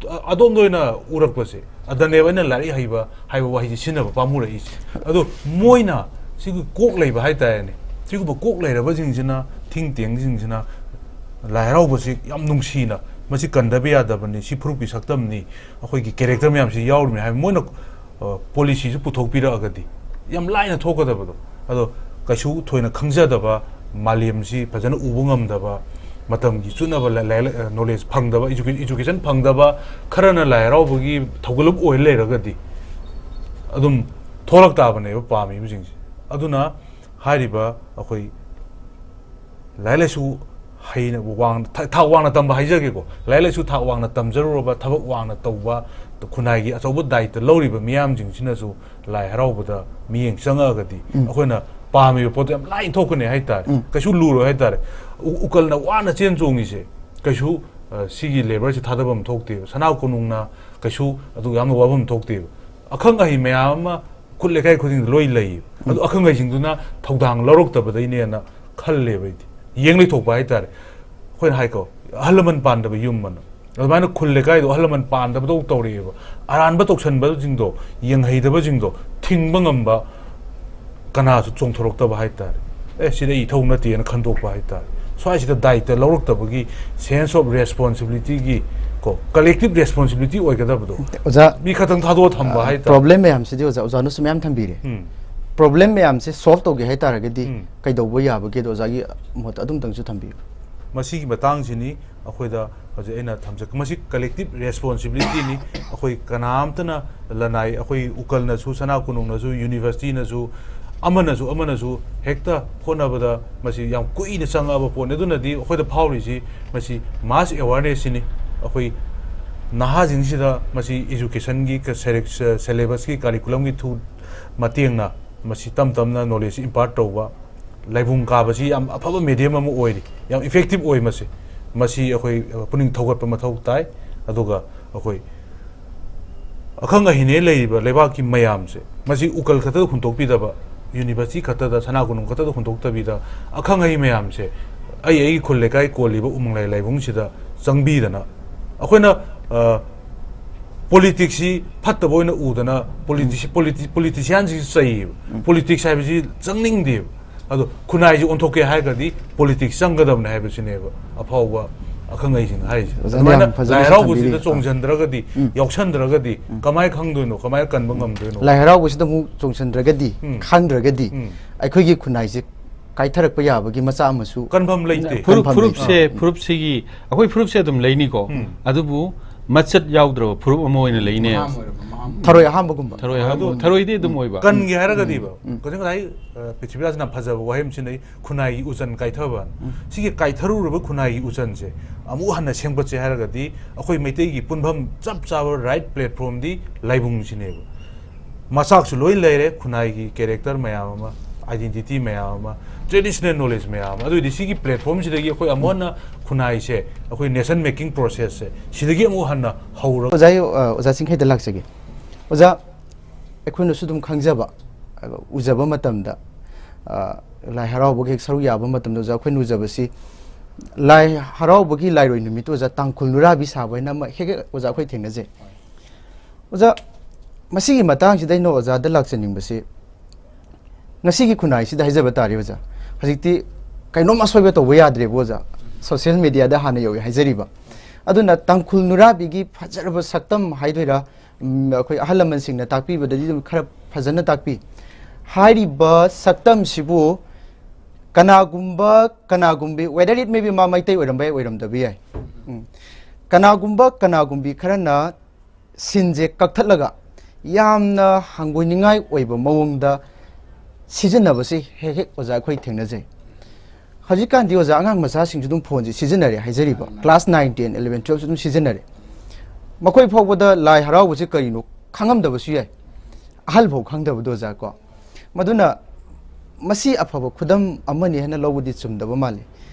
ꯑ-, ꯑꯗꯣꯝꯗ ꯑꯣꯏꯅ ꯎꯔꯛꯄꯁꯦ, ꯑꯗꯅꯦꯕ ꯑꯩꯅ ꯂꯥꯏꯔꯤꯛ ꯍꯩꯕ ꯍꯥꯏꯕ ꯋꯥꯍꯩꯁꯦ ꯁꯤꯖꯤꯟꯅꯕ ꯄꯥꯝꯃꯨꯔꯛꯏꯁꯦ꯫ ꯑꯗꯣ ꯃꯣꯏꯅ ꯁꯤꯒꯤ ꯀꯣꯛ ꯂꯩꯕ ꯍꯥꯏꯇꯥꯔꯦꯅꯦ, ꯁꯤꯒꯨꯝꯕ ꯀꯣꯛ ꯂꯩꯔꯕꯁꯤꯡꯁꯤꯅ, ꯊꯤꯡ ꯇꯦꯡꯁꯤꯡꯁꯤꯅ ꯂꯥꯏ ꯍꯔꯥꯎꯕꯁꯤ ꯌꯥꯝ ꯅꯨꯡꯁꯤꯅ, ꯃꯁꯤ ꯀꯟꯗꯕ ꯌꯥꯗꯕꯅꯤ, ꯁꯤ ꯐꯨꯔꯨꯞꯀꯤ ꯁꯛꯇꯝꯅꯤ, ꯑꯩꯈꯣꯏꯒꯤ character ꯃꯌꯥꯝꯁꯤ ꯌꯥꯎꯔꯤꯕꯅꯤ ꯍꯥꯏꯕ ꯃꯣꯏꯅ, ꯑ, policyꯁꯨ ꯄꯨꯊꯣꯛꯄꯤꯔꯛꯑꯒꯗꯤ ꯌꯥꯝ ꯂꯥꯏꯅ ꯊꯣꯛꯀꯗꯕꯗꯣ꯫ ꯑꯗꯣ ꯀꯩꯁꯨ ꯊꯣꯏꯅ ꯈꯪꯖꯗꯕ, ꯃꯥꯂꯦꯝꯁꯤ ꯐꯖꯅ ꯎꯕ ꯉꯝꯗꯕ, ꯃꯇꯝꯒꯤ ꯆꯨꯅꯕ ꯂ-, ꯂ-, knowledge ꯐꯪꯗꯕ, educa-, education ꯐꯪꯗꯕ ꯈꯔꯅ ꯂꯥꯏ ꯍꯔꯥꯎꯕꯒꯤ ꯊꯧꯒꯜꯂꯨꯞ ꯑꯣꯏ ꯂꯩꯔꯒꯗꯤ ꯑꯗꯨꯝ ꯊꯣꯛꯂꯛ ꯇꯥꯕꯅꯦꯕ ꯄꯥꯝꯃꯤꯕꯁꯤꯡꯁꯦ꯫ ꯑꯗꯨꯅ ꯍꯥꯏꯔꯤꯕ ꯑꯩꯈꯣꯏ ꯂꯥꯏꯔꯤꯛ ꯂꯥꯏꯁꯨ ꯍꯩꯅ ꯋꯥꯡ-, ꯊꯥꯛ, ꯊꯥꯛ ꯋꯥꯡꯅ ꯇꯝꯕ ꯍꯥꯏꯖꯒꯦꯀꯣ, ꯂꯥꯏꯔꯤꯛ ꯂꯥꯏꯁꯨ ꯊꯥꯛ ꯋꯥꯡꯅ ꯇꯝꯖꯔꯨꯔꯕ, ꯊꯕꯛ ꯋꯥꯡꯅ ꯇꯧꯕ, ꯈꯨꯟꯅꯥꯏꯒꯤ ꯑꯆꯧꯕ ꯗꯥꯏꯇ ꯂꯧꯔꯤꯕ ꯃꯤꯌꯥꯝꯁꯤꯡꯁꯤꯅꯁꯨ ꯂꯥꯏ ꯍꯔꯥꯎꯕꯗ ꯃꯤꯠꯌꯦꯡ ꯆꯪꯉꯛꯑꯒꯗꯤ ꯎꯝ. ꯑꯩꯈꯣꯏꯅ ꯄꯥꯝꯃꯤꯕ ꯄꯣꯠꯇꯣ ꯌꯥꯝ ꯂꯥꯏꯅ ꯊꯣꯛꯀꯅꯤ ꯍꯥꯏꯇꯥꯔꯦ꯫ ꯎꯝ. ꯀꯩꯁꯨ ꯂꯨꯔꯣꯏ ꯍꯥꯏꯇꯥꯔꯦ꯫ ꯎ-, ꯎꯀꯜꯅ ꯋꯥꯅ ꯆꯦꯟ ꯆꯣꯡꯉꯤꯁꯦ ꯀꯩꯁꯨ, ꯑ, ꯁꯤꯒꯤ labourꯁꯦ ꯊꯥꯗꯐꯝ ꯊꯣꯛꯇꯦꯕ꯫ ꯁꯅꯥ ꯀꯣꯅꯨꯡꯅ ꯀꯩꯁꯨ ꯑꯗꯨ ꯌꯥꯝꯅ ꯋꯥꯐꯝ ꯊꯣꯛꯇꯦꯕ꯫ ꯑꯈꯪ ꯑꯍꯩ ꯃꯌꯥꯝ ꯑꯃ ꯈꯨꯠ ꯂꯩꯀꯥꯏ ꯈꯨꯗꯤꯡꯗ ꯂꯣꯏ ꯂꯩꯌꯦꯕ꯫ ꯑꯗꯨ ꯑꯈꯪ ꯑꯍꯩꯁꯤꯡꯗꯨꯅ ꯊꯧꯗꯥꯡ ꯂꯧꯔꯛꯇꯕꯗꯩꯅꯦꯅ ꯈꯜꯂꯦꯕ ꯑꯩꯗꯤ꯫ ꯌꯦꯡ ꯂꯩꯊꯣꯛꯄ ꯍꯥꯏꯇꯥꯔꯦ꯫ ꯑꯩꯈꯣꯏꯅ ꯍꯥꯏꯀꯣ, "ꯑꯍꯜ ꯂꯃꯟ ꯄꯥꯟꯗꯕ ꯌꯨꯝ" ꯑꯅ꯫ ꯑꯗꯨꯃꯥꯏꯅ ꯈꯨꯜ ꯂꯩꯀꯥꯏꯗꯣ ꯑꯍꯜ ꯂꯃꯟ ꯄꯥꯟꯗꯕꯗꯧ ꯇꯧꯔꯛꯑꯦꯕ꯫ ꯑꯔꯥꯟꯕ ꯇꯧꯁꯟꯕꯁꯤꯡꯗꯣ ꯌꯦꯡꯍꯩꯗꯕꯁꯤꯡꯗꯣ ꯊꯤꯡꯕ ꯉꯝꯕ ꯀꯅꯥꯁꯨ ꯆꯣꯡꯊꯣꯔꯛꯇꯕ ꯍꯥꯏꯇꯥꯔꯦ꯫ "ꯑꯦ, ꯁꯤꯗ ꯑꯩ ꯏꯊꯧ ꯅꯠꯇꯦꯅ" ꯈꯟꯗꯣꯛꯄ ꯍꯥꯏꯇꯥꯔꯦ꯫ ꯁ꯭ꯋꯥꯏꯁꯤꯗ ꯗꯥꯏꯇ ꯂꯧꯔꯛꯇꯕꯒꯤ sense of responsibilityꯒꯤ, ꯀꯣ, collective responsibility ꯑꯣꯏꯒꯗꯕꯗꯣ, ꯑꯣꯖꯥ, ꯃꯤ ꯈꯛꯇꯪ ꯊꯥꯗꯣꯛꯑ ꯊꯝꯕ ꯍꯥꯏꯇꯥꯔꯦ꯫ ꯄ꯭ꯔꯣꯕ꯭ꯂꯦꯝ ꯃꯌꯥꯝꯁꯤꯗꯤ ꯑꯣꯖꯥ, ꯑꯣꯖꯥꯅꯁꯨ ꯃꯌꯥꯝ ꯊꯝꯕꯤꯔꯦ꯫ ꯎꯝ꯫ ꯄ꯭ꯔꯣꯕ꯭ꯂꯦꯝ ꯃꯌꯥꯝꯁꯦ ꯁꯣꯜꯕ ꯇꯧꯒꯦ ꯍꯥꯏꯇꯥꯔꯒꯗꯤ ꯎꯝ꯫ ꯀꯩꯗꯧꯕ ꯌꯥꯕꯒꯦꯗꯣ ꯑꯣꯖꯥꯒꯤ ꯃꯣꯠꯇ ꯑꯗꯨꯝꯇꯪꯁꯨ ꯊꯝꯕꯤꯌꯨ꯫ ꯃꯁꯤꯒꯤ ꯃꯇꯥꯡꯁꯤꯅꯤ ꯑꯩꯈꯣꯏꯗ ꯍꯧꯖꯤꯛ ꯑꯩꯅ ꯊꯝꯖ-, ꯃꯁꯤ collective responsibilityꯅꯤ꯫ ꯑꯩꯈꯣꯏ ꯀꯅꯥꯝꯇꯅ ꯂꯅꯥꯏ, ꯑꯩꯈꯣꯏ ꯎꯀꯜꯅꯁꯨ, ꯁꯅꯥ ꯀꯣꯅꯨꯡꯅꯁꯨ, universityꯅꯁꯨ, ꯑꯃꯅꯁꯨ ꯑꯃꯅꯁꯨ ꯍꯦꯛꯇ ꯍꯣꯠꯅꯕꯗ ꯃꯁꯤ ꯌꯥꯝ ꯀꯨꯏꯅ ꯆꯪꯉꯛꯑꯕ ꯄꯣꯠꯅꯤ꯫ ꯑꯗꯨꯅꯗꯤ ꯑꯩꯈꯣꯏꯗ ꯐꯥꯎꯔꯤꯁꯤ ꯃꯁꯤ mass awarenessꯁꯤꯅꯤ꯫ ꯑꯩꯈꯣꯏ ꯅꯍꯥꯁꯤꯡꯁꯤꯗ ꯃꯁꯤ educationꯒꯤ ꯀ-, ꯁꯦꯂꯦꯛ-, syllabusꯀꯤ curriculumꯒꯤ through ꯃꯇꯦꯡꯅ ꯃꯁꯤ ꯇꯞ ꯇꯞꯅ knowledge impart ꯇꯧꯕ, ꯂꯥꯏꯕꯨꯡ ꯀꯥꯕꯁꯤ ꯌꯥꯝ ꯑꯐꯕ medium ꯑꯃ ꯑꯣꯏꯔꯤ, ꯌꯥꯝ effective ꯑꯣꯏ꯫ ꯃꯁꯤ, ꯃꯁꯤ ꯑꯩꯈꯣꯏ ꯄꯨꯛꯅꯤꯡ ꯊꯧꯒꯠꯄ ꯃꯊꯧ ꯇꯥꯏ꯫ ꯑꯗꯨꯒ ꯑꯩꯈꯣꯏ ꯑꯈꯪ ꯑꯍꯩꯅꯦ ꯂꯩꯔꯤꯕ ꯂꯩꯕꯥꯛꯀꯤ ꯃꯌꯥꯝꯁꯦ, ꯃꯁꯤ ꯎꯀꯜ ꯈꯛꯇꯗ ꯍꯨꯟꯗꯣꯛꯄꯤꯗꯕ, university ꯈꯛꯇꯗ, ꯁꯅꯥ ꯀꯣꯅꯨꯡ ꯈꯛꯇꯗ ꯍꯨꯟꯗꯣꯛꯇꯕꯤꯗ, ꯑꯈꯪ ꯑꯍꯩ ꯃꯌꯥꯝꯁꯦ ꯑꯩ ꯑꯩꯒꯤ ꯈꯨꯜ ꯂꯩꯀꯥꯏ ꯀꯣꯜꯂꯤꯕ ꯎꯃꯪ ꯂꯥꯏ ꯂꯥꯏꯕꯨꯡꯁꯤꯗ ꯆꯪꯕꯤꯗꯅ, ꯑꯩꯈꯣꯏꯅ, ꯑ, politicsꯁꯤ ꯐꯠꯇꯕ ꯑꯣꯏꯅ ꯎꯗꯅ, politici-, politi-, politicianꯁꯤ ꯆꯩꯌꯦꯕ꯫ Politics ꯍꯥꯏꯕꯁꯤ ꯆꯪꯅꯤꯡꯗꯦꯕ꯫ ꯑꯗꯣ ꯈꯨꯟꯅꯥꯏꯁꯤ ꯑꯣꯟꯊꯣꯛꯀꯦ ꯍꯥꯏꯔꯒꯗꯤ politics ꯆꯪꯒꯗꯕꯅꯦ ꯍꯥꯏꯕꯁꯤꯅꯦꯕ ꯑꯐꯥꯎꯕ ꯑꯈꯪ ꯑꯍꯩꯁꯤꯡꯅ ꯍꯥꯏꯔꯤꯁꯦ꯫ ꯑꯣꯖꯥꯅ ꯑꯗꯨꯃꯥꯏꯅ ꯌꯥꯝ ꯐꯖꯅ ꯂꯥꯏ ꯍꯔꯥꯎꯕꯁꯤꯗ ꯊꯝꯕꯤꯔꯤ꯫ ꯆꯣꯡꯁꯤꯟꯗ꯭ꯔꯒꯗꯤ, ꯎꯝ꯫ ꯌꯥꯎꯁꯟꯗ꯭ꯔꯒꯗꯤ ꯀꯃꯥꯏꯅ ꯈꯪꯗꯣꯏꯅꯣ? ꯀꯃꯥꯏꯅ ꯀꯟꯕ ꯉꯝꯗꯣꯏꯅꯣ? ꯂꯥꯏ ꯍꯔꯥꯎꯕꯁꯤꯗ ꯑꯃꯨꯛ ꯆꯣꯡꯁꯤꯟꯗ꯭ꯔꯒꯗꯤ, ꯎꯝ꯫ ꯈꯟꯗ꯭ꯔꯒꯗꯤ ꯎꯝ꯫ ꯑꯩꯈꯣꯏꯒꯤ ꯈꯨꯟꯅꯥꯏꯁꯦ ꯀꯥꯏꯊꯔꯛꯄ ꯌꯥꯕꯒꯤ ꯃꯆꯥꯛ ꯑꯃꯁꯨ ꯀꯟꯐꯝ ꯂꯩꯇꯦ꯫ ꯐꯨꯔꯨꯞ ꯀꯟꯐꯝ ꯐꯨꯔꯨꯞꯁꯦ ꯂꯩꯇꯦ꯫ ꯐꯨꯔꯨꯞꯁꯤꯒꯤ ꯑꯩꯈꯣꯏ ꯐꯨꯔꯨꯞꯁꯦ ꯑꯗꯨꯝ ꯂꯩꯅꯤꯀꯣ꯫ ꯎꯝ꯫ ꯑꯗꯨꯕꯨ ꯃꯆꯠ ꯌꯥꯎꯗ꯭ꯔꯕ ꯐꯨꯔꯨꯞ ꯑꯃ ꯑꯣꯏꯅ ꯂꯩꯅꯦ꯫ ꯊꯔꯣꯏ ꯑꯍꯥꯝꯕꯒꯨꯝꯕ꯫ ꯊꯔꯣꯏ ꯑꯍꯥꯝꯕ ꯑꯗꯨ ꯊꯔꯣꯏꯗꯤ ꯑꯗꯨꯝ ꯑꯣꯏꯕ꯫ ꯀꯟꯒꯦ ꯍꯥꯏꯔꯒꯗꯤꯕ, ꯎꯝ꯫ ꯀꯩꯅꯣ ꯉꯁꯥꯏ, ꯑ, ꯄ꯭ꯔꯤꯊꯤꯕꯤꯔꯥꯖꯅ ꯐꯖꯕ ꯋꯥꯍꯩ ꯑꯃ ꯁꯤꯖꯤꯟꯅꯩ, "ꯈꯨꯟꯅꯥꯏꯒꯤ ꯎꯆꯟ ꯀꯥꯏꯊꯕ"꯫ ꯁꯤꯒꯤ ꯀꯥꯏꯊꯔꯨꯔꯕ ꯈꯨꯟꯅꯥꯏꯒꯤ ꯎꯆꯟꯁꯦ ꯑꯃꯨꯛ ꯍꯟꯅ ꯁꯦꯝꯒꯠꯁꯦ ꯍꯥꯏꯔꯒꯗꯤ ꯑꯩꯈꯣꯏ ꯃꯩꯇꯩꯒꯤ ꯄꯨꯟꯐꯝ ꯆꯞ ꯆꯥꯕ right platformꯗꯤ ꯂꯥꯏꯕꯨꯡꯁꯤꯅꯦꯕ꯫ ꯃꯆꯥꯛꯁꯨ ꯂꯣꯏ ꯂꯩꯔꯦ, ꯈꯨꯟꯅꯥꯏꯒꯤ character ꯃꯌꯥꯝ ꯑꯃ, identity ꯃꯌꯥꯝ ꯑꯃ, traditional knowledge ꯃꯌꯥꯝ ꯑꯃ꯫ ꯑꯗꯨꯑꯣꯏꯗꯤ ꯁꯤꯒꯤ platformꯁꯤꯗꯒꯤ ꯑꯩꯈꯣꯏ ꯑꯃꯨꯛ ꯍꯟꯅ ꯈꯨꯟꯅꯥꯏꯁꯦ, ꯑꯩꯈꯣꯏ nation making processꯁꯦ ꯁꯤꯗꯒꯤ ꯑꯃꯨꯛ ꯍꯟꯅ ꯍꯧꯔꯒ ꯑꯣꯖꯥ, ꯑ, ꯑꯣꯖꯥ ꯆꯤꯡꯈꯩꯗ ꯂꯥꯛꯆꯒꯦ꯫ ꯑꯣꯖꯥ, ꯑꯩꯈꯣꯏꯅꯁꯨ ꯑꯗꯨꯝ ꯈꯪꯖꯕ, ꯑ, ꯎꯖꯕ ꯃꯇꯝꯗ, ꯑ, ꯂꯥꯏ ꯍꯔꯥꯎꯕꯒꯤ ꯍꯦꯛ ꯁꯔꯨꯛ ꯌꯥꯕ ꯃꯇꯝꯗ, ꯑꯣꯖꯥ, ꯑꯩꯈꯣꯏꯅ ꯎꯖꯕꯁꯤ ꯂꯥꯏ ꯍꯔꯥꯎꯕꯒꯤ ꯂꯥꯏꯔꯣꯏ ꯅꯨꯃꯤꯠꯇꯨ ꯑꯣꯖꯥ ꯇꯥꯡꯈꯨꯜ ꯅꯨꯔꯥꯕꯤ ꯁꯥꯕ ꯍꯥꯏꯅ ꯑꯃ ꯍꯦꯛ ꯍꯦꯛ ꯑꯣꯖꯥ ꯑꯩꯈꯣꯏ ꯊꯦꯡꯅꯖꯩ꯫ ꯑꯣꯖꯥ, ꯃꯁꯤꯒꯤ ꯃꯇꯥꯡꯁꯤꯗ ꯑꯩꯅ ꯑꯣꯖꯥꯗ ꯂꯥꯛꯆꯅꯤꯡꯕꯁꯤ, ꯉꯁꯤꯒꯤ ꯈꯨꯟꯅꯥꯏꯁꯤꯗ ꯍꯥꯏꯖꯕ ꯇꯥꯔꯦ ꯑꯣꯖꯥ, ꯍꯧꯖꯤꯛꯇꯤ ꯀꯩꯅꯣꯝ ꯑꯁꯣꯏꯕ ꯇꯧꯕ ꯌꯥꯗ꯭ꯔꯦꯕ ꯑꯣꯖꯥ, ꯁꯣꯁꯤꯌꯦꯜ ꯃꯦꯗꯤꯌꯥꯗ ꯍꯥꯟꯅ ꯌꯧꯏ ꯍꯥꯏꯖꯔꯤꯕ꯫ ꯑꯗꯨꯅ ꯇꯥꯡꯈꯨꯜ ꯅꯨꯔꯥꯕꯤꯒꯤ ꯐꯖꯔꯕ ꯁꯛꯇꯝ ꯍꯥꯏꯗꯣꯏꯔꯥ, ꯎꯝ, ꯑꯩꯈꯣꯏ ꯑꯍꯜ ꯂꯃꯟꯁꯤꯡꯅ ꯇꯥꯛꯄꯤꯕꯗꯗꯤ ꯑꯗꯨꯝ ꯈꯔ ꯐꯖꯅ ꯇꯥꯛꯄꯤ꯫ ꯍꯥꯏꯔꯤꯕ ꯁꯛꯇꯝꯁꯤꯕꯨ ꯀꯅꯥꯒꯨꯝꯕ, ꯀꯅꯥꯒꯨꯝꯕꯤ, whether it may be, ꯃꯥ ꯃꯩꯇꯩ ꯑꯣꯏꯔꯝꯕ ꯌꯥꯏ, ꯑꯣꯏꯔꯝꯗꯕ ꯌꯥꯏ꯫ ꯎꯝ꯫ ꯀꯅꯥꯒꯨꯝꯕ, ꯀꯅꯥꯒꯨꯝꯕꯤ ꯈꯔꯅ ꯁꯤꯟꯁꯦ ꯀꯛꯊꯠꯂꯒ ꯌꯥꯝꯅ ꯍꯪꯒꯣꯏꯅꯤꯡꯉꯥꯏ ꯑꯣꯏꯕ ꯃꯑꯣꯡꯗ ꯁꯤꯖꯤꯟꯅꯕꯁꯤ ꯍꯦꯛ ꯍꯦꯛ ꯑꯣꯖꯥ ꯑꯩꯈꯣꯏ ꯊꯦꯡꯅꯖꯩ꯫ ꯍꯧꯖꯤꯛꯀꯥꯟꯗꯤ ꯑꯣꯖꯥ ꯑꯉꯥꯡ ꯃꯆꯥꯁꯤꯡꯁꯨ ꯑꯗꯨꯝ ꯐꯣꯟꯁꯦ ꯁꯤꯖꯤꯟꯅꯔꯦ ꯍꯥꯏꯖꯔꯤꯕ, ꯃꯥꯅꯤ, ꯃꯥꯅꯤ꯫ ꯀ꯭ꯂꯥꯁ ꯅꯥꯏꯟ, ꯇꯦꯟ, ꯏꯂꯚꯦꯟ, ꯇꯨꯌꯦꯜꯞꯁꯨ ꯑꯗꯨꯝ ꯁꯤꯖꯤꯟꯅꯔꯦ꯫ ꯃꯈꯣꯏ ꯐꯥꯎꯕꯗ ꯂꯥꯏ ꯍꯔꯥꯎꯕꯁꯤ ꯀꯔꯤꯅꯣ ꯈꯪꯉꯝꯗꯕꯁꯨ ꯌꯥꯏ, ꯑꯍꯜ ꯐꯥꯎ ꯈꯪꯗꯕꯗꯣ ꯑꯣꯖꯥ ꯀꯣ꯫ ꯃꯗꯨꯅ ꯃꯁꯤ ꯑꯐꯕ ꯈꯨꯗꯝ ꯑꯃꯅꯤ ꯍꯥꯏꯅ ꯂꯧꯕꯗꯤ ꯆꯨꯝꯗꯕ ꯃꯥꯜꯂꯤ꯫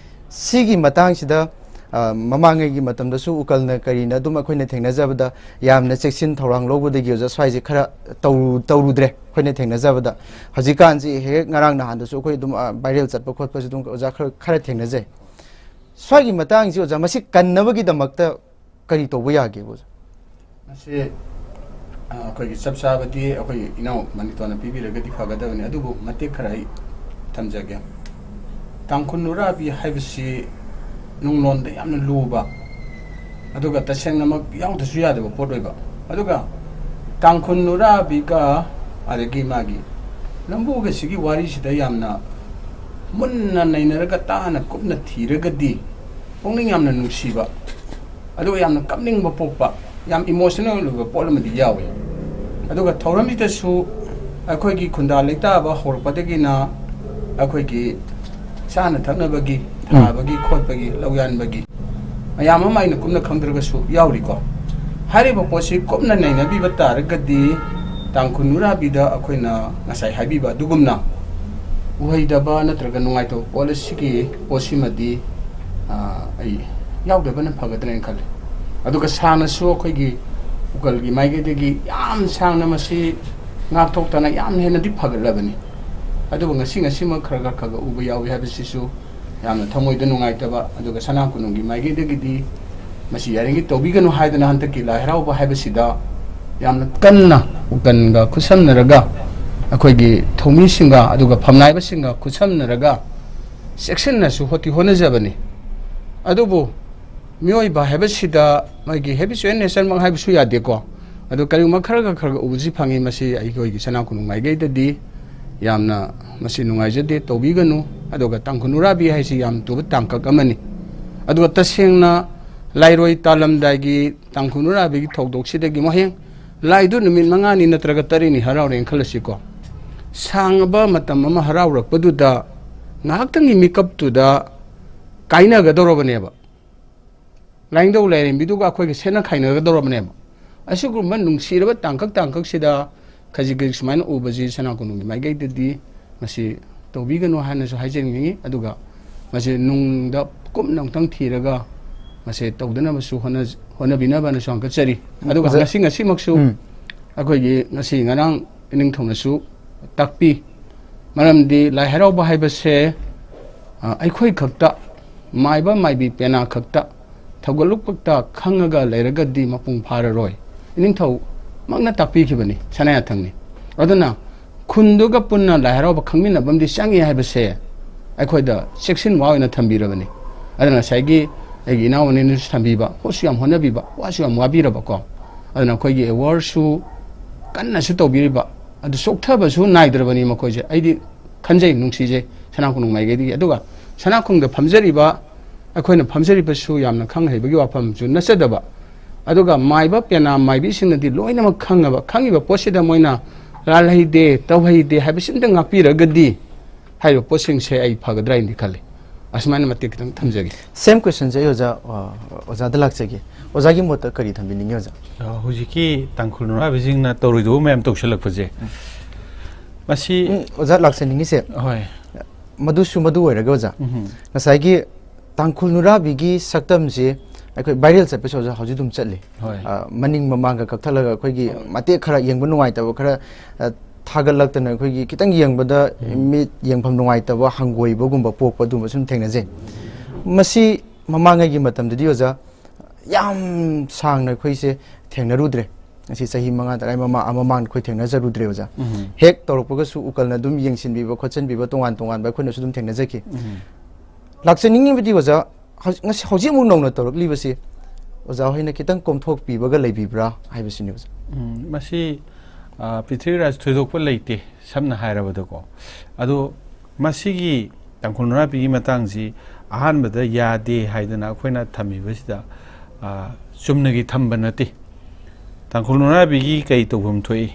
ꯁꯤꯒꯤ ꯃꯇꯥꯡꯁꯤꯗ, ꯑ, ꯃꯃꯥꯡꯉꯩꯒꯤ ꯃꯇꯝꯗꯁꯨ ꯎꯀꯜꯅ ꯀꯔꯤꯅ ꯑꯗꯨꯝ ꯑꯩꯈꯣꯏꯅ ꯊꯦꯡꯅꯖꯕꯗ ꯌꯥꯝꯅ ꯆꯦꯛꯁꯤꯟ ꯊꯧꯔꯥꯡ ꯂꯧꯕꯗꯒꯤ ꯑꯣꯖꯥ ꯁ꯭ꯋꯥꯏꯁꯦ ꯈꯔ ꯇꯧꯔꯨ-, ꯇꯧꯔꯨꯗ꯭ꯔꯦ ꯑꯩꯈꯣꯏꯅ ꯊꯦꯡꯅꯖꯕꯗ꯫ ꯍꯧꯖꯤꯛꯀꯥꯟꯁꯤ ꯍꯦꯛ ꯉꯔꯥꯡ ꯅꯍꯥꯟꯗꯁꯨ ꯑꯩꯈꯣꯏ ꯑꯗꯨꯝ, ꯑ, viral ꯆꯠꯄ ꯈꯣꯠꯄꯁꯨ ꯑꯗꯨꯝ ꯑꯣꯖꯥ ꯈꯔ, ꯈꯔ ꯊꯦꯡꯅꯖꯩ꯫ ꯁ꯭ꯋꯥꯏꯒꯤ ꯃꯇꯥꯡꯁꯤ ꯑꯣꯖꯥ ꯃꯁꯤ ꯀꯟꯅꯕꯒꯤꯗꯃꯛꯇ ꯀꯔꯤ ꯇꯧꯕ ꯌꯥꯒꯦ ꯑꯣꯖꯥ? ꯃꯁꯤ, ꯑ, ꯑꯩꯈꯣꯏꯒꯤ ꯆꯞ ꯆꯥꯕꯗꯤ ꯑꯩꯈꯣꯏ ꯏꯅꯥꯎ ꯃꯅꯤꯇꯣꯟꯅ ꯄꯤꯕꯤꯔꯒꯗꯤ ꯐꯒꯗꯕꯅꯤ, ꯑꯗꯨꯕꯨ ꯃꯇꯦꯛ ꯈꯔ ꯑꯩ ꯊꯝꯖꯒꯦ꯫ ꯇꯥꯡꯈꯨꯜ ꯅꯨꯔꯥꯕꯤ ꯍꯥꯏꯕꯁꯤ ꯅꯨꯡꯂꯣꯟꯗ ꯌꯥꯝꯅ ꯂꯨꯕ, ꯑꯗꯨꯒ ꯇꯁꯦꯡꯅꯃꯛ ꯌꯥꯎꯗ꯭ꯔꯁꯨ ꯌꯥꯗꯕ ꯄꯣꯠ ꯑꯣꯏꯕ, ꯑꯗꯨꯒ ꯇꯥꯡꯈꯨꯜ ꯅꯨꯔꯥꯕꯤꯒ ꯑꯗꯒꯤ ꯃꯥꯒꯤ ꯂꯝꯕꯨꯒꯁꯤꯒꯤ ꯋꯥꯔꯤꯁꯤꯗ ꯌꯥꯝꯅ ꯃꯨꯟꯅ ꯅꯩꯅꯔꯒ ꯇꯥꯅ ꯀꯨꯞꯅ ꯊꯤꯔꯒꯗꯤ ꯄꯨꯛꯅꯤꯡ ꯌꯥꯝꯅ ꯅꯨꯡꯁꯤꯕ, ꯑꯗꯨꯒ ꯌꯥꯝꯅ ꯀꯞꯅꯤꯡꯕ ꯄꯣꯛꯄ, ꯌꯥꯝ emotional ꯑꯣꯏꯕ ꯄꯣꯠ ꯑꯃꯗꯤ ꯌꯥꯎꯏ꯫ ꯑꯗꯨꯒ ꯊꯧꯔꯝꯁꯤꯗꯁꯨ ꯑꯩꯈꯣꯏꯒꯤ ꯈꯨꯟꯗꯥ ꯂꯩꯇꯥꯕ ꯍꯧꯔꯛꯄꯗꯒꯤꯅ ꯑꯩꯈꯣꯏꯒꯤ ꯆꯥꯅ ꯊꯛꯅꯕꯒꯤ, ꯎꯝ꯫ ꯊꯥꯕꯒꯤ ꯈꯣꯠꯄꯒꯤ, ꯂꯧ ꯌꯥꯟꯕꯒꯤ ꯃꯌꯥꯝ ꯑꯃ ꯑꯩꯅ ꯀꯨꯞꯅ ꯈꯪꯗ꯭ꯔꯒꯁꯨ ꯌꯥꯎꯔꯤꯀꯣ꯫ ꯍꯥꯏꯔꯤꯕ ꯄꯣꯠꯁꯤ ꯀꯨꯞꯅ ꯅꯩꯅꯕꯤꯕ ꯇꯥꯔꯒꯗꯤ ꯇꯥꯡꯈꯨꯜ ꯅꯨꯔꯥꯕꯤꯗ ꯑꯩꯈꯣꯏꯅ ꯉꯁꯥꯏ ꯍꯥꯏꯕꯤꯕ ꯑꯗꯨꯒꯨꯝꯅ ꯑꯣꯏꯗꯕ ꯅꯠꯇ꯭ꯔꯒ ꯅꯨꯡꯉꯥꯏꯇꯕ ꯄꯣꯠ ꯑꯁꯤꯒꯤ ꯄꯣꯠꯁꯤꯃꯗꯤ, ꯑ, ꯑꯩ ꯌꯥꯎꯗꯕꯅ ꯐꯒꯗ꯭ꯔꯦꯅ ꯈꯜꯂꯤ꯫ ꯑꯗꯨꯒ ꯁꯥꯡꯅꯁꯨ ꯑꯩꯈꯣꯏꯒꯤ ꯎꯀꯜꯒꯤ ꯃꯥꯏꯀꯩꯗꯒꯤ ꯌꯥꯝ ꯁꯥꯡꯅ ꯃꯁꯤ ꯉꯥꯛꯊꯣꯛꯇꯅ ꯌꯥꯝ ꯍꯦꯟꯅꯗꯤ ꯐꯒꯠꯂꯕꯅꯤ꯫ ꯑꯗꯨꯕꯨ ꯉꯁꯤ ꯉꯁꯤꯃꯛ ꯈꯔ ꯈꯔ ꯈꯔ ꯈꯔ ꯎꯕ ꯌꯥꯎꯏ ꯍꯥꯏꯕꯁꯤꯁꯨ ꯌꯥꯝꯅ ꯊꯃꯣꯏꯗ ꯅꯨꯡꯉꯥꯏꯇꯕ, ꯑꯗꯨꯒ ꯁꯅꯥ ꯀꯣꯅꯨꯡꯒꯤ ꯃꯥꯏꯀꯩꯗꯒꯤꯗꯤ ꯃꯁꯤ ꯌꯥꯔꯤꯉꯩ ꯇꯧꯕꯤꯒꯅꯨ ꯍꯥꯏꯗꯅ ꯍꯟꯗꯛꯀꯤ ꯂꯥꯏ ꯍꯔꯥꯎꯕ ꯍꯥꯏꯕꯁꯤꯗ ꯌꯥꯝꯅ ꯀꯟꯅ ꯎꯀꯟꯒ ꯈꯨꯠꯁꯝꯅꯔꯒ, ꯑꯩꯈꯣꯏꯒꯤ ꯊꯧꯃꯤꯁꯤꯡꯒ ꯑꯗꯨꯒ ꯐꯝꯅꯥꯏꯕꯁꯤꯡꯒ ꯈꯨꯠꯁꯝꯅꯔꯒ ꯆꯦꯛꯁꯤꯟꯅꯁꯨ ꯍꯣꯠꯇꯤ ꯍꯣꯠꯅꯖꯕꯅꯤ꯫ ꯑꯗꯨꯕꯨ ꯃꯤꯑꯣꯏꯕ ꯍꯥꯏꯕꯁꯤꯗ ꯃꯥꯒꯤ habitual nature ꯃꯛ ꯍꯥꯏꯕꯁꯨ ꯌꯥꯗꯦꯀꯣ꯫ ꯑꯗꯨ ꯀꯔꯤꯒꯨꯝꯕ ꯈꯔꯒ ꯈꯔꯒ ꯎꯕꯁꯤ ꯐꯪꯉꯤ, ꯃꯁꯤ ꯑꯩꯈꯣꯏꯒꯤ ꯁꯅꯥ ꯀꯣꯅꯨꯡ ꯃꯥꯏꯀꯩꯗꯗꯤ ꯌꯥꯝꯅ ꯃꯁꯤ ꯅꯨꯡꯉꯥꯏꯖꯗꯦ, ꯇꯧꯕꯤꯒꯅꯨ꯫ ꯑꯗꯨꯒ ꯇꯥꯡꯈꯨꯜ ꯅꯨꯔꯥꯕꯤ ꯍꯥꯏꯁꯤ ꯌꯥꯝ ꯇꯨꯕ ꯇꯥꯡꯀꯛ ꯑꯃꯅꯤ꯫ ꯑꯗꯨꯒ ꯇꯁꯦꯡꯅ ꯂꯥꯏꯔꯣꯏ ꯇꯥꯜꯂꯝꯗꯥꯏꯒꯤ ꯇꯥꯡꯈꯨꯜ ꯅꯨꯔꯥꯕꯤꯒꯤ ꯊꯧꯗꯣꯛꯁꯤꯗꯒꯤ ꯃꯍꯌꯦꯡ ꯂꯥꯏꯗꯨ ꯅꯨꯃꯤꯠ ꯃꯉꯥꯅꯤ ꯅꯠꯇ꯭ꯔꯒ ꯇꯔꯦꯠꯅꯤ ꯍꯔꯥꯎꯔꯦꯅ ꯈꯜꯂꯁꯤꯀꯣ, ꯁꯥꯡꯉꯕ ꯃꯇꯝ ꯑꯃ ꯍꯔꯥꯎꯔꯛꯄꯗꯨꯗ ꯉꯥꯏꯍꯥꯛꯇꯪꯒꯤ ꯃꯤꯀꯞꯇꯨꯗ ꯀꯥꯏꯅꯒꯗꯧꯔꯕꯅꯦꯕ꯫ ꯂꯥꯏꯅꯤꯡꯊꯧ ꯂꯥꯏꯔꯦꯝꯕꯤꯗꯨꯒ ꯑꯩꯈꯣꯏꯒ ꯁꯦꯠꯅ ꯈꯥꯏꯅꯒꯗꯧꯔꯕꯅꯦꯕ꯫ ꯑꯁꯤꯒꯨꯝꯕ ꯅꯨꯡꯁꯤꯔꯕ ꯇꯥꯡꯀꯛ ꯇꯥꯡꯀꯛꯁꯤꯗ ꯈꯖꯤꯛ ꯈꯖꯤꯛ ꯁꯨꯃꯥꯏꯅ ꯎꯕꯁꯤ ꯁꯅꯥ ꯀꯣꯅꯨꯡꯒꯤ ꯃꯥꯏꯀꯩꯗꯗꯤ ꯃꯁꯤ ꯇꯧꯕꯤꯒꯅꯨ ꯍꯥꯏꯅꯁꯨ ꯍꯥꯏꯖꯅꯤꯡꯉꯤ꯫ ꯑꯗꯨꯒ ꯃꯁꯤ ꯅꯨꯡꯗ ꯀꯨꯞꯅ ꯑꯃꯨꯛꯇꯪ ꯊꯤꯔꯒ ꯃꯁꯤ ꯇꯧꯗꯅꯕꯁꯨ ꯍꯣꯠꯅ-, ꯍꯣꯠꯅꯕꯤꯅꯕꯅꯁꯨ ꯍꯪꯒꯠꯆꯔꯤ꯫ ꯑꯗꯨꯒ ꯑꯣꯖꯥ꯫ ꯉꯁꯤ ꯉꯁꯤꯃꯛꯁꯨ ꯎꯝ꯫ ꯑꯩꯈꯣꯏꯒꯤ ꯉꯁꯤ ꯉꯔꯥꯡ ꯏꯅꯤꯡꯊꯧꯅꯁꯨ ꯇꯥꯛꯄꯤ꯫ ꯃꯔꯝꯗꯤ ꯂꯥꯏ ꯍꯔꯥꯎꯕ ꯍꯥꯏꯕꯁꯦ, ꯑ, ꯑꯩꯈꯣꯏ ꯈꯛꯇ, ꯃꯥꯏꯕ ꯃꯥꯏꯕꯤ ꯄꯦꯅꯥ ꯈꯛꯇ, ꯊꯧꯒꯠꯂꯨꯛ ꯈꯛꯇ ꯈꯪꯉꯒ ꯂꯩꯔꯒꯗꯤ ꯃꯄꯨꯡ ꯐꯥꯔꯔꯣꯏ꯫ ꯏꯅꯤꯡꯊꯧꯃꯛꯅ ꯇꯥꯛꯄꯤꯈꯤꯕꯅꯤ, ꯁꯅꯥꯌꯥꯊꯪꯅꯤ꯫ ꯑꯗꯨꯅ ꯈꯨꯟꯗꯨꯒ ꯄꯨꯟꯅ ꯂꯥꯏ ꯍꯔꯥꯎꯕ ꯈꯪꯃꯤꯟꯅꯕ ꯑꯃꯗꯤ ꯆꯪꯉꯤ ꯍꯥꯏꯕꯁꯦ ꯑꯩꯈꯣꯏꯗ ꯆꯦꯛꯁꯤꯟ ꯋꯥ ꯑꯣꯏꯅ ꯊꯝꯕꯤꯔꯕꯅꯤ꯫ ꯑꯗꯨꯅ ꯉꯁꯥꯏꯒꯤ ꯑꯩꯒꯤ ꯏꯅꯥꯎ ꯑꯅꯤꯅꯁꯨ ꯊꯝꯕꯤꯕ, ꯍꯣꯠꯁꯨ ꯌꯥꯝ ꯍꯣꯠꯅꯕꯤꯕ, ꯋꯥꯁꯨ ꯌꯥꯝ ꯋꯥꯕꯤꯔꯕꯀꯣ꯫ ꯑꯗꯨꯅ ꯑꯩꯈꯣꯏꯒꯤ ꯑꯦꯋꯥꯔꯗꯁꯨ ꯀꯟꯅꯁꯨ ꯇꯧꯕꯤꯔꯤꯕ, ꯑꯗꯨ ꯆꯣꯛꯊꯕꯁꯨ ꯅꯥꯏꯗ꯭ꯔꯕꯅꯤ ꯃꯈꯣꯏꯁꯦ꯫ ꯑꯩꯗꯤ ꯈꯟꯖꯩ, ꯅꯨꯡꯁꯤꯖꯩ ꯁꯅꯥ ꯀꯣꯅꯨꯡ ꯃꯥꯏꯀꯩꯗꯒꯤ꯫ ꯑꯗꯨꯒ ꯁꯅꯥ ꯀꯣꯅꯨꯡꯗ ꯐꯝꯖꯔꯤꯕ, ꯑꯩꯈꯣꯏꯅ ꯐꯝꯖꯔꯤꯕꯁꯨ ꯌꯥꯝꯅ ꯈꯪ ꯍꯩꯕꯒꯤ ꯋꯥꯐꯝꯁꯨ ꯅꯠꯆꯗꯕ, ꯑꯗꯨꯒ ꯃꯥꯏꯕ ꯄꯦꯅꯥ ꯃꯥꯏꯕꯤꯁꯤꯡꯅꯗꯤ ꯂꯣꯏꯅꯃꯛ ꯈꯪꯉꯕ, ꯈꯪꯉꯤꯕ ꯄꯣꯠꯁꯤꯗ ꯃꯣꯏꯅ ꯂꯥꯜꯍꯩꯗꯦ, ꯇꯧꯍꯩꯗꯦ ꯍꯥꯏꯕꯁꯤ ꯑꯝꯇ ꯉꯥꯛꯄꯤꯔꯒꯗꯤ ꯍꯥꯏꯔꯤꯕ ꯄꯣꯠꯁꯤꯡꯁꯦ ꯑꯩ ꯐꯒꯗ꯭ꯔꯥ ꯍꯥꯏꯅꯗꯤ ꯈꯜꯂꯤ꯫ ꯑꯁꯨꯃꯥꯏꯅ ꯃꯇꯦꯛ ꯈꯤꯇꯪ ꯊꯝꯖꯒꯦ꯫ Same questionꯁꯦ ꯑꯩ ꯑꯣꯖꯥ, ꯑ, ꯑꯣꯖꯥꯗ ꯂꯥꯛꯆꯒꯦ꯫ ꯑꯣꯖꯥꯒꯤ ꯃꯣꯠꯇ ꯀꯔꯤ ꯊꯝꯕꯤꯅꯤꯡꯉꯤ, ꯑꯣꯖꯥ? ꯑ, ꯍꯧꯖꯤꯛꯀꯤ ꯇꯥꯡꯈꯨꯜ ꯅꯨꯔꯥꯕꯤꯁꯤꯡꯅ ꯇꯧꯔꯣꯏꯗꯕ ꯃꯌꯥꯝ ꯇꯧꯁꯜꯂꯛꯄꯁꯦ, ꯃꯁꯤ ꯎꯝ, ꯑꯣꯖꯥ ꯂꯥꯛꯆꯅꯤꯡꯉꯤꯁꯦ, ꯍꯣꯏ꯫ ꯃꯗꯨꯁꯨ ꯃꯗꯨ ꯑꯣꯏꯔꯒ, ꯑꯣꯖꯥ, ꯎꯝ꯫ ꯉꯁꯥꯏꯒꯤ ꯇꯥꯡꯈꯨꯜ ꯅꯨꯔꯥꯕꯤꯒꯤ ꯁꯛꯇꯝꯁꯤ ꯑꯩꯈꯣꯏ viral ꯆꯠꯄꯁꯨ, ꯑꯣꯖꯥ, ꯍꯧꯖꯤꯛ ꯑꯗꯨꯝ ꯆꯠꯂꯤ꯫ ꯍꯣꯏ꯫ ꯑ, ꯃꯅꯤꯡ ꯃꯃꯥꯡꯒ ꯀꯛꯊꯠꯂꯒ ꯑꯩꯈꯣꯏꯒꯤ ꯍꯣꯏ꯫ ꯃꯇꯦꯛ ꯈꯔ ꯌꯦꯡꯕ ꯅꯨꯡꯉꯥꯏꯇꯕ ꯈꯔ, ꯑ, ꯊꯥꯒꯠꯂꯛꯇꯅ ꯑꯩꯈꯣꯏꯒꯤ ꯈꯤꯇꯪ ꯌꯦꯡꯕꯗ ꯎꯝ꯫ ꯃꯤꯠ ꯌꯦꯡꯐꯝ ꯅꯨꯡꯉꯥꯏꯇꯕ, ꯍꯪꯒꯣꯏꯕꯒꯨꯝꯕ ꯄꯣꯛꯄ, ꯑꯗꯨꯝꯕꯁꯨ ꯑꯗꯨꯝ ꯊꯦꯡꯅꯖꯩ꯫ ꯃꯁꯤ ꯃꯃꯥꯡꯉꯩꯒꯤ ꯃꯇꯝꯗꯗꯤ ꯑꯣꯖꯥ, ꯌꯥꯝ ꯁꯥꯡꯅ ꯑꯩꯈꯣꯏꯁꯦ ꯊꯦꯡꯅꯔꯨꯗ꯭ꯔꯦ꯫ ꯉꯁꯤ ꯆꯍꯤ ꯃꯉꯥ ꯇꯔꯥ ꯃꯃꯥ-, ꯃꯃꯥꯡꯗ ꯑꯩꯈꯣꯏ ꯊꯦꯡꯅꯖꯔꯨꯗ꯭ꯔꯦ ꯑꯣꯖꯥ꯫ ꯎꯝ꯫ ꯍꯦꯛ ꯇꯧꯔꯛꯄꯒꯁꯨ ꯎꯀꯜꯅ ꯑꯗꯨꯝ ꯌꯦꯡꯁꯤꯟꯕꯤꯕ ꯈꯣꯠꯆꯟꯕꯤꯕ ꯇꯣꯉꯥꯟ ꯇꯣꯉꯥꯟꯕ ꯑꯩꯈꯣꯏꯅꯁꯨ ꯑꯗꯨꯝ ꯊꯦꯡꯅꯖꯈꯤ꯫ ꯎꯝ꯫ ꯂꯥꯛꯆꯅꯤꯡꯉꯤꯕꯗꯤ ꯑꯣꯖꯥ, ꯍꯧꯖꯤꯛ, ꯉꯁꯤ, ꯍꯧꯖꯤꯛ ꯑꯃꯨꯛ ꯅꯧꯅ ꯇꯧꯔꯛꯂꯤꯕꯁꯤ ꯑꯣꯖꯥ ꯍꯣꯏꯅ ꯈꯤꯇꯪ ꯀꯣꯝꯊꯣꯛꯄꯤꯕꯒ ꯂꯩꯕꯤꯕ꯭ꯔꯥ ꯍꯥꯏꯕꯁꯤꯅꯤ ꯑꯣꯖꯥ꯫ ꯎꯝ, ꯃꯁꯤ, ꯑ, ꯄ꯭ꯔꯤꯊꯤꯕꯤꯔꯥꯖ ꯊꯣꯏꯗꯣꯛꯄ ꯂꯩꯇꯦ, ꯁꯝꯅ ꯍꯥꯏꯔꯕꯗꯀꯣ꯫ ꯑꯗꯣ ꯃꯁꯤꯒꯤ ꯇꯥꯡꯈꯨꯜ ꯅꯨꯔꯥꯕꯤꯒꯤ ꯃꯇꯥꯡꯁꯤ ꯑꯍꯥꯟꯕꯗ ꯌꯥꯗꯦ ꯍꯥꯏꯗꯅ ꯑꯩꯈꯣꯏꯅ ꯊꯝꯃꯤꯕꯁꯤꯗ, ꯑ, ꯆꯨꯝꯅꯒꯤ ꯊꯝꯕ ꯅꯠꯇꯦ꯫ ꯇꯥꯡꯈꯨꯜ ꯅꯨꯔꯥꯕꯤꯒꯤ ꯀꯔꯤ ꯇꯧꯐꯝ ꯊꯣꯛꯏ?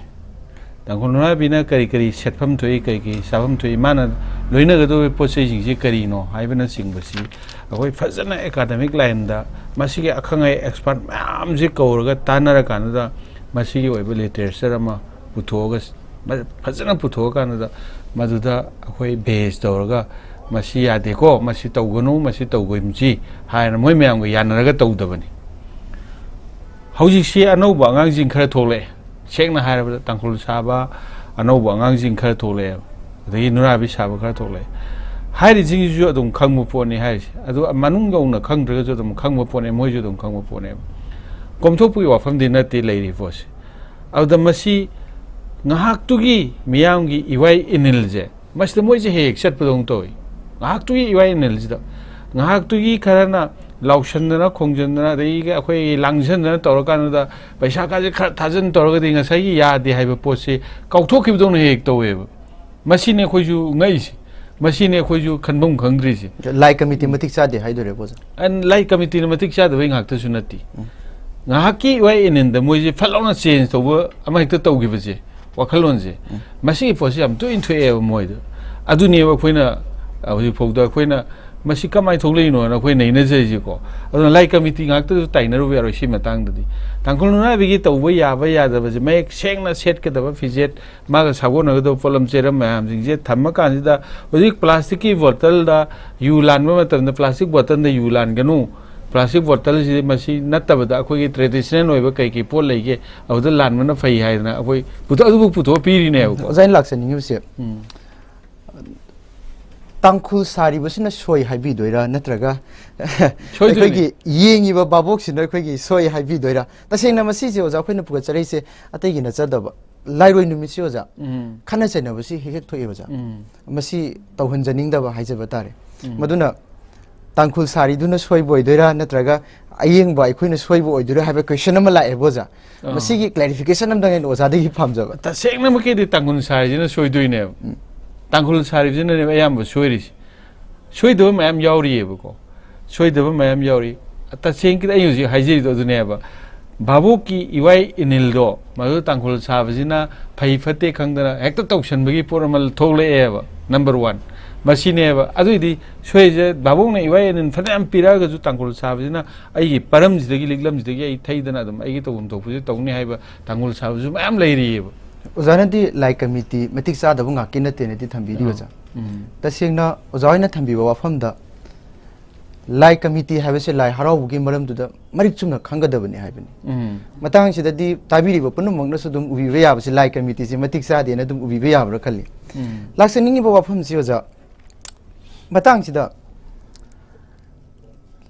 ꯇꯥꯡꯈꯨꯜ ꯅꯨꯔꯥꯕꯤꯅ ꯀꯔꯤ ꯀꯔꯤ ꯁꯦꯠꯐꯝ ꯊꯣꯛꯏ, ꯀꯔꯤ ꯀꯔꯤ ꯆꯥꯐꯝ ꯊꯣꯛꯏ, ꯃꯥꯅ ꯂꯣꯏꯅꯒꯗꯧꯔꯤꯕ ꯄꯣꯠ ꯆꯩꯁꯤꯡꯁꯤ ꯀꯔꯤꯅꯣ ꯍꯥꯏꯕꯅꯆꯤꯡꯕꯁꯤ ꯑꯩꯈꯣꯏ ꯐꯖꯅ ꯑꯦꯀꯥꯗꯃꯤꯛ ꯂꯥꯏꯟꯗ ꯃꯁꯤꯒꯤ ꯑꯈꯪ ꯑꯍꯩ ꯑꯦꯛꯁꯄꯥꯔꯠ ꯃꯌꯥꯝꯁꯤ ꯀꯧꯔꯒ ꯇꯥꯟꯅꯔꯀꯥꯟꯗꯨꯗ ꯃꯁꯤꯒꯤ ꯑꯣꯏꯕ ꯂꯤꯇꯔꯦꯆꯔ ꯑꯃ ꯄꯨꯊꯣꯛꯑꯒ, ꯐꯖꯅ ꯄꯨꯊꯣꯛꯑꯀꯥꯟꯗꯨꯗ ꯃꯗꯨꯗ ꯑꯩꯈꯣꯏ ꯕꯦꯁ ꯇꯧꯔꯒ ꯃꯁꯤ ꯌꯥꯗꯦꯀꯣ, ꯃꯁꯤ ꯇꯧꯒꯅꯨ, ꯃꯁꯤ ꯇꯧꯒꯨꯝꯁꯤ ꯍꯥꯏꯅ ꯃꯣꯏ ꯃꯌꯥꯝꯒ ꯌꯥꯅꯔꯒ ꯇꯧꯗꯕꯅꯤ꯫ ꯍꯧꯖꯤꯛꯁꯤ ꯑꯅꯧꯕ ꯑꯉꯥꯡꯁꯤꯡ ꯈꯔ ꯊꯣꯛꯂꯛꯑꯦ꯫ ꯁꯦꯡꯅ ꯍꯥꯏꯔꯕꯗ ꯇꯥꯡꯈꯨꯜ ꯁꯥꯕ ꯑꯅꯧꯕ ꯑꯉꯥꯡꯁꯤꯡ ꯈꯔ ꯊꯣꯛꯂꯛꯑꯦꯕ꯫ ꯑꯗꯒꯤ ꯅꯨꯔꯥꯕꯤ ꯁꯥꯕ ꯈꯔ ꯊꯣꯛꯂꯛꯑꯦ꯫ ꯍꯥꯏꯔꯤꯁꯤꯡꯁꯤꯁꯨ ꯑꯗꯨꯝ ꯈꯪꯕ ꯄꯣꯠꯅꯤ ꯍꯥꯏꯔꯤꯁꯦ꯫ ꯑꯗꯨ ꯃꯅꯨꯡ ꯌꯧꯅ ꯈꯪꯗ꯭ꯔꯒꯁꯨ ꯑꯗꯨꯝ ꯈꯪꯕ ꯄꯣꯠꯅꯦ, ꯃꯣꯏꯁꯨ ꯑꯗꯨꯝ ꯈꯪꯕ ꯄꯣꯠꯅꯦꯕ꯫ ꯀꯣꯝꯊꯣꯛꯄꯒꯤ ꯋꯥꯐꯝꯗꯤ ꯅꯠꯇꯦ ꯂꯩꯔꯤ ꯄꯣꯠꯁꯦ꯫ ꯑꯗꯨꯗ ꯃꯁꯤ ꯉꯥꯏꯍꯥꯛꯇꯨꯒꯤ ꯃꯤꯌꯥꯝꯒꯤ ꯏꯋꯥꯏ ꯏꯅꯤꯜꯁꯦ, ꯃꯁꯤꯗ ꯃꯣꯏꯁꯦ ꯍꯦꯛ ꯍꯦꯛ ꯆꯠꯄꯗꯧꯅ ꯇꯧꯏ꯫ ꯉꯥꯏꯍꯥꯛꯇꯨꯒꯤ ꯏꯋꯥꯏ ꯏꯅꯤꯜꯁꯤꯗ, ꯉꯥꯏꯍꯥꯛꯇꯨꯒꯤ ꯈꯔꯅ ꯂꯥꯎꯁꯟꯗꯅ ꯈꯣꯡꯖꯟꯗꯅ, ꯑꯗꯒꯤ ꯑꯩꯈꯣꯏ ꯂꯥꯡꯁꯟꯗꯅ ꯇꯧꯔꯀꯥꯟꯗꯨꯗ ꯄꯩꯁꯥ ꯀꯥꯁꯦ ꯈꯔ ꯊꯥꯖꯟ ꯇꯧꯔꯒꯗꯤ ꯉꯁꯥꯏꯒꯤ ꯌꯥꯗꯦ ꯍꯥꯏꯕ ꯄꯣꯠꯁꯤ ꯀꯥꯎꯊꯣꯛꯈꯤꯕꯗꯧꯅ ꯍꯦꯛ ꯍꯦꯛ ꯇꯧꯋꯦꯕ꯫ ꯃꯁꯤꯅꯤ ꯑꯩꯈꯣꯏꯁꯨ ꯉꯛꯏꯁꯦ, ꯃꯁꯤꯅꯤ ꯑꯩꯈꯣꯏꯁꯨ ꯈꯟꯐꯝ ꯈꯪꯗ꯭ꯔꯤꯁꯦ꯫ ꯂꯥꯏ ꯀꯃꯤꯇꯤ ꯃꯇꯤꯛ ꯆꯥꯗꯦ ꯍꯥꯏꯗꯣꯏꯔꯦ, ꯑꯣꯖꯥ? ꯑꯦꯟ ꯂꯥꯏ ꯀꯃꯤꯇꯤꯅ ꯃꯇꯤꯛ ꯆꯥꯗꯕꯩ ꯉꯥꯛꯇꯁꯨ ꯅꯠꯇꯦ꯫ ꯎꯝ꯫ ꯉꯥꯏꯍꯥꯛꯀꯤ ꯋꯥ ꯑꯦꯟ ꯑꯦꯟꯗ ꯃꯣꯏꯁꯦ ꯐꯠ ꯂꯥꯎꯅ ꯆꯦꯟꯖ ꯇꯧꯕ ꯑꯃ ꯍꯦꯛꯇ ꯇꯧꯈꯤꯕꯁꯦ, ꯋꯥꯈꯜꯂꯣꯟꯁꯦ, ꯎꯝ꯫ ꯃꯁꯤꯒꯤ ꯄꯣꯠꯁꯦ ꯌꯥꯝ ꯇꯣꯏꯅ ꯊꯣꯛꯑꯦꯕ ꯃꯣꯏꯗ꯫ ꯑꯗꯨꯅꯦꯕ ꯑꯩꯈꯣꯏꯅ, ꯑ, ꯍꯧꯖꯤꯛꯐꯥꯎꯗ ꯑꯩꯈꯣꯏꯅ ꯃꯁꯤ ꯀꯃꯥꯏꯅ ꯊꯣꯛꯂꯛꯏꯅꯣꯅ ꯑꯩꯈꯣꯏ ꯅꯩꯅꯖꯔꯤꯁꯦꯀꯣ꯫ ꯑꯗꯨꯅ ꯂꯥꯏ ꯀꯃꯤꯇꯤ ꯉꯥꯛꯇꯁꯨ ꯇꯥꯏꯅꯔꯨꯕ ꯌꯥꯔꯣꯏ ꯁꯤ ꯃꯇꯥꯡꯗꯗꯤ꯫ ꯇꯥꯡꯈꯨꯜ ꯅꯨꯔꯥꯕꯤꯒꯤ ꯇꯧꯕ ꯌꯥꯕ ꯌꯥꯗꯕꯁꯦ ꯃꯌꯦꯛ ꯁꯦꯡꯅ ꯁꯦꯠꯀꯗꯕ ꯐꯤꯖꯦꯠ, ꯃꯥꯒ ꯁꯥꯒꯣꯟꯅꯒꯗꯕ ꯄꯣꯠꯂꯝ ꯆꯩꯔꯝ ꯃꯌꯥꯝꯁꯤꯡꯁꯦ ꯊꯝꯃꯀꯥꯟꯁꯤꯗ, ꯍꯧꯖꯤꯛ ꯄ꯭ꯂꯥꯁꯇꯤꯛꯀꯤ ꯕꯣꯇꯜꯗ ꯌꯨ ꯂꯥꯟꯕ ꯃꯇꯝꯗ ꯄ꯭ꯂꯥꯁꯇꯤꯛ ꯕꯣꯇꯜꯗ ꯌꯨ ꯂꯥꯟꯒꯅꯨ, ꯄ꯭ꯂꯥꯁꯇꯤꯛ ꯕꯣꯇꯜꯁꯤꯗꯤ ꯃꯁꯤ ꯅꯠꯇꯕꯗ ꯑꯩꯈꯣꯏꯒꯤ ꯇ꯭ꯔꯦꯗꯤꯁꯅꯦꯜ ꯑꯣꯏꯕ ꯀꯩ ꯀꯩ ꯄꯣꯠ ꯂꯩꯒꯦ, ꯑꯗꯨꯗ ꯂꯥꯟꯕꯅ ꯐꯩ ꯍꯥꯏꯗꯅ ꯑꯩꯈꯣꯏ ꯄꯨꯊꯣꯛ-, ꯑꯗꯨꯕꯨ ꯄꯨꯊꯣꯛꯑ ꯄꯤꯔꯤꯅꯦꯕꯀꯣ꯫ ꯑꯣꯖꯥ ꯑꯩꯅ ꯂꯥꯛꯆꯅꯤꯡꯉꯤꯕꯁꯦ, ꯎꯝ꯫ ꯇꯥꯡꯈꯨꯜ ꯁꯥꯔꯤꯕꯁꯤꯅ ꯁꯣꯏ ꯍꯥꯏꯕꯤꯗꯣꯏꯔꯥ, ꯅꯠꯇ꯭ꯔꯒ ꯁꯣꯏꯗꯣꯏꯅꯤ꯫ ꯑꯩꯈꯣꯏꯒꯤ ꯌꯦꯡꯉꯤꯕ ꯚꯥꯕꯣꯛꯁꯤꯅ ꯑꯩꯈꯣꯏꯒꯤ ꯁꯣꯏ ꯍꯥꯏꯕꯤꯗꯣꯏꯔꯥ? ꯇꯁꯦꯡꯅ ꯃꯁꯤꯁꯦ ꯑꯣꯖꯥ ꯑꯩꯈꯣꯏꯅ ꯄꯨꯒꯠꯆꯔꯛꯏꯁꯦ ꯑꯇꯩꯒꯤ ꯅꯠꯆꯗꯕ, ꯂꯥꯏꯔꯣꯏ ꯅꯨꯃꯤꯠꯁꯤ ꯑꯣꯖꯥ, ꯎꯝ꯫ ꯈꯠꯅ ꯆꯩꯅꯕꯁꯤ ꯍꯦꯛ ꯍꯦꯛ ꯊꯣꯛꯑꯦ ꯑꯣꯖꯥ꯫ ꯎꯝ꯫ ꯃꯁꯤ ꯇꯧꯍꯟꯖꯅꯤꯡꯗꯕ ꯍꯥꯏꯖꯕ ꯇꯥꯔꯦ꯫ ꯎꯝ꯫ ꯃꯗꯨꯅ ꯇꯥꯡꯈꯨꯜ ꯁꯥꯔꯤꯗꯨꯅ ꯁꯣꯏꯕ ꯑꯣꯏꯗꯣꯏꯔꯥ, ꯅꯠꯇ꯭ꯔꯒ ꯑꯌꯦꯡꯕ ꯑꯩꯈꯣꯏꯅ ꯁꯣꯏꯕ ꯑꯣꯏꯗꯣꯏꯔꯥ ꯍꯥꯏꯕ ꯀ꯭ꯋꯦꯁꯟ ꯑꯃ ꯂꯥꯛꯑꯦꯕ ꯑꯣꯖꯥ꯫ ꯑꯥ꯫ ꯃꯁꯤꯒꯤ ꯀ꯭ꯂꯦꯔꯤꯐꯤꯀꯦꯁꯟ ꯑꯝꯇꯪ ꯑꯩꯅ ꯑꯣꯖꯥꯗꯒꯤ ꯄꯥꯝꯖꯕ꯫ ꯇꯁꯦꯡꯅꯃꯛꯀꯤꯗꯤ ꯇꯥꯡꯈꯨꯜ ꯁꯥꯔꯤꯁꯤꯅ ꯁꯣꯏꯗꯣꯏꯅꯦꯕ꯫ ꯎꯝ꯫ ꯇꯥꯡꯈꯨꯜ ꯁꯥꯔꯤꯁꯤꯅꯅꯦꯕ ꯑꯌꯥꯝꯕ ꯁꯣꯏꯔꯤꯁꯦ꯫ ꯁꯣꯏꯗꯕ ꯃꯌꯥꯝ ꯌꯥꯎꯔꯤꯑꯕꯀꯣ꯫ ꯁꯣꯏꯗꯕ ꯃꯌꯥꯝ ꯌꯥꯎꯔꯤ꯫ ꯇꯁꯦꯡꯒꯤꯗꯤ ꯑꯩ ꯍꯧꯖꯤꯛ ꯍꯥꯏꯖꯔꯤꯗꯣ ꯑꯗꯨꯅꯦꯕ꯫ ꯚꯥꯕꯣꯛꯀꯤ ꯏꯋꯥꯏ ꯏꯅꯤꯜꯗꯣ ꯃꯗꯨ ꯇꯥꯡꯈꯨꯜ ꯁꯥꯕꯁꯤꯅ ꯐꯩ ꯐꯠꯇꯦ ꯈꯪꯗꯅ ꯍꯦꯛꯇ ꯇꯧꯁꯟꯕꯒꯤ ꯄꯣꯠ ꯑꯃ ꯊꯣꯛꯂꯛꯑꯦꯕ꯫ Number one. ꯃꯁꯤꯅꯦꯕ꯫ ꯑꯗꯨꯏꯗꯤ ꯁꯣꯏꯁꯦ ꯚꯥꯕꯣꯛꯅ ꯏꯋꯥꯏ ꯏꯅꯤꯜ ꯐꯅꯌꯥꯝ ꯄꯤꯔꯛꯑꯒꯁꯨ ꯇꯥꯡꯈꯨꯜ ꯁꯥꯕꯁꯤꯅ ꯑꯩꯒꯤ ꯄꯔꯝꯁꯤꯗꯒꯤ ꯂꯤꯛꯂꯝꯁꯤꯗꯒꯤ ꯑꯩ ꯊꯩꯗꯅ ꯑꯗꯨꯝ ꯑꯩꯒꯤ ꯇꯧꯐꯝ ꯊꯣꯛꯄꯁꯦ ꯇꯧꯅꯤ ꯍꯥꯏꯕ ꯇꯥꯡꯈꯨꯜ ꯁꯥꯕꯁꯨ ꯃꯌꯥꯝ ꯂꯩꯔꯤꯑꯕ꯫ ꯑꯣꯖꯥꯅꯗꯤ ꯂꯥꯏ ꯀꯃꯤꯇꯤ ꯃꯇꯤꯛ ꯆꯥꯗꯕ ꯉꯥꯛꯇꯤ ꯅꯠꯇꯦꯅꯗꯤ ꯊꯝꯕꯤꯔꯤ ꯑꯣꯖꯥ꯫ ꯎꯝ꯫ ꯇꯁꯦꯡꯅ ꯑꯣꯖꯥ ꯍꯣꯏꯅ ꯊꯝꯕꯤꯕ ꯋꯥꯐꯝꯗ ꯂꯥꯏ ꯀꯃꯤꯇꯤ ꯍꯥꯏꯕꯁꯦ ꯂꯥꯏ ꯍꯔꯥꯎꯕꯒꯤ ꯃꯔꯝꯗꯨꯗ ꯃꯔꯤꯛ ꯆꯨꯝꯅ ꯈꯪꯒꯗꯕꯅꯤ ꯍꯥꯏꯕꯅꯤ꯫ ꯎꯝ꯫ ꯃꯇꯥꯡꯁꯤꯗꯗꯤ ꯇꯥꯕꯤꯔꯤꯕ ꯄꯨꯝꯅꯃꯛꯅꯁꯨ ꯑꯗꯨꯝ ꯎꯕꯤꯕ ꯌꯥꯕꯁꯦ ꯂꯥꯏ ꯀꯃꯤꯇꯤꯁꯦ ꯃꯇꯤꯛ ꯆꯥꯗꯦꯅ ꯑꯗꯨꯝ ꯎꯕꯤꯕ ꯌꯥꯕ꯭ꯔꯥ ꯈꯜꯂꯤ꯫ ꯎꯝ꯫ ꯂꯥꯛꯆꯅꯤꯡꯉꯤꯕ ꯋꯥꯐꯝꯁꯤ ꯑꯣꯖꯥ, ꯃꯇꯥꯡꯁꯤꯗ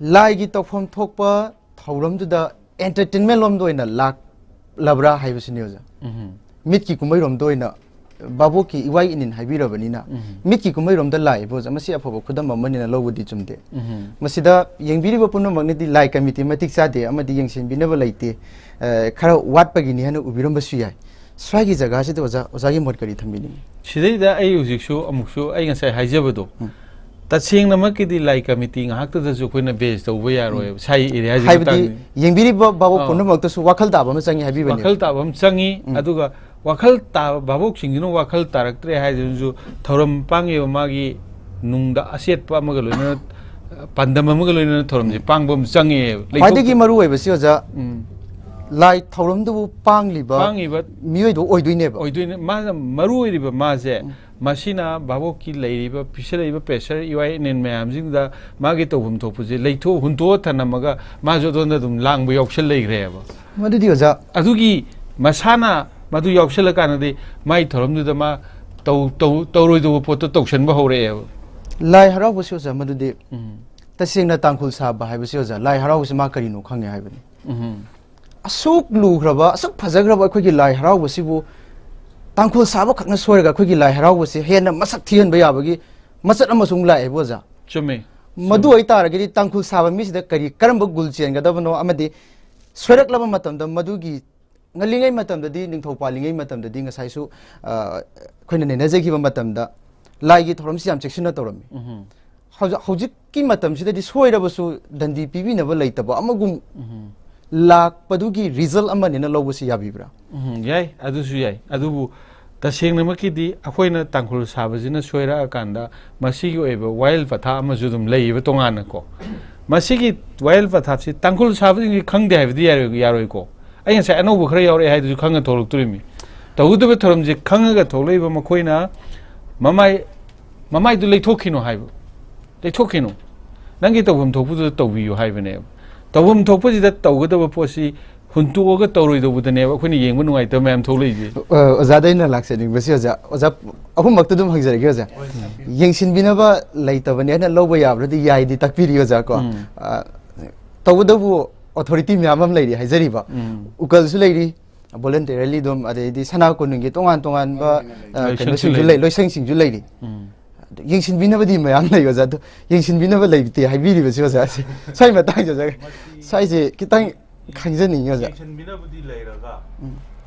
ꯂꯥꯏꯒꯤ ꯇꯧꯐꯝ ꯊꯣꯛꯄ ꯊꯧꯔꯝꯗꯨꯗ ꯑꯦꯟꯇꯔꯇꯦꯟꯃꯦꯟ ꯂꯣꯝꯗ ꯑꯣꯏꯅ ꯂꯥꯛꯂꯕ꯭ꯔꯥ ꯍꯥꯏꯕꯁꯤꯅꯤ ꯑꯣꯖꯥ꯫ ꯎꯝ꯫ ꯃꯤꯠꯀꯤ ꯀꯨꯝꯍꯩꯔꯣꯝꯗ ꯑꯣꯏꯅ ꯚꯥꯕꯣꯛꯀꯤ ꯏꯋꯥꯏ ꯏꯅꯤꯟ ꯍꯥꯏꯕꯤꯔꯕꯅꯤꯅ, ꯎꯝ꯫ ꯃꯤꯠꯀꯤ ꯀꯨꯝꯍꯩꯔꯣꯝꯗ ꯂꯥꯛꯏꯕ ꯑꯣꯖꯥ, ꯃꯁꯤ ꯑꯐꯕ ꯈꯨꯗꯝ ꯑꯃꯅꯤꯅ ꯂꯧꯕꯗꯤ ꯆꯨꯝꯗꯦ꯫ ꯎꯝ꯫ ꯃꯁꯤꯗ ꯌꯦꯡꯕꯤꯔꯤꯕ ꯄꯨꯝꯅꯃꯛꯅꯗꯤ ꯂꯥꯏ ꯀꯃꯤꯇꯤ ꯃꯇꯤꯛ ꯆꯥꯗꯦ ꯑꯃꯗꯤ ꯌꯦꯡꯁꯤꯟꯕꯤꯅꯕ ꯂꯩꯇꯦ, ꯑ, ꯈꯔ ꯋꯥꯠꯄꯒꯤꯅꯤ ꯍꯥꯏꯅ ꯎꯕꯤꯔꯝꯕꯁꯨ ꯌꯥꯏ꯫ ꯁ꯭ꯋꯥꯏꯒꯤ ꯖꯒꯥꯁꯤꯗ ꯑꯣꯖꯥ, ꯑꯣꯖꯥꯒꯤ ꯃꯣꯠ ꯀꯔꯤ ꯊꯝꯕꯤꯅꯤꯡꯉꯤ? ꯁꯤꯗꯩꯗ ꯑꯩ ꯍꯧꯖꯤꯛꯁꯨ ꯑꯃꯨꯛꯁꯨ ꯑꯩ ꯉꯁꯥꯏ ꯍꯥꯏꯖꯕꯗꯣ, ꯎꯝ꯫ ꯇꯁꯦꯡꯅꯃꯛꯀꯤꯗꯤ ꯂꯥꯏ ꯀꯃꯤꯇꯤ ꯉꯥꯏꯍꯥꯛꯇꯗꯁꯨ ꯑꯩꯈꯣꯏꯅ ꯕꯦꯖ ꯇꯧꯕ ꯌꯥꯔꯣꯏꯕ ꯁꯥꯏ ꯑꯦꯔꯤꯌꯥꯁꯤ ꯍꯥꯏꯕꯗꯤ ꯃꯇꯥꯡꯗꯤ꯫ ꯌꯦꯡꯕꯤꯔꯤꯕ ꯚꯥꯕꯣꯛ ꯑꯥ꯫ ꯄꯨꯝꯅꯃꯛꯇꯁꯨ ꯋꯥꯈꯜ ꯇꯥꯕ ꯑꯃ ꯆꯪꯉꯤ ꯍꯥꯏꯕꯤꯕꯅꯤ꯫ ꯋꯥꯈꯜ ꯇꯥꯕ ꯑꯃ ꯆꯪꯉꯤ꯫ ꯎꯝ꯫ ꯑꯗꯨꯒ ꯋꯥꯈꯜ ꯇꯥꯕ ꯚꯥꯕꯣꯛꯁꯤꯡꯁꯤꯅ ꯋꯥꯈꯜ ꯇꯥꯔꯛꯇ꯭ꯔꯦ ꯍꯥꯏꯗꯨꯅꯁꯨ ꯊꯧꯔꯝ ꯄꯥꯡꯉꯤꯕ ꯃꯥꯒꯤ ꯅꯨꯡꯗ ꯑꯆꯦꯠꯄ ꯑꯃꯒ ꯂꯣꯏꯅꯅ, ꯄꯥꯟꯗꯝ ꯑꯃꯒ ꯂꯣꯏꯅꯅ ꯊꯧꯔꯝꯁꯦ ꯄꯥꯡꯕ ꯑꯃ ꯆꯪꯉꯦꯕ꯫ ꯈ꯭ꯋꯥꯏꯗꯒꯤ ꯃꯔꯨ ꯑꯣꯏꯕꯁꯤ ꯑꯣꯖꯥ, ꯎꯝ꯫ ꯂꯥꯏ ꯊꯧꯔꯝꯗꯨꯕꯨ ꯄꯥꯡꯂꯤꯕ ꯄꯥꯡꯉꯤꯕ ꯃꯤꯑꯣꯏꯗꯣ ꯑꯣꯏꯗꯣꯏꯅꯦꯕ꯫ ꯑꯣꯏꯗꯣꯏꯅꯦ꯫ ꯃꯥꯅ ꯃꯔꯨ ꯑꯣꯏꯔꯤꯕ ꯃꯥꯁꯦ ꯎꯝ꯫ ꯃꯁꯤꯅ ꯚꯥꯕꯣꯛꯀꯤ ꯂꯩꯔꯤꯕ, ꯄꯤꯁꯜꯂꯛꯏꯕ pressure, ꯏꯋꯥꯏ ꯏꯅꯦꯟ ꯃꯌꯥꯝꯁꯤꯡꯗ ꯃꯥꯒꯤ ꯇꯧꯐꯝ ꯊꯣꯛꯄꯁꯦ ꯂꯩꯊꯣꯛ-, ꯍꯨꯟꯇꯣꯛꯑ ꯊꯅꯝꯃꯒ ꯃꯥꯁꯨ ꯑꯗꯣꯝꯗ ꯑꯗꯨꯝ ꯂꯥꯡꯕ ꯌꯥꯎꯁꯜ ꯂꯩꯈ꯭ꯔꯦꯕ꯫ ꯃꯗꯨꯗꯤ ꯑꯣꯖꯥ, ꯑꯗꯨꯒꯤ ꯃꯁꯥꯅ ꯃꯗꯨ ꯌꯥꯎꯁꯜꯂꯀꯥꯟꯗꯗꯤ ꯃꯥꯏ ꯊꯧꯔꯝꯗꯨꯗ ꯃꯥ ꯇꯧ-, ꯇꯧ-, ꯇꯧꯔꯣꯏꯗꯧꯕ ꯄꯣꯠꯇꯣ ꯇꯧꯁꯟꯕ ꯍꯧꯔꯛꯑꯦꯕ꯫ ꯂꯥꯏ ꯍꯔꯥꯎꯕꯁꯤ ꯑꯣꯖꯥ, ꯃꯗꯨꯗꯤ ꯎꯝ꯫ ꯇꯁꯦꯡꯅ ꯇꯥꯡꯈꯨꯜ ꯁꯥꯕ ꯍꯥꯏꯕꯁꯤ ꯑꯣꯖꯥ, ꯂꯥꯏ ꯍꯔꯥꯎꯕꯁꯤ ꯃꯥ ꯀꯔꯤꯅꯣ ꯈꯪꯉꯦ ꯍꯥꯏꯕꯅꯤ꯫ ꯎꯝ꯫ ꯑꯁꯨꯛ ꯂꯨꯈ꯭ꯔꯕ, ꯑꯁꯨꯛ ꯐꯖꯈ꯭ꯔꯕ ꯑꯩꯈꯣꯏꯒꯤ ꯂꯥꯏ ꯍꯔꯥꯎꯕꯁꯤꯕꯨ ꯇꯥꯡꯈꯨꯜ ꯁꯥꯕ ꯈꯛꯅ ꯁꯣꯏꯔꯒ ꯑꯩꯈꯣꯏꯒꯤ ꯂꯥꯏ ꯍꯔꯥꯎꯕꯁꯦ ꯍꯦꯟꯅ ꯃꯁꯛ ꯊꯤꯍꯟꯕ ꯌꯥꯕꯒꯤ ꯃꯆꯠ ꯑꯃꯁꯨ ꯑꯃꯨꯛ ꯂꯥꯛꯑꯦꯕ ꯑꯣꯖꯥ꯫ ꯆꯨꯝꯃꯦ꯫ ꯃꯗꯨ ꯆꯨꯝꯃꯦ꯫ ꯑꯣꯏꯇꯥꯔꯒꯗꯤ ꯇꯥꯡꯈꯨꯜ ꯁꯥꯕ ꯃꯤꯁꯤꯗ ꯀꯔꯤ, ꯀꯔꯝꯕ ꯒꯨꯜ ꯆꯦꯟꯒꯗꯕꯅꯣ, ꯑꯃꯗꯤ ꯁꯣꯏꯔꯛꯂꯕ ꯃꯇꯝꯗ ꯃꯗꯨꯒꯤ, ꯉꯜꯂꯤꯉꯩ ꯃꯇꯝꯗꯗꯤ, ꯅꯤꯡꯊꯧ ꯄꯥꯜꯂꯤꯉꯩ ꯃꯇꯝꯗꯗꯤ ꯉꯁꯥꯏꯁꯨ, ꯑ, ꯑꯩꯈꯣꯏꯅ ꯅꯩꯅꯖꯈꯤꯕ ꯃꯇꯝꯗ ꯂꯥꯏꯒꯤ ꯊꯧꯔꯝꯁꯤ ꯌꯥꯝ ꯆꯦꯛꯁꯤꯟꯅ ꯇꯧꯔꯝꯃꯤ꯫ ꯎꯝ꯫ ꯍꯧꯖꯤꯛ, ꯍꯧꯖꯤꯛꯀꯤ ꯃꯇꯝꯁꯤꯗꯗꯤ ꯁꯣꯏꯔꯕꯁꯨ ꯗꯟꯗꯤ ꯄꯤꯕꯤꯅꯕ ꯂꯩꯇꯕ ꯑꯃꯒꯨꯝ ꯎꯝ꯫ ꯂꯥꯛꯄꯗꯨꯒꯤ result ꯑꯃꯅꯦꯅ ꯂꯧꯕꯁꯤ ꯌꯥꯕꯤꯕ꯭ꯔꯥ? ꯎꯝ, ꯌꯥꯏ, ꯑꯗꯨꯁꯨ ꯌꯥꯏ꯫ ꯑꯗꯨꯕꯨ ꯇꯁꯦꯡꯅꯃꯛꯀꯤꯗꯤ ꯑꯩꯈꯣꯏꯅ ꯇꯥꯡꯈꯨꯜ ꯁꯥꯕꯁꯤꯅ ꯁꯣꯏꯔꯛꯑꯀꯥꯟꯗ ꯃꯁꯤꯒꯤ ꯑꯣꯏꯕ ꯋꯥꯌꯦꯜ ꯄꯊꯥꯞ ꯑꯃꯁꯨ ꯑꯗꯨꯝ ꯂꯩꯌꯦꯕ ꯇꯣꯉꯥꯟꯅꯀꯣ꯫ ꯃꯁꯤꯒꯤ ꯋꯥꯌꯦꯜ ꯄꯊꯥꯞꯁꯤ ꯇꯥꯡꯈꯨꯜ ꯁꯥꯕꯁꯤꯡꯁꯤ ꯈꯪꯗꯦ ꯍꯥꯏꯕꯗꯤ ꯌꯥꯔꯣꯏ-, ꯌꯥꯔꯣꯏꯀꯣ꯫ ꯑꯩ ꯉꯁꯥꯏ ꯑꯅꯧꯕ ꯈꯔ ꯌꯥꯎꯔꯛꯑꯦ ꯍꯥꯏꯗꯨꯁꯨ ꯈꯪꯉ ꯊꯣꯛꯂꯛꯇꯣꯔꯤꯃꯤ꯫ ꯇꯧꯒꯗꯕ ꯊꯧꯔꯝꯁꯦ ꯈꯪꯉꯒ ꯊꯣꯛꯂꯛꯏꯕ ꯃꯈꯣꯏꯅ ꯃꯃꯥꯏ, ꯃꯃꯥꯏꯗꯨ ꯂꯩꯊꯣꯛꯈꯤꯅꯣ ꯍꯥꯏꯕ꯫ ꯂꯩꯊꯣꯛꯈꯤꯅꯨ꯫ ꯅꯪꯒꯤ ꯇꯧꯐꯝ ꯊꯣꯛꯄꯗꯨꯗ ꯇꯧꯕꯤꯌꯨ ꯍꯥꯏꯕꯅꯦꯕ꯫ ꯇꯧꯐꯝ ꯊꯣꯛꯄꯁꯤꯗ ꯇꯧꯒꯗꯕ ꯄꯣꯠꯁꯤ ꯍꯨꯟꯇꯣꯛꯑꯒ ꯇꯧꯔꯣꯏꯗꯧꯕꯗꯅꯦꯕ ꯑꯩꯈꯣꯏꯅ ꯌꯦꯡꯕ ꯅꯨꯡꯉꯥꯏꯇꯕ ꯃꯌꯥꯝ ꯊꯣꯛꯂꯛꯏꯁꯦ꯫ ꯑ, ꯑꯣꯖꯥꯗ ꯑꯩꯅ ꯂꯥꯛꯆꯅꯤꯡꯕꯁꯤ, ꯑꯣꯖꯥ, ꯑꯣꯖꯥ ꯑꯍꯨꯝꯃꯛꯇ ꯑꯗꯨꯝ ꯍꯪꯖꯔꯒꯦ, ꯑꯣꯖꯥ꯫ ꯌꯦꯡꯁꯤꯟꯕꯤꯅꯕ ꯂꯩꯇꯕꯅꯦꯅ ꯂꯧꯕ ꯌꯥꯕ꯭ꯔꯗꯤ ꯌꯥꯏꯗꯤ ꯇꯥꯛꯄꯤꯔꯤ, ꯑꯣꯖꯥ, ꯀꯣ꯫ ꯎꯝ꯫ ꯑ, ꯇꯧꯕꯇꯕꯨ authority ꯃꯌꯥꯝ ꯑꯃ ꯂꯩꯔꯤ ꯍꯥꯏꯖꯔꯤꯕ꯫ ꯎꯝ꯫ ꯎꯀꯜꯁꯨ ꯂꯩꯔꯤ, voluntarily ꯑꯗꯨꯝ, ꯑꯗꯩꯗꯤ ꯁꯅꯥ ꯀꯣꯅꯨꯡꯒꯤ ꯇꯣꯉꯥꯟ ꯇꯣꯉꯥꯟꯕ, ꯑ, ꯂꯣꯏꯁꯪꯁꯨ ꯀꯩꯅꯣꯁꯤꯡꯁꯨ ꯂꯩꯔꯤ꯫ ꯂꯩ, ꯂꯣꯏꯁꯪꯁꯤꯡꯁꯨ ꯂꯩꯔꯤ꯫ ꯎꯝ꯫ ꯑꯗꯨ ꯌꯦꯡꯁꯤꯟꯕꯤꯅꯕꯗꯤ ꯃꯌꯥꯝ ꯂꯩ, ꯑꯣꯖꯥ, ꯑꯗꯨ ꯌꯦꯡꯁꯤꯟꯕꯤꯅꯕ ꯂꯩꯇꯦ ꯍꯥꯏꯕꯤꯔꯤꯕꯁꯤ, ꯑꯣꯖꯥ, ꯁꯤ, ꯁ꯭ꯋꯥꯏ ꯃꯇꯥꯡꯁꯦ, ꯑꯣꯖꯥ, ꯃꯁꯤ ꯁ꯭ꯋꯥꯏꯁꯦ ꯈꯤꯇꯪ ꯈꯪꯖꯅꯤꯡꯉꯤ, ꯑꯣꯖꯥ꯫ ꯌꯦꯡꯁꯤꯟꯕꯤꯅꯕꯗꯤ ꯂꯩꯔꯒ, ꯎꯝ꯫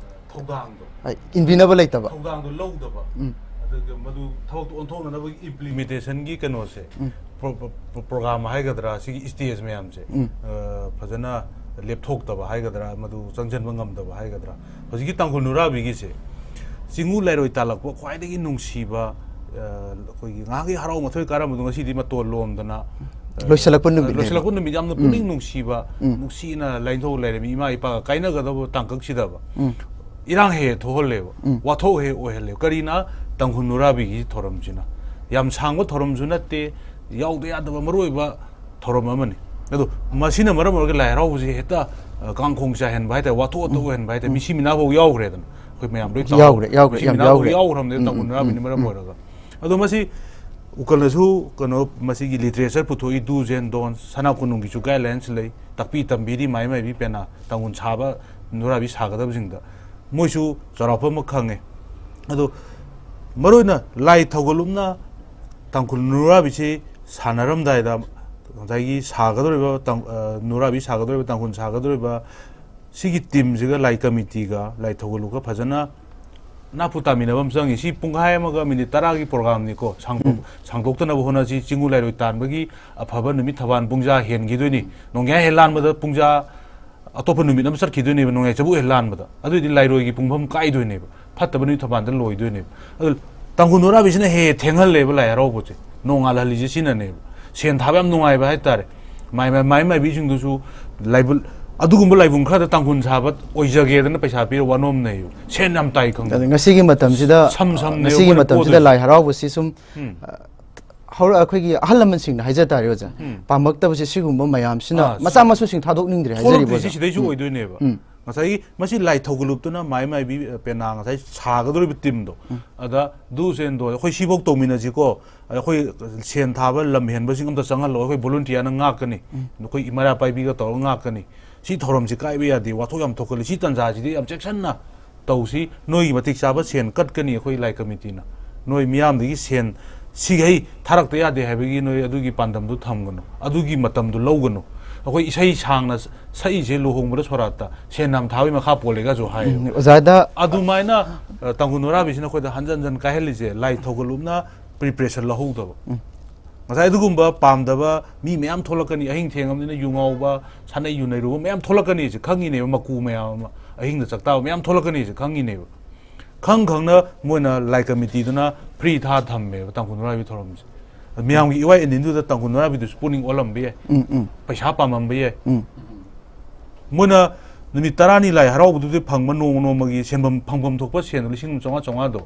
ꯊꯧꯗꯥꯡꯗꯣ, ꯍꯣꯏ, ꯏꯟꯕꯤꯅꯕ ꯂꯩꯇꯕ꯫ ꯊꯧꯗꯥꯡꯗꯣ ꯂꯧꯗꯕ꯫ ꯎꯝ꯫ ꯑꯗꯨꯒ ꯃꯗꯨ ꯊꯕꯛꯇꯣ ꯑꯣꯟꯊꯣꯛꯅꯅꯕꯒꯤ implementationꯒꯤ ꯀꯩꯅꯣꯁꯦ, ꯎꯝ꯫ ꯄ꯭ꯔꯣ-, ꯄ꯭ꯔꯣ-, program ꯍꯥꯏꯒꯗ꯭ꯔꯥ, ꯁꯤꯒꯤ stage ꯃꯌꯥꯝꯁꯦ, ꯎꯝ꯫ ꯑ, ꯐꯖꯅ ꯂꯦꯞꯊꯣꯛꯇꯕ ꯍꯥꯏꯒꯗ꯭ꯔꯥ, ꯃꯗꯨ ꯆꯪꯁꯤꯟꯕ ꯉꯝꯗꯕ ꯍꯥꯏꯒꯗ꯭ꯔꯥ, ꯍꯧꯖꯤꯛꯀꯤ ꯇꯥꯡꯈꯨꯜ ꯅꯨꯔꯥꯕꯤꯒꯤꯁꯦ ꯆꯤꯡꯉꯨ ꯂꯩꯔꯣꯏ ꯇꯥꯜꯂꯛꯄ ꯈ꯭ꯋꯥꯏꯗꯒꯤ ꯅꯨꯡꯁꯤꯕ, ꯑ, ꯑꯩꯈꯣꯏꯒꯤ ꯉꯥꯏꯍꯥꯛꯀꯤ ꯍꯔꯥꯎ ꯃꯊꯣꯏ ꯀꯥꯔꯝꯕꯗꯣ ꯉꯁꯤꯗꯤ ꯃꯇꯣꯟ ꯂꯣꯝꯗꯅ, ꯑ, ꯂꯣꯏꯁꯤꯜꯂꯛꯄ ꯅꯨꯃꯤꯠꯅꯦꯕ꯫ ꯂꯣꯏꯁꯤꯜꯂꯛꯄ ꯅꯨꯃꯤꯠ, ꯌꯥꯝꯅ ꯎꯝ꯫ ꯄꯨꯛꯅꯤꯡ ꯅꯨꯡꯁꯤꯕ, ꯎꯝ꯫ ꯅꯨꯡꯁꯤꯅ ꯂꯥꯏꯅꯤꯡꯊꯧ ꯂꯩꯔꯝꯃꯤ ꯏꯃꯥ ꯏꯄꯥꯒ ꯀꯥꯏꯅꯒꯗꯕ ꯇꯥꯡꯀꯛꯁꯤꯗꯕ ꯎꯝ꯫ ꯏꯔꯥꯡ ꯍꯦꯛ ꯍꯦꯛ ꯊꯣꯛꯍꯜꯂꯦꯕ꯫ ꯎꯝ꯫ ꯋꯥꯊꯣꯛ ꯍꯦꯛ ꯑꯣꯏꯍꯜꯂꯦꯕ꯫ ꯀꯔꯤꯅ ꯇꯥꯡꯈꯨꯜ ꯅꯨꯔꯥꯕꯤꯒꯤ ꯊꯧꯔꯝꯁꯤꯅ꯫ ꯌꯥꯝ ꯁꯥꯡꯕ ꯊꯧꯔꯝꯁꯨ ꯅꯠꯇꯦ, ꯌꯥꯎꯗ ꯌꯥꯗꯕ ꯃꯔꯨꯑꯣꯏꯕ ꯊꯧꯔꯝ ꯑꯃꯅꯤ꯫ ꯑꯗꯣ ꯃꯁꯤꯅ ꯃꯔꯝ ꯑꯣꯏꯔꯒ ꯂꯥꯏ ꯍꯔꯥꯎꯕꯁꯤ ꯍꯦꯛꯇ, ꯑ, ꯀꯥꯡꯈꯣꯡ ꯆꯥꯏꯍꯟꯕ ꯍꯥꯏꯇꯥꯔꯦ, ꯋꯥꯊꯣꯛ ꯋꯥꯊꯣꯛ ꯑꯣꯏꯍꯟꯕ ꯍꯥꯏꯇꯥꯔꯦ, ꯎꯝ꯫ ꯃꯤꯁꯤ ꯃꯤꯅꯥꯐꯧ ꯌꯥꯎꯈ꯭ꯔꯦꯗꯅ꯫ ꯑꯩꯈꯣꯏ ꯃꯌꯥꯝ ꯂꯣꯏ ꯇꯥꯍꯧꯔꯦ꯫ ꯌꯥꯎꯈ꯭ꯔꯦ, ꯌꯥꯎꯈ꯭ꯔꯦ, ꯃꯤꯁꯤ ꯌꯥꯝ ꯃꯤꯅꯥꯐꯧ ꯌꯥꯎꯈ꯭ꯔꯦ꯫ ꯌꯥꯎꯈ꯭ꯔꯕꯅꯦ, ꯎꯝ, ꯇꯥꯡꯈꯨꯜ ꯎꯝ, ꯅꯨꯔꯥꯕꯤꯅ ꯎꯝ, ꯃꯔꯝ ꯎꯝ꯫ ꯑꯣꯏꯔꯒ꯫ ꯑꯗꯣ ꯃꯁꯤ ꯎꯀꯜꯅꯁꯨ, ꯀꯩꯅꯣ, ꯃꯁꯤꯒꯤ literature ꯄꯨꯊꯣꯛꯏ, do's and don'ts, ꯁꯅꯥ ꯀꯣꯅꯨꯡꯒꯤꯁꯨ guidelines ꯂꯩ, ꯇꯥꯛꯄꯤ ꯇꯝꯕꯤꯔꯤ ꯃꯥꯏ ꯃꯥꯏꯕꯤ ꯄꯦꯅꯥ, ꯇꯥꯡꯈꯨꯜ ꯁꯥꯕ ꯅꯨꯔꯥꯕꯤ ꯁꯥꯒꯗꯕꯁꯤꯡꯗ꯫ ꯃꯣꯏꯁꯨ ꯆꯥꯎꯔꯥꯛꯄ ꯑꯃ ꯈꯪꯉꯦ꯫ ꯑꯗꯣ ꯃꯔꯨꯑꯣꯏꯅ ꯂꯥꯏ ꯊꯧꯒꯜꯂꯨꯞꯅ ꯇꯥꯡꯈꯨꯜ ꯅꯨꯔꯥꯕꯤꯁꯤ ꯁꯥꯟꯅꯔꯝꯗꯥꯏꯗ, ꯉꯁꯥꯏꯒꯤ ꯁꯥꯒꯗꯧꯔꯤꯕ ꯇꯥꯡ-, ꯑ, ꯅꯨꯔꯥꯕꯤ ꯁꯥꯒꯗꯧꯔꯤꯕ, ꯇꯥꯡꯈꯨꯜ ꯁꯥꯒꯗꯧꯔꯤꯕ, ꯁꯤꯒꯤ teamꯁꯤꯒ ꯂꯥꯏ committeeꯒ ꯂꯥꯏ ꯊꯧꯒꯜꯂꯨꯞꯀ ꯐꯖꯅ ꯅꯥꯄꯨ ꯇꯥꯃꯤꯟꯅꯕ ꯑꯃ ꯆꯪꯉꯤ꯫ ꯁꯤ ꯄꯨꯡꯈꯥꯏ ꯑꯃꯒ minute ꯇꯔꯥꯒꯤ programꯅꯤꯀꯣ, ꯁꯥꯡꯗꯣꯛ-, ꯎꯝ꯫ ꯁꯥꯡꯗꯣꯛꯇꯅꯕ ꯍꯣꯠꯅꯁꯤ꯫ ꯆꯤꯡꯒꯨ ꯂꯥꯏꯔꯣꯏ ꯇꯥꯟꯕꯒꯤ ꯑꯐꯕ ꯅꯨꯃꯤꯠ ꯊꯧꯕꯥꯜ ꯄꯨꯡꯖꯥ ꯍꯦꯟꯈꯤꯗꯣꯏꯅꯤ꯫ ꯅꯣꯡꯌꯥꯏ ꯍꯦꯛ ꯂꯥꯟꯕꯗ ꯄꯨꯡꯖꯥ ꯑꯇꯣꯞꯄ ꯅꯨꯃꯤꯠ ꯑꯃ ꯆꯠꯈꯤꯗꯣꯏꯅꯦꯕ, ꯅꯣꯡꯌꯥꯏ ꯆꯕꯨ ꯍꯦꯛ ꯂꯥꯟꯕꯗ꯫ ꯑꯗꯨꯏꯗꯤ ꯂꯥꯏꯔꯣꯏꯒꯤ ꯄꯨꯡꯐꯝ ꯀꯥꯏꯗꯣꯏꯅꯦꯕ, ꯐꯠꯇꯕ ꯅꯨꯃꯤꯠ ꯊꯧꯕꯥꯜꯗ ꯂꯣꯏꯗꯣꯏꯅꯦꯕ꯫ ꯑꯗꯨ ꯇꯥꯡꯈꯨꯜ ꯅꯨꯔꯥꯕꯤꯁꯤꯅ ꯍꯦꯛ ꯍꯦꯛ ꯊꯦꯡꯍꯜꯂꯦꯕ ꯂꯥꯏ ꯍꯔꯥꯎꯕꯁꯦ, ꯅꯣꯡꯉꯥꯜꯍꯜꯂꯤꯁꯦ ꯁꯤꯅꯅꯦꯕ꯫ ꯁꯦꯟ ꯊꯥꯕ ꯌꯥꯝ ꯅꯨꯡꯉꯥꯏꯕ ꯍꯥꯏꯇꯥꯔꯦ꯫ ꯃꯥꯏ-, ꯃꯥꯏ-, ꯃꯥꯏ ꯃꯥꯏꯕꯤꯁꯤꯡꯗꯨꯁꯨ ꯂꯥꯏꯕꯨ-, ꯑꯗꯨꯒꯨꯝꯕ ꯂꯥꯏꯕꯨꯡ ꯈꯔꯗ ꯇꯥꯡꯈꯨꯜ ꯁꯥꯕ ꯑꯣꯏꯖꯒꯦꯗꯅ ꯄꯩꯁꯥ ꯄꯤꯔ ꯋꯥꯅꯣꯝꯅꯩꯌꯦꯕ꯫ ꯁꯦꯟ ꯌꯥꯝ ꯇꯥꯏ ꯈꯪꯗꯦ꯫ ꯑꯗ ꯉꯁꯤꯒꯤ ꯃꯇꯝꯁꯤꯗ, ꯁꯝ ꯁꯝꯅꯦꯕ ꯉꯁꯤꯒꯤ ꯑꯩꯈꯣꯏꯅ ꯃꯇꯝꯁꯤꯗ ꯀꯣꯠꯇꯣꯏꯁꯦ꯫ ꯂꯥꯏ ꯍꯔꯥꯎꯕꯁꯤ ꯁꯨꯝ, ꯎꯝ꯫ ꯑ, ꯍꯧꯔ-, ꯑꯩꯈꯣꯏꯒꯤ ꯑꯍꯜ ꯂꯃꯟꯁꯤꯡꯅ ꯍꯥꯏꯖ ꯇꯥꯔꯦ, ꯑꯣꯖꯥ, ꯎꯝ꯫ ꯄꯥꯝꯃꯛꯇꯕꯁꯦ ꯁꯤꯒꯨꯝꯕ ꯃꯌꯥꯝꯁꯤꯅ ꯑꯥ, ꯃꯆꯥ ꯁꯤ-, ꯃꯁꯨꯁꯤꯡ ꯊꯥꯗꯣꯛꯅꯤꯡꯗ꯭ꯔꯦ ꯍꯥꯏꯖꯔꯤꯕ, ꯊꯣꯛꯂꯛꯇꯣꯏꯁꯦ ꯑꯣꯖꯥ꯫ ꯁꯤꯗꯩꯁꯨ ꯎꯝ꯫ ꯑꯣꯏꯗꯣꯏꯅꯦꯕ꯫ ꯎꯝ꯫ ꯉꯁꯥꯏꯒꯤ ꯃꯁꯤ ꯂꯥꯏ ꯊꯧꯒꯜꯂꯨꯞꯇꯨꯅ ꯃꯥꯏ ꯃꯥꯏꯕꯤ, ꯑ, ꯄꯦꯅꯥ ꯉꯁꯥꯏ ꯁꯥꯒꯗꯧꯔꯤꯕ teamꯗꯣ, ꯎꯝ꯫ ꯑꯗ do's and don'ts, ꯑꯩꯈꯣꯏ ꯁꯤꯐꯧ ꯇꯧꯃꯤꯟꯅꯁꯤꯀꯣ, ꯑꯩꯈꯣꯏ ꯁꯦꯟ ꯊꯥꯕ ꯂꯝ ꯍꯦꯟꯕꯁꯤꯡ ꯑꯝꯇ ꯆꯪꯍꯜꯂꯣ, ꯑꯩꯈꯣꯏ volunteerꯅ ꯉꯥꯛꯀꯅꯤ, ꯎꯝ꯫ ꯑꯩꯈꯣꯏ ꯃꯩꯔꯥ ꯄꯥꯏꯕꯤꯒ ꯇꯧꯔꯒ ꯉꯥꯛꯀꯅꯤ, ꯁꯤ ꯊꯧꯔꯝꯁꯤ ꯀꯥꯏꯕ ꯌꯥꯗꯦ, ꯋꯥꯊꯣꯛ ꯌꯥꯝ ꯊꯣꯛꯀꯜꯂꯤ, ꯁꯤ ꯇꯥꯟꯖꯥꯁꯤꯗꯤ ꯌꯥꯝ ꯆꯦꯛꯁꯤꯟꯅ ꯇꯧꯁꯤ, ꯅꯣꯏꯒꯤ ꯃꯇꯤꯛ ꯆꯥꯕ ꯁꯦꯟ ꯀꯠꯀꯅꯤ ꯑꯩꯈꯣꯏ ꯂꯥꯏ committeeꯅ, ꯅꯣꯏ ꯃꯤꯌꯥꯝꯗꯒꯤ ꯁꯦꯟ ꯁꯤꯈꯩ ꯊꯥꯔꯛꯇ ꯌꯥꯗꯦ ꯍꯥꯏꯕꯒꯤ ꯅꯣꯏ ꯑꯗꯨꯒꯤ ꯄꯥꯟꯗꯝꯗꯨ ꯊꯝꯒꯅꯨ, ꯑꯗꯨꯒꯤ ꯃꯇꯝꯗꯨ ꯂꯧꯒꯅꯨ꯫ ꯑꯩꯈꯣꯏ ꯏꯁꯩ ꯁꯥꯡꯅ ꯁꯛꯏꯁꯦ ꯂꯨꯍꯣꯡꯕꯗ ꯁꯣꯔꯥꯠꯇ ꯁꯦꯟ ꯌꯥꯝ ꯊꯥꯕꯒꯤ ꯃꯈꯥ ꯄꯣꯜꯂꯦꯒꯁꯨ ꯍꯥꯏꯌꯦꯕ꯫ ꯎꯝ, ꯑꯣꯖꯥꯗ ꯑꯗꯨꯃꯥꯏꯅ, ꯑ, ꯇꯥꯡꯈꯨꯜ ꯅꯨꯔꯥꯕꯤꯁꯤꯅ ꯑꯩꯈꯣꯏꯗ ꯍꯟꯖꯟ ꯍꯟꯖꯟ ꯀꯥꯏꯍꯜꯂꯤꯁꯦ ꯂꯥꯏ ꯊꯧꯒꯜꯂꯨꯞꯅ preparation ꯂꯧꯍꯧꯗꯕ꯫ ꯎꯝ꯫ ꯉꯁꯥꯏ ꯑꯗꯨꯒꯨꯝꯕ ꯄꯥꯝꯗꯕ ꯃꯤ ꯃꯌꯥꯝ ꯊꯣꯛꯂꯛꯀꯅꯤ, ꯑꯍꯤꯡ ꯊꯦꯡꯉꯕꯅꯤꯅ ꯌꯨ ꯉꯥꯎꯕ, ꯁꯥꯟꯅꯩ ꯌꯨ ꯅꯩꯔꯨꯕ ꯃꯌꯥꯝ ꯊꯣꯛꯂꯛꯀꯅꯤꯁꯦ ꯈꯪꯉꯤꯅꯦꯕ, ꯃꯀꯨ ꯃꯌꯥꯝ ꯑꯃ, ꯑꯍꯤꯡꯗ ꯆꯥꯛꯇꯥꯕ ꯃꯌꯥꯝ ꯊꯣꯛꯂꯛꯀꯅꯤꯁꯦ ꯈꯪꯉꯤꯅꯦꯕ꯫ ꯈꯪ ꯈꯪꯅ ꯃꯣꯏꯅ ꯂꯥꯏ committeeꯗꯨꯅ free ꯊꯥ ꯊꯝꯃꯦꯕ ꯇꯥꯡꯈꯨꯜ ꯅꯨꯔꯥꯕꯤ ꯊꯧꯔꯝꯁꯦ꯫ ꯃꯌꯥꯝꯒꯤ ꯏꯋꯥꯏ ꯏꯅꯤꯟꯗꯨꯗ ꯇꯥꯡꯈꯨꯜ ꯅꯨꯔꯥꯕꯤꯗꯨꯁꯨ ꯄꯨꯛꯅꯤꯡ ꯑꯣꯜꯂꯝꯕ ꯌꯥꯏ, ꯎꯝ, ꯎꯝ꯫ ꯄꯩꯁꯥ ꯄꯥꯝꯃꯝꯕ ꯌꯥꯏ꯫ ꯎꯝ꯫ ꯃꯣꯏꯅ ꯅꯨꯃꯤꯠ ꯇꯔꯥꯅꯤ ꯂꯥꯏ ꯍꯔꯥꯎꯕꯗꯨꯗꯤ ꯐꯪꯕ ꯅꯣꯡꯃ ꯅꯣꯡꯃꯒꯤ ꯁꯦꯟꯐꯝ, ꯐꯪꯐꯝ ꯊꯣꯛꯄ ꯁꯦꯟꯗꯣ ꯂꯤꯁꯤꯡ ꯑꯃ ꯆꯥꯝꯃꯉꯥ ꯆꯥꯝꯃꯉꯥꯗꯣ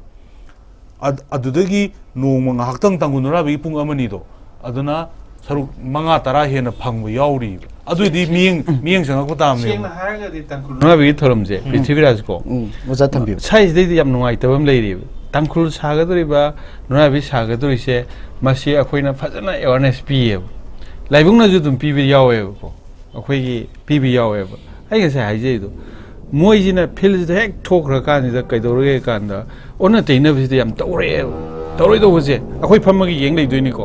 ꯑꯗ- ꯑꯗꯨꯗꯒꯤ ꯅꯣꯡꯃ ꯉꯥꯏꯍꯥꯛꯇꯪ ꯇꯥꯡꯈꯨꯜ ꯅꯨꯔꯥꯕꯤꯒꯤ ꯄꯨꯡ ꯑꯃꯅꯤꯗꯣ, ꯑꯗꯨꯅ ꯁꯔꯨꯛ ꯃꯉꯥ ꯇꯔꯥ ꯍꯦꯟꯅ ꯐꯪꯕ ꯌꯥꯎꯔꯤꯕ꯫ ꯑꯗꯨꯏꯗꯤ ꯃꯤꯠꯌꯦꯡ ꯃꯤꯠꯌꯦꯡ ꯆꯪꯉꯛꯄ ꯇꯥꯕꯅꯦꯕ꯫ ꯁꯦꯡꯅ ꯍꯥꯏꯔꯒꯗꯤ ꯇꯥꯡꯈꯨꯜ ꯅꯨꯔꯥꯕꯤꯒꯤ ꯊꯧꯔꯝꯁꯦ, ꯎꯝ, ꯄ꯭ꯔꯤꯊꯤꯕꯤꯔꯥꯖꯀꯣ, ꯎꯝ, ꯑꯣꯖꯥ ꯊꯝꯕꯤꯌꯨ꯫ ꯁ꯭ꯋꯥꯏꯁꯤꯗꯩꯗ ꯌꯥꯝ ꯅꯨꯡꯉꯥꯏꯇꯕ ꯑꯃ ꯂꯩꯔꯤꯕ꯫ ꯇꯥꯡꯈꯨꯜ ꯁꯥꯒꯗꯧꯔꯤꯕ, ꯅꯨꯔꯥꯕꯤ ꯁꯥꯒꯗꯧꯔꯤꯁꯦ, ꯃꯁꯤ ꯑꯩꯈꯣꯏꯅ ꯐꯖꯅ ꯑꯦꯋꯥꯔꯅꯦꯁ ꯄꯤꯌꯦꯕ꯫ ꯂꯥꯏꯕꯨꯡꯅꯁꯨ ꯑꯗꯨꯝ ꯄꯤꯕ ꯌꯥꯎꯋꯦꯕꯀꯣ, ꯑꯩꯈꯣꯏꯒꯤ ꯄꯤꯕ ꯌꯥꯎꯋꯦꯕ꯫ ꯑꯩ ꯉꯁꯥꯏ ꯍꯥꯏꯖꯩꯗꯣ, ꯃꯣꯏꯁꯤꯅ ꯐꯤꯜꯁꯤꯗ ꯍꯦꯛ ꯊꯣꯛꯈ꯭ꯔ ꯀꯥꯟꯁꯤꯗ ꯀꯩꯗꯧꯔꯒꯦ ꯀꯥꯟꯗ, ꯑꯣꯟꯅ ꯇꯩꯅꯕꯁꯤꯗ ꯌꯥꯝ ꯇꯧꯔꯛꯑꯦꯕ꯫ ꯇꯧꯔꯣꯏꯗꯧꯕꯁꯦ ꯑꯩꯈꯣꯏ ꯐꯝꯃꯒ ꯌꯦꯡ ꯂꯩꯗꯣꯏꯅꯤꯀꯣ꯫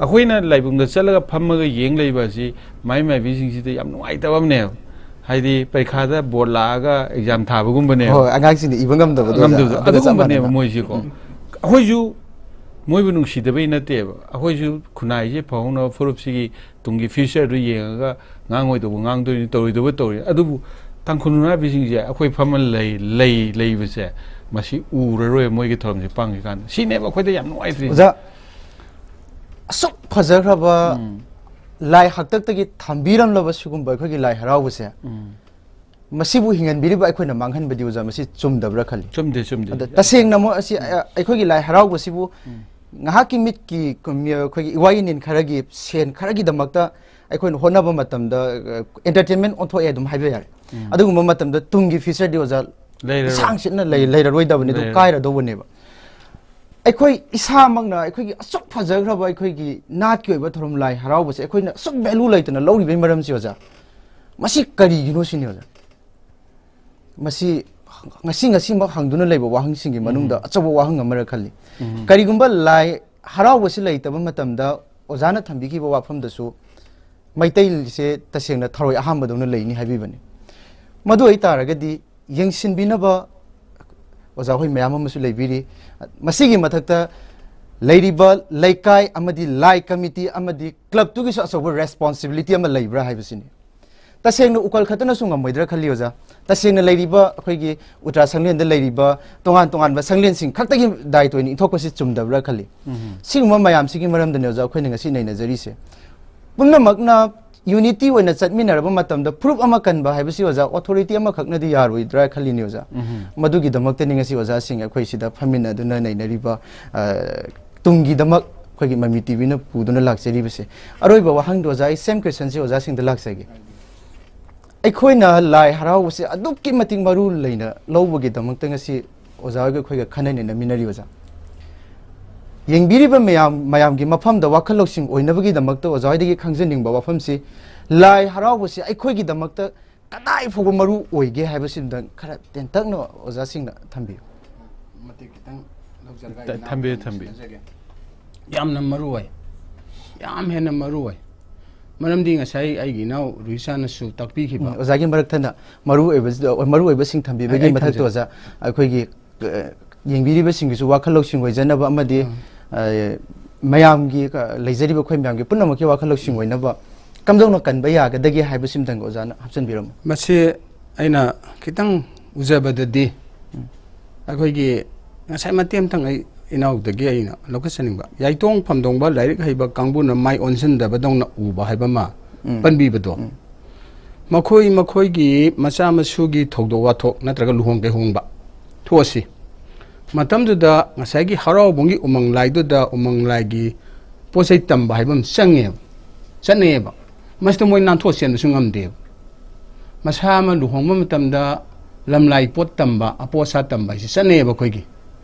ꯑꯩꯈꯣꯏꯅ ꯂꯥꯏꯕꯨꯡꯗ ꯆꯠꯂꯒ ꯐꯝꯃꯒ ꯌꯦꯡ ꯂꯩꯕ ꯑꯁꯤ ꯃꯥꯏ ꯃꯥꯏꯕꯤꯁꯤꯡꯁꯤꯗ ꯌꯥꯝ ꯅꯨꯡꯉꯥꯏꯇꯕ ꯑꯃꯅꯦꯕ꯫ ꯍꯥꯏꯗꯤ ꯄꯔꯤꯈꯥꯗ ꯕꯣꯔꯗ ꯂꯥꯛꯑꯒ ꯑꯦꯛꯖꯥꯝ ꯊꯥꯕꯒꯨꯝꯕꯅꯦꯕ꯫ ꯍꯣꯏ, ꯑꯉꯥꯡꯁꯤꯡꯅ ꯏꯕ ꯉꯝꯗꯕꯗꯣ, ꯑꯣꯖꯥ꯫ ꯉꯝꯗꯕꯗꯣ ꯑꯗꯨꯒ ꯆꯞ ꯑꯗꯨꯒꯨꯝꯕꯅꯦꯕ ꯃꯥꯟꯅꯅ꯫ ꯃꯣꯏꯁꯤꯀꯣ꯫ ꯑꯩꯈꯣꯏꯁꯨ ꯃꯣꯏꯕꯨ ꯅꯨꯡꯁꯤꯗꯕꯩ ꯅꯠꯇꯦꯕ, ꯑꯩꯈꯣꯏꯁꯨ ꯈꯨꯟꯅꯥꯏꯁꯦ ꯐꯍꯧꯅꯕ, ꯐꯨꯔꯨꯞꯁꯤꯒꯤ ꯇꯨꯡꯒꯤ ꯐ꯭ꯌꯨꯆꯔꯗꯨ ꯌꯦꯡꯉꯒ ꯉꯥꯡꯉꯣꯏꯗꯧꯕ ꯉꯥꯡꯗꯣꯏꯅꯤ, ꯇꯧꯔꯣꯏꯗꯧꯕ ꯇꯧꯔꯤ꯫ ꯑꯗꯨꯕꯨ ꯇꯥꯡꯈꯨꯜ ꯅꯨꯔꯥꯕꯤꯁꯤꯡꯁꯦ ꯑꯩꯈꯣꯏ ꯐꯝꯃ ꯂꯩ ꯂꯩ ꯂꯩꯕꯁꯦ, ꯃꯁꯤ ꯎꯔꯔꯣꯏ ꯃꯣꯏꯒꯤ ꯊꯧꯔꯝꯁꯦ ꯄꯥꯡꯉꯤ ꯀꯥꯟꯗ꯫ ꯁꯤꯅꯦꯕ ꯑꯩꯈꯣꯏꯗ ꯌꯥꯝ ꯅꯨꯡꯉꯥꯏꯇ꯭ꯔꯤꯁꯦ꯫ ꯑꯣꯖꯥ, ꯑꯁꯨꯛ ꯐꯖꯈ꯭ꯔꯕ ꯎꯝ꯫ ꯂꯥꯏ ꯍꯥꯛꯇꯛꯇꯒꯤ ꯊꯝꯕꯤꯔꯝꯂꯕ ꯁꯤꯒꯨꯝꯕ ꯑꯩꯈꯣꯏꯒꯤ ꯂꯥꯏ ꯍꯔꯥꯎꯕꯁꯦ, ꯎꯝ꯫ ꯃꯁꯤꯕꯨ ꯍꯤꯡꯍꯟꯕꯤꯔꯤꯕ ꯑꯩꯈꯣꯏꯅ ꯃꯥꯡꯍꯟꯕꯗꯤ, ꯑꯣꯖꯥ, ꯃꯁꯤ ꯆꯨꯝꯗꯕ꯭ꯔꯥ ꯈꯜꯂꯤ꯫ ꯆꯨꯝꯗꯦ, ꯆꯨꯝꯗꯦ꯫ ꯑꯗ ꯇꯁꯦꯡꯅ ꯑꯃꯨꯛ ꯑꯁꯤ, ꯑ, ꯑꯩꯈꯣꯏꯒꯤ ꯂꯥꯏ ꯍꯔꯥꯎꯕꯁꯤꯕꯨ ꯉꯥꯏꯍꯥꯛꯀꯤ ꯃꯤꯠꯀꯤ ꯀꯨꯝ-, ꯑꯩꯈꯣꯏꯒꯤ ꯏꯋꯥ ꯏꯅꯤꯟ ꯈꯔꯒꯤ ꯁꯦꯟ ꯈꯔꯒꯤꯗꯃꯛꯇ ꯑꯩꯈꯣꯏꯅ ꯍꯣꯠꯅꯕ ꯃꯇꯝꯗ, ꯑ, ꯑꯦꯟꯇꯔꯇꯦꯟꯃꯦꯟ ꯑꯣꯟꯊꯣꯛꯑꯦ ꯑꯗꯨꯝ ꯍꯥꯏꯕ ꯌꯥꯔꯦ꯫ ꯑꯗꯨꯒꯨꯝꯕ ꯃꯇꯝꯗ ꯇꯨꯡꯒꯤ ꯐ꯭ꯌꯨꯆꯔꯗꯤ, ꯑꯣꯖꯥ, ꯂꯩꯔꯔꯣꯏ꯫ ꯁꯥꯡ ꯆꯤꯠꯅ ꯂꯩ-, ꯂꯩꯔꯔꯣꯏꯗꯕꯅꯤ, ꯑꯗꯨꯝ ꯂꯩꯔꯔꯣꯏ꯫ ꯀꯥꯏꯔꯗꯧꯕꯅꯦꯕ꯫ ꯑꯩꯈꯣꯏ ꯏꯁꯥꯃꯛꯅ ꯑꯩꯈꯣꯏꯒꯤ ꯑꯁꯨꯛ ꯐꯖꯈ꯭ꯔꯕ ꯑꯩꯈꯣꯏꯒꯤ ꯅꯥꯠꯀꯤ ꯑꯣꯏꯕ ꯊꯧꯔꯝ ꯂꯥꯏ ꯍꯔꯥꯎꯕꯁꯦ ꯑꯩꯈꯣꯏꯅ ꯑꯁꯨꯛ ꯚꯦꯂꯨ ꯂꯩꯇꯅ ꯂꯧꯔꯤꯕꯒꯤ ꯃꯔꯝꯁꯤ, ꯑꯣꯖꯥ, ꯃꯁꯤ ꯀꯔꯤꯒꯤꯅꯣ ꯁꯤꯅꯤ, ꯑꯣꯖꯥ꯫ ꯃꯁꯤ ꯉꯁꯤ ꯉꯁꯤꯃꯛ ꯍꯪꯗꯨꯅ ꯂꯩꯕ ꯋꯥꯍꯪꯁꯤꯡꯒꯤ ꯃꯅꯨꯡꯗ ꯑꯆꯧꯕ ꯋꯥꯍꯪ ꯑꯃꯔ ꯈꯜꯂꯤ꯫ ꯀꯔꯤꯒꯨꯝꯕ ꯂꯥꯏ ꯍꯔꯥꯎꯕꯁꯤ ꯂꯩꯇꯕ ꯃꯇꯝꯗ, ꯑꯣꯖꯥꯅ ꯊꯝꯕꯤꯈꯤꯕ ꯋꯥꯐꯝꯗꯁꯨ ꯃꯩꯇꯩꯁꯦ ꯇꯁꯦꯡꯅ ꯊꯔꯣꯏ ꯑꯍꯥꯝꯕꯗꯧꯅ ꯂꯩꯅꯤ ꯍꯥꯏꯕꯤꯕꯅꯤ꯫ ꯃꯗꯨ ꯑꯣꯏꯇꯥꯔꯒꯗꯤ ꯌꯦꯡꯁꯤꯟꯕꯤꯅꯕ ꯑꯣꯖꯥ ꯍꯣꯏ ꯃꯌꯥꯝ ꯑꯃꯁꯨ ꯂꯩꯕꯤꯔꯤ꯫ ꯃꯁꯤꯒꯤ ꯃꯊꯛꯇ ꯂꯩꯔꯤꯕ ꯂꯩꯀꯥꯏ ꯑꯃꯗꯤ ꯂꯥꯏ ꯀꯃꯤꯇꯤ ꯑꯃꯗꯤ ꯀ꯭ꯂꯕꯇꯨꯒꯤꯁꯨ ꯑꯆꯧꯕ ꯔꯦꯁꯄꯣꯟꯁꯤꯕꯤꯂꯤꯇꯤ ꯑꯃ ꯂꯩꯕ꯭ꯔꯥ ꯍꯥꯏꯕꯁꯤꯅꯤ꯫ ꯇꯁꯦꯡꯅ ꯎꯀꯜ ꯈꯛꯇꯅꯁꯨ ꯉꯝꯃꯣꯏꯗ꯭ꯔꯥ ꯈꯜꯂꯤ, ꯑꯣꯖꯥ꯫ ꯇꯁꯦꯡꯅ ꯂꯩꯔꯤꯕ ꯑꯩꯈꯣꯏꯒꯤ ꯎꯇ꯭ꯔꯥ ꯁꯪꯂꯦꯟꯗ ꯂꯩꯔꯤꯕ ꯇꯣꯉꯥꯟ ꯇꯣꯉꯥꯟꯕ ꯁꯪꯂꯦꯟꯁꯤꯡ ꯈꯛꯇꯒꯤ ꯗꯥꯏꯇꯣꯏꯅ ꯏꯟꯊꯣꯛꯄꯁꯤ ꯆꯨꯝꯗꯕ꯭ꯔꯥ ꯈꯜꯂꯤ꯫ ꯁꯤꯒꯨꯝꯕ ꯃꯌꯥꯝꯁꯤꯒꯤ ꯃꯔꯝꯗꯅꯦ, ꯑꯣꯖꯥ, ꯑꯩꯈꯣꯏꯅ ꯉꯁꯤ ꯅꯩꯅꯖꯔꯤꯁꯦ꯫ ꯄꯨꯝꯅꯃꯛꯅ ꯌꯨꯅꯤꯇꯤ ꯑꯣꯏꯅ ꯆꯠꯃꯤꯟꯅꯔꯕ ꯃꯇꯝꯗ ꯐꯨꯔꯨꯞ ꯑꯃ ꯀꯟꯕ ꯍꯥꯏꯕꯁꯤ, ꯑꯣꯖꯥ, ꯑꯣꯊꯣꯔꯤꯇꯤ ꯑꯃꯈꯛꯅꯗꯤ ꯌꯥꯔꯣꯏꯗ꯭ꯔꯥ ꯈꯜꯂꯤꯅꯤ, ꯑꯣꯖꯥ꯫ ꯎꯝ꯫ ꯃꯗꯨꯒꯤꯗꯃꯛꯇꯅꯤ ꯉꯁꯤ ꯑꯣꯖꯥꯁꯤꯡ ꯑꯩꯈꯣꯏ ꯁꯤꯗ ꯐꯝꯃꯤꯟꯅꯗꯨꯅ ꯅꯩꯅꯔꯤꯕ, ꯑ, ꯇꯨꯡꯒꯤꯗꯃꯛ ꯑꯩꯈꯣꯏꯒꯤ ꯃꯃꯤ ꯇꯤꯚꯤꯅ ꯄꯨꯗꯨꯅ ꯂꯥꯛꯆꯔꯤꯕꯁꯦ꯫ ꯑꯔꯣꯏꯕ ꯋꯥꯍꯪꯗꯣ, ꯑꯣꯖꯥ, ꯑꯩ ꯁꯦꯝ ꯀ꯭ꯋꯦꯁꯟꯁꯤ ꯑꯣꯖꯥꯁꯤꯡꯗ ꯂꯥꯛꯆꯒꯦ꯫ ꯑꯩꯈꯣꯏꯅ ꯂꯥꯏ ꯍꯔꯥꯎꯕꯁꯦ ꯑꯗꯨꯛꯀꯤ ꯃꯇꯤꯛ ꯃꯔꯨ ꯂꯩꯅ ꯂꯧꯕꯒꯤꯗꯃꯛꯇ ꯉꯁꯤ ꯑꯣꯖꯥ ꯍꯣꯏꯒ ꯑꯩꯈꯣꯏꯒ ꯈꯟꯅ ꯅꯩꯅꯃꯤꯟꯅꯔꯤ, ꯑꯣꯖꯥ꯫ ꯌꯦꯡꯕꯤꯔꯤꯕ ꯃꯌꯥꯝ, ꯃꯌꯥꯝꯒꯤ ꯃꯐꯝꯗ ꯋꯥꯈꯜ ꯂꯧꯁꯤꯡ ꯑꯣꯏꯅꯕꯒꯤꯗꯃꯛꯇ ꯑꯣꯖꯥ ꯍꯣꯏꯗꯒꯤ ꯈꯪꯖꯅꯤꯡꯕ ꯋꯥꯐꯝꯁꯤ, ꯂꯥꯏ ꯍꯔꯥꯎꯕꯁꯤ ꯑꯩꯈꯣꯏꯒꯤꯗꯃꯛꯇ ꯀꯗꯥꯏ ꯐꯥꯎꯕ ꯃꯔꯨ ꯑꯣꯏꯒꯦ ꯍꯥꯏꯕꯁꯤꯃꯇꯪ ꯈꯔ ꯇꯦꯟꯇꯛꯅ ꯑꯣꯖꯥꯁꯤꯡꯅ ꯊꯝꯕꯤꯌꯨ꯫ ꯃꯇꯦꯛ ꯈꯤꯇꯪ ꯂꯧꯖꯔꯒ ꯑꯩ ꯊꯝꯕꯤꯌꯨ, ꯏꯅꯥꯎ ꯊꯝꯕꯤꯌꯨ꯫ ꯂꯣꯏꯁꯤꯟꯖꯒꯦ꯫ ꯌꯥꯝꯅ ꯃꯔꯨ ꯑꯣꯏ, ꯌꯥꯝ ꯍꯦꯟꯅ ꯃꯔꯨ ꯑꯣꯏ꯫ ꯃꯔꯝꯗꯤ ꯉꯁꯥꯏ ꯑꯩꯒꯤ ꯏꯅꯥꯎ ꯔꯨꯍꯤꯁꯥꯅꯁꯨ ꯇꯥꯛꯄꯤꯈꯤꯕ꯫ ꯎꯝ, ꯑꯣꯖꯥꯒꯤ ꯃꯔꯛ ꯊꯠꯅ ꯃꯔꯨ ꯑꯣꯏꯕꯁꯤꯗ, ꯃꯔꯨ ꯑꯣꯏꯕꯁꯤꯡ ꯊꯝꯕꯤꯕꯒꯤ ꯑꯩ ꯃꯊꯛꯇ, ꯊꯝꯖꯒꯦ꯫ ꯑꯣꯖꯥ, ꯑꯩꯈꯣꯏꯒꯤ, ꯑ, ꯌꯦꯡꯕꯤꯔꯤꯕꯁꯤꯡꯒꯤꯁꯨ ꯋꯥꯈꯜ ꯂꯧꯁꯤꯡ ꯑꯣꯏꯖꯅꯕ ꯑꯃꯗꯤ, ꯎꯝ꯫ ꯑ, ꯃꯌꯥꯝꯒꯤ, ꯑ, ꯂꯩꯖꯔꯤꯕ ꯑꯩꯈꯣꯏ ꯃꯌꯥꯝꯒꯤ ꯄꯨꯝꯅꯃꯛꯀꯤ ꯋꯥꯈꯜ ꯂꯧꯁꯤꯡ ꯑꯣꯏꯅꯕ ꯀꯝꯗꯧꯅ ꯀꯟꯕ ꯌꯥꯒꯗꯒꯦ ꯍꯥꯏꯕꯁꯤꯃꯇꯪꯒ ꯑꯣꯖꯥꯅ ꯍꯥꯞꯆꯤꯟꯕꯤꯔꯝꯃꯨ꯫ ꯃꯁꯤ ꯑꯩꯅ ꯈꯤꯇꯪ ꯎꯖꯕꯗꯗꯤ, ꯎꯝ꯫ ꯑꯩꯈꯣꯏꯒꯤ ꯉꯁꯥꯏ ꯃꯇꯦꯛ ꯑꯃꯇꯪ ꯑꯩ ꯏꯅꯥꯎꯗꯒꯤ ꯑꯩꯅ ꯂꯧꯈꯠꯆꯅꯤꯡꯕ, ꯌꯥꯏꯇꯣꯡ ꯐꯝꯗꯣꯡꯕ ꯂꯥꯏꯔꯤꯛ ꯍꯩꯕ ꯀꯥꯡꯕꯨꯅ ꯃꯥꯏ ꯑꯣꯟꯁꯤꯟꯗꯕꯗꯧꯅ ꯎꯕ ꯍꯥꯏꯕ ꯑꯃ ꯎꯝ꯫ ꯄꯟꯕꯤꯕꯗꯣ, ꯎꯝ꯫ ꯃꯈꯣꯏ ꯃꯈꯣꯏꯒꯤ ꯃꯆꯥ ꯃꯁꯨꯒꯤ ꯊꯧꯗꯣꯛ ꯋꯥꯊꯣꯛ ꯅꯠꯇ꯭ꯔꯒ ꯂꯨꯍꯣꯡ ꯀꯩꯍꯣꯡꯕ ꯊꯣꯛꯑꯁꯤ, ꯃꯇꯝꯗꯨꯗ ꯉꯁꯥꯏꯒꯤ ꯍꯔꯥꯎꯕꯨꯡꯒꯤ ꯎꯃꯪ ꯂꯥꯏꯗꯨꯗ ꯎꯃꯪ ꯂꯥꯏꯒꯤ ꯄꯣꯠ ꯆꯩ ꯇꯝꯕ ꯍꯥꯏꯕ ꯑꯃ ꯆꯪꯉꯦꯕ, ꯆꯠꯅꯩꯌꯦꯕ꯫ ꯃꯁꯤꯗ ꯃꯣꯏ ꯅꯥꯟꯊꯣꯛꯑ ꯆꯦꯟꯕꯁꯨ ꯉꯝꯗꯦꯕ꯫ ꯃꯁꯥ ꯑꯃ ꯂꯨꯍꯣꯡꯕ ꯃꯇꯝꯗ ꯂꯝꯂꯥꯏ ꯄꯣꯠ ꯇꯝꯕ, ꯑꯄꯣꯠ ꯑꯁꯥ ꯇꯝꯕ ꯍꯥꯏꯁꯤ ꯆꯠꯅꯩꯌꯦꯕ ꯑꯩꯈꯣꯏꯒꯤ꯫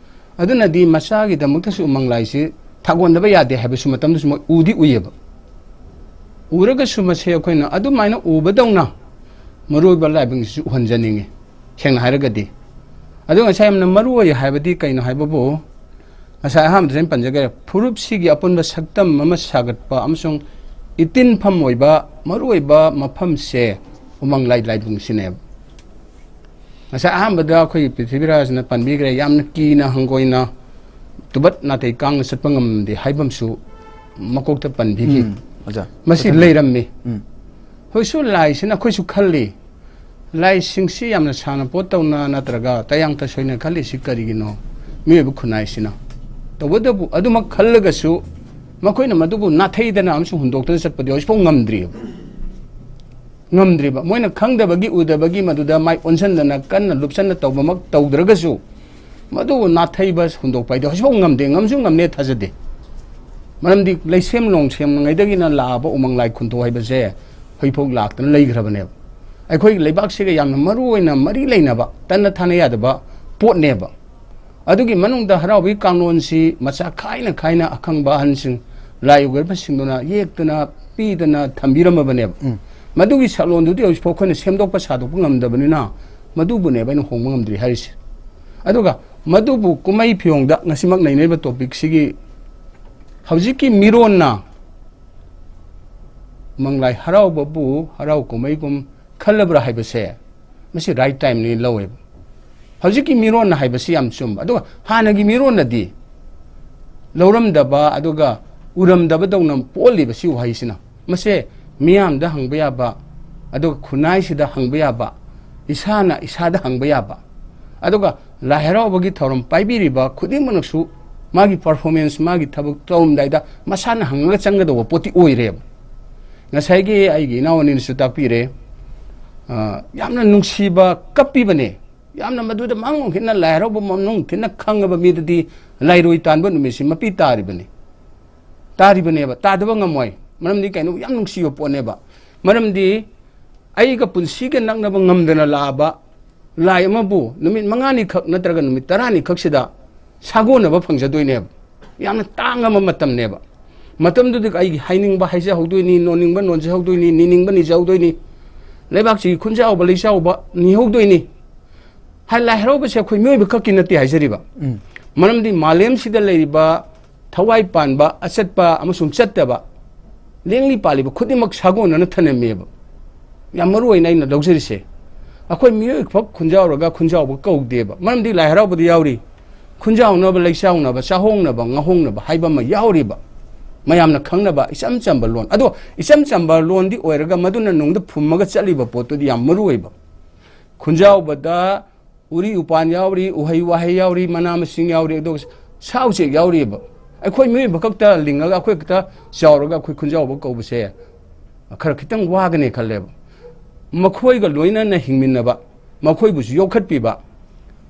ꯑꯗꯨꯅꯗꯤ ꯃꯆꯥꯒꯤꯗꯃꯛꯇꯁꯨ ꯎꯃꯪ ꯂꯥꯏꯁꯤ ꯊꯥꯒꯣꯟꯗꯕ ꯌꯥꯗꯦ ꯍꯥꯏꯕꯁꯨ ꯃꯇꯝꯗꯨꯁꯨ ꯃꯣꯏ ꯎꯗꯤ ꯎꯏꯌꯦꯕ꯫ ꯎꯔꯒꯁꯨ ꯃꯁꯦ ꯑꯩꯈꯣꯏꯅ ꯑꯗꯨꯃꯥꯏꯅ ꯎꯕꯗꯧꯅ ꯃꯔꯨ ꯑꯣꯏꯕ ꯂꯥꯏꯕꯨꯡꯁꯤꯁꯨ ꯎꯍꯟꯖꯅꯤꯡꯉꯤ, ꯁꯦꯡꯅ ꯍꯥꯏꯔꯒꯗꯤ꯫ ꯑꯗꯨ ꯉꯁꯥꯏ ꯌꯥꯝꯅ ꯃꯔꯨ ꯑꯣꯏ ꯍꯥꯏꯕꯗꯤ ꯀꯩꯅꯣ ꯍꯥꯏꯕꯕꯨ, ꯉꯁꯥꯏ ꯑꯍꯥꯟꯕꯗꯁꯨ ꯑꯩꯅ ꯄꯟꯖꯈ꯭ꯔꯦ, ꯐꯨꯔꯨꯞꯁꯤꯒꯤ ꯑꯄꯨꯟꯕ ꯁꯛꯇꯝ ꯑꯃ ꯁꯥꯒꯠꯄ ꯑꯃꯁꯨꯡ ꯏꯇꯤꯟꯐꯝ ꯑꯣꯏꯕ ꯃꯔꯨꯑꯣꯏꯕ ꯃꯐꯝꯁꯦ ꯎꯃꯪ ꯂꯥꯏ ꯂꯥꯏꯕꯨꯡꯁꯤꯅꯦꯕ꯫ ꯉꯁꯥꯏ ꯑꯍꯥꯟꯕꯗ ꯑꯩꯈꯣꯏꯒꯤ ꯄ꯭ꯔꯤꯊꯤꯕꯤꯔꯥꯖꯅ ꯄꯟꯕꯤꯈ꯭ꯔꯦ, ꯌꯥꯝꯅ ꯀꯤꯅ ꯍꯪꯒꯣꯏꯅ ꯇꯨꯕꯠ ꯅꯥꯇꯩ ꯀꯥꯡꯅ ꯆꯠꯄ ꯉꯝꯗꯦ ꯍꯥꯏꯕ ꯑꯃꯁꯨ ꯃꯀꯣꯛꯇ ꯄꯟꯕꯤꯈꯤ꯫ ꯎꯝ, ꯑꯣꯖꯥ꯫ ꯃꯁꯤ ꯃꯊꯪ꯫ ꯂꯩꯔꯝꯃꯤ꯫ ꯎꯝ꯫ ꯍꯧꯖꯤꯛꯁꯨ ꯂꯥꯏꯁꯤꯅ ꯑꯩꯈꯣꯏꯁꯨ ꯈꯜꯂꯤ, ꯂꯥꯏꯁꯤꯡꯁꯤ ꯌꯥꯝꯅ ꯁꯥꯟꯅ ꯄꯣꯠ ꯇꯧꯅ ꯅꯠꯇ꯭ꯔꯒ ꯇꯌꯥꯡ ꯇꯁꯣꯏꯅ ꯈꯜꯂꯤꯁꯤ ꯀꯔꯤꯒꯤꯅꯣ? ꯃꯤꯑꯣꯏꯕ ꯈꯨꯟꯅꯥꯏꯁꯤꯅ꯫ ꯇꯧꯕꯇꯕꯨ ꯑꯗꯨꯃꯛ ꯈꯜꯂꯒꯁꯨ ꯃꯈꯣꯏꯅ ꯃꯗꯨꯕꯨ ꯅꯥꯊꯩꯗꯅ ꯑꯃꯁꯨꯡ ꯍꯨꯟꯗꯣꯛꯇꯅ ꯆꯠꯄꯗꯤ ꯍꯧꯖꯤꯛꯐꯥꯎ ꯉꯝꯗ꯭ꯔꯤꯑꯕ꯫ ꯉꯝꯗ꯭ꯔꯤꯕ, ꯃꯣꯏꯅ ꯈꯪꯗꯕꯒꯤ, ꯎꯗꯕꯒꯤ ꯃꯗꯨꯗ ꯃꯥꯏ ꯑꯣꯟꯁꯤꯟꯗꯅ ꯀꯟꯅ ꯂꯨꯞꯁꯟꯅ ꯇꯧꯕꯃꯛ ꯇꯧꯗ꯭ꯔꯒꯁꯨ, ꯃꯗꯨ ꯅꯥꯊꯩꯕ ꯍꯨꯟꯗꯣꯛꯄ ꯍꯥꯏꯗꯤ ꯍꯧꯖꯤꯛꯐꯥꯎ ꯉꯝꯗꯦ, ꯉꯝꯁꯨ ꯉꯝꯅꯦ ꯊꯥꯖꯗꯦ꯫ ꯃꯔꯝꯗꯤ ꯂꯩꯁꯦꯝ ꯂꯣꯡꯁꯦꯝꯉꯩꯗꯒꯤꯅ ꯂꯥꯛꯑꯕ ꯎꯃꯪ ꯂꯥꯏ ꯈꯨꯟꯇꯣ ꯍꯥꯏꯕꯁꯦ ꯍꯧꯖꯤꯛꯐꯥꯎ ꯂꯥꯛꯇꯅ ꯂꯩꯈ꯭ꯔꯕꯅꯦꯕ꯫ ꯑꯩꯈꯣꯏꯒꯤ ꯂꯩꯕꯥꯛꯁꯤꯒ ꯌꯥꯝꯅ ꯃꯔꯨ ꯑꯣꯏꯅ ꯃꯔꯤ ꯂꯩꯅꯕ, ꯇꯠꯅ ꯊꯥꯅ ꯌꯥꯗꯕ ꯄꯣꯠꯅꯦꯕ꯫ ꯑꯗꯨꯒꯤ ꯃꯅꯨꯡꯗ ꯍꯔꯥꯎꯕꯒꯤ ꯀꯥꯡꯂꯣꯟꯁꯤ ꯃꯆꯥ ꯈꯥꯏꯅ ꯈꯥꯏꯅ ꯑꯈꯪꯕ ꯑꯍꯟꯁꯤꯡ, ꯂꯥꯏ ꯑꯣꯏꯒ꯭ꯔꯕꯁꯤꯡꯗꯨꯅ ꯌꯦꯛꯇꯅ ꯄꯤꯗꯅ ꯊꯝꯕꯤꯔꯝꯃꯕꯅꯦꯕ꯫ ꯎꯝ꯫ ꯃꯗꯨꯒꯤ ꯁꯛꯂꯣꯟꯗꯨꯗꯤ ꯍꯧꯖꯤꯛꯐꯥꯎ ꯑꯩꯈꯣꯏꯅ ꯁꯦꯝꯗꯣꯛꯄ ꯁꯥꯗꯣꯛꯄ ꯉꯝꯗꯕꯅꯤꯅ, ꯃꯗꯨꯕꯨꯅꯦꯕ ꯑꯩꯅ ꯍꯣꯡꯕ ꯉꯝꯗ꯭ꯔꯤ ꯍꯥꯏꯔꯤꯁꯦ꯫ ꯑꯗꯨꯒ ꯃꯗꯨꯕꯨ ꯀꯨꯝꯍꯩ ꯐꯤꯌꯣꯡꯗ ꯉꯁꯤꯃꯛ ꯅꯩꯅꯔꯤꯕ ꯇꯣꯄꯤꯛꯁꯤꯒꯤ ꯍꯧꯖꯤꯛꯀꯤ ꯃꯤꯔꯣꯟꯅ ꯃꯪꯂꯥꯏ ꯍꯔꯥꯎꯕꯕꯨ ꯍꯔꯥꯎ ꯀꯨꯝꯍꯩꯒꯨꯝ ꯈꯜꯂꯕ꯭ꯔꯥ ꯍꯥꯏꯕꯁꯦ, ꯃꯁꯤ ꯔꯥꯏꯠ ꯇꯥꯏꯝꯅꯤ ꯂꯧꯋꯦꯕ꯫ ꯍꯧꯖꯤꯛꯀꯤ ꯃꯤꯔꯣꯟꯅ ꯍꯥꯏꯕꯁꯤ ꯌꯥꯝ ꯆꯨꯝꯕ꯫ ꯑꯗꯨꯒ ꯍꯥꯟꯅꯒꯤ ꯃꯤꯔꯣꯟꯅꯗꯤ ꯂꯧꯔꯝꯗꯕ, ꯑꯗꯨꯒ ꯎꯔꯝꯗꯕꯗꯧꯅ ꯄꯣꯛꯍꯜꯂꯤꯕ ꯁꯤ ꯋꯥꯍꯩꯁꯤꯅ꯫ ꯃꯁꯦ ꯃꯤꯌꯥꯝꯗ ꯍꯪꯕ ꯌꯥꯕ, ꯑꯗꯨꯒ ꯈꯨꯟꯅꯥꯏꯁꯤꯗ ꯍꯪꯕ ꯌꯥꯕ, ꯏꯁꯥꯅ ꯏꯁꯥꯗ ꯍꯪꯕ ꯌꯥꯕ, ꯑꯗꯨꯒ ꯂꯥꯏ ꯍꯔꯥꯎꯕꯒꯤ ꯊꯧꯔꯝ ꯄꯥꯏꯕꯤꯔꯤꯕ ꯈꯨꯗꯤꯡꯃꯛꯅꯁꯨ ꯃꯥꯒꯤ ꯄꯔꯐꯣꯔꯃꯦꯟꯁ, ꯃꯥꯒꯤ ꯊꯕꯛ ꯇꯧꯔꯝꯗꯥꯏꯗ ꯃꯁꯥꯅ ꯍꯪꯉꯒ ꯆꯪꯒꯗꯧꯕ ꯄꯣꯠꯇꯤ ꯑꯣꯏꯔꯦꯕ꯫ ꯉꯁꯥꯏꯒꯤ ꯑꯩꯒꯤ ꯏꯅꯥꯎ ꯑꯅꯤꯅꯁꯨ ꯇꯥꯛꯄꯤꯔꯦ, ꯑ, ꯌꯥꯝꯅ ꯅꯨꯡꯁꯤꯕ ꯀꯞꯄꯤꯕꯅꯦ꯫ ꯌꯥꯝꯅ ꯃꯗꯨꯗ ꯃꯥꯡ ꯍꯦꯟꯅ ꯂꯥꯏ ꯍꯔꯥꯎꯕ ꯃꯅꯨꯡ ꯊꯤꯟꯅ ꯈꯪꯉꯕ ꯃꯤꯗꯗꯤ ꯂꯥꯏꯔꯣꯏ ꯇꯥꯟꯕ ꯅꯨꯃꯤꯠꯁꯤ ꯃꯄꯤ ꯇꯥꯔꯤꯕꯅꯤ꯫ ꯇꯥꯔꯤꯕꯅꯦꯕ, ꯇꯥꯗꯕ ꯉꯝꯃꯣꯏ꯫ ꯃꯔꯝꯗꯤ ꯀꯩꯅꯣ, ꯌꯥꯝ ꯅꯨꯡꯁꯤꯕ ꯄꯣꯠꯅꯦꯕ꯫ ꯃꯔꯝꯗꯤ ꯑꯩꯒ ꯄꯨꯟꯁꯤꯒ ꯅꯛꯅꯕ ꯉꯝꯗꯅ ꯂꯥꯛꯑꯕ ꯂꯥꯏ ꯑꯃꯕꯨ ꯅꯨꯃꯤꯠ ꯃꯉꯥꯅꯤ ꯈꯛ ꯅꯠꯇ꯭ꯔꯒ ꯅꯨꯃꯤꯠ ꯇꯔꯥꯅꯤ ꯈꯛꯁꯤꯗ ꯁꯥꯒꯣꯟꯅꯕ ꯐꯪꯖꯗꯣꯏꯅꯦꯕ꯫ ꯌꯥꯝꯅ ꯇꯥꯡꯉꯕ ꯃꯇꯝꯅꯦꯕ꯫ ꯃꯇꯝꯗꯨꯗ ꯑꯩꯒꯤ ꯍꯥꯏꯅꯤꯡꯕ ꯍꯥꯏꯖꯍꯧꯗꯣꯏꯅꯤ, ꯅꯣꯟꯅꯤꯡꯕ ꯅꯣꯟꯖꯍꯧꯗꯣꯏꯅꯤ, ꯅꯤꯅꯤꯡꯕ ꯅꯤꯖꯍꯧꯗꯣꯏꯅꯤ, ꯂꯩꯕꯥꯛꯁꯤꯒꯤ ꯈꯨꯟꯖꯥꯎꯕ ꯂꯩꯆꯥꯎꯕ ꯅꯤꯍꯧꯗꯣꯏꯅꯤ꯫ ꯍꯥꯏ, ꯂꯥꯏ ꯍꯔꯥꯎꯕꯁꯦ ꯑꯩꯈꯣꯏ ꯃꯤꯑꯣꯏꯕ ꯈꯛꯀꯤ ꯅꯠꯇꯦ ꯍꯥꯏꯖꯔꯤꯕ꯫ ꯎꯝ꯫ ꯃꯔꯝꯗꯤ ꯃꯥꯂꯦꯝꯁꯤꯗ ꯂꯩꯔꯤꯕ ꯊꯋꯥꯏ ꯄꯥꯟꯕ, ꯑꯆꯠꯄ ꯑꯃꯁꯨꯡ ꯆꯠꯇꯕ, ꯂꯦꯡꯂꯤ ꯄꯥꯜꯂꯤꯕ ꯈꯨꯗꯤꯡꯃꯛ ꯁꯥꯒꯣꯟꯅꯅ ꯊꯅꯝꯃꯦꯕ꯫ ꯌꯥꯝ ꯃꯔꯨ ꯑꯣꯏꯅ ꯑꯩꯅ ꯂꯧꯖꯔꯤꯁꯦ, ꯑꯩꯈꯣꯏ ꯃꯤꯑꯣꯏ ꯈꯛ ꯈꯨꯟꯖꯥꯎꯔꯒ ꯈꯨꯟꯖꯥꯎꯕ ꯀꯧꯗꯦꯕ꯫ ꯃꯔꯝꯗꯤ ꯂꯥꯏ ꯍꯔꯥꯎꯕꯗ ꯌꯥꯎꯔꯤ ꯈꯨꯟꯖꯥꯎꯅꯕ, ꯂꯩꯆꯥꯎꯅꯕ, ꯆꯥꯍꯣꯡꯅꯕ, ꯉꯥꯍꯣꯡꯅꯕ ꯍꯥꯏꯕ ꯑꯃ ꯌꯥꯎꯔꯤꯕ꯫ ꯃꯌꯥꯝꯅ ꯈꯪꯅꯕ ꯏꯆꯝ ꯆꯝꯕ ꯂꯣꯟ꯫ ꯑꯗꯣ ꯏꯆꯝ ꯆꯝꯕ ꯂꯣꯟꯗꯤ ꯑꯣꯏꯔꯒ ꯃꯗꯨꯅ ꯅꯨꯡꯗ ꯐꯨꯝꯃꯒ ꯆꯠꯂꯤꯕ ꯄꯣꯠꯇꯨꯗꯤ ꯌꯥꯝ ꯃꯔꯨ ꯑꯣꯏꯕ꯫ ꯈꯨꯟꯖꯥꯎꯕꯗ ꯎꯔꯤ ꯎꯄꯥꯟ ꯌꯥꯎꯔꯤ, ꯎꯍꯩ ꯋꯥꯍꯩ ꯌꯥꯎꯔꯤ, ꯃꯅꯥ ꯃꯁꯤꯡ ꯌꯥꯎꯔꯤ, ꯑꯗꯨꯒ ꯁꯥ ꯎꯆꯦꯛ ꯌꯥꯎꯔꯤꯕ꯫ ꯑꯩꯈꯣꯏ ꯃꯤꯑꯣꯏꯕ ꯈꯛꯇ ꯂꯤꯡꯉꯒ ꯑꯩꯈꯣꯏ ꯈꯛꯇ ꯆꯥꯎꯔꯒ ꯑꯩꯈꯣꯏ ꯈꯨꯟꯖꯥꯎꯕ ꯀꯧꯕꯁꯦ ꯈꯔ ꯈꯤꯇꯪ ꯋꯥꯒꯅꯤ ꯈꯜꯂꯦꯕ꯫ ꯃꯈꯣꯏꯒ ꯂꯣꯏꯅꯅ ꯍꯤꯡꯃꯤꯟꯅꯕ, ꯃꯈꯣꯏꯕꯨꯁꯨ ꯌꯣꯛꯈꯠꯄꯤꯕ,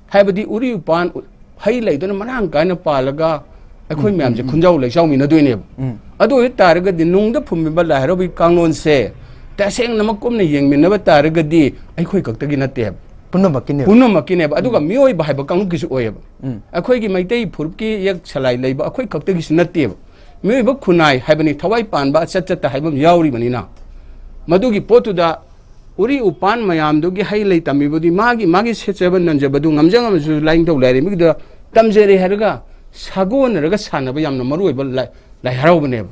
ꯍꯥꯏꯕꯗꯤ ꯎꯔꯤ ꯎꯄꯥꯟ ꯎ-, ꯍꯩ ꯂꯩꯗꯨꯅ ꯃꯔꯥꯡ ꯀꯥꯏꯅ ꯄꯥꯜꯂꯒ ꯑꯩꯈꯣꯏ ꯎꯝ, ꯃꯌꯥꯝꯁꯦ ꯎꯝ, ꯎꯝ꯫ ꯈꯨꯟꯖꯥꯎ ꯂꯩꯆꯥꯎꯃꯤꯟꯅꯗꯣꯏꯅꯦꯕ꯫ ꯎꯝ꯫ ꯑꯗꯨ ꯑꯣꯏ ꯇꯥꯔꯒꯗꯤ ꯅꯨꯡꯗ ꯐꯨꯝꯃꯤꯕ ꯂꯥꯏ ꯍꯔꯥꯎꯕꯒꯤ ꯀꯥꯡꯂꯣꯟꯁꯦ ꯇꯁꯦꯡꯅꯃꯛ ꯀꯨꯞꯅ ꯌꯦꯡꯃꯤꯟꯅꯕ ꯇꯥꯔꯒꯗꯤ ꯑꯩꯈꯣꯏ ꯈꯛꯇꯒꯤ ꯅꯠꯇꯦꯕ꯫ ꯄꯨꯝꯅꯃꯛꯀꯤꯅꯦꯕ꯫ ꯄꯨꯝꯅꯃꯛꯀꯤꯅꯦꯕ꯫ ꯑꯗꯨꯒ ꯎꯝ꯫ ꯃꯤꯑꯣꯏꯕ ꯍꯥꯏꯕ ꯀꯥꯡꯂꯨꯞꯀꯤꯁꯨ ꯑꯣꯏꯌꯦꯕ꯫ ꯎꯝ꯫ ꯑꯩꯈꯣꯏꯒꯤ ꯃꯩꯇꯩ ꯐꯨꯔꯨꯞꯀꯤ ꯌꯦꯛ ꯁꯂꯥꯏ ꯂꯩꯕ ꯑꯩꯈꯣꯏ ꯈꯛꯇꯒꯤꯁꯨ ꯅꯠꯇꯦꯕ꯫ ꯃꯤꯑꯣꯏꯕ ꯈꯨꯟꯅꯥꯏ ꯍꯥꯏꯕꯅꯤ, ꯊꯋꯥꯏ ꯄꯥꯟꯕ ꯑꯆꯠ ꯆꯠꯇ ꯍꯥꯏꯕ ꯑꯃ ꯌꯥꯎꯔꯤꯕꯅꯤꯅ, ꯃꯗꯨꯒꯤ ꯄꯣꯠꯇꯨꯗ ꯎꯔꯤ ꯎꯄꯥꯟ ꯃꯌꯥꯝꯗꯨꯒꯤ ꯍꯩ ꯂꯩ ꯇꯝꯃꯤꯕꯗꯤ ꯃꯥꯒꯤ, ꯃꯥꯒꯤ ꯁꯦꯠꯆꯕ ꯅꯟꯖꯕꯗꯨ ꯉꯝꯖ ꯉꯝꯖꯁꯨ ꯂꯥꯏꯅꯤꯡꯊꯧ ꯂꯥꯏꯔꯦꯝꯕꯤꯒꯤꯗ ꯇꯝꯖꯔꯦ ꯍꯥꯏꯔꯒ ꯁꯥꯒꯣꯟꯅꯔꯒ ꯁꯥꯟꯅꯕ ꯌꯥꯝꯅ ꯃꯔꯨ ꯑꯣꯏꯕ ꯂꯥꯏ, ꯂꯥꯏ ꯍꯔꯥꯎꯕꯅꯦꯕ꯫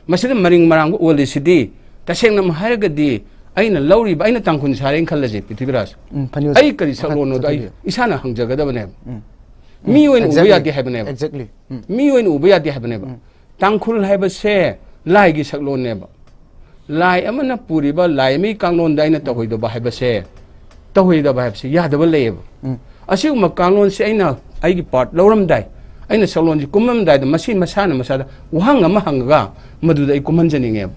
ꯃꯁꯤꯗ ꯃꯔꯤꯡ ꯃꯔꯥꯡꯕ ꯑꯣꯜꯂꯤꯁꯤꯗꯤ ꯇꯁꯦꯡꯅ ꯍꯥꯏꯔꯒꯗꯤ ꯑꯩꯅ ꯂꯧꯔꯤꯕ, ꯑꯩꯅ ꯇꯥꯡꯈꯨꯜ ꯁꯥꯔꯦꯅ ꯈꯜꯂꯁꯦ, ꯄ꯭ꯔꯤꯊꯤꯕꯤꯔꯥꯖ꯫ ꯎꯝ, ꯐꯅꯤ ꯑꯣꯖꯥ꯫ ꯑꯩ ꯀꯔꯤ ꯃꯈꯥ ꯁꯛꯂꯣꯟꯅꯣꯗꯣ ꯑꯩ ꯆꯠꯊꯕꯤꯌꯨ꯫ ꯏꯁꯥꯅ ꯍꯪꯖꯒꯗꯕꯅꯦꯕ꯫ ꯎꯝ, ꯃꯤ ꯑꯣꯏꯅ ꯎꯕ exactly꯫ ꯌꯥꯗꯦ ꯍꯥꯏꯕꯅꯦꯕ꯫ Exactly꯫ ꯎꯝ꯫ ꯃꯤ ꯑꯣꯏꯅ ꯎꯕ ꯌꯥꯗꯦ ꯍꯥꯏꯕꯅꯦꯕ꯫ ꯎꯝ꯫ ꯇꯥꯡꯈꯨꯜ ꯍꯥꯏꯕꯁꯦ ꯂꯥꯏꯒꯤ ꯁꯛꯂꯣꯟꯅꯦꯕ꯫ ꯂꯥꯏ ꯑꯃꯅ ꯄꯨꯔꯤꯕ ꯂꯥꯏ ꯑꯃꯒꯤ ꯀꯥꯡꯂꯣꯟꯗ ꯑꯩꯅ ꯇꯧꯍꯩꯗꯕ ꯍꯥꯏꯕꯁꯦ, ꯇꯧꯍꯩꯗꯕ ꯍꯥꯏꯕꯁꯦ ꯌꯥꯗꯕ ꯂꯩꯌꯦꯕ꯫ ꯎꯝ꯫ ꯑꯁꯤꯒꯨꯝꯕ ꯀꯥꯡꯂꯣꯟꯁꯦ ꯑꯩꯅ ꯑꯩꯒꯤ part ꯂꯧꯔꯝꯗꯥꯏ, ꯑꯩꯅ ꯁꯛꯂꯣꯟꯁꯦ ꯀꯨꯝꯃꯝꯗꯥꯏꯗ ꯃꯁꯤ ꯃꯁꯥꯅ ꯃꯁꯥꯗ ꯋꯥꯍꯪ ꯑꯃ ꯍꯪꯉꯒ ꯃꯗꯨꯗ ꯑꯩ ꯀꯨꯝꯍꯟꯖꯅꯤꯡꯉꯦꯕ꯫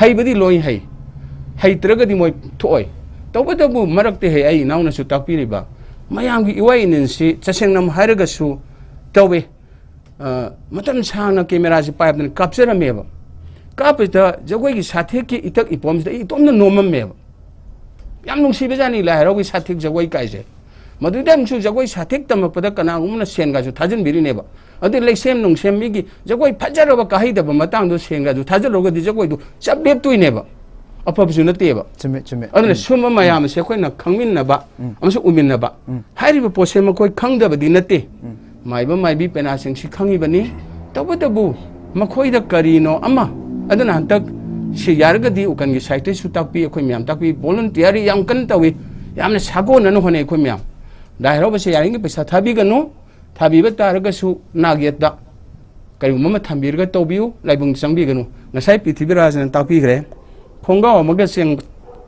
ꯍꯩꯕꯗꯤ ꯂꯣꯏ ꯍꯩ, ꯍꯩꯇ꯭ꯔꯒꯗꯤ ꯃꯣꯏ ꯊꯣꯛꯑꯣꯏ꯫ ꯇꯧꯕꯇꯕꯨ ꯃꯔꯛꯇ ꯍꯦꯛ ꯑꯩ ꯏꯅꯥꯎꯅꯁꯨ ꯇꯥꯛꯄꯤꯔꯤꯕ ꯃꯌꯥꯝꯒꯤ ꯏꯋꯥ ꯏꯅꯤꯟꯁꯤ ꯇꯁꯦꯡꯅ ꯍꯥꯏꯔꯒꯁꯨ ꯇꯧꯋꯦ꯫ ꯑ, ꯃꯇꯝ ꯁꯥꯡꯅ ꯀꯦꯃꯦꯔꯥꯁꯦ ꯄꯥꯏꯕꯗꯅ ꯀꯥꯞꯆꯔꯝꯃꯦꯕ꯫ ꯀꯥꯞꯄꯁꯤꯗ ꯖꯒꯣꯏꯒꯤ ꯁꯥꯊꯦꯛꯀꯤ ꯏꯊꯛ ꯏꯄꯣꯝꯁꯤꯗ ꯑꯩ ꯏꯇꯣꯝꯇ ꯅꯣꯝꯃꯝꯃꯦꯕ꯫ ꯌꯥꯝ ꯅꯨꯡꯁꯤꯕꯖꯥꯠꯅꯤ ꯂꯥꯏ ꯍꯔꯥꯎꯒꯤ ꯁꯥꯊꯦꯛ ꯖꯒꯣꯏ ꯀꯥꯏꯁꯦ꯫ ꯃꯗꯨꯗ ꯑꯃꯨꯛꯁꯨ ꯖꯒꯣꯏ ꯁꯥꯊꯦꯛ ꯇꯝꯃꯛꯄꯗ ꯀꯅꯥꯒꯨꯝꯕꯅ ꯁꯦꯟꯒꯁꯨ ꯊꯥꯖꯤꯟꯕꯤꯔꯤꯅꯦꯕ꯫ ꯑꯗꯨ ꯂꯩꯁꯦꯝ ꯅꯨꯡꯁꯦꯝ ꯃꯤꯒꯤ ꯖꯒꯣꯏ ꯐꯖꯔꯕ ꯀꯥꯍꯩꯗꯕ ꯃꯇꯥꯡꯗꯣ ꯁꯦꯟꯒꯁꯨ ꯊꯥꯖꯤꯜꯂꯨꯔꯒꯗꯤ ꯖꯒꯣꯏꯗꯨ ꯆꯞ ꯂꯦꯞꯇꯣꯏꯅꯦꯕ꯫ ꯑꯐꯕꯁꯨ ꯅꯠꯇꯦꯕ꯫ ꯆꯨꯝꯃꯦ, ꯆꯨꯝꯃꯦ꯫ ꯑꯗꯨꯅ ꯎꯝ꯫ ꯁꯨꯝꯕ ꯃꯌꯥꯝ ꯑꯁꯦ ꯑꯩꯈꯣꯏꯅ ꯈꯪꯃꯤꯟꯅꯕ ꯎꯝ꯫ ꯑꯃꯁꯨꯡ ꯎꯃꯤꯟꯅꯕ ꯎꯝ꯫ ꯍꯥꯏꯔꯤꯕ ꯄꯣꯠꯁꯦ ꯃꯈꯣꯏ ꯈꯪꯗꯕꯗꯤ ꯅꯠꯇꯦ꯫ ꯎꯝ꯫ ꯃꯥꯏꯕ ꯃꯥꯏꯕꯤ ꯄꯦꯅꯥꯁꯤꯡꯁꯤ ꯈꯪꯉꯤꯕꯅꯤ꯫ ꯇꯧꯕꯇꯕꯨ ꯃꯈꯣꯏꯗ ꯀꯔꯤꯅꯣ ꯑꯃ, ꯑꯗꯨꯅ ꯍꯟꯗꯛ ꯁꯤ ꯌꯥꯔꯒꯗꯤ ꯎꯀꯟꯒꯤ ꯁꯥꯍꯤꯇ꯭ꯌꯁꯨ ꯇꯥꯛꯄꯤ, ꯑꯩꯈꯣꯏ ꯃꯌꯥꯝ ꯇꯥꯛꯄꯤ, volunteer ꯌꯥꯝ ꯀꯟꯅ ꯇꯧꯏ, ꯌꯥꯝꯅ ꯁꯥꯒꯣꯟꯅꯅ ꯍꯣꯠꯅꯩ ꯑꯩꯈꯣꯏ ꯃꯌꯥꯝ꯫ ꯂꯥꯏ ꯍꯔꯥꯎꯕꯁꯦ ꯌꯥꯔꯤꯉꯩ ꯄꯩꯁꯥ ꯊꯥꯕꯤꯒꯅꯨ, ꯊꯥꯕꯤꯕ ꯇꯥꯔꯒꯁꯨ ꯅꯥꯛ ꯌꯦꯠꯇ ꯀꯔꯤꯒꯨꯝꯕ ꯑꯃ ꯊꯝꯕꯤꯔꯒ ꯇꯧꯕꯤꯌꯨ, ꯂꯥꯏꯕꯨꯡ ꯆꯪꯕꯤꯒꯅꯨ꯫ ꯉꯁꯥꯏ ꯄ꯭ꯔꯤꯊꯤꯕꯤꯔꯥꯖꯅ ꯇꯥꯛꯄꯤꯈ꯭ꯔꯦ, ꯈꯣꯡꯒ꯭ꯔꯥꯎ ꯑꯃꯒ ꯆꯦꯡ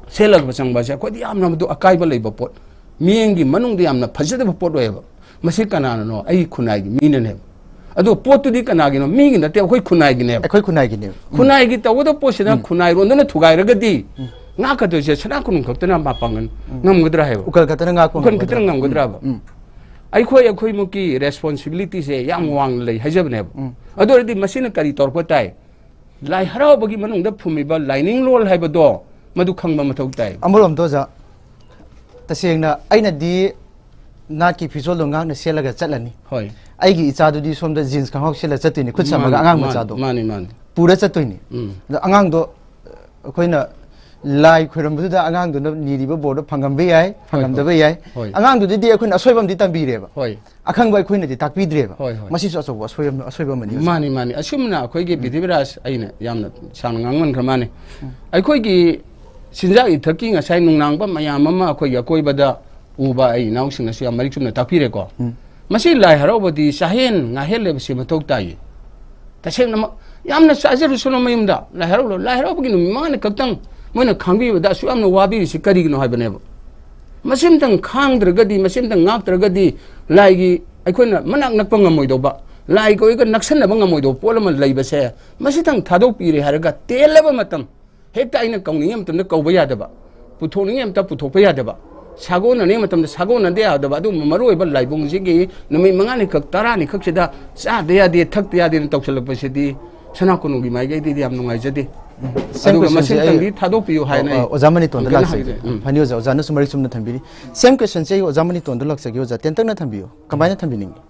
ꯁꯦꯠꯂꯒ ꯆꯪꯕ ꯑꯁꯦ ꯑꯩꯈꯣꯏꯗꯤ ꯌꯥꯝꯅ ꯃꯗꯨ ꯑꯀꯥꯏꯕ ꯂꯩꯕ ꯄꯣꯠ, ꯃꯤꯠꯌꯦꯡꯒꯤ ꯃꯅꯨꯡꯗ ꯌꯥꯝꯅ ꯐꯖꯗꯕ ꯄꯣꯠ ꯑꯣꯏꯌꯦꯕ꯫ ꯃꯁꯤ ꯀꯅꯥꯅꯅꯣ? ꯑꯩ ꯈꯨꯟꯅꯥꯏꯒꯤ ꯃꯤꯅꯅꯦꯕ꯫ ꯑꯗꯣ ꯄꯣꯠꯇꯨꯗꯤ ꯀꯅꯥꯒꯤꯅꯣ? ꯃꯤꯒꯤ ꯅꯠꯇꯦ, ꯑꯩꯈꯣꯏ ꯈꯨꯟꯅꯥꯏꯒꯤꯅꯦꯕ꯫ ꯑꯩꯈꯣꯏ ꯈꯨꯟꯅꯥꯏꯒꯤꯅꯦꯕ꯫ ꯎꯝ꯫ ꯈꯨꯟꯅꯥꯏꯒꯤ ꯇꯧꯒꯗꯕ ꯄꯣꯠꯁꯤꯅ ꯎꯝ꯫ ꯈꯨꯟꯅꯥꯏꯔꯣꯟꯗꯅ ꯊꯨꯒꯥꯏꯔꯒꯗꯤ ꯎꯝ꯫ ꯉꯥꯛꯀꯗꯣꯏꯁꯦ ꯁꯅꯥ ꯀꯣꯅꯨꯡ ꯈꯛꯇꯅ ꯃꯄꯥꯡꯒꯜ ꯉꯝꯒꯗ꯭ꯔꯥ ꯍꯥꯏꯕ? ꯎꯀꯜ ꯈꯛꯇꯅ ꯉꯥꯛꯄ ꯎꯀꯜ ꯈꯛꯇꯅ ꯉꯝꯒꯗ꯭ꯔꯥ? ꯉꯝꯒꯗ꯭ꯔꯕ? ꯎꯝ꯫ ꯑꯩꯈꯣꯏ ꯑꯩꯈꯣꯏꯃꯨꯛꯀꯤ ꯔꯦꯁꯄꯣꯟꯁꯤꯕꯤꯂꯤꯇꯤꯁꯦ ꯌꯥꯝ ꯋꯥꯡꯅ ꯂꯩ ꯍꯥꯏꯖꯕꯅꯦꯕ꯫ ꯎꯝ꯫ ꯑꯗꯨ ꯑꯣꯏꯔꯗꯤ ꯃꯁꯤꯅ ꯀꯔꯤ ꯇꯧꯔꯛꯄ ꯇꯥꯏ? ꯂꯥꯏ ꯍꯔꯥꯎꯕꯒꯤ ꯃꯅꯨꯡꯗ ꯐꯨꯝꯃꯤꯕ ꯂꯥꯏꯅꯤꯡꯂꯣꯜ ꯍꯥꯏꯕꯗꯣ ꯃꯗꯨ ꯈꯪꯕ ꯃꯊꯧ ꯇꯥꯏ꯫ ꯑꯃꯔꯣꯝꯗ ꯑꯣꯖꯥ, ꯇꯁꯦꯡꯅ ꯑꯩꯅꯗꯤ ꯅꯥꯠꯀꯤ ꯐꯤꯖꯣꯜꯗꯣ ꯉꯥꯛꯅ ꯁꯦꯠꯂꯒ ꯆꯠꯂꯅꯤ꯫ ꯍꯣꯏ꯫ ꯑꯩꯒꯤ ꯏꯆꯥꯗꯨꯗꯤ ꯁꯣꯝꯗ ꯖꯤꯟꯁ ꯈꯪꯍꯥꯎ ꯁꯦꯠꯂ ꯆꯠꯇꯣꯏꯅꯤ, ꯈꯨꯠ ꯁꯝꯃꯒ ꯃꯥꯅꯤ, ꯑꯉꯥꯡ ꯃꯥꯅꯤ, ꯃꯆꯥꯗꯣ꯫ ꯃꯥꯅꯤ, ꯃꯥꯅꯤ꯫ ꯄꯨꯔ ꯆꯠꯇꯣꯏꯅꯤ꯫ ꯎꯝ꯫ ꯑꯗꯣ ꯑꯉꯥꯡꯗꯣ ꯑꯩꯈꯣꯏꯅ ꯂꯥꯏ ꯈꯣꯏꯔꯝꯕꯗꯨꯗ ꯑꯉꯥꯡꯗꯨꯅ ꯅꯤꯔꯤꯕ ꯕꯣꯔꯗꯣ ꯐꯪꯉꯝꯕ ꯌꯥꯏ, ꯍꯣꯏ, ꯐꯪꯉꯝꯗꯕ ꯍꯣꯏ꯫ ꯌꯥꯏ꯫ ꯍꯣꯏ꯫ ꯑꯉꯥꯡꯗꯨꯗꯗꯤ ꯑꯩꯈꯣꯏꯅ ꯑꯁꯣꯏꯕ ꯑꯃꯗꯤ ꯇꯝꯕꯤꯔꯦꯕ꯫ ꯍꯣꯏ꯫ ꯑꯈꯪꯕ ꯑꯩꯈꯣꯏꯅꯗꯤ ꯇꯥꯛꯄꯤꯗ꯭ꯔꯦꯕ꯫ ꯍꯣꯏ, ꯍꯣꯏ꯫ ꯃꯁꯤꯁꯨ ꯑꯆꯧꯕ ꯑꯁꯣꯏꯕ, ꯑꯁꯣꯏꯕ ꯑꯃꯅꯤ ꯑꯣꯖꯥ꯫ ꯃꯥꯅꯤ, ꯃꯥꯅꯤ꯫ ꯑꯁꯨꯝꯅ ꯑꯩꯈꯣꯏꯒꯤ ꯎꯝ꯫ ꯄ꯭ꯔꯤꯊꯤꯕꯤꯔꯥꯖ, ꯑꯩꯅ ꯌꯥꯝꯅ ꯁꯥꯡꯅ ꯉꯥꯡꯃꯟꯈ꯭ꯔ ꯃꯥꯅꯤ꯫ ꯎꯝ꯫ ꯑꯩꯈꯣꯏꯒꯤ ꯆꯤꯟꯖꯥꯛ ꯏꯊꯛꯀꯤ ꯉꯁꯥꯏ ꯅꯨꯡꯅꯥꯡꯕ ꯃꯌꯥꯝ ꯑꯃ ꯑꯩꯈꯣꯏꯒꯤ ꯑꯀꯣꯏꯕꯗ ꯎꯕ ꯑꯩ ꯏꯅꯥꯎꯁꯤꯡꯅꯁꯨ ꯌꯥꯝ ꯃꯔꯤꯛ ꯆꯨꯝꯅ ꯇꯥꯛꯄꯤꯔꯦꯀꯣ꯫ ꯎꯝ꯫ ꯃꯁꯤ ꯂꯥꯏ ꯍꯔꯥꯎꯕꯗꯤ ꯆꯥꯍꯦꯟ ꯉꯥꯍꯦꯟ ꯂꯩꯕꯁꯤ ꯃꯊꯧ ꯇꯥꯏꯌꯦ꯫ ꯇꯁꯦꯡꯅꯃꯛ ꯌꯥꯝꯅ ꯆꯥꯖꯔꯨꯁꯅꯨ ꯃꯌꯨꯝꯗ꯫ ꯂꯥꯏ ꯍꯔꯥꯎ, ꯂꯥꯏ ꯍꯔꯥꯎꯕꯒꯤ ꯅꯨꯃꯤꯠ ꯃꯉꯥꯅꯤ ꯈꯛꯇꯪ ꯃꯣꯏꯅ ꯈꯥꯡꯕꯤꯕꯗ ꯑꯁꯨꯛ ꯌꯥꯝꯅ ꯋꯥꯕꯤꯔꯤꯁꯤ ꯀꯔꯤꯒꯤꯅꯣ ꯍꯥꯏꯕꯅꯦꯕ꯫ ꯃꯁꯤꯝꯇꯪ ꯈꯥꯡꯗ꯭ꯔꯒꯗꯤ, ꯃꯁꯤꯝꯇꯪ ꯉꯥꯛꯇ꯭ꯔꯒꯗꯤ ꯂꯥꯏꯒꯤ ꯑꯩꯈꯣꯏꯅ ꯃꯅꯥꯛ ꯅꯛꯄ ꯉꯝꯃꯣꯏꯗꯧꯕ, ꯂꯥꯏꯒ ꯑꯩꯈꯣꯏꯒ ꯅꯛꯁꯟꯅꯕ ꯉꯝꯃꯣꯏꯗꯧꯕ ꯄꯣꯠ ꯑꯃ ꯂꯩꯕꯁꯦ, ꯃꯁꯤꯇꯪ ꯊꯥꯗꯣꯛꯄꯤꯔꯦ ꯍꯥꯏꯔꯒ ꯇꯦꯜꯂꯕ ꯃꯇꯝ, ꯍꯦꯛꯇ ꯑꯩꯅ ꯀꯧꯅꯤꯡꯉꯤ ꯃꯇꯝꯗ ꯀꯧꯕ ꯌꯥꯗꯕ, ꯄꯨꯊꯣꯛꯅꯤꯡꯉꯤ ꯃꯇꯝꯗ ꯄꯨꯊꯣꯛꯄ ꯌꯥꯗꯕ, ꯁꯥꯒꯣꯟꯅꯅꯤꯡꯉꯤ ꯃꯇꯝꯗ ꯁꯥꯒꯣꯟꯅꯗ ꯌꯥꯗꯕ, ꯑꯗꯨꯒꯨꯝꯕ ꯃꯔꯨꯑꯣꯏꯕ ꯂꯥꯏꯕꯨꯡꯁꯤꯒꯤ ꯅꯨꯃꯤꯠ ꯃꯉꯥꯅꯤꯈꯛ, ꯇꯔꯥꯅꯤꯈꯛꯁꯤꯗ ꯆꯥꯗ ꯌꯥꯗꯦ, ꯊꯛꯇ ꯌꯥꯗꯦꯅ ꯇꯧꯁꯜꯂꯛꯄꯁꯤꯗꯤ ꯁꯅꯥ ꯀꯣꯅꯨꯡꯒꯤ ꯃꯥꯏꯀꯩꯗꯗꯤ ꯌꯥꯝ ꯅꯨꯡꯉꯥꯏꯖꯗꯦ꯫ Same ꯑꯗꯨꯒ question ꯁꯦ ꯃꯁꯤꯝꯇꯪꯗꯤ ꯑꯩ, ꯊꯥꯗꯣꯛꯄꯤꯌꯨ ꯍꯥꯏꯅ ꯑꯣ, ꯑꯩ ꯑꯣꯖꯥ ꯃꯅꯤꯇꯣꯟꯗ ꯍꯟꯒꯠꯅ ꯂꯥꯛꯆꯒꯦ꯫ ꯍꯥꯏꯖꯒꯦ꯫ ꯎꯝ꯫ ꯐꯅꯤ ꯑꯣꯖꯥ, ꯑꯣꯖꯥꯅꯁꯨ ꯃꯔꯤꯛ ꯆꯨꯝꯅ ꯊꯝꯕꯤꯔꯤ꯫ Same question ꯁꯦ ꯑꯩ ꯑꯣꯖꯥ ꯃꯅꯤꯇꯣꯟꯗ ꯂꯥꯛꯆꯒꯦ꯫ ꯑꯣꯖꯥ, ꯇꯦꯟꯇꯛꯅ ꯊꯝꯕꯤꯌꯨ꯫ ꯀꯃꯥꯏꯅ ꯊꯝꯕꯤꯅꯤꯡꯉꯤ?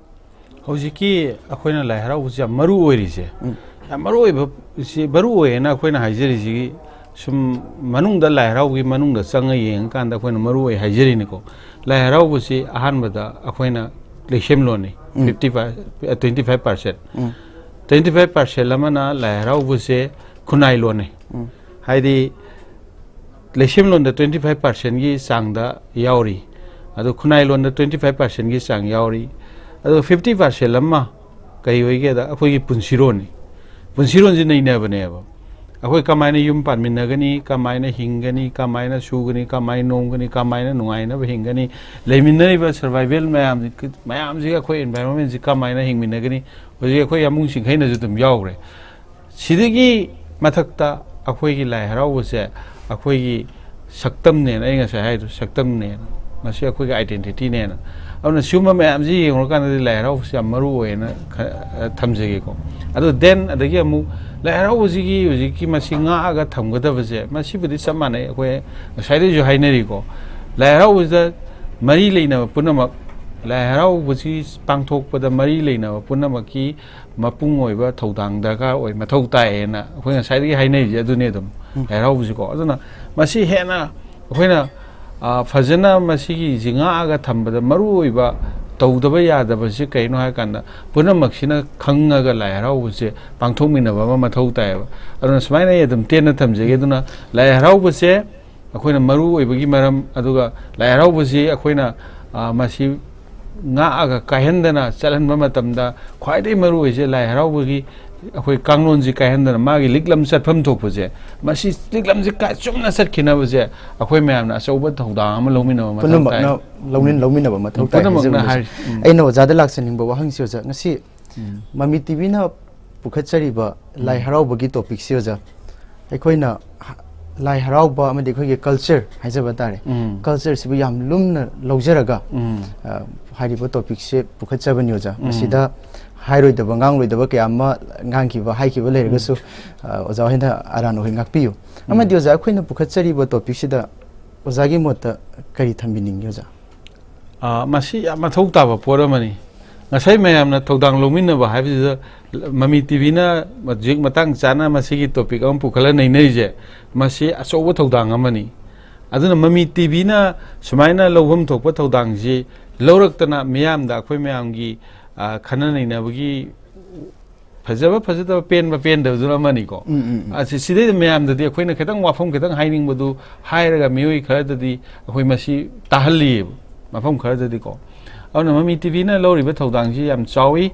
ꯍꯧꯖꯤꯛꯀꯤ ꯑꯩꯈꯣꯏꯅ ꯂꯥꯏ ꯍꯔꯥꯎꯕꯁꯤ ꯌꯥꯝ ꯃꯔꯨ ꯑꯣꯏꯔꯤꯁꯦ, ꯎꯝ꯫ ꯌꯥꯝ ꯃꯔꯨ ꯑꯣꯏꯕ, ꯁꯤ ꯃꯔꯨ ꯑꯣꯏꯌꯦꯅ ꯑꯩꯈꯣꯏꯅ ꯍꯥꯏꯖꯔꯤꯁꯤꯒꯤ ꯁꯨꯝ ꯃꯅꯨꯡꯗ, ꯂꯥꯏ ꯍꯔꯥꯎꯕꯒꯤ ꯃꯅꯨꯡꯗ ꯆꯪꯉ ꯌꯦꯡꯉꯀꯥꯟꯗ ꯑꯩꯈꯣꯏꯅ ꯃꯔꯨ ꯑꯣꯏ ꯍꯥꯏꯖꯔꯤꯅꯤꯀꯣ꯫ ꯂꯥꯏ ꯍꯔꯥꯎꯕꯁꯤ ꯑꯍꯥꯟꯕꯗ ꯑꯩꯈꯣꯏꯅ ꯂꯩꯁꯦꯝꯂꯣꯟꯅꯤ, ꯎꯝ꯫ Fifty five, twenty five percent꯫ ꯎꯝ꯫ Twenty five percent ꯑꯃꯅ ꯂꯥꯏ ꯍꯔꯥꯎꯕꯁꯦ ꯈꯨꯟꯅꯥꯏ ꯂꯣꯟꯅꯤ꯫ ꯎꯝ꯫ ꯍꯥꯏꯗꯤ ꯂꯩꯁꯦꯝꯂꯣꯟꯗ twenty five percentꯒꯤ ꯆꯥꯡꯗ ꯌꯥꯎꯔꯤ, ꯑꯗꯣ ꯈꯨꯟꯅꯥꯏꯂꯣꯟꯗ twenty five percentꯒꯤ ꯆꯥꯡ ꯌꯥꯎꯔꯤ, ꯑꯗꯣ fifty percent ꯑꯃ ꯀꯔꯤ ꯑꯣꯏꯒꯦꯗ ꯑꯩꯈꯣꯏꯒꯤ ꯄꯨꯟꯁꯤꯔꯣꯟꯅꯤ꯫ ꯄꯨꯟꯁꯤꯔꯣꯟꯁꯤ ꯅꯩꯅꯕꯅꯦꯕ꯫ ꯑꯩꯈꯣꯏ ꯀꯃꯥꯏꯅ ꯌꯨꯝ ꯄꯥꯟꯃꯤꯟꯅꯒꯅꯤ, ꯀꯃꯥꯏꯅ ꯍꯤꯡꯒꯅꯤ, ꯀꯃꯥꯏꯅ ꯁꯨꯒꯅꯤ, ꯀꯃꯥꯏꯅ ꯅꯣꯝꯒꯅꯤ, ꯀꯃꯥꯏꯅ ꯅꯨꯡꯉꯥꯏꯅꯕ ꯍꯤꯡꯒꯅꯤ, ꯂꯩꯃꯤꯟꯅꯔꯤꯕ survival ꯃꯌꯥꯝꯁꯤ, ꯃꯌꯥꯝꯁꯤꯒ ꯑꯩꯈꯣꯏ environmentꯁꯤ ꯀꯃꯥꯏꯅ ꯍꯤꯡꯃꯤꯟꯅꯒꯅꯤ, ꯍꯧꯖꯤꯛ ꯑꯩꯈꯣꯏ ꯌꯥꯝꯕꯨꯡ ꯁꯤꯡꯈꯩꯅꯁꯨ ꯑꯗꯨꯝ ꯌꯥꯎꯈ꯭ꯔꯦ꯫ ꯁꯤꯗꯒꯤ ꯃꯊꯛꯇ ꯑꯩꯈꯣꯏꯒꯤ ꯂꯥꯏ ꯍꯔꯥꯎꯕꯁꯦ, ꯑ, ꯑꯩꯈꯣꯏꯒꯤ ꯁꯛꯇꯝꯅꯦꯅ, ꯑꯩ ꯉꯁꯥꯏ ꯍꯥꯏꯗꯣ ꯁꯛꯇꯝꯅꯦꯅ, ꯃꯁꯤ ꯑꯩꯈꯣꯏꯒꯤ identityꯅꯦꯅ꯫ ꯑꯗꯨꯅ ꯁꯤꯒꯨꯝꯕ ꯃꯌꯥꯝꯁꯤ ꯌꯦꯡꯉꯨꯔꯀꯥꯟꯗꯗꯤ ꯂꯥꯏ ꯍꯔꯥꯎꯕꯁꯤ ꯌꯥꯝ ꯃꯔꯨ ꯑꯣꯏꯌꯦꯅ ꯈ-, ꯑ, ꯊꯝꯖꯒꯦꯀꯣ꯫ ꯑꯗꯣ then ꯑꯗꯒꯤ ꯑꯃꯨꯛ ꯂꯥꯏ ꯍꯔꯥꯎꯕꯁꯤꯒꯤ ꯍꯧꯖꯤꯛꯀꯤ ꯃꯁꯤ ꯉꯥꯛꯑꯒ ꯊꯝꯒꯗꯕꯁꯦ, ꯃꯁꯤꯕꯨꯗꯤ ꯆꯞ ꯃꯥꯟꯅꯩ, ꯑꯩꯈꯣꯏ ꯉꯁꯥꯏꯗꯩꯁꯨ ꯍꯥꯏꯅꯔꯤꯀꯣ꯫ ꯂꯥꯏ ꯍꯔꯥꯎꯕꯁꯤꯗ ꯃꯔꯤ ꯂꯩꯅꯕ ꯄꯨꯝꯅꯃꯛ, ꯂꯥꯏ ꯍꯔꯥꯎꯕꯁꯤ ꯄꯥꯡꯊꯣꯛꯄꯗ ꯃꯔꯤ ꯂꯩꯅꯕ ꯄꯨꯝꯅꯃꯛꯀꯤ ꯃꯄꯨꯡ ꯑꯣꯏꯕ ꯊꯧꯗꯥꯡ ꯗꯔꯀꯥꯔ ꯑꯣꯏ, ꯃꯊꯧ ꯇꯥꯏꯌꯦꯅ ꯑꯩꯈꯣꯏ ꯉꯁꯥꯏꯗꯒꯤ ꯍꯥꯏꯅꯔꯤꯁꯦ ꯑꯗꯨꯅꯦ ꯑꯗꯨꯝ꯫ ꯎꯝ꯫ ꯂꯥꯏ ꯍꯔꯥꯎꯕꯁꯤꯀꯣ꯫ ꯑꯗꯨꯅ ꯃꯁꯤ ꯍꯦꯟꯅ ꯑꯩꯈꯣꯏꯅ, ꯑ, ꯐꯖꯅ ꯃꯁꯤꯒꯤꯁꯤ ꯉꯥꯛꯑꯒ ꯊꯝꯕꯗ ꯃꯔꯨ ꯑꯣꯏꯕ ꯇꯧꯗꯕ ꯌꯥꯗꯕꯁꯤ ꯀꯩꯅꯣ ꯍꯥꯏ ꯀꯥꯟꯗ, ꯄꯨꯝꯅꯃꯛꯁꯤꯅ ꯈꯪꯉꯒ ꯂꯥꯏ ꯍꯔꯥꯎꯕꯁꯦ ꯄꯥꯡꯊꯣꯛꯃꯤꯟꯅꯕ ꯑꯃ ꯃꯊꯧ ꯇꯥꯏꯌꯦꯕ꯫ ꯑꯗꯨꯅ ꯁꯨꯃꯥꯏꯅ ꯑꯩ ꯑꯗꯨꯝ ꯇꯦꯟꯅ ꯊꯝꯖꯒꯦ꯫ ꯑꯗꯨꯅ ꯂꯥꯏ ꯍꯔꯥꯎꯕꯁꯦ ꯑꯩꯈꯣꯏꯅ ꯃꯔꯨ ꯑꯣꯏꯕꯒꯤ ꯃꯔꯝ, ꯑꯗꯨꯒ ꯂꯥꯏ ꯍꯔꯥꯎꯕꯁꯤ ꯑꯩꯈꯣꯏꯅ, ꯑ, ꯃꯁꯤ ꯉꯥꯛꯑꯒ ꯀꯥꯏꯍꯟꯗꯅ ꯆꯠꯍꯟꯕ ꯃꯇꯝꯗ ꯈ꯭ꯋꯥꯏꯗꯒꯤ ꯃꯔꯨ ꯑꯣꯏꯁꯦ ꯂꯥꯏ ꯍꯔꯥꯎꯕꯒꯤ ꯑꯩꯈꯣꯏ ꯀꯥꯡꯂꯣꯟꯁꯤ ꯀꯥꯏꯍꯟꯗꯅ ꯃꯥꯒꯤ ꯂꯤꯛꯂꯝ ꯆꯠꯐꯝ ꯊꯣꯛꯄꯁꯦ, ꯃꯁꯤ ꯂꯤꯛꯂꯝꯁꯦ ꯀꯥꯏ-, ꯆꯨꯝꯅ ꯆꯠꯈꯤꯅꯕꯁꯦ ꯑꯩꯈꯣꯏ ꯃꯌꯥꯝꯅ ꯑꯆꯧꯕ ꯊꯧꯗꯥꯡ ꯑꯃ ꯂꯧꯃꯤꯟꯅꯕ ꯃꯊꯧ ꯇꯥꯏ꯫ ꯄꯨꯝꯅꯃꯛꯅ ꯂꯧꯃꯤꯟ-, ꯂꯧꯃꯤꯟꯅꯕ ꯃꯊꯧ ꯇꯥꯏ ꯄꯨꯝꯅꯃꯛꯅ ꯍꯥꯏꯖꯕꯅꯤ, ꯑꯣꯖꯥ꯫ ꯍꯥꯏꯔꯤ꯫ ꯎꯝ꯫ ꯑꯩꯅ ꯑꯣꯖꯥꯗ ꯂꯥꯛꯆꯅꯤꯡꯕ ꯋꯥꯍꯪꯁꯤ, ꯑꯣꯖꯥ, ꯉꯁꯤ ꯎꯝ꯫ ꯃꯃꯤ ꯇꯤꯚꯤꯅ ꯄꯨꯈꯠꯆꯔꯤꯕ ꯂꯥꯏ ꯎꯝ꯫ ꯍꯔꯥꯎꯕꯒꯤ ꯇꯣꯄꯤꯛꯁꯤ, ꯑꯣꯖꯥ, ꯑꯩꯈꯣꯏꯅ ꯍ-, ꯂꯥꯏ ꯍꯔꯥꯎꯕ ꯑꯃꯗꯤ ꯑꯩꯈꯣꯏꯒꯤ ꯀꯜꯆꯔ ꯍꯥꯏꯖꯕ ꯇꯥꯔꯦ, ꯎꯝ꯫ ꯀꯜꯆꯔꯁꯤꯕꯨ ꯌꯥꯝ ꯂꯨꯝꯅ ꯂꯧꯖꯔꯒ, ꯎꯝ꯫ ꯑ, ꯍꯥꯏꯔꯤꯕ ꯇꯣꯄꯤꯛꯁꯦ ꯄꯨꯈꯠꯆꯕꯅꯤ, ꯑꯣꯖꯥ꯫ ꯎꯝ꯫ ꯃꯁꯤꯗ ꯍꯥꯏꯔꯣꯏꯗꯕ, ꯉꯥꯡꯂꯣꯏꯗꯕ ꯀꯌꯥ ꯑꯃ ꯉꯥꯡꯈꯤꯕ, ꯍꯥꯏꯈꯤꯕ ꯂꯩꯔꯒꯁꯨ, ꯎꯝ꯫ ꯑ, ꯑꯣꯖꯥ ꯍꯣꯏꯅ ꯑꯔꯥꯟꯕ ꯍꯣꯏ ꯉꯥꯛꯄꯤꯌꯨ꯫ ꯎꯝ꯫ ꯑꯃꯗꯤ, ꯑꯣꯖꯥ, ꯑꯩꯈꯣꯏꯅ ꯄꯨꯈꯠꯆꯔꯤꯕ ꯇꯣꯄꯤꯛꯁꯤꯗ ꯑꯣꯖꯥꯒꯤ ꯃꯣꯠꯇ ꯀꯔꯤ ꯊꯝꯕꯤꯅꯤꯡꯒꯦ, ꯑꯣꯖꯥ? ꯑ, ꯃꯁꯤ ꯌꯥꯝ ꯃꯊꯧ ꯇꯥꯕ ꯄꯣꯠ ꯑꯃꯅꯤ꯫ ꯉꯁꯥꯏ ꯃꯌꯥꯝꯅ ꯊꯧꯗꯥꯡ ꯂꯧꯃꯤꯟꯅꯕ ꯍꯥꯏꯕꯁꯤꯗ ꯃꯃꯤ ꯇꯤꯚꯤꯅ ꯍꯧꯖꯤꯛ ꯃꯇꯥꯡ ꯆꯥꯅ ꯃꯁꯤꯒꯤ ꯇꯣꯄꯤꯛ ꯑꯃ ꯄꯨꯈꯠꯂ ꯅꯩꯅꯔꯤꯁꯦ, ꯃꯁꯤ ꯑꯆꯧꯕ ꯊꯧꯗꯥꯡ ꯑꯃꯅꯤ꯫ ꯑꯗꯨꯅ ꯃꯃꯤ ꯇꯤꯚꯤꯅ ꯁꯨꯃꯥꯏꯅ ꯂꯧꯐꯝ ꯊꯣꯛꯄ ꯊꯧꯗꯥꯡꯁꯤ ꯂꯧꯔꯛꯇꯅ ꯃꯤꯌꯥꯝꯗ ꯑꯩꯈꯣꯏ ꯃꯌꯥꯝꯒꯤ, ꯑ, ꯈꯟꯅ ꯅꯩꯅꯕꯒꯤ ꯐꯖꯕ ꯐꯖꯗꯕ, ꯄꯦꯟꯕ ꯄꯦꯟꯗꯕꯗꯨꯅ ꯑꯃꯅꯤꯀꯣ꯫ ꯎꯝ, ꯎꯝ, ꯎꯝ꯫ ꯑꯁꯤ, ꯁꯤꯗꯩꯗ ꯃꯌꯥꯝꯗꯗꯤ ꯑꯩꯈꯣꯏꯅ ꯈꯤꯇꯪ ꯋꯥꯐꯝ ꯈꯤꯇꯪ ꯍꯥꯏꯅꯤꯡꯕꯗꯨ ꯍꯥꯏꯔꯒ ꯃꯤꯑꯣꯏ ꯈꯔꯗꯗꯤ ꯑꯩꯈꯣꯏ ꯃꯁꯤ ꯇꯥꯍꯜꯂꯤꯑꯕ, ꯃꯐꯝ ꯈꯔꯗꯗꯤꯀꯣ꯫ ꯑꯗꯨꯅ ꯃꯃꯤ ꯇꯤꯚꯤꯅ ꯂꯧꯔꯤꯕ ꯊꯧꯗꯥꯡꯁꯤ ꯌꯥꯝ ꯆꯥꯎꯏ꯫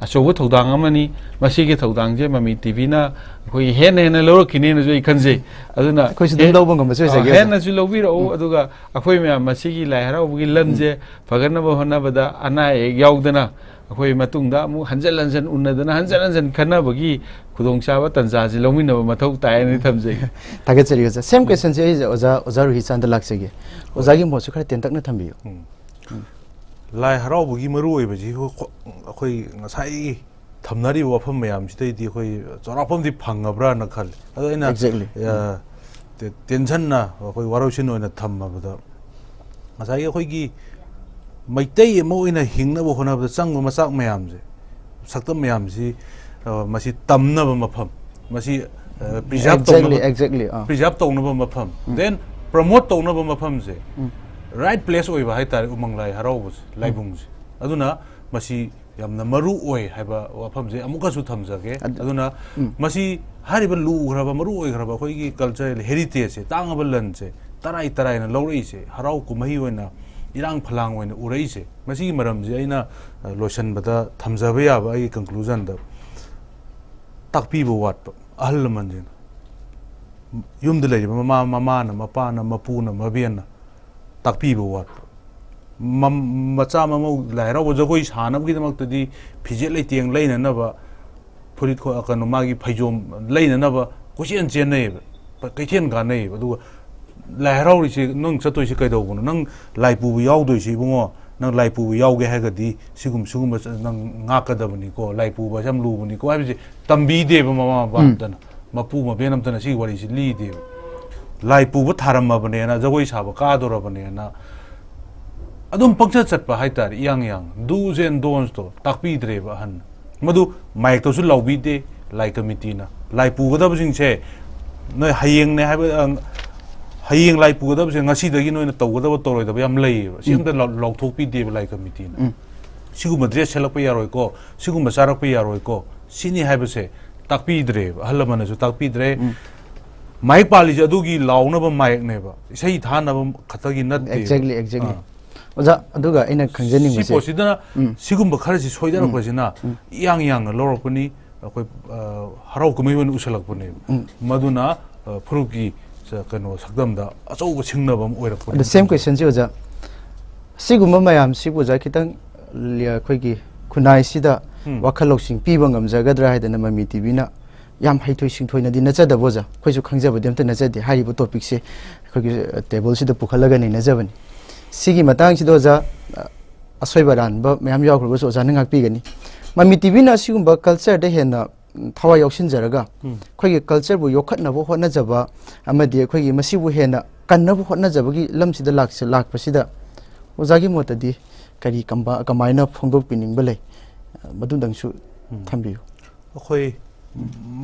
ꯑꯆꯧꯕ ꯊꯧꯗꯥꯡ ꯑꯃꯅꯤ꯫ ꯃꯁꯤꯒꯤ ꯊꯧꯗꯥꯡꯁꯦ ꯃꯃꯤ ꯇꯤꯚꯤꯅ ꯑꯩꯈꯣꯏꯒꯤ ꯍꯦꯟꯅ ꯍꯦꯟꯅ ꯂꯧꯔꯛꯈꯤꯅꯦꯅꯁꯨ ꯑꯩ ꯈꯟꯖꯩ꯫ ꯑꯗꯨꯅ ꯑꯩꯈꯣꯏꯁꯨ ꯑꯗꯨꯝ ꯍꯦ- ꯂꯧꯕ ꯉꯝꯕꯁꯨ ꯑ, ꯑꯣꯏꯖꯒꯦ, ꯑꯣꯖꯥ꯫ ꯍꯦꯟꯅꯁꯨ ꯂꯧꯕꯤꯔꯛꯎ꯫ ꯑꯗꯨꯒ ꯑꯩꯈꯣꯏ ꯃꯌꯥꯝ ꯃꯁꯤꯒꯤ ꯂꯥꯏ ꯍꯔꯥꯎꯕꯒꯤ ꯂꯝꯁꯦ ꯐꯒꯠꯅꯕ ꯍꯣꯠꯅꯕꯗ ꯑꯅꯥ ꯑꯌꯦꯛ ꯌꯥꯎꯗꯅ ꯑꯩꯈꯣꯏ ꯃꯇꯨꯡꯗ ꯑꯃꯨꯛ ꯍꯟꯖꯟ ꯍꯟꯖꯟ ꯎꯅꯗꯅ ꯍꯟꯖꯟ ꯍꯟꯖꯟ ꯈꯟꯅꯕꯒꯤ ꯈꯨꯗꯣꯡꯆꯥꯕ ꯇꯥꯟꯖꯥꯁꯤ ꯂꯧꯃꯤꯟꯅꯕ ꯃꯊꯧ ꯇꯥꯏ ꯍꯥꯏꯅ ꯊꯝꯖꯒꯦ꯫ ꯊꯥꯒꯠꯆꯔꯤ, ꯑꯣꯖꯥ꯫ ꯁꯦꯝ ꯀꯣꯏꯁꯟꯁꯦ ꯑꯩꯁꯦ ꯑꯣꯖꯥ, ꯑꯣꯖꯥ ꯔꯨꯍꯤꯆꯥꯟꯗ ꯂꯥꯛꯆꯒꯦ꯫ ꯑꯣꯖꯥꯒꯤ ꯃꯣꯠꯁꯨ ꯈꯔ ꯇꯦꯟꯇꯛꯅ ꯊꯝꯕꯤꯌꯨ꯫ ꯂꯥꯏ ꯍꯔꯥꯎꯕꯒꯤ ꯃꯔꯨꯑꯣꯏꯕꯁꯤ ꯑꯩꯈꯣꯏ ꯉꯁꯥꯏꯒꯤ ꯊꯝꯅꯔꯤꯕ ꯋꯥꯐꯝ ꯃꯌꯥꯝꯁꯤꯗꯩꯗꯤ ꯑꯩꯈꯣꯏ ꯆꯥꯎꯔꯥꯛꯄ ꯑꯃꯗꯤ ꯐꯪꯉꯕ꯭ꯔꯥꯅ ꯈꯜꯂꯤ꯫ ꯑꯗꯣ ꯑꯩꯅ Exactly. ꯑ, ꯇꯦ- ꯇꯦꯟꯁꯟꯅ ꯑꯩꯈꯣꯏ ꯋꯥꯔꯣꯏꯁꯤꯟ ꯑꯣꯏꯅ ꯊꯝꯃꯕꯗ, ꯉꯁꯥꯏꯒꯤ ꯑꯩꯈꯣꯏꯒꯤ ꯃꯩꯇꯩ ꯑꯃ ꯑꯣꯏꯅ ꯍꯤꯡꯅꯕ ꯍꯣꯠꯅꯕꯗ ꯆꯪꯕ ꯃꯆꯥꯛ ꯃꯌꯥꯝꯁꯦ, ꯁꯛꯇꯝ ꯃꯌꯥꯝꯁꯤ, ꯑ, ꯃꯁꯤ ꯇꯝꯅꯕ ꯃꯐꯝ, ꯃꯁꯤ ꯄ꯭ꯔꯤꯖꯥꯕ Exactly, ꯇꯧꯅꯕ exactly. ꯑꯥ. ꯄ꯭ꯔꯤꯖꯥꯕ ꯇꯧꯅꯕ ꯃꯐꯝ, then ꯄ꯭ꯔꯃꯣꯠ ꯇꯧꯅꯕ ꯃꯐꯝꯁꯦ, ꯔꯥꯏꯠ ꯄ꯭ꯂꯦꯁ ꯑꯣꯏꯕ ꯍꯥꯏꯇꯥꯔꯦ꯫ ꯎꯃꯪ ꯂꯥꯏ ꯍꯔꯥꯎꯕꯁꯦ, ꯂꯥꯏꯕꯨꯡꯁꯦ꯫ ꯑꯗꯨꯅ ꯃꯁꯤ ꯌꯥꯝꯅ ꯃꯔꯨ ꯑꯣꯏ ꯍꯥꯏꯕ ꯋꯥꯐꯝꯁꯦ ꯑꯃꯨꯛꯀꯁꯨ ꯊꯝꯖꯒꯦ꯫ ꯑꯗꯨ- ꯑꯗꯨꯅ ꯃꯁꯤ ꯍꯥꯏꯔꯤꯕ ꯂꯨꯈ꯭ꯔꯕ, ꯃꯔꯨ ꯑꯣꯏꯈ꯭ꯔꯕ ꯑꯩꯈꯣꯏꯒꯤ ꯀꯜꯆꯔꯦꯜ ꯍꯦꯔꯤꯇꯦꯖꯁꯦ, ꯇꯥꯡꯉꯕ ꯂꯟꯁꯦ, ꯇꯔꯥꯏ ꯇꯔꯥꯏꯅ ꯂꯧꯔꯛꯏꯁꯦ, ꯍꯔꯥꯎ ꯀꯨꯝꯍꯩ ꯑꯣꯏꯅ, ꯏꯔꯥꯡ ꯐꯂꯥꯡ ꯑꯣꯏꯅ ꯎꯔꯛꯏꯁꯦ, ꯃꯁꯤꯒꯤ ꯃꯔꯝꯁꯦ ꯑꯩꯅ, ꯑ, ꯂꯣꯏꯁꯤꯟꯕꯗ ꯊꯝꯖꯕ ꯌꯥꯕ ꯑꯩꯒꯤ ꯀꯟꯀ꯭ꯂꯨꯖꯟꯗ, ꯇꯥꯛꯄꯤꯕ ꯋꯥꯠꯄ ꯑꯍꯜ ꯂꯃꯟꯁꯤꯡꯅ꯫ ꯌꯨꯝꯗ ꯂꯩꯔꯤꯕ ꯃꯃꯥ, ꯃꯃꯥꯅ, ꯃꯄꯥꯅ, ꯃꯄꯨꯅ, ꯃꯕꯦꯟꯅ ꯇꯥꯛꯄꯤꯕ ꯋꯥꯠꯄ꯫ ꯃꯝ-, ꯃꯆꯥ ꯃꯃꯧ ꯂꯥꯏ ꯍꯔꯥꯎꯕ ꯖꯒꯣꯏ ꯁꯥꯅꯕꯒꯤꯗꯃꯛꯇꯗꯤ ꯐꯤꯖꯦꯠ ꯂꯩꯇꯦꯡ ꯂꯩꯅꯅꯕ, ꯐꯨꯔꯤꯠ ꯈꯣ-, ꯀꯩꯅꯣ, ꯃꯥꯒꯤ ꯐꯩꯖꯣꯝ ꯂꯩꯅꯅꯕ ꯀꯣꯏꯆꯦꯟ ꯆꯦꯟꯅꯩꯌꯦꯕ, ꯀꯩꯊꯦꯜ ꯀꯥꯟꯅꯩꯌꯦꯕ꯫ ꯑꯗꯨꯒ ꯂꯥꯏ ꯍꯔꯥꯎꯔꯤꯁꯦ ꯅꯪ ꯆꯠꯇꯣꯏꯁꯦ ꯀꯩꯗꯧꯕꯅꯣ? ꯅꯪ ꯂꯥꯏ ꯄꯨꯕ ꯌꯥꯎꯗꯣꯏꯁꯦ, ꯏꯕꯨꯡꯉꯣ, ꯅꯪ ꯂꯥꯏ ꯄꯨꯕ ꯌꯥꯎꯒꯦ ꯍꯥꯏꯔꯒꯗꯤ ꯁꯤꯒꯨꯝ-, ꯁꯤꯒꯨꯝꯕ ꯆ-, ꯅꯪ ꯉꯥꯛꯀꯗꯕꯅꯤꯀꯣ, ꯂꯥꯏ ꯄꯨꯕꯁꯦ ꯌꯥꯝ ꯂꯨꯕꯅꯤꯀꯣ ꯍꯥꯏꯕꯁꯦ ꯇꯝꯕꯤꯗꯦꯕ ꯃꯃꯥ ꯃꯄꯥ ꯑꯝꯇꯅ꯫ ꯃꯄꯨ ꯃꯕꯦꯟ ꯑꯝꯇꯅ ꯁꯤꯒꯤ ꯋꯥꯔꯤꯁꯤ ꯂꯤꯗꯦꯕ꯫ ꯂꯥꯏ ꯄꯨꯕ ꯊꯥꯔꯝꯃꯕꯅꯦꯅ, ꯖꯒꯣꯏ ꯁꯥꯕ ꯀꯥꯗꯣꯔꯕꯅꯦꯅ ꯑꯗꯨꯝ ꯄꯪꯆꯠ ꯆꯠꯄ ꯍꯥꯏꯇꯥꯔꯦ, ꯏꯌꯥꯡ ꯌꯥꯡ꯫ Do's and don'tsꯇꯣ ꯇꯥꯛꯄꯤꯗ꯭ꯔꯦꯕ ꯑꯍꯟꯅ꯫ ꯃꯗꯨ ꯃꯥꯏꯛꯇꯁꯨ ꯂꯥꯎꯕꯤꯗꯦ ꯂꯥꯏ ꯀꯃꯤꯇꯤꯅ꯫ ꯂꯥꯏ ꯄꯨꯒꯗꯕꯁꯤꯡꯁꯦ ꯅꯣꯏ ꯍꯌꯦꯡꯅꯦ ꯍꯥꯏꯕ, ꯑ, ꯍꯌꯦꯡ ꯂꯥꯏ ꯄꯨꯒꯗꯕꯁꯦ ꯉꯁꯤꯗꯒꯤ ꯅꯣꯏꯅ ꯇꯧꯒꯗꯕ ꯇꯧꯔꯣꯏꯗꯕ ꯌꯥꯝ ꯂꯩꯌꯦꯕ꯫ ꯁꯤ ꯑꯝꯇ ꯂꯥꯎ-, ꯂꯥꯎꯊꯣꯛꯄꯤꯗꯦꯕ ꯂꯥꯏ ꯀꯃꯤꯇꯤꯅ꯫ ꯁꯤꯒꯨꯝꯕ ꯗ꯭ꯔꯦꯁ ꯁꯦꯠꯂꯛꯄ ꯌꯥꯔꯣꯏꯀꯣ, ꯁꯤꯒꯨꯝꯕ ꯆꯥꯔꯛꯄ ꯌꯥꯔꯣꯏꯀꯣ, ꯁꯤꯅꯤ ꯍꯥꯏꯕꯁꯦ ꯇꯥꯛꯄꯤꯗ꯭ꯔꯦꯕ, ꯑꯍꯜ ꯂꯃꯟꯅꯁꯨ ꯇꯥꯛꯄꯤꯗ꯭ꯔꯦ꯫ ꯃꯥꯏꯛ ꯄꯥꯜꯂꯤꯁꯦ ꯑꯗꯨꯒꯤ ꯂꯥꯎꯅꯕ ꯃꯥꯏꯛꯅꯦꯕ, ꯏꯁꯩ ꯊꯥꯅꯕ ꯈꯛꯇꯒꯤ ꯅꯠꯇꯦ꯫ Exactly, exactly. ꯑꯥ. ꯑꯣꯖꯥ, ꯑꯗꯨꯒ ꯑꯩꯅ ꯁꯤ ꯈꯪꯖꯅꯤꯡꯕꯁꯦ, ꯄꯣꯠꯁꯤꯗꯅ ꯎꯝ. ꯁꯤꯒꯨꯝꯕ ꯈꯔꯁꯤ ꯁꯣꯏꯗꯔꯛꯄꯁꯤꯅ ꯎꯝ. ꯏꯌꯥꯡ ꯌꯥꯡꯅ ꯂꯧꯔꯛꯄꯅꯤ꯫ ꯑꯩꯈꯣꯏ ꯑ, ꯍꯔꯥꯎ ꯀꯨꯝꯍꯩ ꯑꯣꯏꯅ ꯎꯁꯜꯂꯛꯄꯅꯦꯕ꯫ ꯎꯝ. ꯃꯗꯨꯅ ꯑ, ꯐꯨꯔꯨꯞꯀꯤ ꯁ- ꯀꯩꯅꯣ ꯁꯛꯇꯝꯗ ꯑꯆꯧꯕ ꯁꯤꯡꯅꯕ ꯑꯃ ꯑꯣꯏꯔꯛꯄꯅꯤ꯫ ꯑꯗꯣ same question ꯁꯤ ꯑꯣꯖꯥ, ꯁꯤꯒꯨꯝꯕ ꯃꯌꯥꯝꯁꯤꯕꯨ ꯑꯣꯖꯥ ꯈꯤꯇꯪ ꯂꯤ- ꯑꯩꯈꯣꯏꯒꯤ ꯈꯨꯟꯅꯥꯏꯁꯤꯗ ꯎꯝ. ꯋꯥꯈꯜ ꯂꯧꯁꯤꯡ ꯄꯤꯕ ꯉꯝꯖꯒꯗ꯭ꯔꯥ ꯍꯥꯏꯗꯅ ꯃꯃꯤ ꯇꯤꯚꯤꯅ ꯌꯥꯝ ꯍꯩꯊꯣꯏ ꯁꯤꯡꯊꯣꯏꯅꯗꯤ ꯅꯠꯆꯗꯕ ꯑꯣꯖꯥ, ꯑꯩꯈꯣꯏꯁꯨ ꯈꯪꯖꯕꯗꯤ ꯑꯝꯇ ꯅꯠꯆꯗꯦ꯫ ꯍꯥꯏꯔꯤꯕ ꯇꯣꯄꯤꯛꯁꯦ ꯑꯩꯈꯣꯏꯒꯤ ꯇꯦꯕꯜꯁꯤꯗ ꯄꯨꯈꯠꯂꯒ ꯅꯩꯅꯖꯕꯅꯤ꯫ ꯁꯤꯒꯤ ꯃꯇꯥꯡꯁꯤꯗ ꯑꯣꯖꯥ, ꯑꯁꯣꯏꯕ ꯑꯔꯥꯟꯕ ꯃꯌꯥꯝ ꯌꯥꯎꯈ꯭ꯔꯒꯁꯨ ꯑꯣꯖꯥꯅ ꯉꯥꯛꯄꯤꯒꯅꯤ꯫ ꯃꯃꯤ ꯇꯤꯚꯤꯅ ꯑꯁꯤꯒꯨꯝꯕ ꯀꯜꯆꯔꯗ ꯍꯦꯟꯅ ꯎꯝ, ꯊꯋꯥꯏ ꯌꯥꯎꯁꯤꯟꯖꯔꯒ ꯎꯝ. ꯑꯩꯈꯣꯏꯒꯤ ꯀꯜꯆꯔꯕꯨ ꯌꯣꯛꯈꯠꯅꯕ ꯍꯣꯠꯅꯖꯕ ꯑꯃꯗꯤ ꯑꯩꯈꯣꯏꯒꯤ ꯃꯁꯤꯕꯨ ꯍꯦꯟꯅ ꯀꯟꯅꯕ ꯍꯣꯠꯅꯖꯕꯒꯤ ꯂꯝꯁꯤꯗ ꯂꯥꯛꯁ- ꯂꯥꯛꯄꯁꯤꯗ ꯑꯣꯖꯥꯒꯤ ꯃꯣꯠꯇꯗꯤ ꯀꯔꯤ ꯀꯝꯕ- ꯀꯃꯥꯏꯅ ꯐꯣꯡꯗꯣꯛꯄꯤꯅꯤꯡꯕ ꯂꯩ? ꯃꯗꯨꯗꯪꯁꯨ ꯎꯝ. ꯊꯝꯕꯤꯌꯨ꯫ ꯑꯩꯈꯣꯏ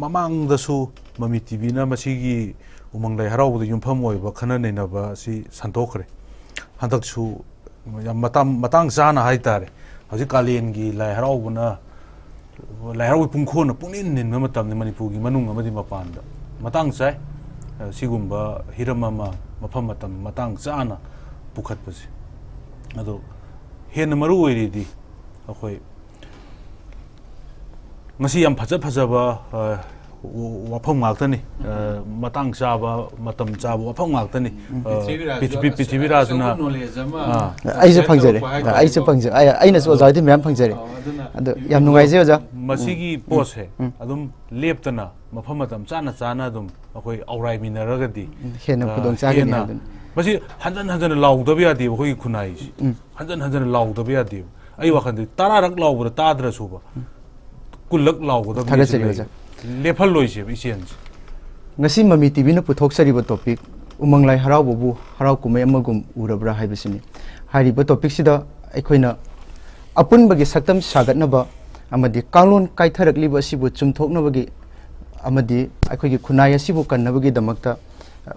ꯃꯃꯥꯡꯗꯁꯨ ꯃꯃꯤ ꯇꯤꯚꯤꯅ ꯃꯁꯤꯒꯤ ꯎꯃꯪ ꯂꯥꯏ ꯍꯔꯥꯎꯕꯗ ꯌꯨꯝꯐꯝ ꯑꯣꯏꯕ ꯈꯟꯅ ꯅꯩꯅꯕ ꯑꯁꯤ ꯁꯟꯗꯣꯛꯈ꯭ꯔꯦ꯫ ꯍꯟꯗꯛꯁꯨ ꯌꯥꯝ ꯃꯇꯝ ꯃꯇꯥꯡ ꯆꯥꯅ ꯍꯥꯏꯇꯥꯔꯦ, ꯍꯧꯖꯤꯛ ꯀꯥꯂꯦꯟꯒꯤ ꯂꯥꯏ ꯍꯔꯥꯎꯕꯅ, ꯂꯥꯏ ꯍꯔꯥꯎꯕꯒꯤ ꯄꯨꯡꯈꯣꯟꯅ ꯄꯨꯡꯅꯤꯟ ꯅꯤꯟꯕ ꯃꯇꯝꯅꯤ ꯃꯅꯤꯄꯨꯔꯒꯤ ꯃꯅꯨꯡ ꯑꯃꯗꯤ ꯃꯄꯥꯟꯗ꯫ ꯃꯇꯥꯡ ꯆꯥꯏ꯫ ꯑ, ꯁꯤꯒꯨꯝꯕ ꯍꯤꯔꯝ ꯑꯃ ꯃꯐꯝ ꯃꯇꯝ ꯃꯇꯥꯡ ꯆꯥꯅ ꯄꯨꯈꯠꯄꯁꯦ꯫ ꯑꯗꯣ ꯍꯦꯟꯅ ꯃꯔꯨ ꯑꯣꯏꯔꯤꯗꯤ ꯑꯩꯈꯣꯏ ꯉꯁꯤ ꯌꯥꯝ ꯐꯖ ꯐꯖꯕ, ꯑ, ꯋꯥꯐꯝ ꯉꯥꯛꯇꯅꯤ꯫ ꯑ, ꯃꯇꯥꯡ ꯆꯥꯕ, ꯃꯇꯝ ꯆꯥꯕ ꯋꯥꯐꯝ ꯉꯥꯛꯇꯅꯤ꯫ ꯑ, ꯄ꯭ꯔꯤꯊꯤꯕꯤꯔꯥꯖꯁꯨ ꯄ꯭ꯔꯤꯊꯤ- ꯄ꯭ꯔꯤꯊꯤꯕꯤꯔꯥꯖꯅ, ꯑꯆꯧꯕ knowledge ꯑꯃ ꯑꯩꯁꯨ share ꯐꯪꯖꯔꯦ꯫ ꯇꯧꯔꯛꯄ ꯍꯥꯏꯇꯥꯔꯦꯀꯣ꯫ ꯑꯩꯁꯨ ꯐꯪꯖ-, ꯑꯩ- ꯑꯩꯅꯁꯨ ꯑꯣꯖꯥ ꯍꯣꯏꯗꯤ ꯃꯌꯥꯝ ꯐꯪꯖꯔꯦ꯫ ꯑꯣ, ꯑꯗꯨꯅ ꯑꯗꯣ ꯌꯥꯝ ꯅꯨꯡꯉꯥꯏꯖꯩ ꯑꯣꯖꯥ꯫ ꯃꯁꯤꯒꯤ ꯄꯣꯠꯁꯦ ꯑꯗꯨꯝ ꯂꯦꯞꯇꯅ ꯃꯐꯝ ꯃꯇꯝ ꯆꯥꯅ ꯆꯥꯅ ꯑꯗꯨꯝ ꯑꯩꯈꯣꯏ ꯑꯧꯔꯥꯏꯃꯤꯟꯅꯔꯒꯗꯤ, ꯍꯦꯟꯅ ꯑ, ꯈꯨꯗꯣꯡ ꯆꯥꯒꯅꯤ ꯍꯦꯟꯅ ꯍꯥꯏꯕꯗꯨꯅꯤ꯫ ꯃꯁꯤ ꯍꯟꯖꯟ ꯍꯟꯖꯟꯅ ꯂꯥꯎꯗꯕ ꯌꯥꯗꯦꯕ ꯑꯩꯈꯣꯏꯒꯤ ꯈꯨꯟꯅꯥꯏꯁꯦ꯫ ꯎꯝ. ꯍꯟꯖꯟ ꯍꯟꯖꯟꯅ ꯂꯥꯎꯗꯕ ꯌꯥꯗꯦꯕ꯫ ꯑꯩ ꯋꯥꯈꯜꯗꯗꯤ ꯇꯔꯥꯔꯛ ꯂꯥꯎꯕꯗ ꯇꯥꯗ꯭ꯔꯁꯨꯕ, ꯀꯨꯟꯂꯛ ꯂꯥꯎꯒꯗꯕꯅꯤ꯫ ꯊꯥꯒꯠꯆꯔꯤ ꯁꯤꯗ ꯑꯣꯖꯥ꯫ ꯂꯦꯞꯍꯜꯂꯣꯏꯁꯦꯕ ꯏꯆꯦꯟꯁꯦ꯫ ꯉꯁꯤ ꯃꯃꯤ ꯇꯤꯚꯤꯅ ꯄꯨꯊꯣꯛꯆꯔꯤꯕ ꯇꯣꯄꯤꯛ ꯎꯃꯪ ꯂꯥꯏ ꯍꯔꯥꯎꯕꯕꯨ ꯍꯔꯥꯎ ꯀꯨꯝꯍꯩ ꯑꯃꯒꯨꯝ ꯎꯔꯕ꯭ꯔꯥ ꯍꯥꯏꯕꯁꯤꯅꯤ꯫ ꯍꯥꯏꯔꯤꯕ ꯇꯣꯄꯤꯛꯁꯤꯗ ꯑꯩꯈꯣꯏꯅ ꯑꯄꯨꯟꯕꯒꯤ ꯁꯛꯇꯝ ꯁꯥꯒꯠꯅꯕ ꯑꯃꯗꯤ ꯀꯥꯡꯂꯣꯟ ꯀꯥꯏꯊꯔꯛꯂꯤꯕ ꯑꯁꯤꯕꯨ ꯆꯨꯝꯊꯣꯛꯅꯕꯒꯤ ꯑꯃꯗꯤ ꯑꯩꯈꯣꯏꯒꯤ ꯈꯨꯟꯅꯥꯏ ꯑꯁꯤꯕꯨ ꯀꯟꯅꯕꯒꯤꯗꯃꯛꯇ, ꯑ,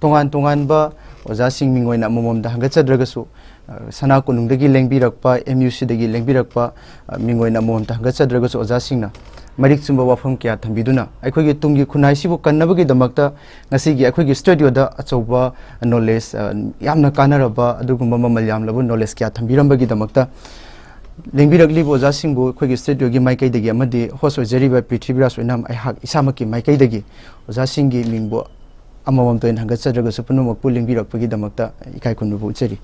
ꯇꯣꯉꯥꯟ ꯇꯣꯉꯥꯟꯕ ꯑꯣꯖꯥꯁꯤꯡ ꯃꯤꯡ ꯑꯣꯏꯅ ꯑꯃꯃꯝꯗ ꯍꯪꯒꯠꯆꯗ꯭ꯔꯒꯁꯨ, ꯑ, ꯁꯅꯥ ꯀꯣꯅꯨꯡꯗꯒꯤ ꯂꯦꯡꯕꯤꯔꯛꯄ, ꯑꯦꯝ ꯌꯨ ꯁꯤꯗꯒꯤ ꯂꯦꯡꯕꯤꯔꯛꯄ, ꯑ, ꯃꯤꯡ ꯑꯣꯏꯅ ꯑꯃꯃꯝꯇ ꯍꯪꯒꯠꯆꯗ꯭ꯔꯒꯁꯨ ꯑꯣꯖꯥꯁꯤꯡꯅ ꯃꯔꯤꯛ ꯆꯨꯝꯕ ꯋꯥꯐꯝ ꯀꯌꯥ ꯊꯝꯕꯤꯗꯨꯅ ꯑꯩꯈꯣꯏꯒꯤ ꯇꯨꯡꯒꯤ ꯈꯨꯟꯅꯥꯏꯁꯤꯕꯨ ꯀꯟꯅꯕꯒꯤꯗꯃꯛꯇ ꯉꯁꯤꯒꯤ ꯑꯩꯈꯣꯏꯒꯤ ꯁ꯭ꯇꯨꯗꯤꯑꯣꯗ ꯑꯆꯧꯕ ꯅꯣꯂꯦꯖ, ꯑ, ꯌꯥꯝꯅ ꯀꯥꯟꯅꯔꯕ ꯑꯗꯨꯒꯨꯝꯕ ꯃꯃꯜ ꯌꯥꯝꯂꯕ ꯅꯣꯂꯦꯖ ꯀꯌꯥ ꯊꯝꯕꯤꯔꯝꯕꯒꯤꯗꯃꯛꯇ ꯂꯦꯡꯕꯤꯔꯛꯂꯤꯕ ꯑꯣꯖꯥꯁꯤꯡꯕꯨ ꯑꯩꯈꯣꯏꯒꯤ ꯁ꯭ꯇꯨꯗꯤꯑꯣꯒꯤ ꯃꯥꯏꯀꯩꯗꯒꯤ ꯑꯃꯗꯤ ꯍꯣꯁ ꯑꯣꯏꯖꯔꯤꯕ ꯄ꯭ꯔꯤꯊꯤꯕꯤꯔꯥꯖ ꯑꯣꯏꯅꯥꯝ ꯑꯩꯍꯥꯛ ꯏꯁꯥꯃꯛꯀꯤ ꯃꯥꯏꯀꯩꯗꯒꯤ ꯑꯣꯖꯥꯁꯤꯡꯒꯤ ꯃꯤꯡꯕꯨ ꯑꯃꯃꯝꯇ ꯑꯣꯏꯅ ꯍꯪꯒꯠꯆꯗ꯭ꯔꯒꯁꯨ ꯄꯨꯝꯅꯃꯛꯄꯨ ꯂꯦꯡꯕꯤꯔꯛꯄꯒꯤꯗꯃꯛꯇ ꯏꯀꯥꯏ ꯈꯨꯝꯅꯕ ꯎꯠꯆꯔꯤ꯫